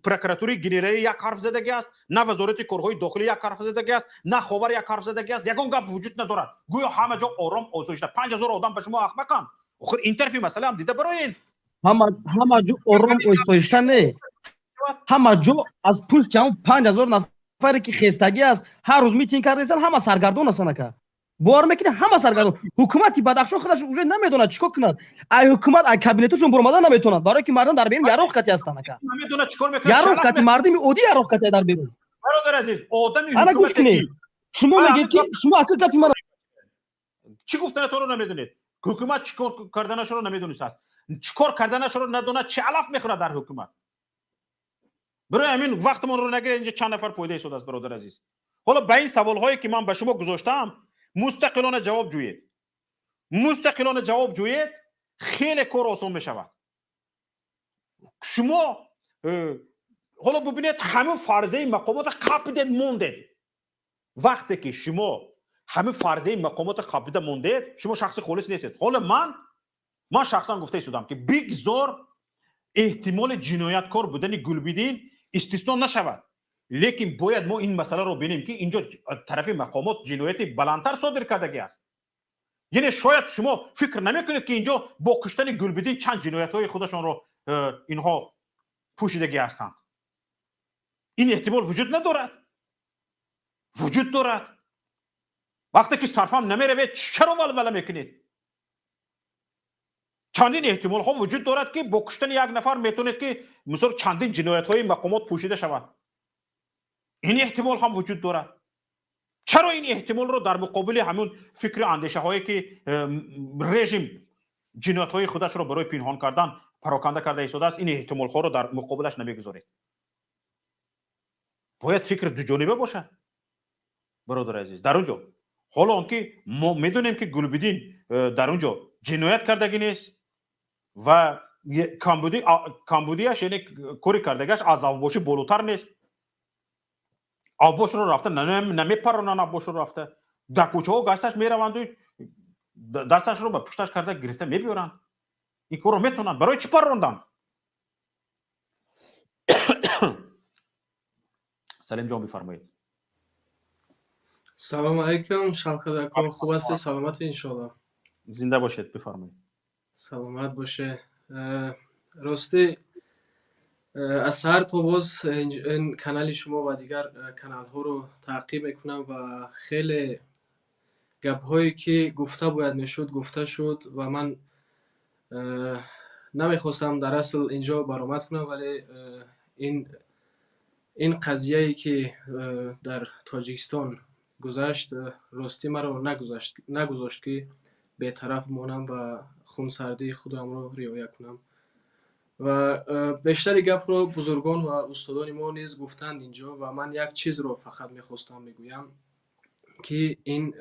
прокуратураи генералӣ як ҳарф задагӣ аст, на Вазорати корҳои дохилӣ як ҳарф задагӣ аст, на Ховар як ҳарф задагӣ аст. Ягон гап вуҷуд надорад. Гӯё ҳама ҷо ором, осоишта. 5000 одам ба шумо ахмақанд? Охир ин тарафи масъала ҳам дида бароен. Ҳама ҷо ором, осоишта не. Ҳама ҷо аз пушти ҳамон 5000 нафаре, ки хестагӣ аст, ҳар рӯз митинг кардаистанд, ҳама саргардон ҳастанд, ака. Бовар мекунед, ҳама саргардон. Ҳукумати Бадахшон худаш уже намедонад, чӣ кор кунад. Ай ҳукумат, ай кабинеташон буромада наметавонад, барое ки мардум дар берун яроқ кати ҳастанд, ака. Намедонад чӣ кор мекунад. Яроқ кати, мардуми оддӣ яроқ кати дар берун. Бародар азиз, одами Ана, гӯш кунед, шумо мегӯед, ки шумо, ака, гапи мара Чӣ гуфтанатонро намедонед. Ҳукумат чӣ кор карданашро намедонистааст. Чӣ кор карданашро надонад, чӣ алаф мехӯрад дар ҳукумат? Барои ҳамин вақтмонро нагиред. Инҷа чанд нафар пойда истодааст. Бародар азиз, ҳоло ба ин саволҳое, ки ман ба шумо гузоштаам, мустақилона ҷавоб ҷӯед. Мустақилона ҷавоб ҷӯед, хеле кор осон мешавад. Шумо ҳоло бубинед, ҳамин фарзияи мақомотро қапидед, мондед. Вақте ки шумо ҳамин фарзияи мақомотро қапида мондед, шумо шахси холис нестед. Ҳоло ман шахсан гуфта истодам, ки бигзор эҳтимоли ҷинояткор будани Гулбидин истисно нашавад, лекин бояд мо ин масъаларо бинем, ки инҷо тарафи мақомот ҷинояти баландтар содир кардагӣ аст. Яъне шояд шумо фикр намекунед, ки инҷо бо куштани Гулбидин чанд ҷиноятҳои худашонро инҳо пӯшидагӣ ҳастанд. Ин эҳтимол вуҷуд надорад? Вуҷуд дорад. Вақте ки сарфам намеравед, чаро валвала мекунед? Чандин эҳтимолҳо вуҷуд дорад, ки бо куштани як нафар метавонед, ки мисол чандин ҷиноятҳои мақомот пӯшида шавад. Ин эҳтимол ҳам вуҷуд дорад. Чаро ин эҳтимолро дар муқобили ҳамун фикру андешаҳое ки режим ҷиноятҳои худашро барои пинҳон кардан пароканда карда истодааст, ин эҳтимолҳоро дар муқобилаш намегузоред? Бояд фикр дуҷониба бошад, бародари азиз. Дар он ҷо ҳоло он ки мо медонем, ки Гулбиддин дар он ҷо ҷиноят кардагӣ нест ва камбудиаш, яъне кори кардагиаш, аз авбошӣ болотар нест. Авбошро рафта намепаронанд, авбошро рафта дар кӯчаҳо гашташ мераванду дасташро ба пушташ карда гирифта мебиёранд. Ин корро метавонанд. Барои чӣ парронданд? Салимҷон, бифармоед. Салом алейкум, Шавкат ако, хуб ҳастед, саломатед, иншоалло. Зинда бошед, бифармоед. Саломат боше. Ростӣ, аз саҳар то боз ин канали шумо ва дигар каналҳоро таъқиб мекунам ва хеле гапҳое ки гуфта бояд мешуд, гуфта шуд ва ман намехостам дар асл инҷо баромад кунам, вале ин қазияе ки дар Тоҷикистон гузашт, ростӣ маро нагузошт ки бетараф монам ва хунсардии худамро риоя кунам. Ва бештари гапро бузургон ва устодони мо низ гуфтанд инҷо ва ман як чизро фақат мехостам бигӯям, ки ин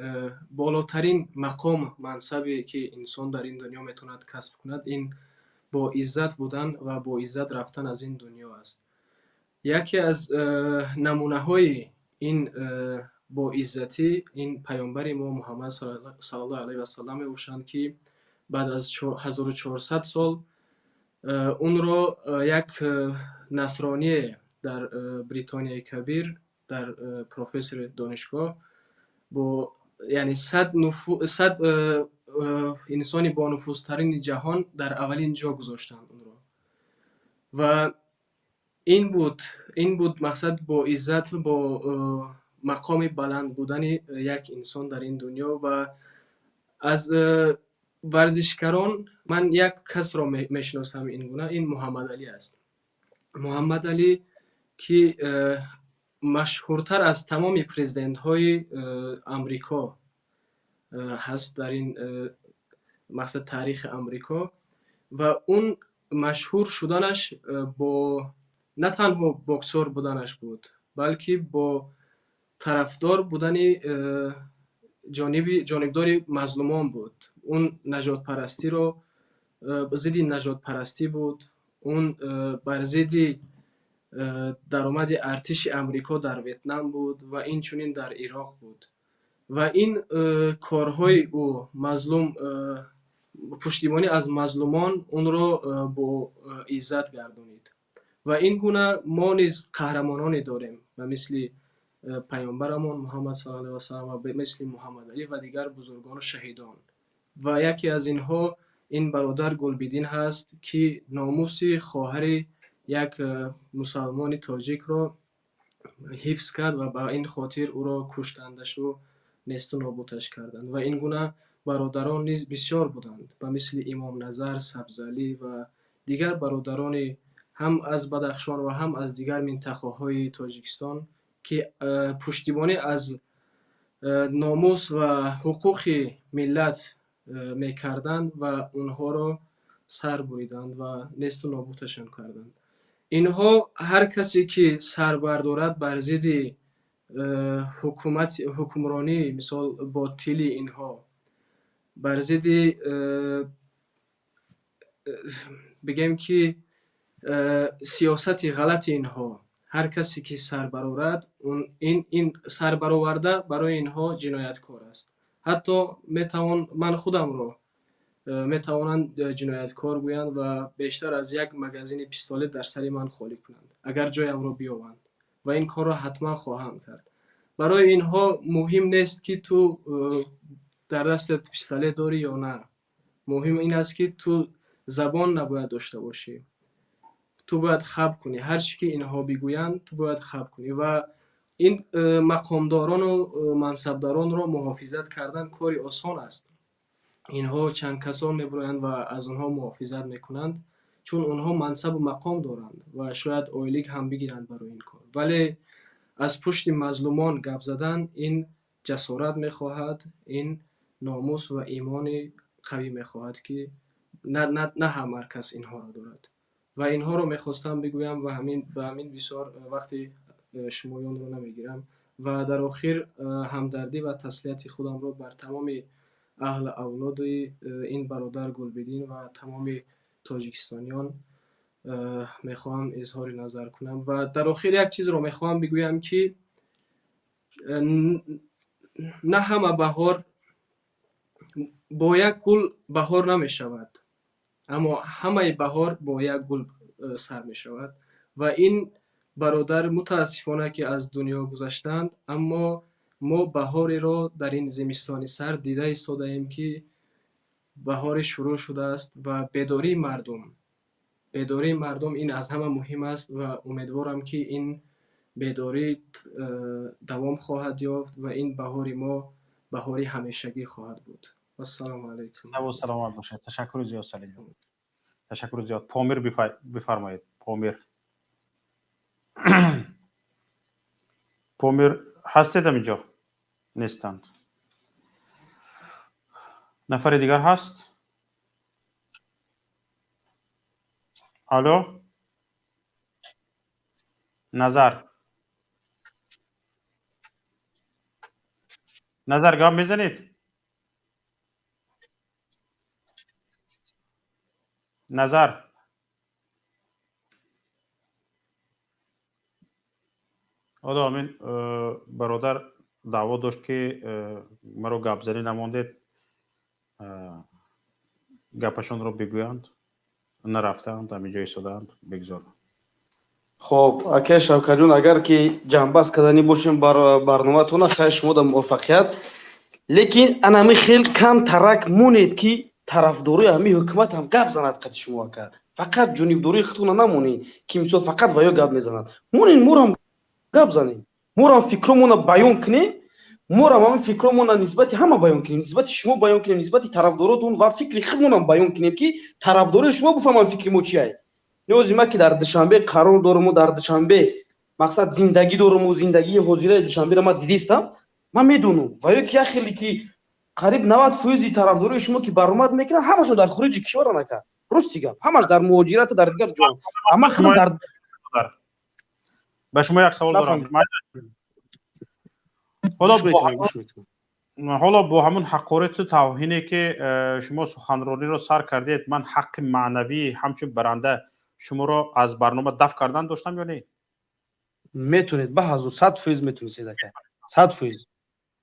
болотарин мақом, мансабе ки инсон дар ин дунё метавонад касб кунад, ин бо иззат будан ва бо иззат рафтан аз ин дунё аст. Яке аз намунаҳои ин боиззатӣ ин паёмбари мо Муҳаммад саллаллоҳу алайҳи васаллам мебошанд, ки баъд аз 1400 сол онро як насроние дар Бритонияи Кабир, дар профессори донишгоҳ, бо яъне 100 инсони бонуфузтарини ҷаҳон дар аввалин ҷо гузоштанд онро. Ва ин буд мақсад бо иззат, бо мақоми баланд будани як инсон дар ин дунё. Ва аз варзишкарон ман як касро мешиносам ин гуна, ин Муҳаммадалӣ аст. Муҳаммадалӣ, ки машҳуртар аз тамоми президентҳои Амрико ҳаст дар ин мақсад таърихи Амрико. Ва он машҳур шуданаш бо на танҳо боксёр буданаш буд, балки бо тарафдор будани ҷонибдори мазлумон буд. Он нажодпарастиро зидди нажодпарастӣ буд, он бар зидди даромади артиши Амрико дар Ветнам буд ва инчунин дар Ироқ буд. Ва ин корҳои ӯ, мазлум пуштибонӣ аз мазлумон, онро бо иззат гардонид. Ва ин гуна мо низ қаҳрамононе дорем ба мисли паёмбарамон Муҳаммад саллаллоҳу алайҳи васаллам ва мисли Муҳаммадалӣ ва дигар бузургону шаҳидон. Ва яке аз инҳо ин бародар Гулбиддин ҳаст, ки номуси хоҳари як мусалмони тоҷикро ҳифз кард ва ба ин хотир ӯро куштандашу несту нобудаш карданд. Ва ин гуна бародарон низ бисёр буданд, ба мисли Имомназар Сабзалӣ ва дигар бародарони ҳам аз Бадахшон ва ҳам аз дигар минтақаҳои Тоҷикистон, ки пуштибонӣ аз номус ва ҳуқуқи миллат мекарданд ва онҳоро сар буриданд ва несту нобудашон карданд. Инҳо ҳар касе ки сар бардорад бар зидди ҳукумат, ҳукмронӣ, мисол ботили инҳо, бар зидди, бигем ки, сиёсати ғалати инҳо, ҳар касе ки сар барорад, ин сарбароварда барои инҳо ҷинояткор аст. Ҳатто метавон ман худамро метавонанд ҷинояткор гӯянд ва бештар аз як магазини пистолет дар сари ман холӣ кунанд, агар ҷоямро биёбанд, ва ин корро ҳатман хоҳам кард. Барои инҳо муҳим нест, ки ту дар дастат пистолет дорӣ ё на. Муҳим ин аст, ки ту забон набояд дошта бошӣ, ту бояд хаб кунӣ. Ҳар чӣ ки инҳо бигӯянд, ту бояд хаб кунӣ. Ва ин мақомдорону мансабдаронро муҳофизат кардан кори осон аст. Инҳо чанд касон мебироянд ва аз онҳо муҳофизат мекунанд, чун онҳо мансабу мақом доранд ва шояд ойлик ҳам бигиранд барои ин кор. Вале аз пушти мазлумон гап задан ин ҷасорат мехоҳад, ин номус ва имони қавӣ мехоҳад, ки на ҳама кас инҳоро дорад. Ва инҳоро мехостам бигӯям ва ҳамин ба ҳамин бисёр вақти шумоёнро намегирам. Ва дар охир ҳамдардӣ ва таслияти худамро бар тамоми аҳли авлоди ин бародар Гулбидин ва тамоми тоҷикистониён мехоҳам изҳори назар кунам. Ва дар охир як чизро мехоҳам бигӯям, ки на ҳама баҳор бо як гул баҳор намешавад, аммо ҳамаи баҳор бо як гул сар мешавад. Ва ин бародар мутаассифона ки аз дунё гузаштанд, аммо мо баҳореро дар ин зимистони сард дида истодаем, ки баҳоре шурӯъ шудааст ва бедории мардум ин аз ҳама муҳим аст ва умедворам, ки ин бедорӣ давом хоҳад ёфт ва ин баҳори мо баҳори ҳамешагӣ хоҳад буд. Вассалому алайкум. Саломат бошед. Ташаккури зиёд, Салим. Ташаккури зиёд. Помир, бифармоед. Помир. Помир ҳастед ҳаминҷо? Нестанд. Нафари дигар ҳаст? Алло? Назар. Назар, гап мезанед? Назар. Ҳоло ҳамин бародар даъво дошт, ки маро гапзанӣ намондед, гапашонро бигӯянд. Нарафтаанд, ҳамин ҷо истодаанд, бигзор. Хоб, акай Шавкатҷон, агар ки ҷамъбаст карданӣ бошем барномаатона, хайр, шумо дар муваффақият. Лекин анами хел кам тарак монед, ки тарафдории ҳамин ҳукумат ҳам гап занад қати шумо, ака. Фақат ҷонибдории худтона намонед, ки мисол фақат ваё гап мезанад. Монед, морам гап занем, морам фикромона баён кунем, морам ҳамин фикромона нисбати ҳама баён кунем, нисбати шумо баён кунем, нисбати тарафдоротон ва фикри худмонам баён кунем, ки тарафдории шумо бифаҳманд фикри мо чиай. Ниёзи ма ки дар Душанбе қарор доруму дар Душанбе мақсад зиндагӣ доруму зиндагии ҳозираи Душанберо ман дидистам, ман медонам. Ва ё ки як хеле ки қариб 90% тарафдории шумо ки баромад мекунанд, ҳамашон дар хориҷи кишваранд, ака. Рости гап, ҳамаш дар муҳоҷират, дар дигар ҷо. Амма худам дар ба шумо як савол дорам. Ҳоло бо ҳамун ҳақорату тавҳине ки шумо суханрониро сар кардед, ман ҳаққи маънавӣ ҳамчун баранда шуморо аз барнома дафт кардан доштам ё не? Метавонед, ба ҳазур 100% метавонистед, ака. 100%.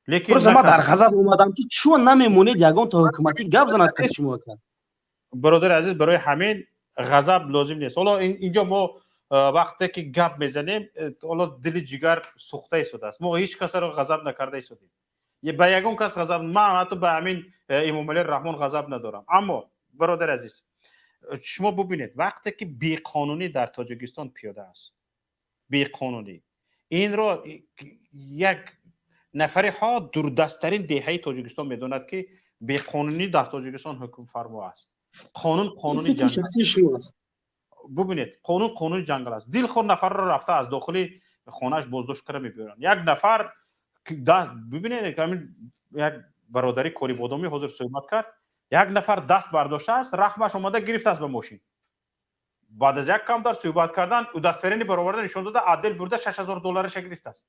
Лекин просто ман дар ғазаб омадам, ки чун намемонед ягон то ҳукуматӣ гап занад каси шумо, ака. Бародари азиз, барои ҳамин ғазаб лозим нест. Ҳоло инҷо мо вақте ки гап мезанем, ҳоло дили ҷигар сӯхта истодааст. Мо ҳеҷ касаро ғазаб накарда истодем. Ба ягон кас ғазаб, ман ҳатто ба ҳамин Эмомалӣ Раҳмон ғазаб надорам. Аммо бародари азиз, шумо бубинед, вақте ки беқонунӣ дар Тоҷикистон пиёда аст, беқонунӣ инро як нафари ҳо дурдасттарин деҳаи Тоҷикистон медонад, ки беқонунӣ дар Тоҷикистон ҳукмфармо аст. Қонун қонуни ҷангал. Бубинед, қонун қонуни ҷангал аст. Дилхор нафарро рафта аз дохили хонааш боздошт карда мебиёранд. Як нафар бубинед, ҳамин як бародари корибодомӣ ҳозир суҳбат кард, як нафар даст бардоштааст, раҳмаш омада гирифтааст ба мошин. Баъд аз як камтар суҳбат кардан, удостоверение бароварда нишон дода, отдел бурда 6000 доллараша гирифтааст.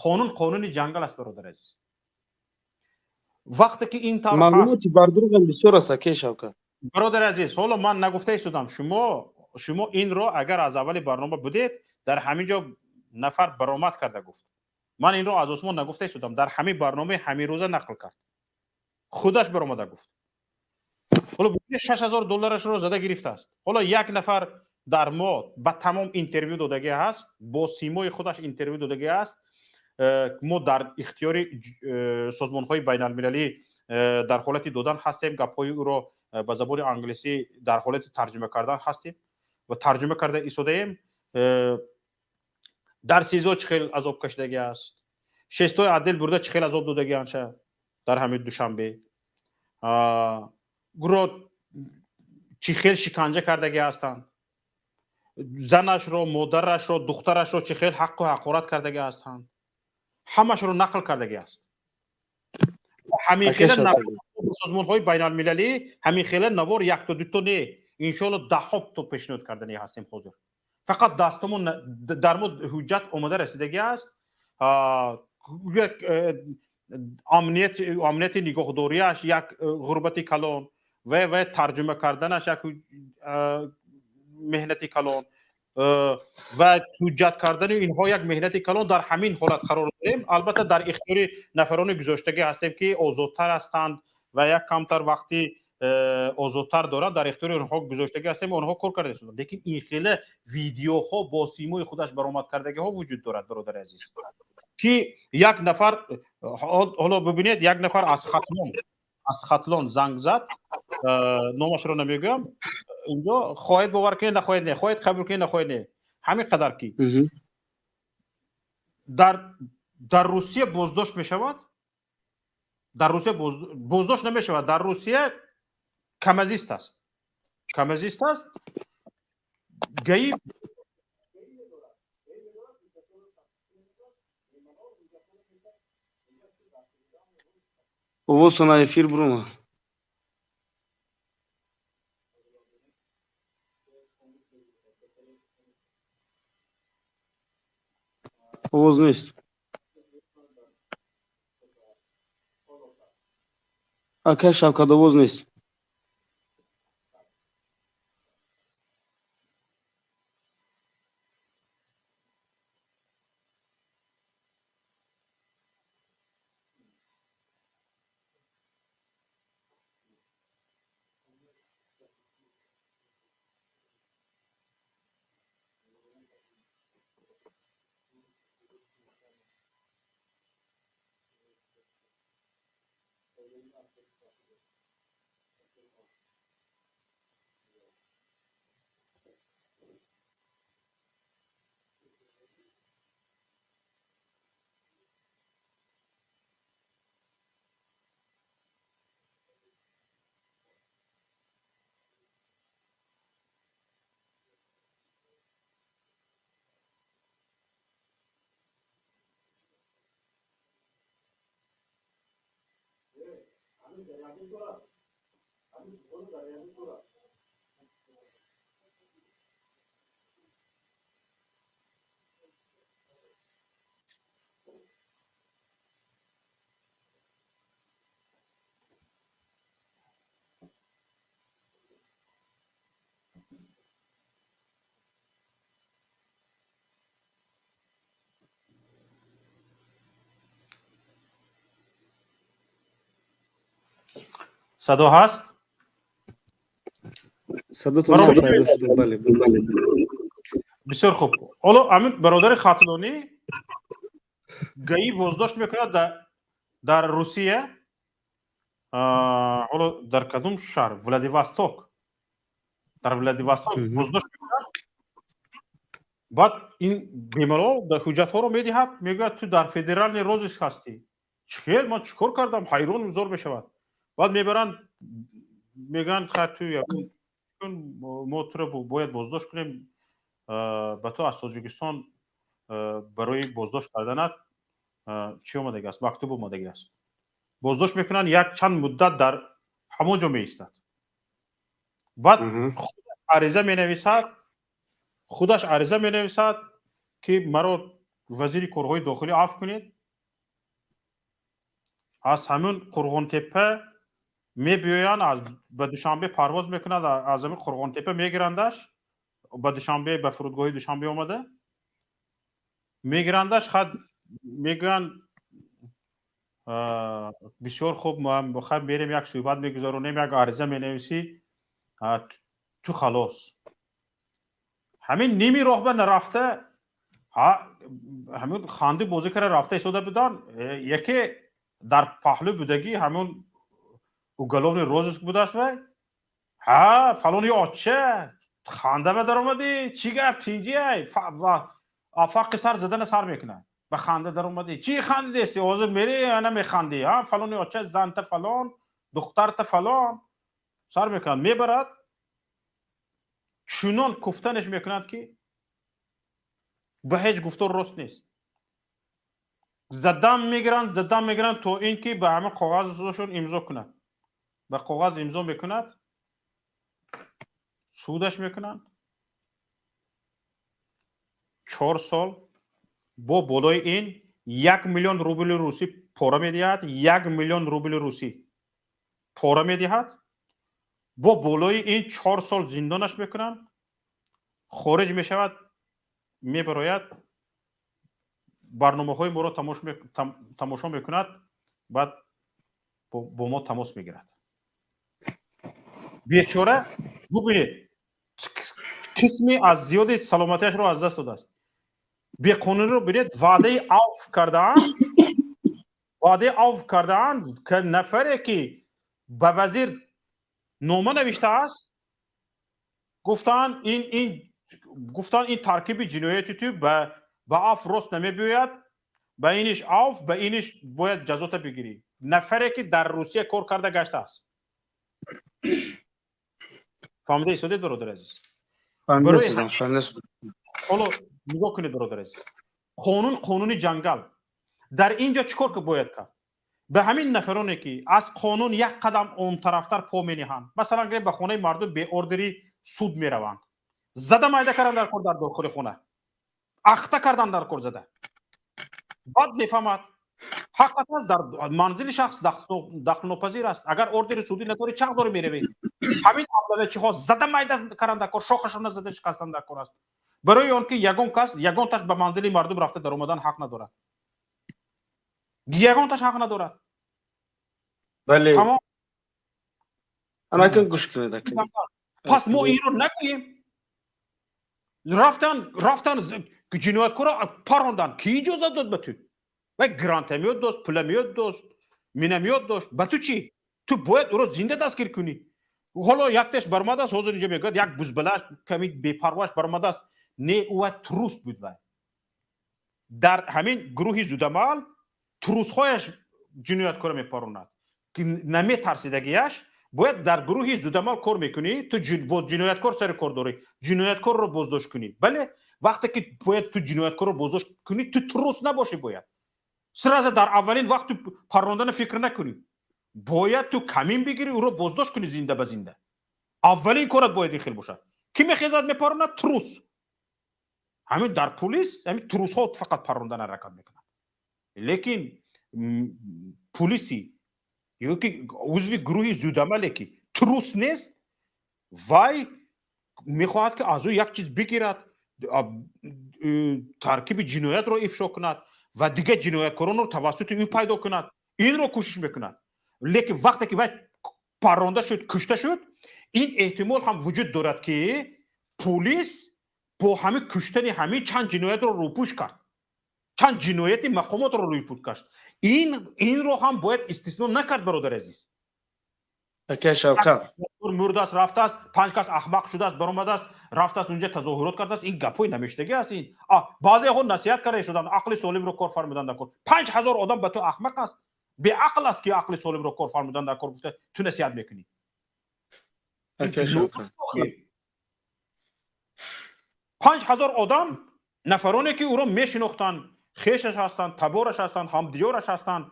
Қонун қонуни ҷангал аст, бародари азиз. Вақте ки ин тавр маълумоти бардурӯғам бисёр аст, акай Шавкат. Бародари азиз, ҳоло ман нагуфта истодам, шумо инро агар аз аввали барнома будед, дар ҳамин ҷо нафар баромад карда гуфт. Ман инро аз осмон нагуфта истодам, дар ҳамин барномаи ҳамин рӯза нақл кард. Худаш баромада гуфт. Ҳоло 6000 долларашро зада гирифтааст. Ҳоло як нафар дар мо ба тамом интервю додагӣ ҳаст, бо симои худаш интервю додагӣ ҳаст. Мо дар ихтиёри созмонҳои байналмилалӣ дар ҳолати додан ҳастем, гапҳои ӯро ба забони англисӣ дар ҳолати тарҷума кардан ҳастем ва тарҷума карда истодаем. Дар СИЗО чӣ хел азоб кашидагӣ аст, шестои отдел бурда чӣ хел азоб додагӣ анша дар ҳамин Душанбе, гуро чӣ хел шиканҷа кардагӣ ҳастанд, занашро, модарашро, духтарашро чӣ хел ҳаққу ҳақорат кардагӣ ҳастанд. Ҳамашро нақл кардагӣ аст. Ҳамин хела созмонҳои байналмилалӣ ҳамин хела навор якто дуто не, иншоалло даҳҳо то пешниҳод кардани ҳастем. Ҳозир фақат дастомон дар мо ҳуҷҷат омода расидагӣ аст. Як амнияти нигоҳдориаш як ғурбати калон ва тарҷума карданаш як меҳнати калон ва ҳуҷҷат кардани инҳо як меҳнати калон. Дар ҳамин ҳолат қарор дорем. Албатта, дар ихтиёри нафароне гузоштагӣ ҳастем, ки озодтар ҳастанд ва як камтар вақти озодтар доранд. Дар ихтиёри онҳо гузоштагӣ ҳастем, онҳо кор карда истоданд. Лекин ин хеле видеоҳо бо симои худаш баромад кардагиҳо вуҷуд дорад, бародари азиз, ки як нафар, ҳоло бибинед, як нафар аз Хатлон занг зад, номашро намегӯям инҷо, хоҳед бовар кунед, нахоҳед не, хоҳед қабул кунед, нахоҳед не. Ҳамин қадар ки дар Русия боздошт мешавад, дар Русия боздошт намешавад, дар Русия камазист аст, камазист аст, ГАИ Овозтон эфир бурума. Овоз нест. Акай Шавкат, овоз нест. Садо ҳаст? Садотон пайдо шуд, бале. Бисёр хуб. Ҳоло ҳамин бародари хатлонӣ ГАИ боздошт мекунад дар Русия. Ҳоло дар кадом шаҳр, Владивосток, дар Владивосток боздошт мекунад. Баъд ин бемалол ҳуҷҷатҳоро медиҳад, мегӯяд: «Ту дар федеральный розыск ҳастӣ». Чӣ хел, ман чӣ кор кардам? Ҳайрон зор мешавад. Баъд мебаранд, мегӯянд: «Хайр, ту мо туро бояд боздошт кунем, ба ту аз Тоҷикистон барои боздошт карданат чӣ омадаги аст, мактуб омадаги аст». Боздошт мекунанд, як чанд муддат дар ҳамон ҷо меистад. Баъд ариза менависад, худаш ариза менависад, ки маро вазири корҳои дохилӣ афв кунед. Аз ҳамин Қурғонтеппа мебиёянд, аз ба Душанбе парвоз мекунад, аз ҳамин Қурғонтеппа мегирандаш, ба Душанбе, ба фурудгоҳи Душанбе омада мегирандаш. Хад мегӯянд: «Бисёр хуб, хай мерем, як суҳбат мегузаронем, як ариза менависӣ, ту халос». Ҳамин ними роҳ ба нарафта, ҳамин ханду бозӣ кара рафта истода буданд, яке дар паҳлӯ будагӣ ҳамон уголовный розыск будааст. Вай: «Ҳа, фалони оча, ханда ба даромадӣ, чӣ гап, тинҷиай?» Фарқи сар задана сар мекунад: «Ба ханда даромадӣ, чӣ хандидеси? Ҳозир мери, ана механдӣ, ҳа, фалони оча, занта фалон, духтарта фалон». Сар мекунад, мебарад, чунон куфтанаш мекунад, ки ба ҳеҷ гуфтор рост нест. Задан мегиранд, задан мегиранд, то ин ки ба ҳамин коғазшон имзо кунад. Ба коғаз имзо мекунад, судаш мекунанд 4 сол, бо болои ин 1 миллион рубли русӣ пора медиҳад, 1 миллион рубли русӣ пора медиҳад, бо болои ин 4 сол зиндонаш мекунанд. Хориҷ мешавад, мебарояд, барномаҳои моро тамошо мекунад, баъд бо мо тамос мегирад. Бечора, бубинед, қисми аз зиёди саломатиашро аз даст додааст. Беқонуниро бинед. Ваъдаи авф кардаанд, ваъдаи авф кардаанд. Нафаре ки ба вазир нома навиштааст, гуфтаанд ин гуфтанд, ин таркиби ҷинояти ту ба афв рост намебиёяд, ба иниш авф, ба иниш бояд ҷазота бигирӣ. Нафаре ки дар Русия кор карда гаштааст. Фаҳмида истодед, бародари азиз? Ҳоло нигоҳ кунед, бародари азиз, қонун қонуни ҷангал. Дар ин ҷо чӣ кор бояд кард? Ба ҳамин нафароне ки аз қонун як қадам он тарафтар по мениҳанд, масалан, гирем, ба хонаи мардум бе ордери суд мераванд, зада майда кардан дар кор, дар дохили хона ахта кардан дар кор, зада, баъд мефаҳмад ҳаққат аст. Дар манзили шахс дахлнопазир аст. Агар ордери судӣ надорӣ, чӣ ҳақ дорӣ меравӣ? Ҳамин аблавачиҳо зада майда кардан дар кор, шохашона зада шикастан дар кор аст, барои он ки ягон кас ягонташ ба манзили мардум рафта даромадан ҳақ надорад, ягонташ ҳақ надорад. Бале. Тамом. Анакун гӯш кунед. Пас мо инро нагӯем. Рафтан, рафтан, ҷинояткорро парондан. Ки иҷозат дод ба ту? Вай грантамиёт дошт, пуламиёт дошт, минамиёт дошт, ба ту чӣ? Ту бояд ӯро зинда дастгир кунӣ. Ҳоло яктеш баромадааст, ҳозир инҷо мегӯяд, як бузбалаш ками бепарвоаш баромадааст. Не, ӯ вай трус буд. Вай дар ҳамин гурӯҳи зудамал трусҳояш ҷинояткора мепаронад, ки наметарсидагиаш. Бояд дар гурӯҳи зудамал кор мекунӣ, ту бо ҷинояткор сари кор дорӣ, ҷинояткорро боздошт кунӣ. Бале, вақте ки бояд ту ҷинояткорро боздошт кунӣ, ту трус набошӣ. Бояд сразу дар аввалин вақт ту паррондана фикр накунӣ, бояд ту камин бигирӣ, ӯро боздошт кунӣ зинда ба зинда. Аввалин корат бояд ин хел бошад. Ки мехезад, мепаронад? Трус. Ҳамин дар пулис ҳамин трусҳо фақат паррондан ҳаракат мекунанд. Лекин пулиси ё ки узви гурӯҳи зудамале ки трус нест, вай мехоҳад ки аз ӯ як чиз бигирад, таркиби ҷиноятро ифшо кунад ва дигар ҷинояткоронро тавассути ӯ пайдо кунад. Инро кӯшиш мекунад. Лекин вақте ки вай парронда шуд, кушта шуд, ин эҳтимол ҳам вуҷуд дорад, ки пулис бо ҳамин куштани ҳамин чанд ҷиноятро рӯпӯш кард, чанд ҷинояти мақомотро рӯйпӯш кард. Инро ҳам бояд истисно накард, бародари азиз. Акай Шавкат. Мурдааст, рафтааст, панҷ кас аҳмақ шудааст, баромадааст, рафтааст, унҷа тазоҳурот кардааст. Ин гапҳои намештагӣ аст. Ин баъзеҳо насиҳат карда истоданд, ақли солимро кор фармудан дар кор. 5000 одам ба ту аҳмақ аст, беақл аст, ки ақли солимро кор фармудан дар кор гуфта ту насиҳат мекунӣ. Акай Шавкат. 5000 одам, нафароне ки ӯро мешинохтанд, хешаш ҳастанд, табораш ҳастанд, ҳамдиёраш ҳастанд,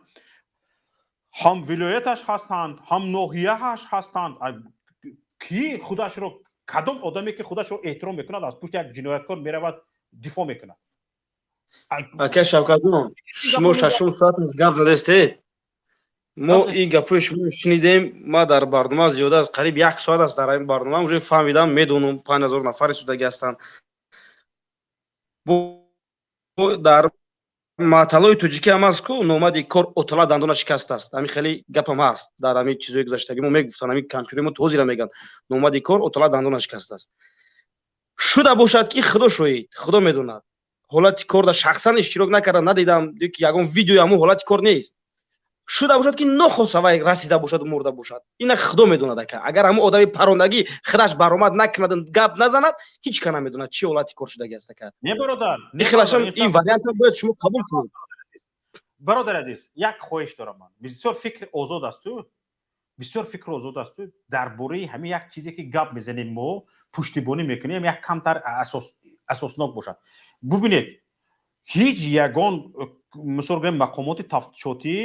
ҳам вилояташ ҳастанд, ҳам ноҳияаш ҳастанд. Ки худашро, кадом одаме ки худашро эҳтиром мекунад, аз пушти як ҷинояткор меравад, дифоъ мекунад? Акай Шавкатҷон, шумо шашум соат аст гап задастед. Мо ин гапҳои шумо шунидем. Ма дар барнома зиёда аз қариб як соат аст. Дар ин барнома уже фаҳмидам, медонам, 5000 нафари судагӣ ҳастанд. Дар маталҳои тоҷикӣ ҳам аст ку, номади кор отала дандона шикаст аст. Ҳамин хеле гапам ҳаст. Дар ҳамин чизҳои гузаштагӣ мо мегуфтанд, ҳамин кампири мо ҳозира мегӯянд, номади кор отала дандона шикаст аст. Шуда бошад, ки худо шоҳид, худо медонад. Ҳолати кор дар шахсан иштирок накардам, надидам, ки ягон видеои ҳамун ҳолати кор нест. Шуда бошад, ки нохоста вай расида бошаду мурда бошад. Ина худо медонад, ака. Агар ҳамун одами парондагӣ худаш баромад накунад, гап назанад, ҳеҷ ка намедонад чӣ ҳолати кор шудагӣ аст, ака. Не, бародар. Ихлашам, ин вариантам бояд шумо қабул кунед. Бародар азиз, як хоҳиш дорам ман. Бисёр фикр озод асту, бисёр фикр озод асту. Дар бораи ҳамин як чизе ки гап мезанем, мо пуштибонӣ мекунем, як камтар асоснок бошад. Бубинед. Ҳеҷ ягон, мисол гӯем, мақомоти тафтишотӣ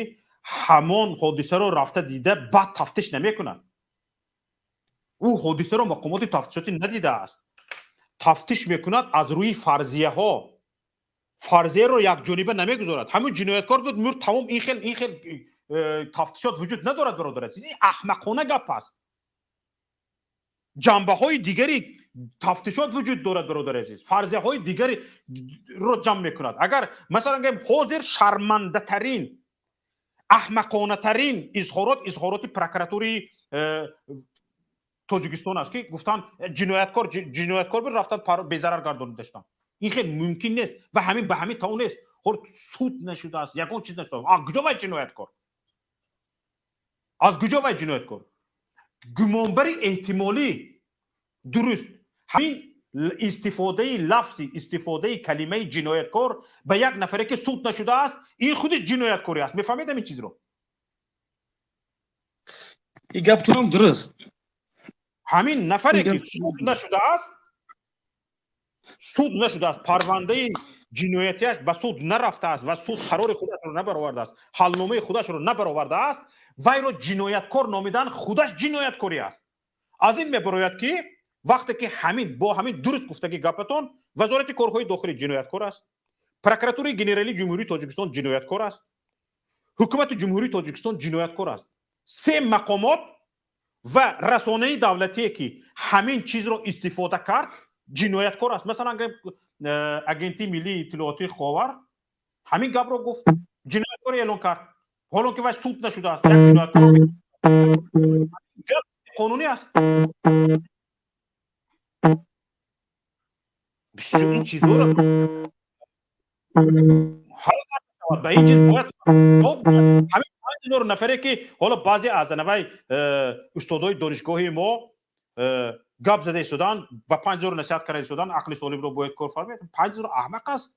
ҳамон ҳодисаро рафта дида, баъд тафтиш намекунад. Ӯ ҳодисаро мақомоти тафтишотӣ надидааст, тафтиш мекунад аз рӯи фарзияҳо. Фарзияро якҷониба намегузорад. Ҳамин ҷинояткор буд, мурд, тамом. Ин хел тафтишот вуҷуд надорад, бародар азиз. Ин аҳмақона гап аст. Ҷанбаҳои дигари тафтишот вуҷуд дорад, бародари азиз. Фарзияҳои дигариро ҷамъ мекунад. Агар, масалан гӯем, ҳозир шармандатарин, аҳмақонатарин изҳорот изҳороти прокуратураи Тоҷикистон аст, ки гуфтанд, ҷинояткор буд, рафтан, безарар гардонида шуданд. Ин хел мумкин нест ва ҳамин ба ҳамин тавон нест. Хор суд нашудааст, ягон чиз нашудааст. А куҷо вай ҷинояткор? Аз куҷо вай ҷинояткор? Гумонбари эҳтимолӣ дуруст. Ҳамин истифодаи лафзи, истифодаи калимаи ҷинояткор ба як нафаре, ки суд нашудааст, ин худиш ҷинояткорӣ аст. Мефаҳмед ҳамин чизро? И гаптонам дуруст. Ҳамин нафаре, ки суд нашудааст, суд нашудааст, парвандаи ҷиноятиаш ба суд нарафтааст ва суд қарори худашро набаровардааст, ҳалномаи худашро набаровардааст, вайро ҷинояткор номидан худаш ҷинояткорӣ аст. Аз ин мебарояд, ки вақте ки ҳамин бо ҳамин дуруст гуфтаги гапатон, Вазорати корҳои дохилӣ ҷинояткор аст, Прокуратураи генералии Ҷумҳурии Тоҷикистон ҷинояткор аст, Ҳукумати Ҷумҳурии Тоҷикистон ҷинояткор аст. Се мақомот ва расонаи давлатие, ки ҳамин чизро истифода кард, ҷинояткор аст. Масалан, Агентии миллии иттилоотии Ховар ҳамин гапро гуфт, ҷинояткор эълон кард, ҳолон ки вай суд нашудааст. Як ҷинояткор гап қонунӣ аст. Бисёр ин чизҳоро ҳал карда шавад. Ба ин чиз бояд ҳамин 5000 нафаре, ки ҳоло баъзе аз анавай устодои донишгоҳи мо гап зада истодан, ба 5000 насиҳат карда истодан, ақли солимро бояд кор фармояд. 5000 аҳмақ аст.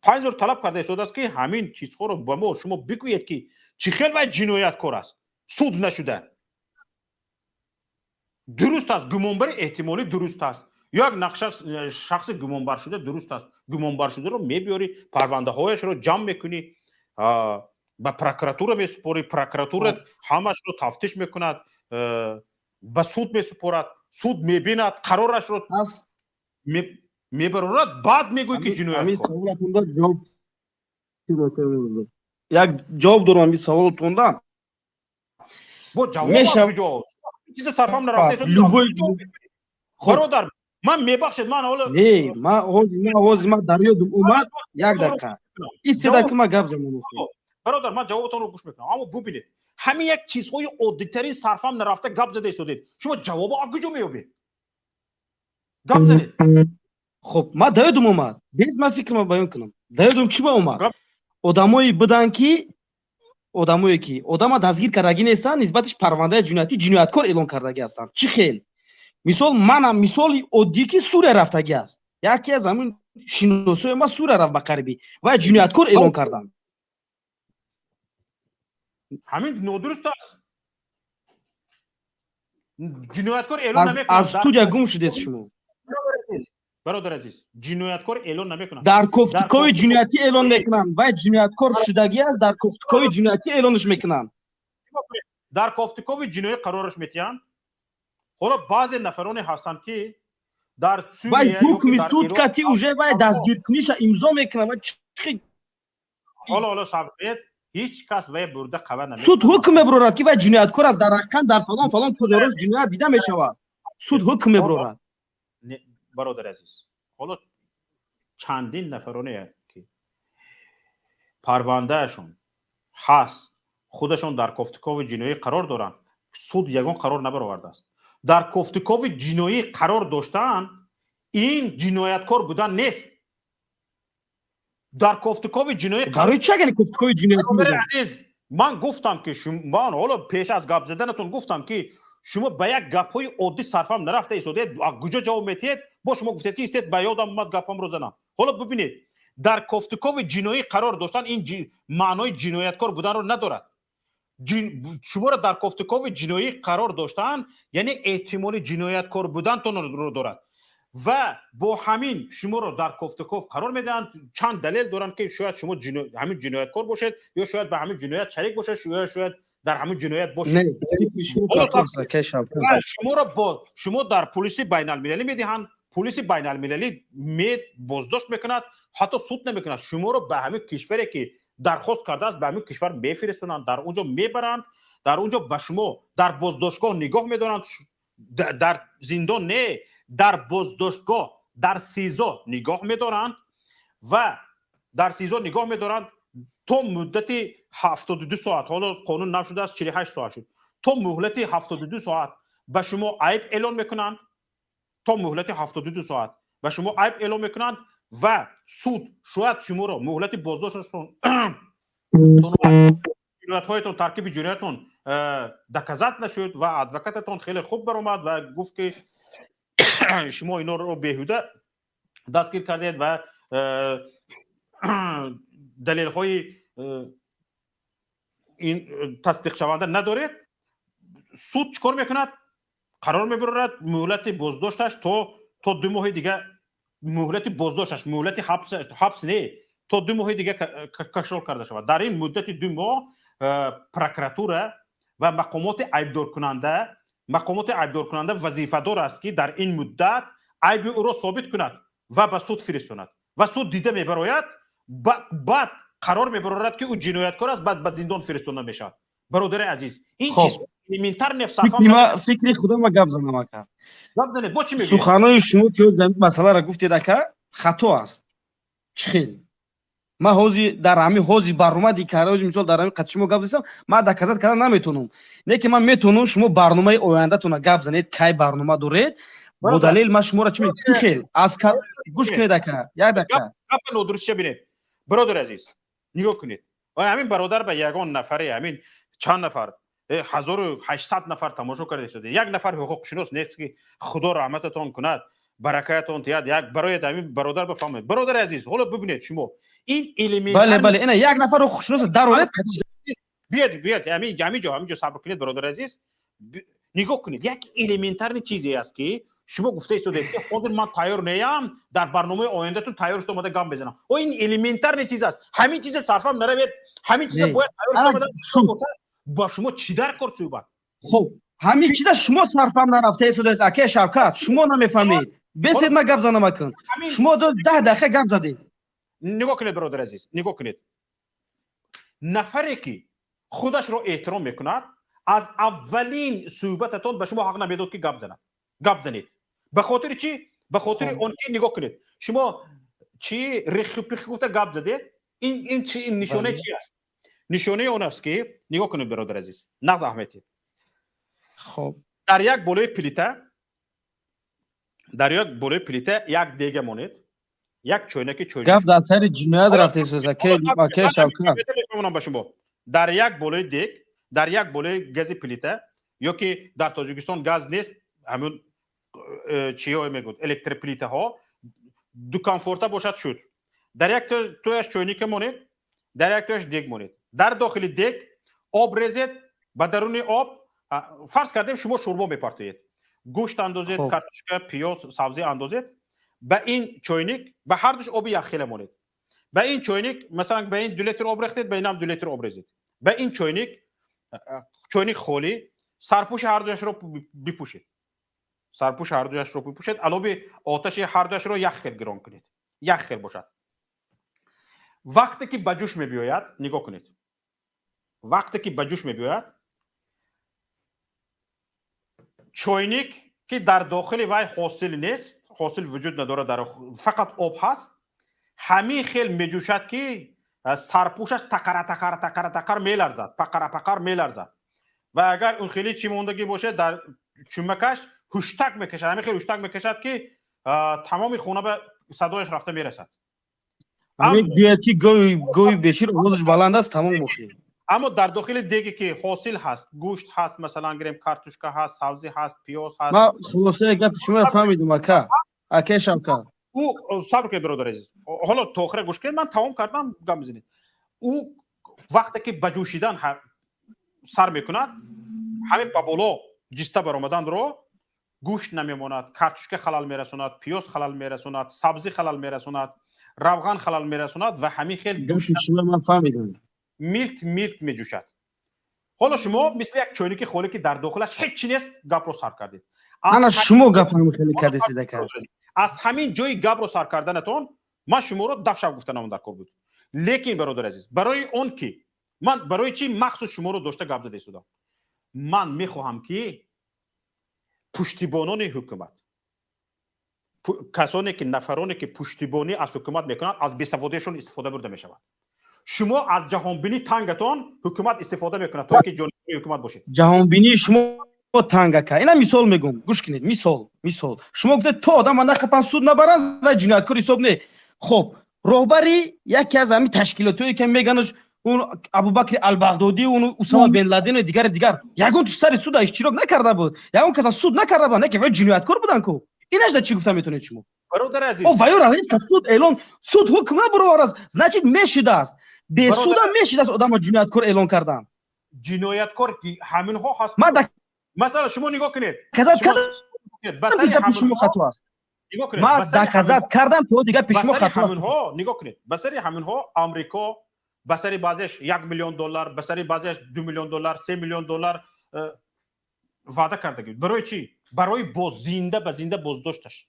5000 талаб карда истодааст, ки ҳамин чизҳоро ба мо шумо бигӯед, ки чӣ хел вай ҷинояткор аст, суд нашуда. Дуруст аст, гумонбари эҳтимолӣ дуруст аст. Як нақша шахси гумонбаршуда дуруст аст. Гумонбаршударо мебиёрӣ, парвандаҳояшро ҷамъ мекунӣ, ба прокуратура месупорӣ, прокуратура ҳамашро тафтиш мекунад, ба суд месупорад, суд мебинад, қарорашро мебарорад, баъд мегӯй, ки ҷинояткор. Як ҷавоб дорам ҳамин саволатонда. Бо ҷавоб аз куҷо? Чиза сарфам нарафта. Бародар, ман мебахшед, ман ҳоло Не, ман ҳозир ман дар ёдам омад, як дақиқа истода, ки ман гап занам. Бародар, ман ҷавобатонро гӯш мекунам, аммо бубинед, ҳамин як чизҳои оддитарин сарфам нарафта гап зада истодед. Шумо ҷавобо аз куҷо меёбед? Гап занед. Хуб, ман дар ёдам омад, без ман фикрама баён кунам. Дар ёдам чӣ ба омад? Одамое буданд, ки одамое ки одама дастгир кардагӣ нестанд, нисбатиш парвандаи ҷиноятӣ, ҷинояткор эълон кардагӣ ҳастанд. Чӣ хел? Мисол, манам мисоли оддӣ, ки Сурия рафтагӣ аст. Яке аз ҳамин шиносои ма Сурия рафт ба қарибӣ ва ҷинояткор эълон карданд. Ҳамин нодуруст аст. Ҷинояткор эълон намекунад. Аз студия гум шудед шумо. Бародар азиз, ҷинояткор эълон намекунад. Дар кофтукови ҷиноятӣ эълон мекунанд. Вай ҷинояткор шудагӣ аст, дар кофтукови ҷиноятӣ эълонаш мекунанд. Дар кофтукови ҷиноӣ қарораш метиҳанд. Ҳоло баъзе нафароне ҳастанд, ки дар Вай ҳукми суд кати уже вай дастгиркуниша имзо мекунад. Ҳоло сабр кунед. Ҳеҷ кас вай бурда қава намекунад. Суд ҳукм мебарорад, ки вай ҷинояткор аст, дар ҳақиқат дар фалон фалон кудорош ҷиноят дида мешавад. Суд ҳукм мебарорад. Бародари азиз, ҳоло чандин нафароне, ки парвандаашон ҳаст, худашон дар кофтукови ҷиноӣ қарор доранд, суд ягон қарор набаровардааст. Дар кофтукови ҷиноӣ қарор доштан ин ҷинояткор будан нест. Дар кофтукови ҷиноӣ Барои чӣ агар кофтукови ҷиноятӣ? Азиз, ман гуфтам, ки ман ҳоло пеш аз гап заданатон гуфтам, ки шумо ба як гапҳои оддӣ сарфам нарафта истодед. Куҷо ҷавоб метиҳед? Бо шумо гуфтед, ки истед, ба ёдам омад, гапамро занам. Ҳоло бибинед, дар кофтукови ҷиноӣ қарор доштан ин маънои ҷинояткор буданро надорад. Шуморо дар кофтукови ҷиноӣ қарор доштан, яъне эҳтимоли ҷинояткор будантонро дорад. Ва бо ҳамин шуморо дар кофтуков қарор медиҳанд. Чанд далел доранд, ки шояд шумо ҳамин ҷинояткор бошед ё шояд ба ҳамин ҷиноят шарик бошед ё шояд дар ҳамин ҷиноят бошед. Шуморо бо шумо дар полиси байналмилалӣ медиҳанд. Полиси байналмилалӣ боздошт мекунад, ҳатто суд намекунад. Шуморо ба ҳамин кишваре, ки дархост кардааст, ба ҳамин кишвар мефиристонанд, дар он ҷо мебаранд, дар он ҷо ба шумо дар боздоштгоҳ нигоҳ медоранд. Дар зиндон не, дар боздоштгоҳ, дар СИЗО нигоҳ медоранд ва дар СИЗО нигоҳ медоранд то муддати 72 соат. Ҳоло қонун нав шудааст, 48 соат шуд. То муҳлати 72 соат ба шумо айб эълон мекунанд. То муҳлати 72 соат ба шумо айб эълон мекунанд ва суд шояд шуморо муҳлати боздошташон ҷиноятҳоятон, таркиби ҷиноятон доказать нашуд ва адвокататон хеле хуб баромад ва гуфт, ки шумо инҳоро беҳуда дастгир кардед ва далелҳои ин тасдиқшаванда надоред. Суд чӣ кор мекунад? Қарор мебарорад, муҳлати боздошташ то 2 моҳи дига, муҳлати боздошташ, муҳлати ҳабс не, то 2 моҳи дига кашол карда шавад. Дар ин муддати 2 моҳ прокуратура ва мақомоти айбдоркунанда вазифадор аст, ки дар ин муддат айби ӯро собит кунад ва ба суд фиристонад. Ва суд дида мебарояд, баъд қарор мебарорад, ки ӯ ҷинояткор аст, баъд ба зиндон фиристонда мешавад. Бародари азиз, ин чиз элементарный. Фикри худама гап занам, ака. Гап занед, бо чӣ мегӯед? Суханои шумо, ки масъаларо гуфтед, ака, хато аст. Чӣ хел? Ман ҳози дар ҳамин ҳози барномади карози, мисол, дар ҳамин қати шумо гап застам, ман доказать кардан наметавонам. Не ки ман метавонам, шумо барномаи ояндатона гап занед, кай барнома доред, бо далел ман шуморо чӣ чӣ хел аз гӯш кунед, ака, як дақиқа. Гапа нодурустша бинед, бародари азиз, нигоҳ кунед. Ҳамин бародар ба ягон нафаре, ҳамин чанд нафар, 1800 нафар тамошо карда истода, як нафар ҳуқуқшинос нест, ки Худо раҳмататон кунад, баракаятон диҳад, як барои ҳамин бародар бифаҳмед. Бародари азиз, ҳоло бибинед, шумо ин элемент Бале, бале, ина як нафар ҳуқуқшинос дароред. Биёд, биёд, ҳамин ҷо сабр кунед, бародари азиз. Нигоҳ кунед, як элементарный чизе аст, ки шумо гуфта истодед, ки ҳозир ман тайёр неям, дар барномаи ояндатон тайёр шуда омада гап мезанам. О, ин элементарный чиз аст. Ҳамин чиза сарфам наравед. Ҳамин чиза бояд тайёр шуда омада. Ба шумо чӣ дар кор суҳбат? Хуб, ҳамин чиза шумо сарфам нарафта истодааст, акаи Шавкат, шумо намефаҳмед. Бесед, ман гап занам акун. Шумо 10 дақиқа гап задед. Нигоҳ кунед, бародари азиз, нигоҳ кунед. Нафаре, ки худашро эҳтиром мекунад, аз аввалин суҳбататон ба шумо ҳақ намедод, ки гап занад, гап занед. Ба хотири чӣ? Ба хотири он ки, нигоҳ кунед, шумо чӣ реху пих гуфта гап задед. Ин чи, ин нишонаи чи аст? Нишонаи он аст, ки нигоҳ кунед, бародари азиз, нағз аҳамияти. Хоб. Дар як болои плита як дега монед, як чойнаки чой. Гап дар сари ҷиноят рафтесоз, акаи Шавкат. Мефаҳмонам ба шумо. Дар як болои дег, дар як болои гази плита, ё ки дар Тоҷикистон газ нест, ҳамун чиҳое мегӯд, электроплитаҳо, ду конфорка бошад, шуд. Дар як тояш чойника монед, дар як тояш дег монед. Дар дохили дег об резед. Ба даруни об, фарз кардем, шумо шӯрбо мепартоед, гӯшт андозед, картошка, пиёз, сабзӣ андозед. Ба ин чойник, ба ҳардуш оби яххела монед. Ба ин чойник, масалан, ба ин 2 литр об рехтед, ба инам 2 литр об резед. Ба ин чойник, чойник холӣ, сарпӯши ҳардуяшро бипӯшед. Сарпӯши ҳардуяшро бипӯшед, алоби оташи ҳардуяшро як хел гирон кунед, як хел бошад. Вақте ки ба ҷӯш мебиёяд, нигоҳ кунед, вақте ки ба ҷӯш мебиёяд, чойник, ки дар дохили вай ҳосил нест, ҳосил вуҷуд надорад, дар фақат об ҳаст, ҳамин хел меҷӯшад, ки сарпӯшаш тақара тақара тақара тақар меларзад, пақара пақар меларзад. Ва агар он хеле чӣ мондагӣ бошад дар чумакаш, ҳуштак мекашад, ҳамин хел ҳуштак мекашад, ки тамоми хона ба садояш рафта мерасад. Гӯяд, ки гови бешир овозаш баланд аст, тамом охи. Аммо дар дохили деге, ки ҳосил ҳаст, гӯшт ҳаст, масалан гирем, картошка ҳаст, сабзӣ ҳаст, пиёз ҳаст. Ман хулосаи гапи шуморо фаҳмидум, ака, акаи Шавкат. Ӯ, сабр кунед, бародари азиз, ҳоло то охира гӯш кунед, ман тамом кардам, гап мезанед. Ӯ вақте ки ба ҷӯшидан сар мекунад, ҳамин ба боло ҷиста баромаданро Гӯшт намемонад, картошка халал мерасонад, пиёз халал мерасонад, сабзӣ халал мерасонад, равған халал мерасонад ва ҳамин хел. Гапи шумо ман фаҳмидам. Милт милт меҷӯшад. Ҳоло шумо мисли як чойники холӣ, ки дар дохилаш ҳеҷ чи нест, гапро сар кардед. Ана шумо гапам хеле кардесида кард. Аз ҳамин ҷои гапро сар карданатон ман шуморо дафшав гуфтанам дар кор буд. Лекин, бародари азиз, барои он ки ман барои чӣ махсус шуморо дошта гап зада истодам, ман мехоҳам, ки пуштибонони ҳукумат, касоне ки, нафароне ки пуштибонӣ аз ҳукумат мекунанд, аз бесаводиашон истифода бурда мешавад. Шумо аз ҷаҳонбинӣ тангатон ҳукумат истифода мекунад, то ки ҷонибдори ҳукумат бошед. Ҷаҳонбинии шумо тангака. Ина мисол мегӯм, гӯш кунед. Мисол, шумо гуфтед, то одама нақапан, суд набаранд ва ҷинояткор ҳисоб не. Хоб, роҳбари яке аз ҳамин ташкилотҳое ки меганаш, он Абубакри Албағдодӣ, он Усама бен Ладену дигари дигар, ягон туш сари суда иштирок накарда буд, ягон каса суд накарда буд, не ки вай ҷинояткор буданд ку. Инаш да чӣ гуфта метавонед шумо? Бародари азиз, О, ваёра ҳеҷ кас суд эълон, суд ҳукм набароварааст, значит, мешидааст, бесуда мешидааст одама ҷинояткор эълон кардан. Ҷинояткор ҳаминҳо ҳаст. Ман да Масалан, шумо нигоҳ кунед. Казат Шумо кардам, ба сари гапи шумо ҳаминҳо хато аст. Нигоҳ кунед, Ман ба сари доказать кардам, то гапи ба шумо сари хато аст. ҳаминҳо нигоҳ кунед, ба сари ҳаминҳо Амрико ба сари баъзеаш 1 миллион доллар, ба сари баъзеаш 2 миллион доллар, 3 миллион доллар ваъда карда. Барои чӣ? Барои боз зинда ба зинда боздошташ.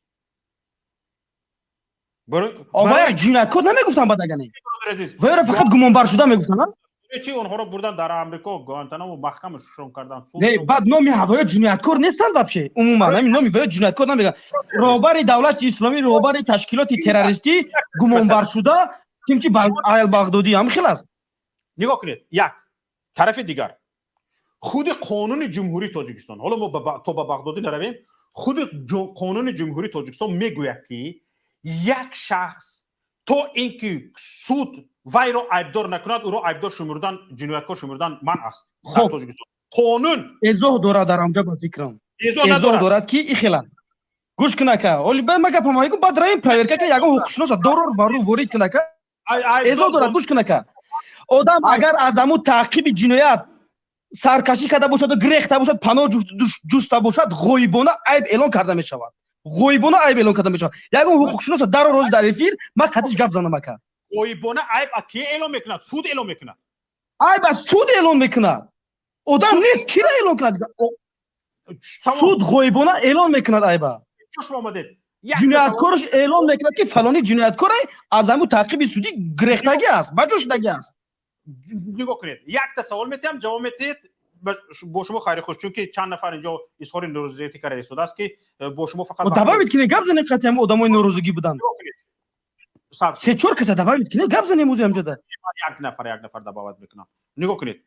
Вая ҷинояткор намегуфтам бадагане, Азиз, ваяро фақат гумонбаршуда мегуфтам. Барои чӣ онҳоро бурдан дар Амрико, Гуантанамо маҳкамашон кардан? Не, баъд номи вая ҷинояткор нестанд вообще. Умуман ҳамин номи вая ҷинояткор намегӯянд. Роҳбари давлати исломӣ, роҳбари ташкилоти террористӣ, гумонбаршуда, кимки Албағдодӣ, ҳамин хел аст. Нигоҳ кунед, як тарафи дигар, худи қонуни Ҷумҳурии Тоҷикистон, ҳоло мо то ба Бағдодӣ наравем, худи қонуни Ҷумҳурии Тоҷикистон мегӯяд, ки як шахс то ин ки суд вайро айбдор накунад, ӯро айбдор шумурдан, ҷинояткор шумурдан манъ аст дар Тоҷикистон қонун. Эзоҳ дорад дар ҳамҷа, ба фикрам. Эзоҳ эзоҳ надорад. Дорад ки и хела. Гӯш кун, ака, оли ба ма гапам айгу, баъд равем проверка кунем, ягон ҳуқуқшиноса дорор ба рӯ ворид кун, ака. Эзоҳ дорад, гӯш кун, ака. Одам агар аз ҳамун таъқиби ҷиноят саркашӣ карда бошаду гирехта бошад, паноҳ ҷуста бошад, ғоибона айб эълон карда мешавад, ғоибона айб эълон карда мешавад. Ягон ҳуқуқшиноса даро рози дар эфир ма қатиш гап занам, ака. Ғоибона айб ки эълон мекунад? Суд эълон мекунад. Айб аз суд эълон мекунад. Одам нест, кира эълон кунад? Суд ғоибона эълон мекунад айба. Чо шумо омадед? Ҷинояткорш эълон мекунад, ки фалони ҷинояткоре, аз ҳамун таъқиби судӣ гирехтагӣ аст, ба ҷо шудагӣ аст. Нигоҳ кунед, якта савол метиҳам, ҷавоб метиҳед, бо шумо хайри хуш, чунки чанд нафар инҷо изҳори норозигӣ карда истодааст, ки бо шумо фақат Добавить кине, гап занем қати ҳамун одамои норозигӣ буданд. Се чор каса добавить кине, гап занем ӯзи ҳамҷода. Як нафар, як нафар добавить мекунам. Нигоҳ кунед,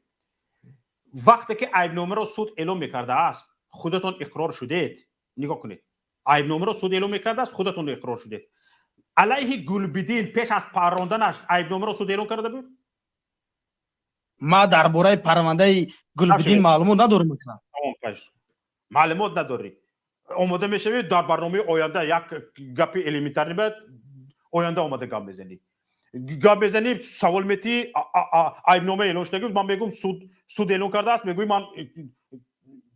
вақте ки айбномаро суд эълон мекардааст, худатон иқрор шудед. Нигоҳ кунед, айбномаро суд эълон мекардааст, худатон иқрор шудед. Алайҳи Гулбидин пеш аз парронданаш айбномаро суд эълон карда буд? Ма дар бораи парвандаи Гулбидин маълумот надорам, ака. Маълумот надорӣ, омода мешавӣ дар барномаи оянда. Як гапи элементарный ба оянда омада гап мезанӣ, гап мезанӣ, савол метиҳӣ. Айбнома эълон шуда, ман мегӯм, суд эълон кардааст, мегӯӣ, ман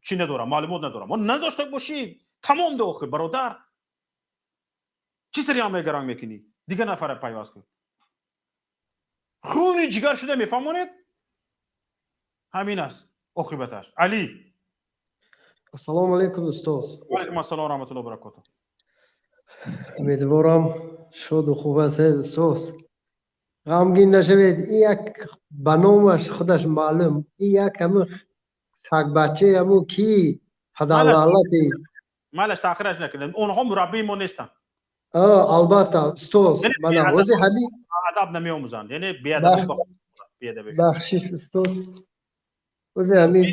чӣ надорам, маълумот надорам. Надошта бошӣ, тамом де. Охир, бародар, чӣ сари ҳам мегаранг мекунӣ? Дигар нафара пайваст кун. Хуни ҷигар шуда мефаҳмонед, ҳамин аст оқибаташ. Али. Ассалому алайкум, устоз. Алайкум ассалом, раҳматулло баракоту. Умедворам, шоду хуб ҳастед, устоз. Ғамгин нашавед. Ин як ба номаш худаш маълум, ин як ҳамун сагбачаи ҳамун ки падарлаълати. Майлаш, таъхираш накунед, онҳо мураббии мо нестанд. Албатта, устоз, мана ҳозир ҳамин Адаб намеомӯзанд, яъне беадаб. Бахшиш, устоз, ҳозир ҳамин.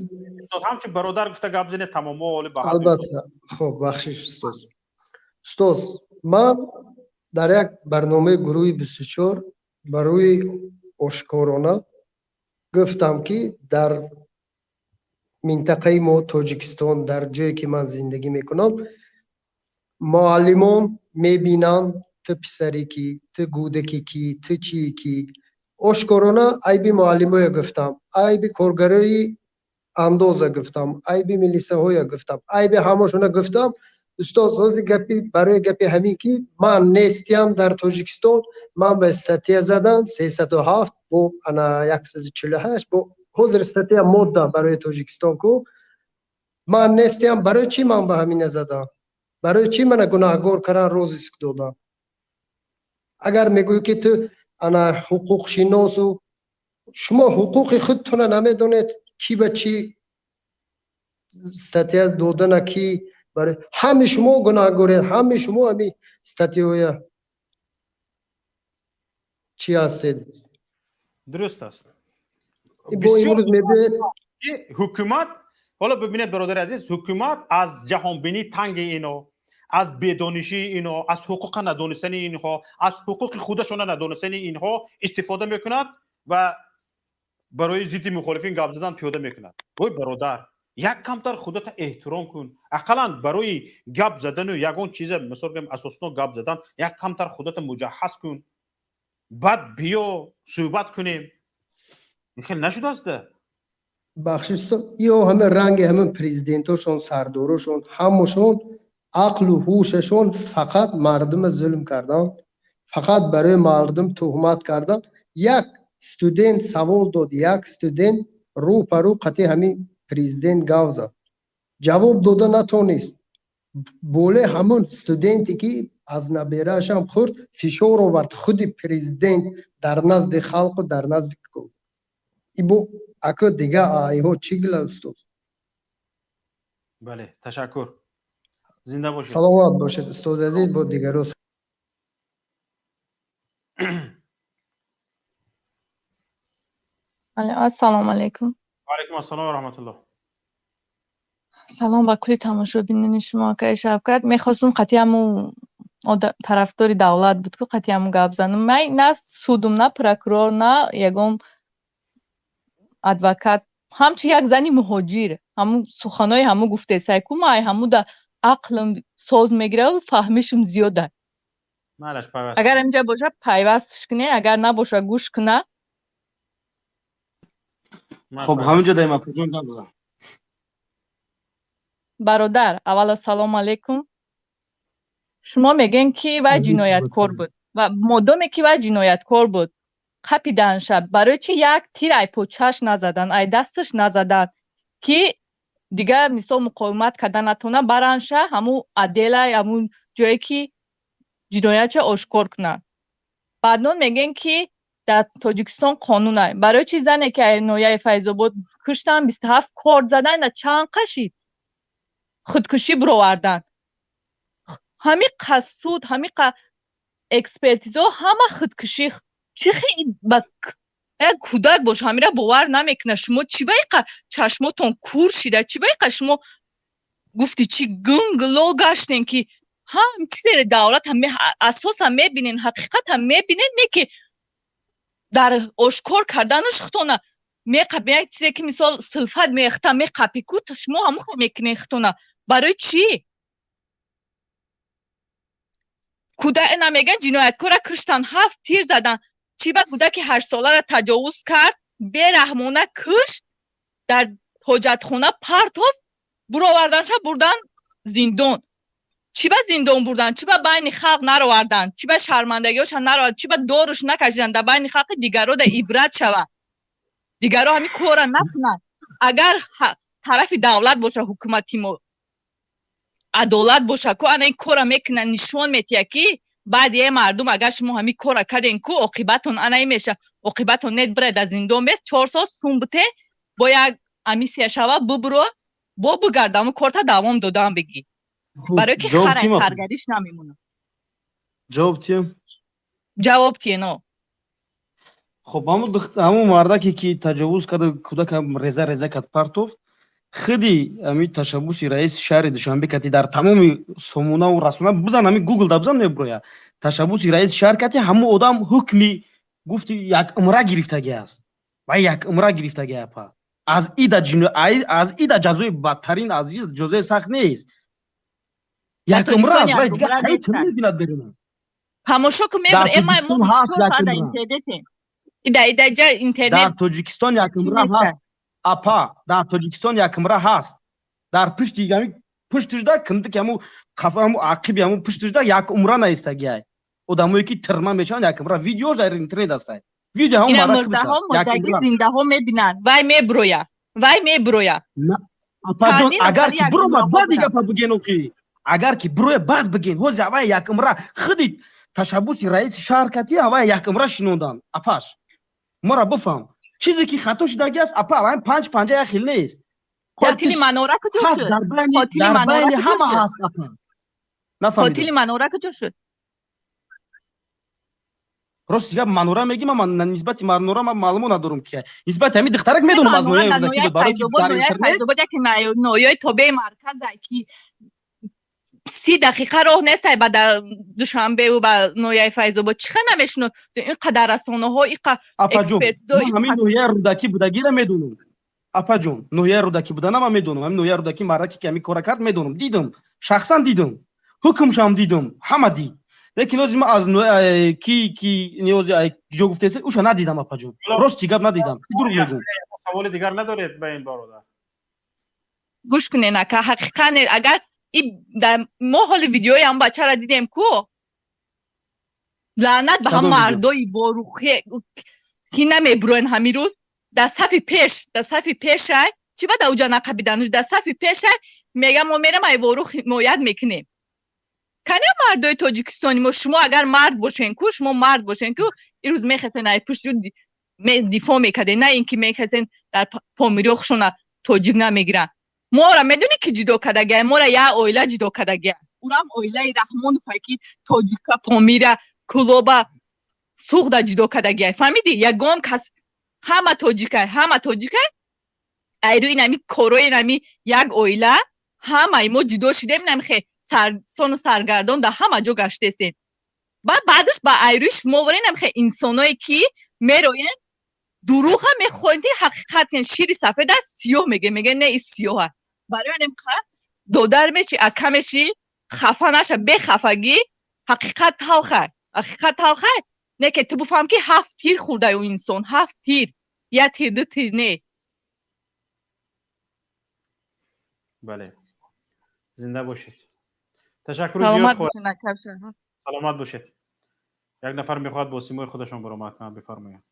Ҳамчун бародар гуфта гап занед, тамом, мо оли. Албатта, хоб, бахшиш, устоз. Устоз, ман дар як барномаи гурӯҳи 24 барои ошкорона гуфтам, ки дар минтақаи мо, Тоҷикистон, дар ҷое ки ман зиндагӣ мекунам, муаллимон мебинанд, ту писаре ки, ту гӯдаке ки, ту чие ки. Ошкорона айби муаллимое гуфтам, айби коргарои. андоза гуфтам, айби милисаҳоя гуфтам, айби ҳамашона гуфтам. Устод, ҳозир гапи барои гапи ҳамин ки ман нестиям дар Тоҷикистон, ман ба статья задан 307 бо ана 148 бо ҳозир статья модда барои Тоҷикистон ку ман нестиям. Барои чӣ ман ба ҳамина задам? Барои чӣ мана гунаҳгор кардан, розыск додам? Агар мегӯӣ ки ту ана ҳуқуқшиносу шумо ҳуқуқи худтона намедонед, ки ба чӣ статья додана, ки барои ҳами шумо гунаҳгоред, ҳами шумо ҳами статьяҳоя чӣ ҳастед? Дуруст аст. Бо имрӯз мебиёед. Ҳукумат ҳоло бибинед, бародари азиз, ҳукумат аз ҷаҳонбинии танги ино, аз бедонишии ино, аз ҳуқуқа надонистани инҳо, аз ҳуқуқи худашона надонистани инҳо истифода мекунад ва барои зидди мухолифин гап задан пиёда мекунад. Ой бародар, як камтар худата эҳтиром кун, ақаллан барои гап задану ягон чиза, мисол гӯем, асосно гап задан як камтар худата муҷаҳҳаз кун, баъд биё суҳбат кунем. Ин хел нашудааста. Бахшиш, ё ҳама ранги ҳамин президентошон, сардорошон, ҳамашон ақлу ҳушашон фақат мардума зулм кардан, фақат барои мардум туҳмат кардан. Як студент савол дод, як студент рӯ па рӯ қатъи ҳамин президент гав зад, ҷавоб дода натонист. Боле ҳамон студенте ки аз набераашам хурд фишор овард худи президент дар назди халқу дар назди ибо ако дига айҳо чӣ гила, устод? Бале, ташаккур, зинда бошед. Саломат бошед, устоди азиз, бо дигаро. Ассалому алайкум. Алайкум ассалом ва раҳматуллоҳ. Салом ба кулли тамошобинони шумо, акаи Шавкат. Мехостум қатъи ҳамун тарафдори давлат буд ку, қатъи ҳамун гап занам. Ман на судум, на прокурор, на ягон адвокат, ҳамчун як зани муҳоҷир ҳамун суханои ҳамун гуфтесай ку, ман ҳамун да ақлм соз мегираву фаҳмишум зиёда. Малаш, пайваст. Агар инҷа боша, пайвастш куне, агар набоша, гӯш куна. Хоб, ҳаминҷо даем, апаҷон, гап зан. Бародар, аввал ассалому алайкум. Шумо мегӯен ки вай ҷинояткор буд ва модоме ки вай ҷинояткор буд, қапиданша, барои чи як тир ай почаш назадан, ай дасташ назадан, ки дигар мисол муқовимат карда натавона, баранша ҳамун отделай, ҳамун ҷое ки ҷиноятша ошкор кунанд. Баъдон мегӯен ки дар Тоҷикистон қонун ай. Барои чи зане ки ай ноҳияи Файзобод куштан, 27 корд задан, на чанд қашид худкушӣ буровардан, ҳамин қа суд, ҳамин қа экспертизо, ҳама худкушӣ. Чӣ ба як кӯдак боша, ҳамира бовар намекунад. Шумо чӣ ба иқа чашмотон кур шида, чӣ ба иқа шумо гуфти чӣ гунг-ло гаштен, ки ҳам чизере давлат асосан мебинен, ҳақиқатан мебинен, не ки дар ошкор карданаш худтона меқапен, як чизе ки мисол сулфат мехта меқапи ку, шумо ҳамон мекунен худтона. Барои чӣ? Кӯдак намеган ҷинояткора куштан, 7 тир задан. Чӣ ба кӯдаки 8-соларо таҷовуз кард, бераҳмона кушт, дар ҳоҷатхона партофт, буроварданша бурдан зиндон. Чӣ ба зиндон бурдан? Чӣ ба байни халқ наровардан? Чӣ ба шармандагиҳоша наровардан? Чӣ ба доруш накашидан дар байни халқи дигаро да ибрат шавад, дигаро ҳамин корра накунанд? Агар тарафи давлат боша, ҳукумати мо адолат боша ку, ана ин корра мекунанд, нишон метиҳад ки баъд е мардум, агар шумо ҳамин корра карден ку, оқибатон ана ин меша, оқибатон нет, биред аз зиндон бес 4 сол сум бите, бо як амисия шава, бубуро, бо бигард, ҳамун корта давом додан бигӣ, барои ки харай каргариш намемонад. Ҷавоб тием? Ҷавоб тиен. Хоб, ҳамун мардаке ки таҷовуз карда, кӯдака реза реза кард, партофт, худи ҳамин ташаббуси раиси шаҳри Душанбе кати дар тамоми сомонаву расона бизан, ҳамин гугл да бизан, мебуроя ташаббуси раиси шаҳр кати, ҳамун одам ҳукми гуфти як умра гирифтагӣ аст ва як умра гирифтагӣ апа. Аз ида аз ида ҷазои бадтарин, аз ида ҷазои сахт нест, як умра аст, вай дигар ҳайт мебинад беруна. Тамошо ку, мебур эмай мо интернете ида ида ҷа интернет. Дар Тоҷикистон як умра ҳаст. Апа, дар Тоҷикистон якумра ҳаст. Дар пушти ҳами пуштушда киндик ҳаму қафа ҳаму ақиби ҳаму пуштушда як умра наистагиай. Одамое ки тирма мешаванд якумра видеош дар интернет ҳастай. Видео ҳамун Ина мардак худаш мурдаҳо аст. мурдагӣ Якумра. зиндаҳо мебинанд. Вай меброя. Вай меброя. Апаҷон, Чандин агар нафари ки биромад якумраҳо баъд буданд. гапа буген охи. Агар ки бироя баъд буген. Ҳози авай якумра худи ташаббуси раиси шаҳр кати авай якумра шинонданд. Апаш. Мора бифаҳм. Чизе ки хато шудагӣ аст, апа, авай панҷ панҷа як хел нест. Қотили Якиш Манора куҷо ҳаст шуд? дар байни Қотили дар Манора байни куҷо ҳама шуд? ҳаст, апа. Нафаҳмидам. Қотили Манора куҷо шуд? Рости гап Манора мегӣ, ман нисбати Манора ман маълумот надорам ки. Нисбати ҳамин духтарак Не, медонам аз Манора ноҳияи дар Рӯдакӣ ноҳияи буд, барои ки Файзобод, дар ноҳияи интернет Файзобод яке ноҳияи тобеи марказае ки 30 дақиқа роҳ нестай ба Душанбеву ба ноҳияи Файзобод. Чӣ хел намешинос? Ин қадар расонаҳо, ин қа Апаҷон, экспертизо, ман ин ҳамин қа ноҳияи Рӯдакӣ будагиро медонам. Апаҷон, ноҳияи Рӯдакӣ будана ман медонам. Ҳамин ноҳияи Рӯдакӣ мардаке ки ҳамин кора кард медонам. Дидам, шахсан дидам. Ҳукмшам дидам, ҳама дид. Лекин ҳозир ман аз ки ки ниёзи ҷо гуфтеса, уша надидам, апаҷон. Рости гап надидам. Ки дурӯғ мегӯм. Саволи дигар надоред ба ин бародар? Гӯш кунед, ака, ҳақиқат не, агар и дар мо ҳоли видеои ҳам бачаро дидем ку, лаънат ба ҳам Кадом видео? мардои борухе ки намебуроянд ҳамин рӯз дар сафи пеш, дар сафи пешай, чӣ ба дар уҷа нақабидануш, дар сафи пешай мегам мо мерам ай ворух ҳимоят мекунем. Кане мардои тоҷикистони мо, шумо агар мард бошен ку, шумо мард бошен ку, ирӯз мехестен ай пушти дифоъ мекарден, на ин ки мехестен дар помириҳо хушона тоҷик намегиранд. Моро медонӣ ки ҷудо кардагия? Моро як оила ҷудо кардагия. Урам оилаи Раҳмоновае ки тоҷика, Помира, Кулоба, Суғда ҷудо кардагия. Фаҳмидӣ? Ягон кас ҳама тоҷикай, ҳама тоҷикай. Айрӯи инами корои инами як оила ҳамаи мо ҷудо шудем, инами хе сарсону саргардон дар ҳама ҷо гаштесем. Баъд баъдаш ба айрӯи шумо вора инами хе инсоное ки мероянд дурӯға мехоҳем ки ҳақиқат кунем, шири сафед аст, сиёҳ мегӯем, мегӯем не, ин сиёҳ аст. Барои ҳамин қа додар меши, ака меши, хафа наша, бехафагӣ, ҳақиқат талха, ҳақиқат талха, не ки ту бифаҳм ки 7 тир хӯрдай ӯ инсон, 7 тир, як тир, ду тир не. Бале. Зинда бошед. Ташаккури зиёд. Саломат бошед, ака. Саломат бошед. Як нафар мехоҳад бо симои худашон баромад кунад, бифармояд.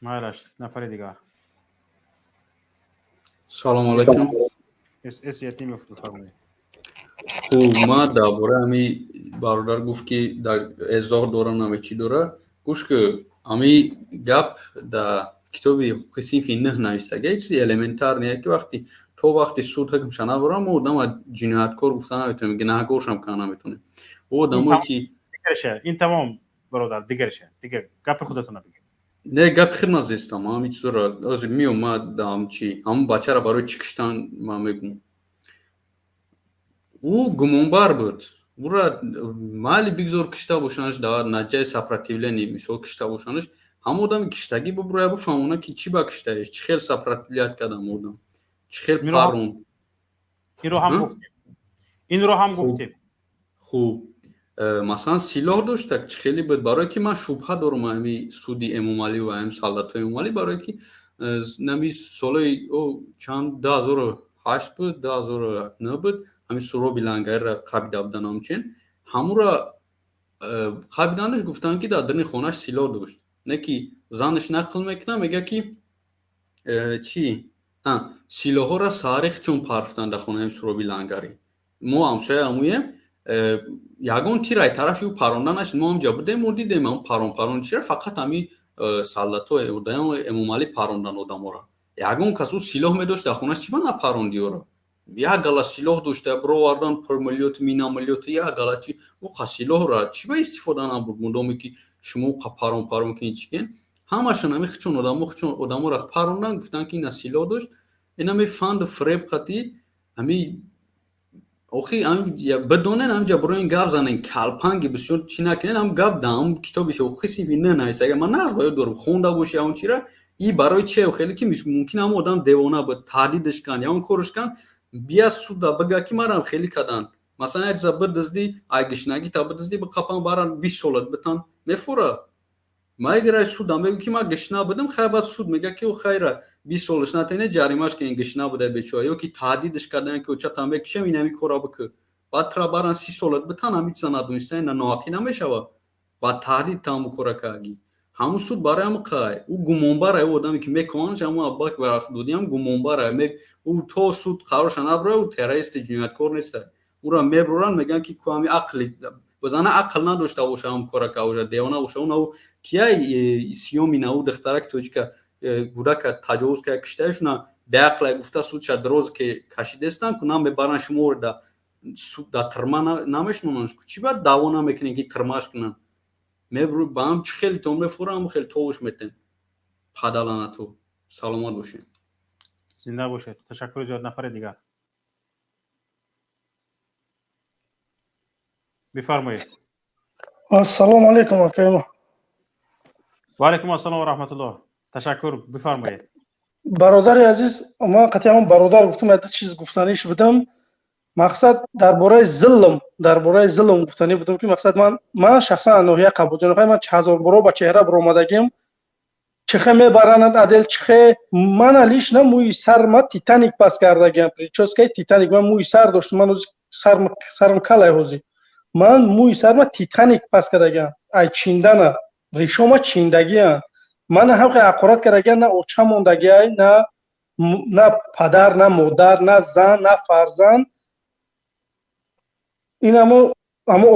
Майлаш, нафари дигар. Салом алайкум. Эс Ятимов, бифармоед. Хуб, ман дар бораи ҳами бародар гуфт ки эзоҳ дора, наме чӣ дора. Гӯш ки ҳами гап дар китоби ҳуқуқи синфи 9 навистага, чизи элементарне ки вақти то вақти суд ҳукмша набарам, мо одама ҷинояткор гуфта наметавонем, гунаҳгоршам карда наметавонем. О одамое ки ин тамом бародар, дигарша, дигар гапи худатона бигӯед. Не, гапи хир ман зестам, ман ҳамин чизоро ҳозир меом, ман даам чӣ, ҳамон бачаро барои чӣ киштан ман мегӯм. Ӯ гумонбар буд. Ӯра майли бигзор кишта бошанаш, дар натиҷаи сопротивление мисол кишта бошанаш, ҳамон одами киштагӣ бубуроя бифаҳмона ки чӣ ба киштаеш, чӣ хел сопротивлять кардам одам, чӣ хел парон. Инро ҳам гуфтем. Инро ҳам гуфтем. Хуб, масалан силоҳ дошта, чӣ хеле буд, барое ки ман шубҳа дорам ҳами суди Эмомалӣ ва ҳами солдатҳои Эмомалӣ, барое ки нами солҳои чанд 2008 буд, 2009 буд, ҳамин Суроби Лангариро қабида будан, ҳамчен ҳамура қабиданаш гуфтанд ки дар даруни хонааш силоҳ дошт, не ки занаш нақл мекунад, мегӯяд ки чӣ силоҳҳоро саҳарих чун парфтанд дар хонаи Суроби Лангарӣ, мо ҳамсоя ҳамуем, ягон тир ай тарафи ӯ паронда нашид, мо ҳамҷа будем, мо дидем ҳам парон парон чира, фақат ҳами солдатҳо Эмомалӣ парондан одаморо, ягон кас ӯ силоҳ медошт дар хонааш, чӣ ба напаронди ӯро? Як гала силоҳ дошта бировардан, пулмилёт, минамилёт, як гала чи, ӯ қа силоҳро чӣ ба истифода набурд, мудоме ки шумо қа парон парон кен чӣ кен, ҳамашон ҳами хичон одамо, хичон одаморо парондан, гуфтанд ки ина силоҳ дошт, ина фанду фиреб қати ҳами охи бидонен, ҳамҷа бироен гап занен, калпанги бисёр чӣ накунен, ҳам гап да ҳам китоби ҳуқуқи синфи 9 нависта, агар ман нағз ба ёд дорам, хонда боши ҳамон чира, и барои че хеле ки мумкин ҳамон одам девона буд, таҳдидаш кан, ягон кораш кан, бия суда бигӯ ки марам хеле кадан, масалан як чиза бидуздӣ, ай гишнагита бидуздӣ, биқапан баран 20 солат битан, мефура. Ма егера судам мегӯ, ки ман гишна будам. Хай, баъд суд мега, ки хайра, 20 солаш натене, ҷаримаш кен, гишна буда бечора, ё ки таҳдидаш кардан, ки очатам мекушем, инами кора бикӯ. Баъд тра баран, 30 солат битан, ҳами чиза надониста, ина ноҳақӣ намешава? Ба таҳдид тамому кора карги. Ҳамун суд барои ҳам қай ӯ гумонбара, ӯ одаме, ки меконаш, ҳамун Абубакр Барахдодиам гумонбара. Ӯ то суд қарорша набура, ӯ террористи ҷинояткор неста. Ӯра мебуранд, мегӯянд, ки ку ҳами ақли бозана, ақл надошта боша, ҳам кора ка боша, девона боша. Уна кияй сиёмина, ӯ духтараки тоҷика гудака таҷовуз кара, киштаишуна беақлай гуфта, судша дроз ки кашидестан ку, намебаранд шуморо да суд, да тирма намешинонанд. Чӣ баъд даъво намекунем, ки тирмаш кунанд? Мебру ба ҳам чӣ хелитон мефурам, хеле товуш метем падаланату. Саломат бошед. Зинда бошед, ташаккури зиёд. Нафари дигар, бифармоед. Ассалому алайкум, акаймо. Ва алайкум ассалом ва раҳматуллоҳ, ташаккур, бифармоед. Бародари азиз, ман қатъи ҳамон бародар гуфтам, як чиз гуфтаниш будам. Мақсад дар бораи зулм гуфтанӣ будам, ки мақсад ман шахсан ноҳия Қабулҷон, ман ҳазорборо ба чеҳра баромадагим, чихе мебаранад адел, чихе мана лично мӯи сар ма Титаник пас кардагиам, прическаи Титаник. Ман мӯи сар доштам, ман сарам калай ҳозир, ман мӯи сарма Титаник пас кардагиам, ай чиндана ришома чиндагиам. Мана ҳам хе ақорат кардагиам, на оча мондагиай, на падар, на модар, на зан, на фарзанд. Ин ҳамо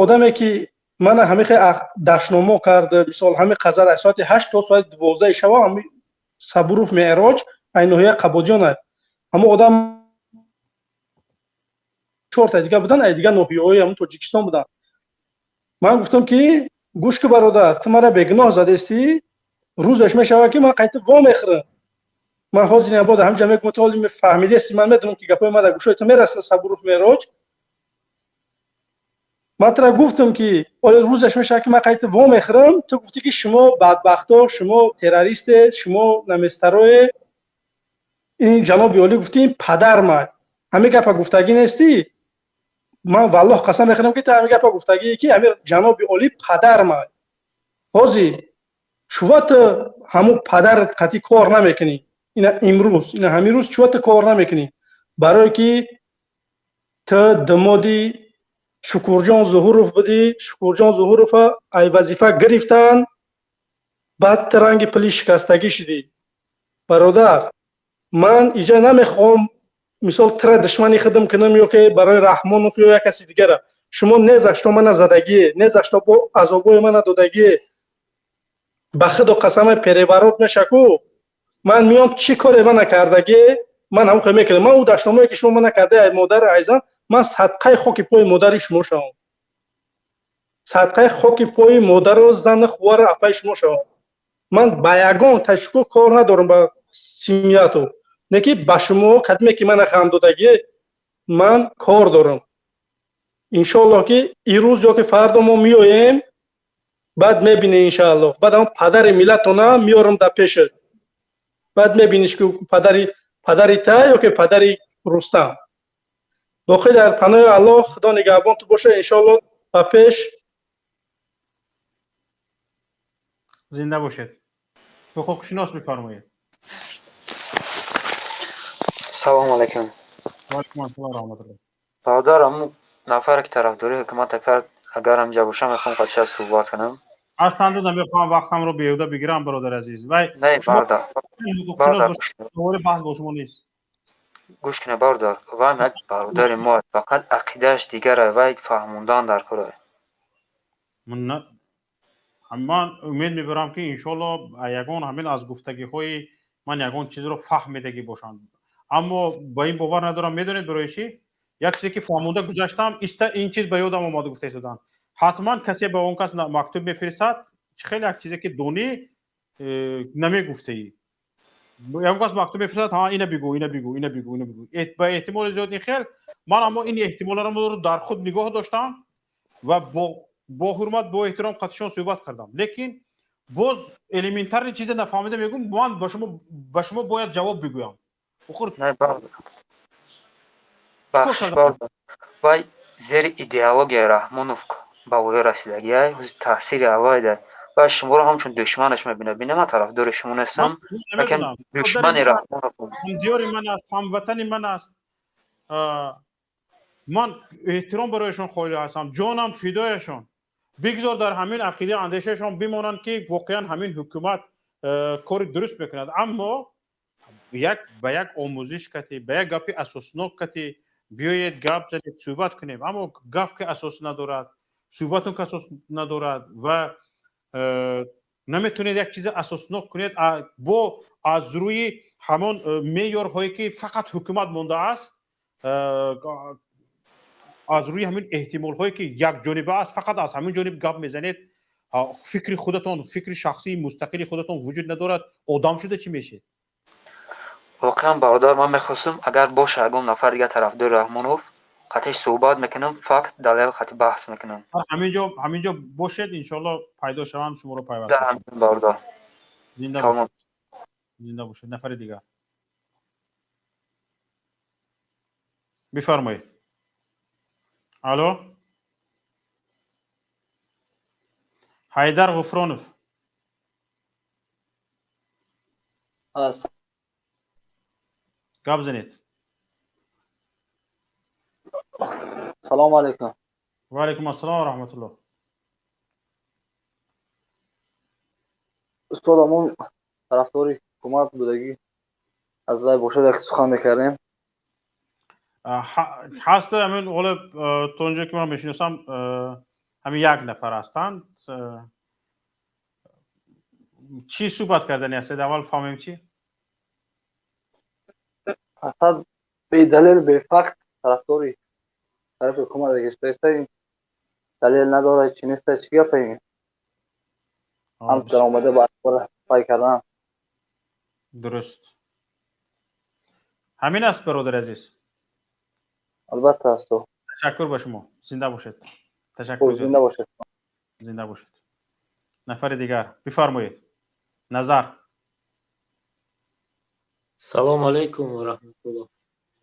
одаме, ки мана ҳамихе дашномо кард, мисол, ҳами қазар аз соати 8 то соати 12 шава, ҳами Сабуров Меъроҷ, ай ноҳияи Қабодиён, ҳамо одам чорта дига будан, ай дига ноҳияҳои ҳамн Тоҷикистон буданд. Ман гуфтам, ки гӯш ки, бародар, ту мара бегуноҳ задестӣ, рӯзаш мешавад, ки ман қайта во мехӯрам. Ман ҳозир набода ҳамҷа мегӯм, ту ҳоли фаҳмидести, ман медонам, ки гапҳои ман дар гӯшои ту мерасад. Сабуров Меъроҷ, ман тура гуфтам, ки оё рӯзаш мешавад, ки ман қайта во мехӯрам. Ту гуфтӣ, ки шумо бадбахто, шумо террористе, шумо наместарое. Ин ҷаноби олӣ гуфтӣ, ин падар ман ҳамин гапа гуфтагӣ нестӣ. Ман валлоҳ қасам мехӯрам, ки ту ҳамин гапа гуфтагие, ки ҳамин ҷаноби олӣ падар ман. Ҳозир чува ту ҳамун падарат қатъӣ кор намекунӣ? Ина имрӯз, ина ҳамин рӯз чува ту кор намекунӣ? Барое ки ту димоди Шукурҷон Зуҳуров будӣ. Шукурҷон Зуҳурова ай вазифа гирифтанд, баъд ту ранги пули шикастагӣ шудӣ. Бародар, ман иҷа намехоҳам, мисол, тура душмани худам кунам ё ки барои Раҳмонов ё як каси дигара. Шумо не за что мана задагие, не за что бо азобои мана додагие. Ба худо қасама, переворот мешаку, ман меом, чӣ коре мана кардагие, ман ҳамон кор мекунам. Ман ӯ дашномое, ки шумо мана кардаи, ай модари айзан, ман садқаи хоки пои модари шумо шавам, садқаи хоки пои модару зану хувару апаи шумо шавам. Ман ба ягон ташаккур кор надорам, ба семьяту не, ки ба шумо кадиме, ки мана ғам додагие, ман кор дорам. Иншоаллоҳ, ки ирӯз ё ки фардо мо меоем, баъд мебинӣ, иншоаллоҳ. Баъд ҳамон падари миллатона меорам дар пешат, баъд мебиниш, ки падари та ё ки падари Рустам. Боқӣ дар паноҳи Аллоҳ, Худо нигаҳбон ту боша, иншоаллоҳ, ба пеш. Зинда бошед. Ҳуқуқшинос, бифармоед. Салому алайкум. Ва алайкум ассалом ва раҳматуллоҳ. Бародар, ҳамун нафаре, ки тарафдории ҳукумата кард, агар ҳамҷа бошам, мехоҳам қача суҳбат кунам. Ҳастанд, намехоҳам вақтамро беҳуда бигирам, бародари азиз. Вай Не, шумо бародар. ҳуқуқшинос Бародар, бошед, довари баҳс бо шумо нест. Гӯш кунед, бародар, вай як бародари мо, фақат ақидааш дигар, вай фаҳмондан дар кор. Ман умед мебарам, ки иншоалло ягон ҳамин аз гуфтагиҳои ман ягон чизро фаҳмидагӣ бошанд, аммо ба ин бовар надорам. Медонед барои чӣ? Як чизе, ки фаҳмонда гузаштам, иста ин чиз ба ёдам омада, гуфта истоданд, ҳатман касе ба он кас мактуб мефиристад. Хеле як чизе, ки донӣ, намегуфтаӣ, ягон кас мактуб мефиристад: ҳа, ина бигӯ, ина бигӯ, ина бигӯ, ина бигӯ. Ба эҳтимоли зиёд ин хел. Ман аммо ин эҳтимоларо дар худ нигоҳ доштам ва бо ҳурмат, бо эҳтиром қатишон суҳбат кардам, лекин боз элементарный чизе нафаҳмида мегӯм: ман ба шумо бояд ҷавоб бигӯям. Бахшиш, вай зери идеологияи Раҳмонов ба воя расидагиай, таъсири аллоҳида. Ва шуморо ҳамчун душманаш мебинад. Бина, ман тарафдори шумо нестам, лекин душмани Раҳмонов. Ҳамдиёри ман аст, ҳамватани ман аст. Ман эҳтиром барояшон қоил ҳастам, ҷонам фидояшон. Бигзор дар ҳамин ақида андешаашон бимонанд, ки воқеан ҳамин ҳукумат кори дуруст мекунад. Аммо як ба як омӯзиш кати, ба як гапи асоснок кати биёед гап занед, суҳбат кунем. Аммо гап ки асос надорад, суҳбатон ки асос надорад ва наметавонед як чизи асоснок кунед, бо аз рӯи ҳамон меъёрҳое ки фақат ҳукумат мондааст, аз рӯи ҳамин эҳтимолҳое ки якҷониба аст, фақат аз ҳамин ҷониб гап мезанед, фикри худатон, фикри шахсии мустақили худатон вуҷуд надорад, одам шуда чӣ мешед? Воқеан, бародар, ман мехостум, агар боша ягон нафар дигар тарафдори Раҳмонов, қатиш суҳбат мекунам, факт, далел қати баҳс мекунам. Ҳаминҷо бошед, иншоалло пайдо шаванд, шуморо пайваст. Бародар, зинда бошед, зинда бошед. Нафари дигар бифармоед. Алло, Ҳайдар Ғуфронов. Гап занед. Салому алайкум. Ва алайкум ассалом ва раҳматуллоҳ. Устод, ҳамон тарафдори ҳукумат будагӣ аз вай бошад, як сухан мекардем. Ҳаст, ҳамин ҳоло то онҷо ки ман мешиносам, ҳамин як нафар ҳастанд. Чӣ суҳбат кардани ҳастед? Аввал фаҳмем чӣ? Фақат бедалел, бефакт тарафдори тарафи ҳукумат гирифта, далел надорад, чӣ неста, чӣ гапа ин? Ҳам даромада ба пай кардан. Дуруст. Ҳамин аст, бародари азиз. Албатта, аст. Ташаккур ба шумо. Зинда бошед. Ташаккур. Зинда бошед. Зинда бошед. Нафари дигар бифармоед. Назар. Салому алайкум ва раҳматуллоҳ.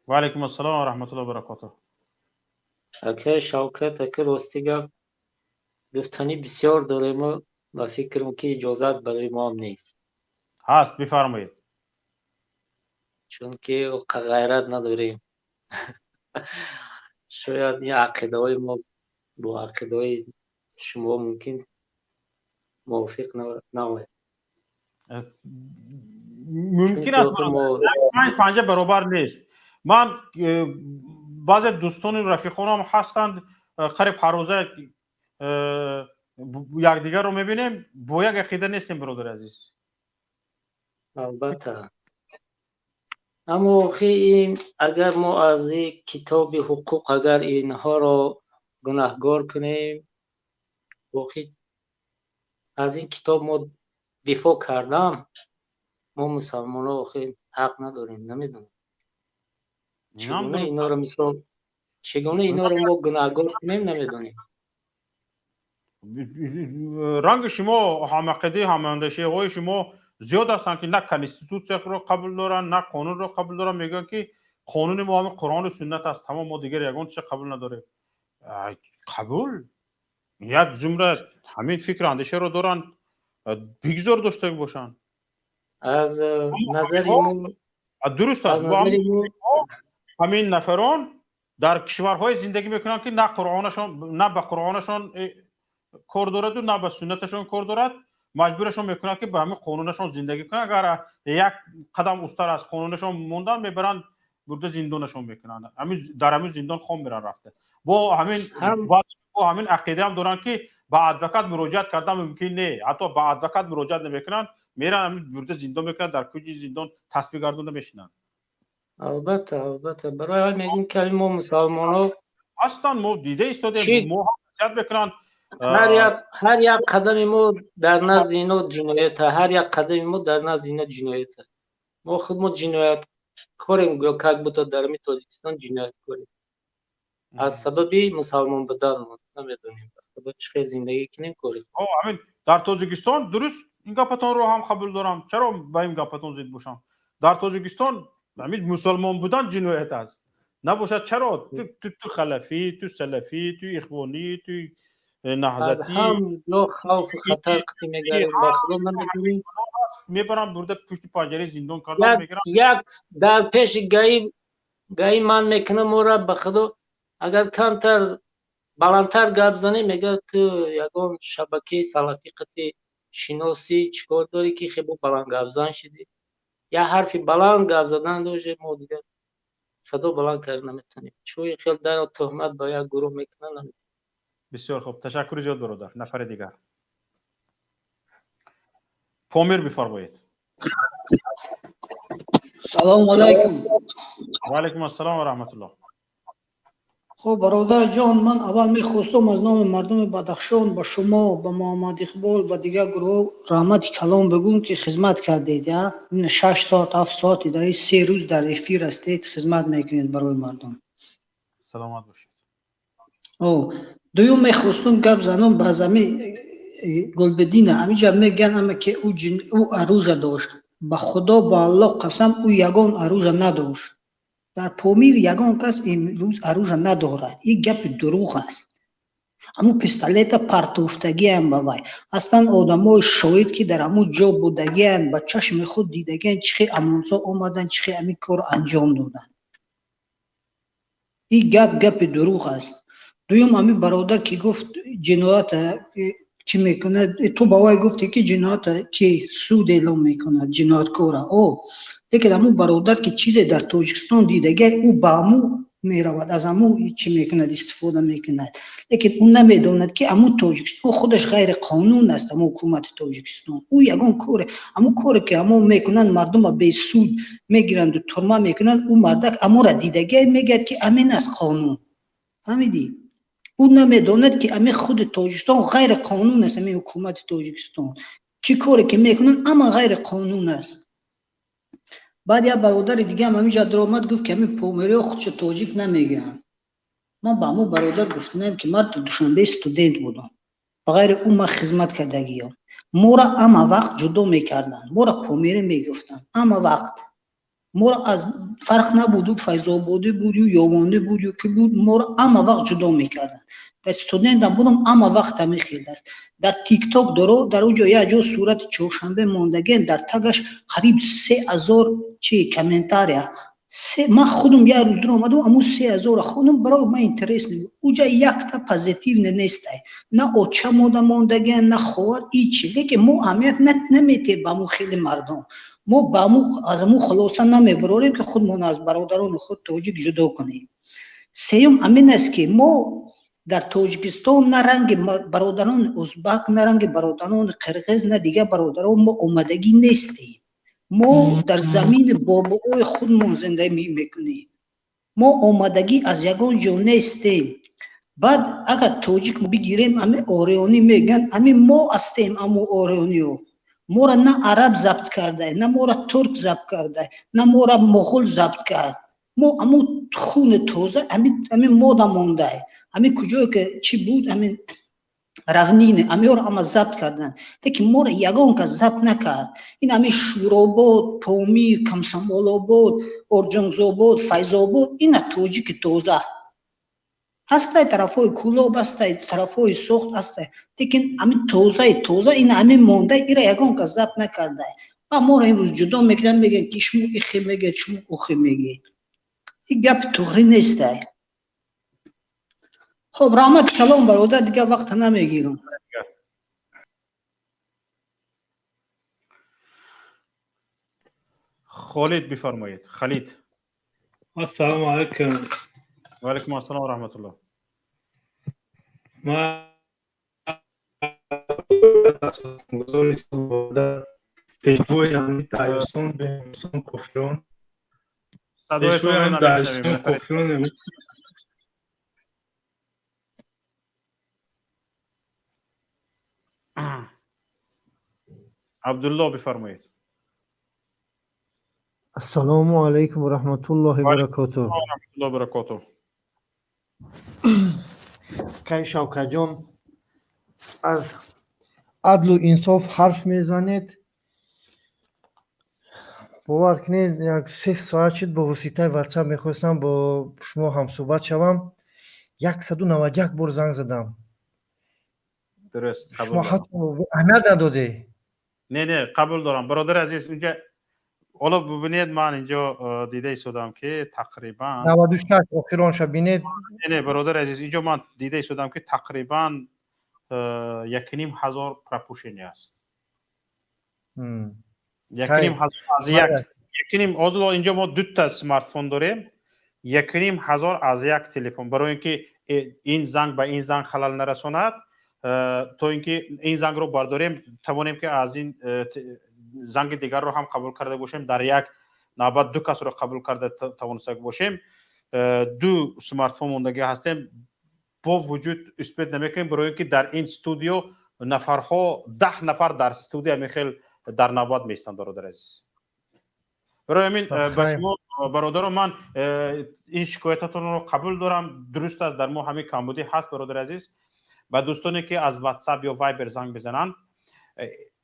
Ва алайкум ассалом ва раҳматуллоҳ ва баракотуҳ. Акай Шавкат, ака, рости гап гуфтанӣ бисёр дорем, ба фикрам ки иҷозат барои мо ҳам нест. Ҳаст, бифармоед. Чунки ғайрат надорем. Шояд ин ақидаҳои мо бо ақидаҳои шумо мумкин мувофиқ наояд. Мумкин аст, панҷ панҷа баробар нест. Ман баъзе дӯстону рафиқонам ҳастанд, қариб ҳаррӯза якдигарро мебинем, бо як ақида нестем, бародари азиз. Албатта, аммо охи ин агар мо аз китоби ҳуқуқ агар инҳоро гунаҳгор кунем, охи аз ин китоб мо дифоъ кардам, мо мусалмонҳо охи ҳақ надорем. Намедонам, чигуна инҳоро, мисол, чигуна инҳоро мо гунаҳгор кунем, намедонем. Ранги шумо, ҳамақидаи, ҳамандешаҳои шумо зиёд ҳастанд, ки на конститутсияро қабул доранд, на қонунро қабул доранд. Мегӯянд, ки қонуни мо ҳамин Қуръону суннат аст, тамом, мо дигар ягон чиза қабул надорем. Қабул, як зумра ҳамин фикру андешаро доранд, бигзор дошта бошанд. Аз назари дуруст аст, ҳамин нафарон дар кишварҳое зиндагӣ мекунанд, ки на қуръонашон, на ба қуръонашон кор дораду, на ба суннаташон кор дорад. Маҷбурашон мекунад, ки ба ҳамин қонунашон зиндагӣ кунанд. Агар як қадам устар аз қонунашон мондан, мебаранд, бурда зиндонашон мекунанд. Дар ҳамин зиндон хом меран рафта. Бо ҳамин ақидаам доранд, ки ба адвокат муроҷиат кардан мумкин не, ҳатто ба адвокат муроҷиат намекунанд, меран ҳамин бурда зиндон мекунанд, дар куҷи зиндон тасбиҳ гардонда мешинанд. Албатта, албатта, барои ҳамин мегӯем, ки мо мусалмонҳо ҳастанд, мо дида истодем, мо ҳам мекунанд. Ҳар як қадами мо дар назди ино ҷиноят, ҳар як қадами мо дар назди ино ҷиноят. Мо худ мо ҷинояткорем, гӯё как будто дар ҳамин Тоҷикистон ҷинояткорем аз сабаби мусалмон буданмон. Намедонем чӣ хел зиндагӣ кунем, корем. Ҳамин дар Тоҷикистон дуруст, ин гапатонро ҳам қабул дорам. Чаро ба ин гапатон зид бошам? Дар Тоҷикистон ҳамин мусалмон будан ҷиноят аст. Набошад, чаро ту халафӣ, ту салафӣ, ту ихвонӣ, ту Аз Наҳзатӣ ҳам ҷо хавфу хатар қити мегарем, ба худо намедонем. Мебарам, бурда пушти панҷараи зиндон кардан Як мегирам. Як дар пеши ГАИ ман мекунам ора, ба худо, агар камтар баландтар гап занем, мегӯяд, ту ягон шабакаи салафӣ қити шиносӣ, чӣ кор дорӣ, ки хебо баланд гапзан шидӣ? Як ҳарфи баланд гап задан доже, мо дигар садо баланд карда наметавонем. Чӯи хел даро туҳмат ба як гурӯҳ мекунанд, намедонем. Бисёр хуб, ташаккури зиёд, бародар. Нафари дигар, Помир, бифармоед. Салому алайкум. Ва алайкум ассалом ва раҳматуллоҳ. Хуб, бародарҷон, ман аввал мехостам аз номи мардуми Бадахшон ба шумо, ба Муҳаммад Иқбол ва дигар гурӯҳ раҳмати калом бигӯм, ки хизмат кардед. 6 соат, 7 соати дар ин 3 рӯз дар эфир ҳастед, хизмат мекунед барои мардум. Саломат бошед. Дуюм, мехостум гап занам ба ами Гулбедина. Амиҷа мегӯянд ама, ки ӯ оружие дошт. Ба Худо, ба Аллоҳ қасам, ӯ ягон оружие надошт. Дар Помир ягон кас имрӯз оружие надорад, ин гапи дурӯғ аст. Ҳамун пистолета партофтагиам ба вай. Ҳастанд одамои шоҳид, ки дар ҳамун ҷо будагианд, ба чашми худ дидагианд, чӣ хел амонсо омаданд, чӣ хел ҳамин корро анҷом доданд. Ин гап гапи дурӯғ аст. Дуюм, ҳамин бародар, ки гуфт, ҷиноята чӣ мекунад, ту ба вай гуфте, ки ҷиноята чи суд эълон мекунад ҷинояткора. О, лекин ҳамун бародар, ки чизе дар Тоҷикистон дидагиай, ӯ ба ҳамун меравад, аз ҳамун чӣ мекунад, истифода мекунад. Лекин ӯ намедонад, ки ҳамун Тоҷикистон худаш ғайриқонун аст. Ҳамун ҳукумати Тоҷикистон, ӯ ягон коре, ҳамун коре, ки ҳамон мекунанд, мардума бесуд мегиранду турма мекунанд, ӯ мардак ҳамонра дидагиай, мегӯяд, ки ҳамин аст қонун. Фаҳмидӣ? Ӯ намедонад, ки ҳамин худи Тоҷикистон ғайриқонун аст. Ҳамин ҳукумати Тоҷикистон чӣ коре ки мекунанд, ҳама ғайриқонун аст. Баъд як бародари дигаам ҳаминҷа даромад, гуфт, ки ҳамин помириҳо худшо тоҷик намегӯянд. Ман ба ҳамун бародар гуфтанам, ки ман Душанбе студент будам, ба ғайри ӯ ман хизмат кардагиём. Моро ҳама вақт ҷудо мекарданд, моро помирӣ мегуфтанд ҳама вақт. Моро аз фарқ набуд, ӯ Файзободӣ буд ю Ёвонӣ буд ю ки буд, моро ҳама вақт ҷудо мекарданд. Дар студентам будам, ҳама вақт ҳамин хел аст. Дар Тикток доро, дар он ҷо як ҷо сурати чоршанбе мондагиам, дар тагаш қариб 3000 чи комментария. Ман худум як рӯз дуромадам, ҳамун 3000-ро хондам, барои ман интересно буд. Уҷа якта позитивне нестай, на оча мода мондагиам, на хоҳар, ҳичи. Лекин мо аҳамият наметиҳем ба ҳамун хели мардум. Мо ба ҳамун аз ҳамун хулоса намебарорем, ки худмон аз бародарони худ тоҷик ҷудо кунем. Сеюм, ҳамин аст, ки мо дар Тоҷикистон на ранги бародарони узбак, на ранги бародарони қирғиз, на дигар бародарон мо омадагӣ нестем. Мо дар замини бобоҳои худмон зиндагӣ мекунем, мо омадагӣ аз ягон ҷо нестем. Баъд агар тоҷик бигирем, ҳамин орионӣ мегӯянд, ҳамин мо ҳастем. Ҳамун ориониҳо моро на араб забт карда, на моро турк забт карда, на моро моғул забт кард. Мо ҳамун хуни тоза ҳамин мода монда. Ҳамин куҷое ки чӣ буд, ҳамин равнины, ҳамиҳоро ҳама забт карданд, лекин моро ягон кас забт накард. Ин ҳамин Шӯробод, Помир, Комсомолобод, Орҷонгзобод, Файзобод, ина тоҷики тоза ҳастай, тарафҳои Кӯлоб ҳастай, тарафҳои Суғд ҳастай, лекин ҳамин тозаи тоза ина ҳамин монда, ира ягон кас забт накарда. Ва моро имрӯз ҷудо мекунанд, мегӯянд, ки шумо ихе мегӯед, шумо ухе мегӯед. Ин гапи туғрӣ нестай. Хуб, раҳмат калом, бародар, дигар вақта намегирам. Холид, бифармоед, Халид. Ассалому алайкум. Ва алайкум ассалом ва раҳматуллоҳ. Ман асосгузори пешвои ҳамин даъюсон, беҳусон, кофирон, пешвои Садоятонро ҳамин намешнавем. даъюсон, Нафари кофирон. Абдулло, бифармоед. Ассалому алайкум ва раҳматуллоҳи Ва баракотуҳ. раҳматуллоҳи баракотуҳ. Кай Шавкатҷон, аз адлу инсоф ҳарф мезанед. Бовар кунед, як 3 соат шуд, бо воситаи Ватсап мехостам бо шумо ҳамсӯҳбат шавам. 191 бор занг задам. Дуруст. Шумо ҳатто аҳамият надодед. Не, не, қабул дорам, бародари азиз. Инҷа ҳоло бубинед, ман инҷо дида истодам, ки тақрибан 96 охиронша бинед. Не, не, бародари азиз, инҷо ман дида истодам, ки тақрибан 1500 пропущение аст. 1500 аз як якним. Ҳозир инҷо мо дута смартфон дорем, 1500 аз як телефон, барои ин ки ин занг ба ин занг халал нарасонад, то ин ки ин зангро бардорем, тавонем ки аз ин занги дигарро ҳам қабул карда бошем, дар як навбат ду касро қабул карда тавониста бошем. Ду смартфон мондагӣ ҳастем, бо вуҷуд успеть намекунем, барои ин ки дар ин студио нафарҳо, 10 нафар дар студия мехел дар навбат меистанд, бародар азиз. Барои ҳамин ба шумо, бародаро, ман ин шикоятатонро қабул дорам. Дуруст аст, дар мо ҳамин камбудӣ ҳаст, бародари азиз. Ба дӯстоне ки аз WhatsApp ё Viber занг мезананд,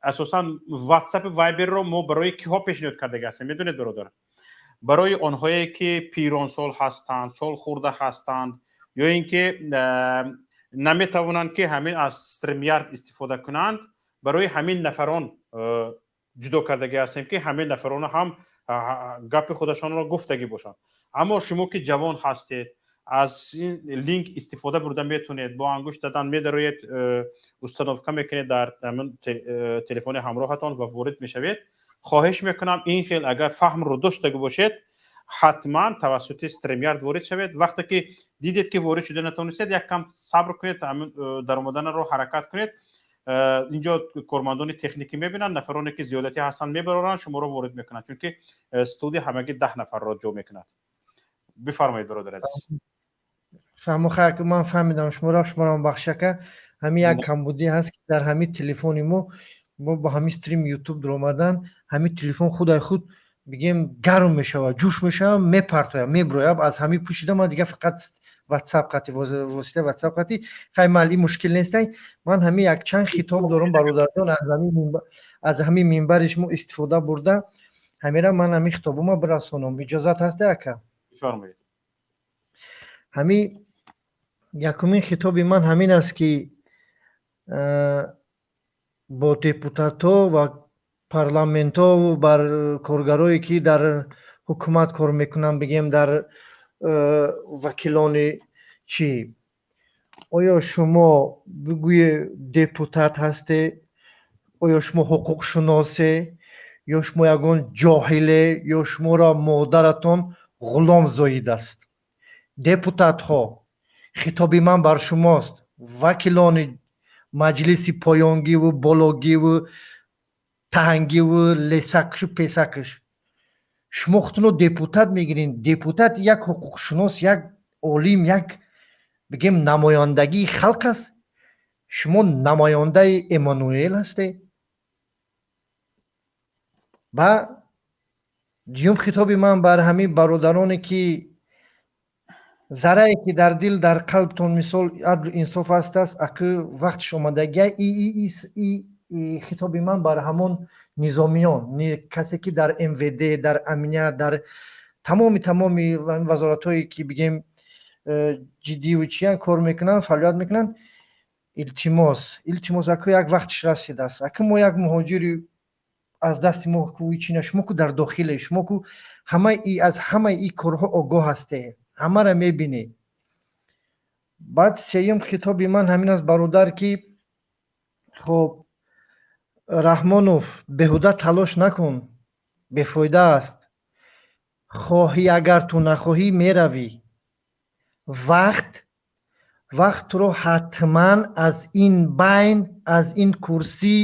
асосан WhatsApp, Viber-ро мо барои киҳо пешниҳод кардаги ҳастем, медонед, бародар? Барои онҳое ки пиронсол ҳастанд, солхӯрда ҳастанд ё ин ки наметавонанд ки ҳамин аз StreamYard истифода кунанд. Барои ҳамин нафарон ҷудо кардагӣ ҳастем, ки ҳамин нафарона ҳам гапи худашонро гуфтагӣ бошанд. Аммо шумо ки ҷавон ҳастед, аз ин линк истифода бурда метавонед, бо ангушт задан медароед, установка мекунед дар телефони ҳамроҳатон ва ворид мешавед. Хоҳиш мекунам, ин хел агар фаҳмро доштагӣ бошед, ҳатман тавассути StreamYard ворид шавед. Вақте ки дидед, ки ворид шуда натавонистед, як кам сабр кунед, даромаданро ҳаракат кунед. Инҷо кормандони техникӣ мебинанд, нафароне ки зиёдатӣ ҳастанд мебароранд, шуморо ворид мекунанд, чунки студия ҳамагӣ 10 нафарро ҷо мекунад. Бифармоед, бародар азиз. Фаҳмо, хайр, ман фаҳмидам шуморо, шуморо бахшака. Ҳамин як камбудӣ ҳаст, ки дар ҳамин телефони мо бо ҳамин стрим ютуб даромадан, ҳамин телефон худай худ бигем гарм мешавад, ҷӯш мешавад, мепартояд, меброяд. Аз ҳамин пӯшида ман дига фақат ватсап қати, воситаи ватсап қати. Хай, мал, ин мушкил нестай. Ман ҳамин якчанд хитоб дорам, бародарҷон, аз ҳамин минбари шумо истифода бурда, ҳамира ман ҳамин хитобума бирасонам. Иҷозат ҳаста, ака? Бифармоед. Ҳамин якумин хитоби ман ҳамин аст, ки бо депутатҳо ва парламентҳо, бар коргарое ки дар ҳукумат кор мекунанд, бигем дар вакилони чӣ, оё шумо бигӯе депутат ҳасте, оё шумо ҳуқуқшуносе, ё шумо ягон ҷоҳиле, ё шуморо модаратон ғулом зоидааст? Депутатҳо, хитоби ман бар шумост. Вакилони маҷлиси поёнгиву бологиву таҳангиву лесакшу песакш, шумо худтонро депутат мегиред. Депутат як ҳуқуқшунос, як олим, як бигем намояндагии халқ аст. Шумо намояндаи Эммануэл ҳастед. Ба дуюм хитоби ман бар ҳамин бародароне ки заррае ки дар дил, дар қалбтон мисол адлу инсоф ҳастааст, акы вақтиш омадагия. Хитоби ман бар ҳамон низомиён, касе ки дар МВД, дар амният, дар тамоми вазоратҳое ки бигем ҷиддиву чиян кор мекунанд, фаъолият мекунанд, илтимос, илтимос, акы як вақтиш расидааст. Акы мо як муҳоҷири аз дасти мо ку чина, шумо ку дар дохиле, шумо ку ҳамаи аз ҳамаи ин корҳо огоҳ ҳастед, ҳамаро мебинед. Баъд сеюм хитоби ман ҳамин аст, бародар, ки хоб, Раҳмонов, беҳуда талош накун, бефоида аст. Хоҳӣ, агар ту нахоҳӣ, меравӣ. Вақт туро ҳатман аз ин байн, аз ин курсӣ,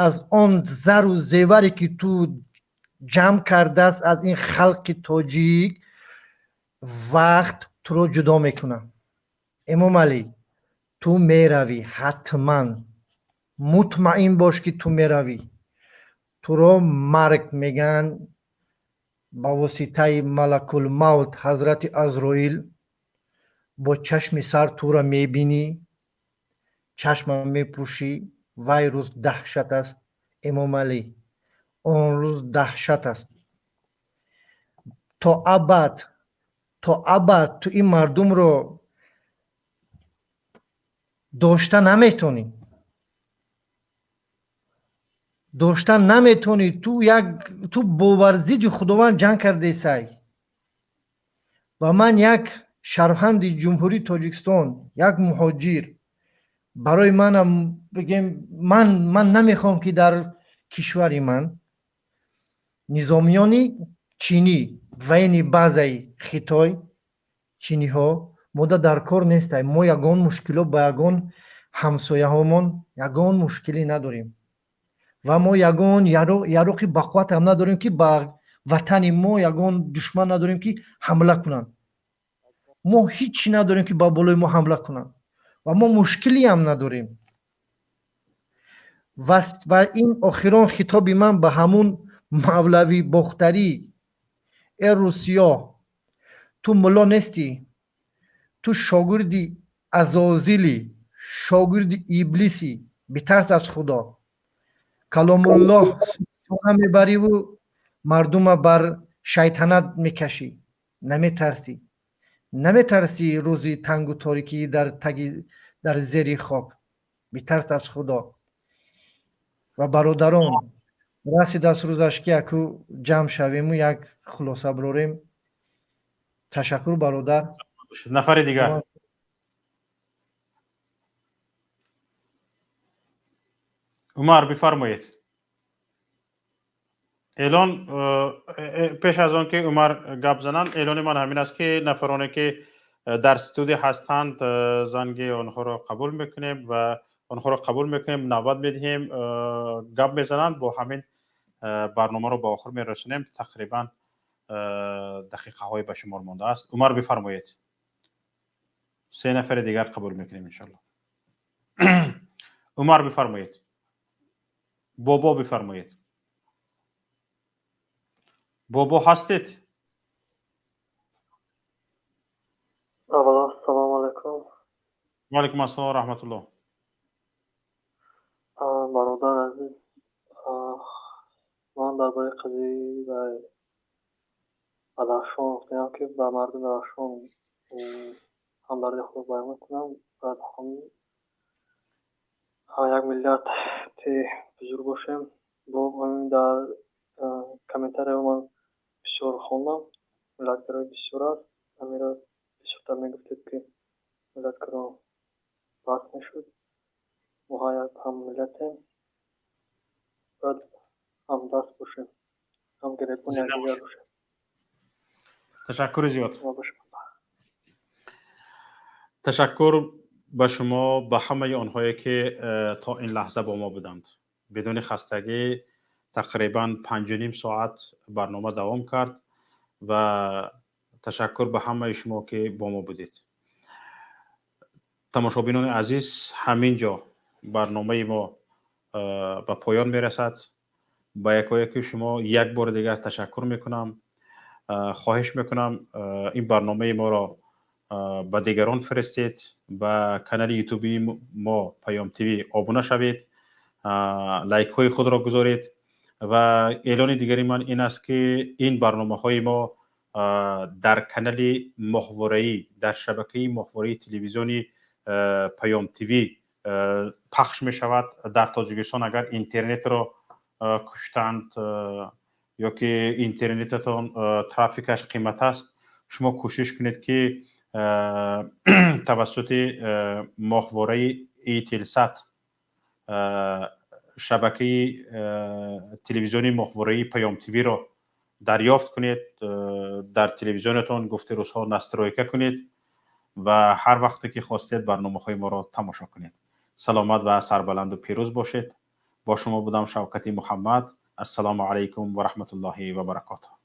аз он зару зеваре ки ту ҷамъ кардааст аз ин халқи тоҷик, вақт туро ҷудо мекунад. Эмомалӣ, ту меравӣ ҳатман, мутмаин бош, ки ту меравӣ. Туро марг мегӯянд ба воситаи малакулмавт, ҳазрати Азроил, бо чашми сар туро мебинӣ, чашма мепӯшӣ. Вай рӯз даҳшат аст, Эмомалӣ, он рӯз даҳшат аст. То абад, то абад ту ин мардумро дошта наметонӣ. Доштан наметонӣ. Ту як ту бо бар зидди Худованд ҷанг кардесай. Ва ман як шаҳрванди Ҷумҳурии Тоҷикистон, як муҳоҷир, барои манам бигем, ман намехоҳам, ки дар кишвари ман низомиёни чинӣ, военный базаи Хитой, чиниҳо мода дар кор нестай. Мо ягон мушкило ба ягон ҳамсояҳомон ягон мушкилӣ надорем ва мо ягон яроқи бақувват ҳам надорем, ки ба ватани мо ягон душман надорем, ки ҳамла кунанд. Мо ҳеҷ надорем, ки ба болои мо ҳамла кунанд, ва мо мушкилиам надорем. Ва ин охирон хитоби ман ба ҳамун мавлавӣ Бохтарӣ: э русиё, ту мулло нестӣ, ту шогирди Азозилӣ, шогирди Иблисӣ. Битарс аз Худо. Каломуллоҳ сона мебариву мардума бар шайтанат мекашӣ. Наметарсӣ, наметарсӣ рӯзи тангу торикӣ дар таги, дар зери хок? Битарс аз Худо. Ва бародарон, расидааст рӯзаш, ки яку ҷамъ шавему як хулоса бирорем. Ташаккур, бародар. Нафари дигар. Умар, бифармоед. Эълон, пеш аз он ки Умар гап зананд, эълони ман ҳамин аст, ки нафароне ки дар студия ҳастанд, занги онҳоро қабул мекунем ва онҳоро қабул мекунем, навбат медиҳем, гап мезананд. Бо ҳамин барномаро ба охир мерасонем. Тақрибан дақиқаҳое ба шумор мондааст. Умар, бифармоед. Се нафари дигар қабул мекунем, иншалло. Умар, бифармоед. Бобо, бифармоед. Бобо, ҳастед? Аввало, ассалому алайкум. Ваалайкум ассалом раҳматуллоҳ. Бародар азиз, ман дар бораи қазияи Бадахшон гуфтаам, ки ба мардуми Бадахшон ҳамдардии худро баён мекунам. Бояд як миллати бузург бошем. Бо дар комментарияҳо ман бисёр хондам, миллатгароӣ бисёр аст. Амира бисёртар мегуфтед, ки миллатгаро баҳс мешуд. Мо як ҳаммиллатем, бояд ҳамдаст бошем, ҳамгиребони якдигар бошем. Ташаккури зиёд, ташаккур ба шумо, ба ҳамаи онҳое ки то ин лаҳза бо мо буданд. Бидуни хастагӣ тақрибан 5,5 соат барнома давом кард ва ташаккур ба ҳамаи шумо, ки бо мо будед. Тамошобинони азиз, ҳамин ҷо барномаи мо ба поён мерасад. Ба якояки шумо як бори дигар ташаккур мекунам. Хоҳиш мекунам, ин барномаи моро ба дигарон фиристед, ба канали ютубии мо Паём ТВ обуна шавед, лайкҳои худро гузоред. Ва эълони дигари ман ин аст, ки ин барномаҳои мо дар канали моҳвораӣ, дар шабакаи моҳвораии телевизиони Паём ТВ пахш мешавад. Дар Тоҷикистон агар интернетро куштанд ё ки интернетатон трафикаш қимат аст, шумо кӯшиш кунед, ки тавассути моҳвораи Ютелсат шабакаи телевизиони моҳвораии Паём ТВро дарёфт кунед, дар телевизионатон, гуфти рӯзҳо, настройка кунед ва ҳар вақте ки хостед, барномаҳои моро тамошо кунед. Саломат ва сарбаланду пирӯз бошед. Бо шумо будам Шавкати Муҳаммад. Ассалому алайкум ва раҳматуллоҳи ва баракотуҳ.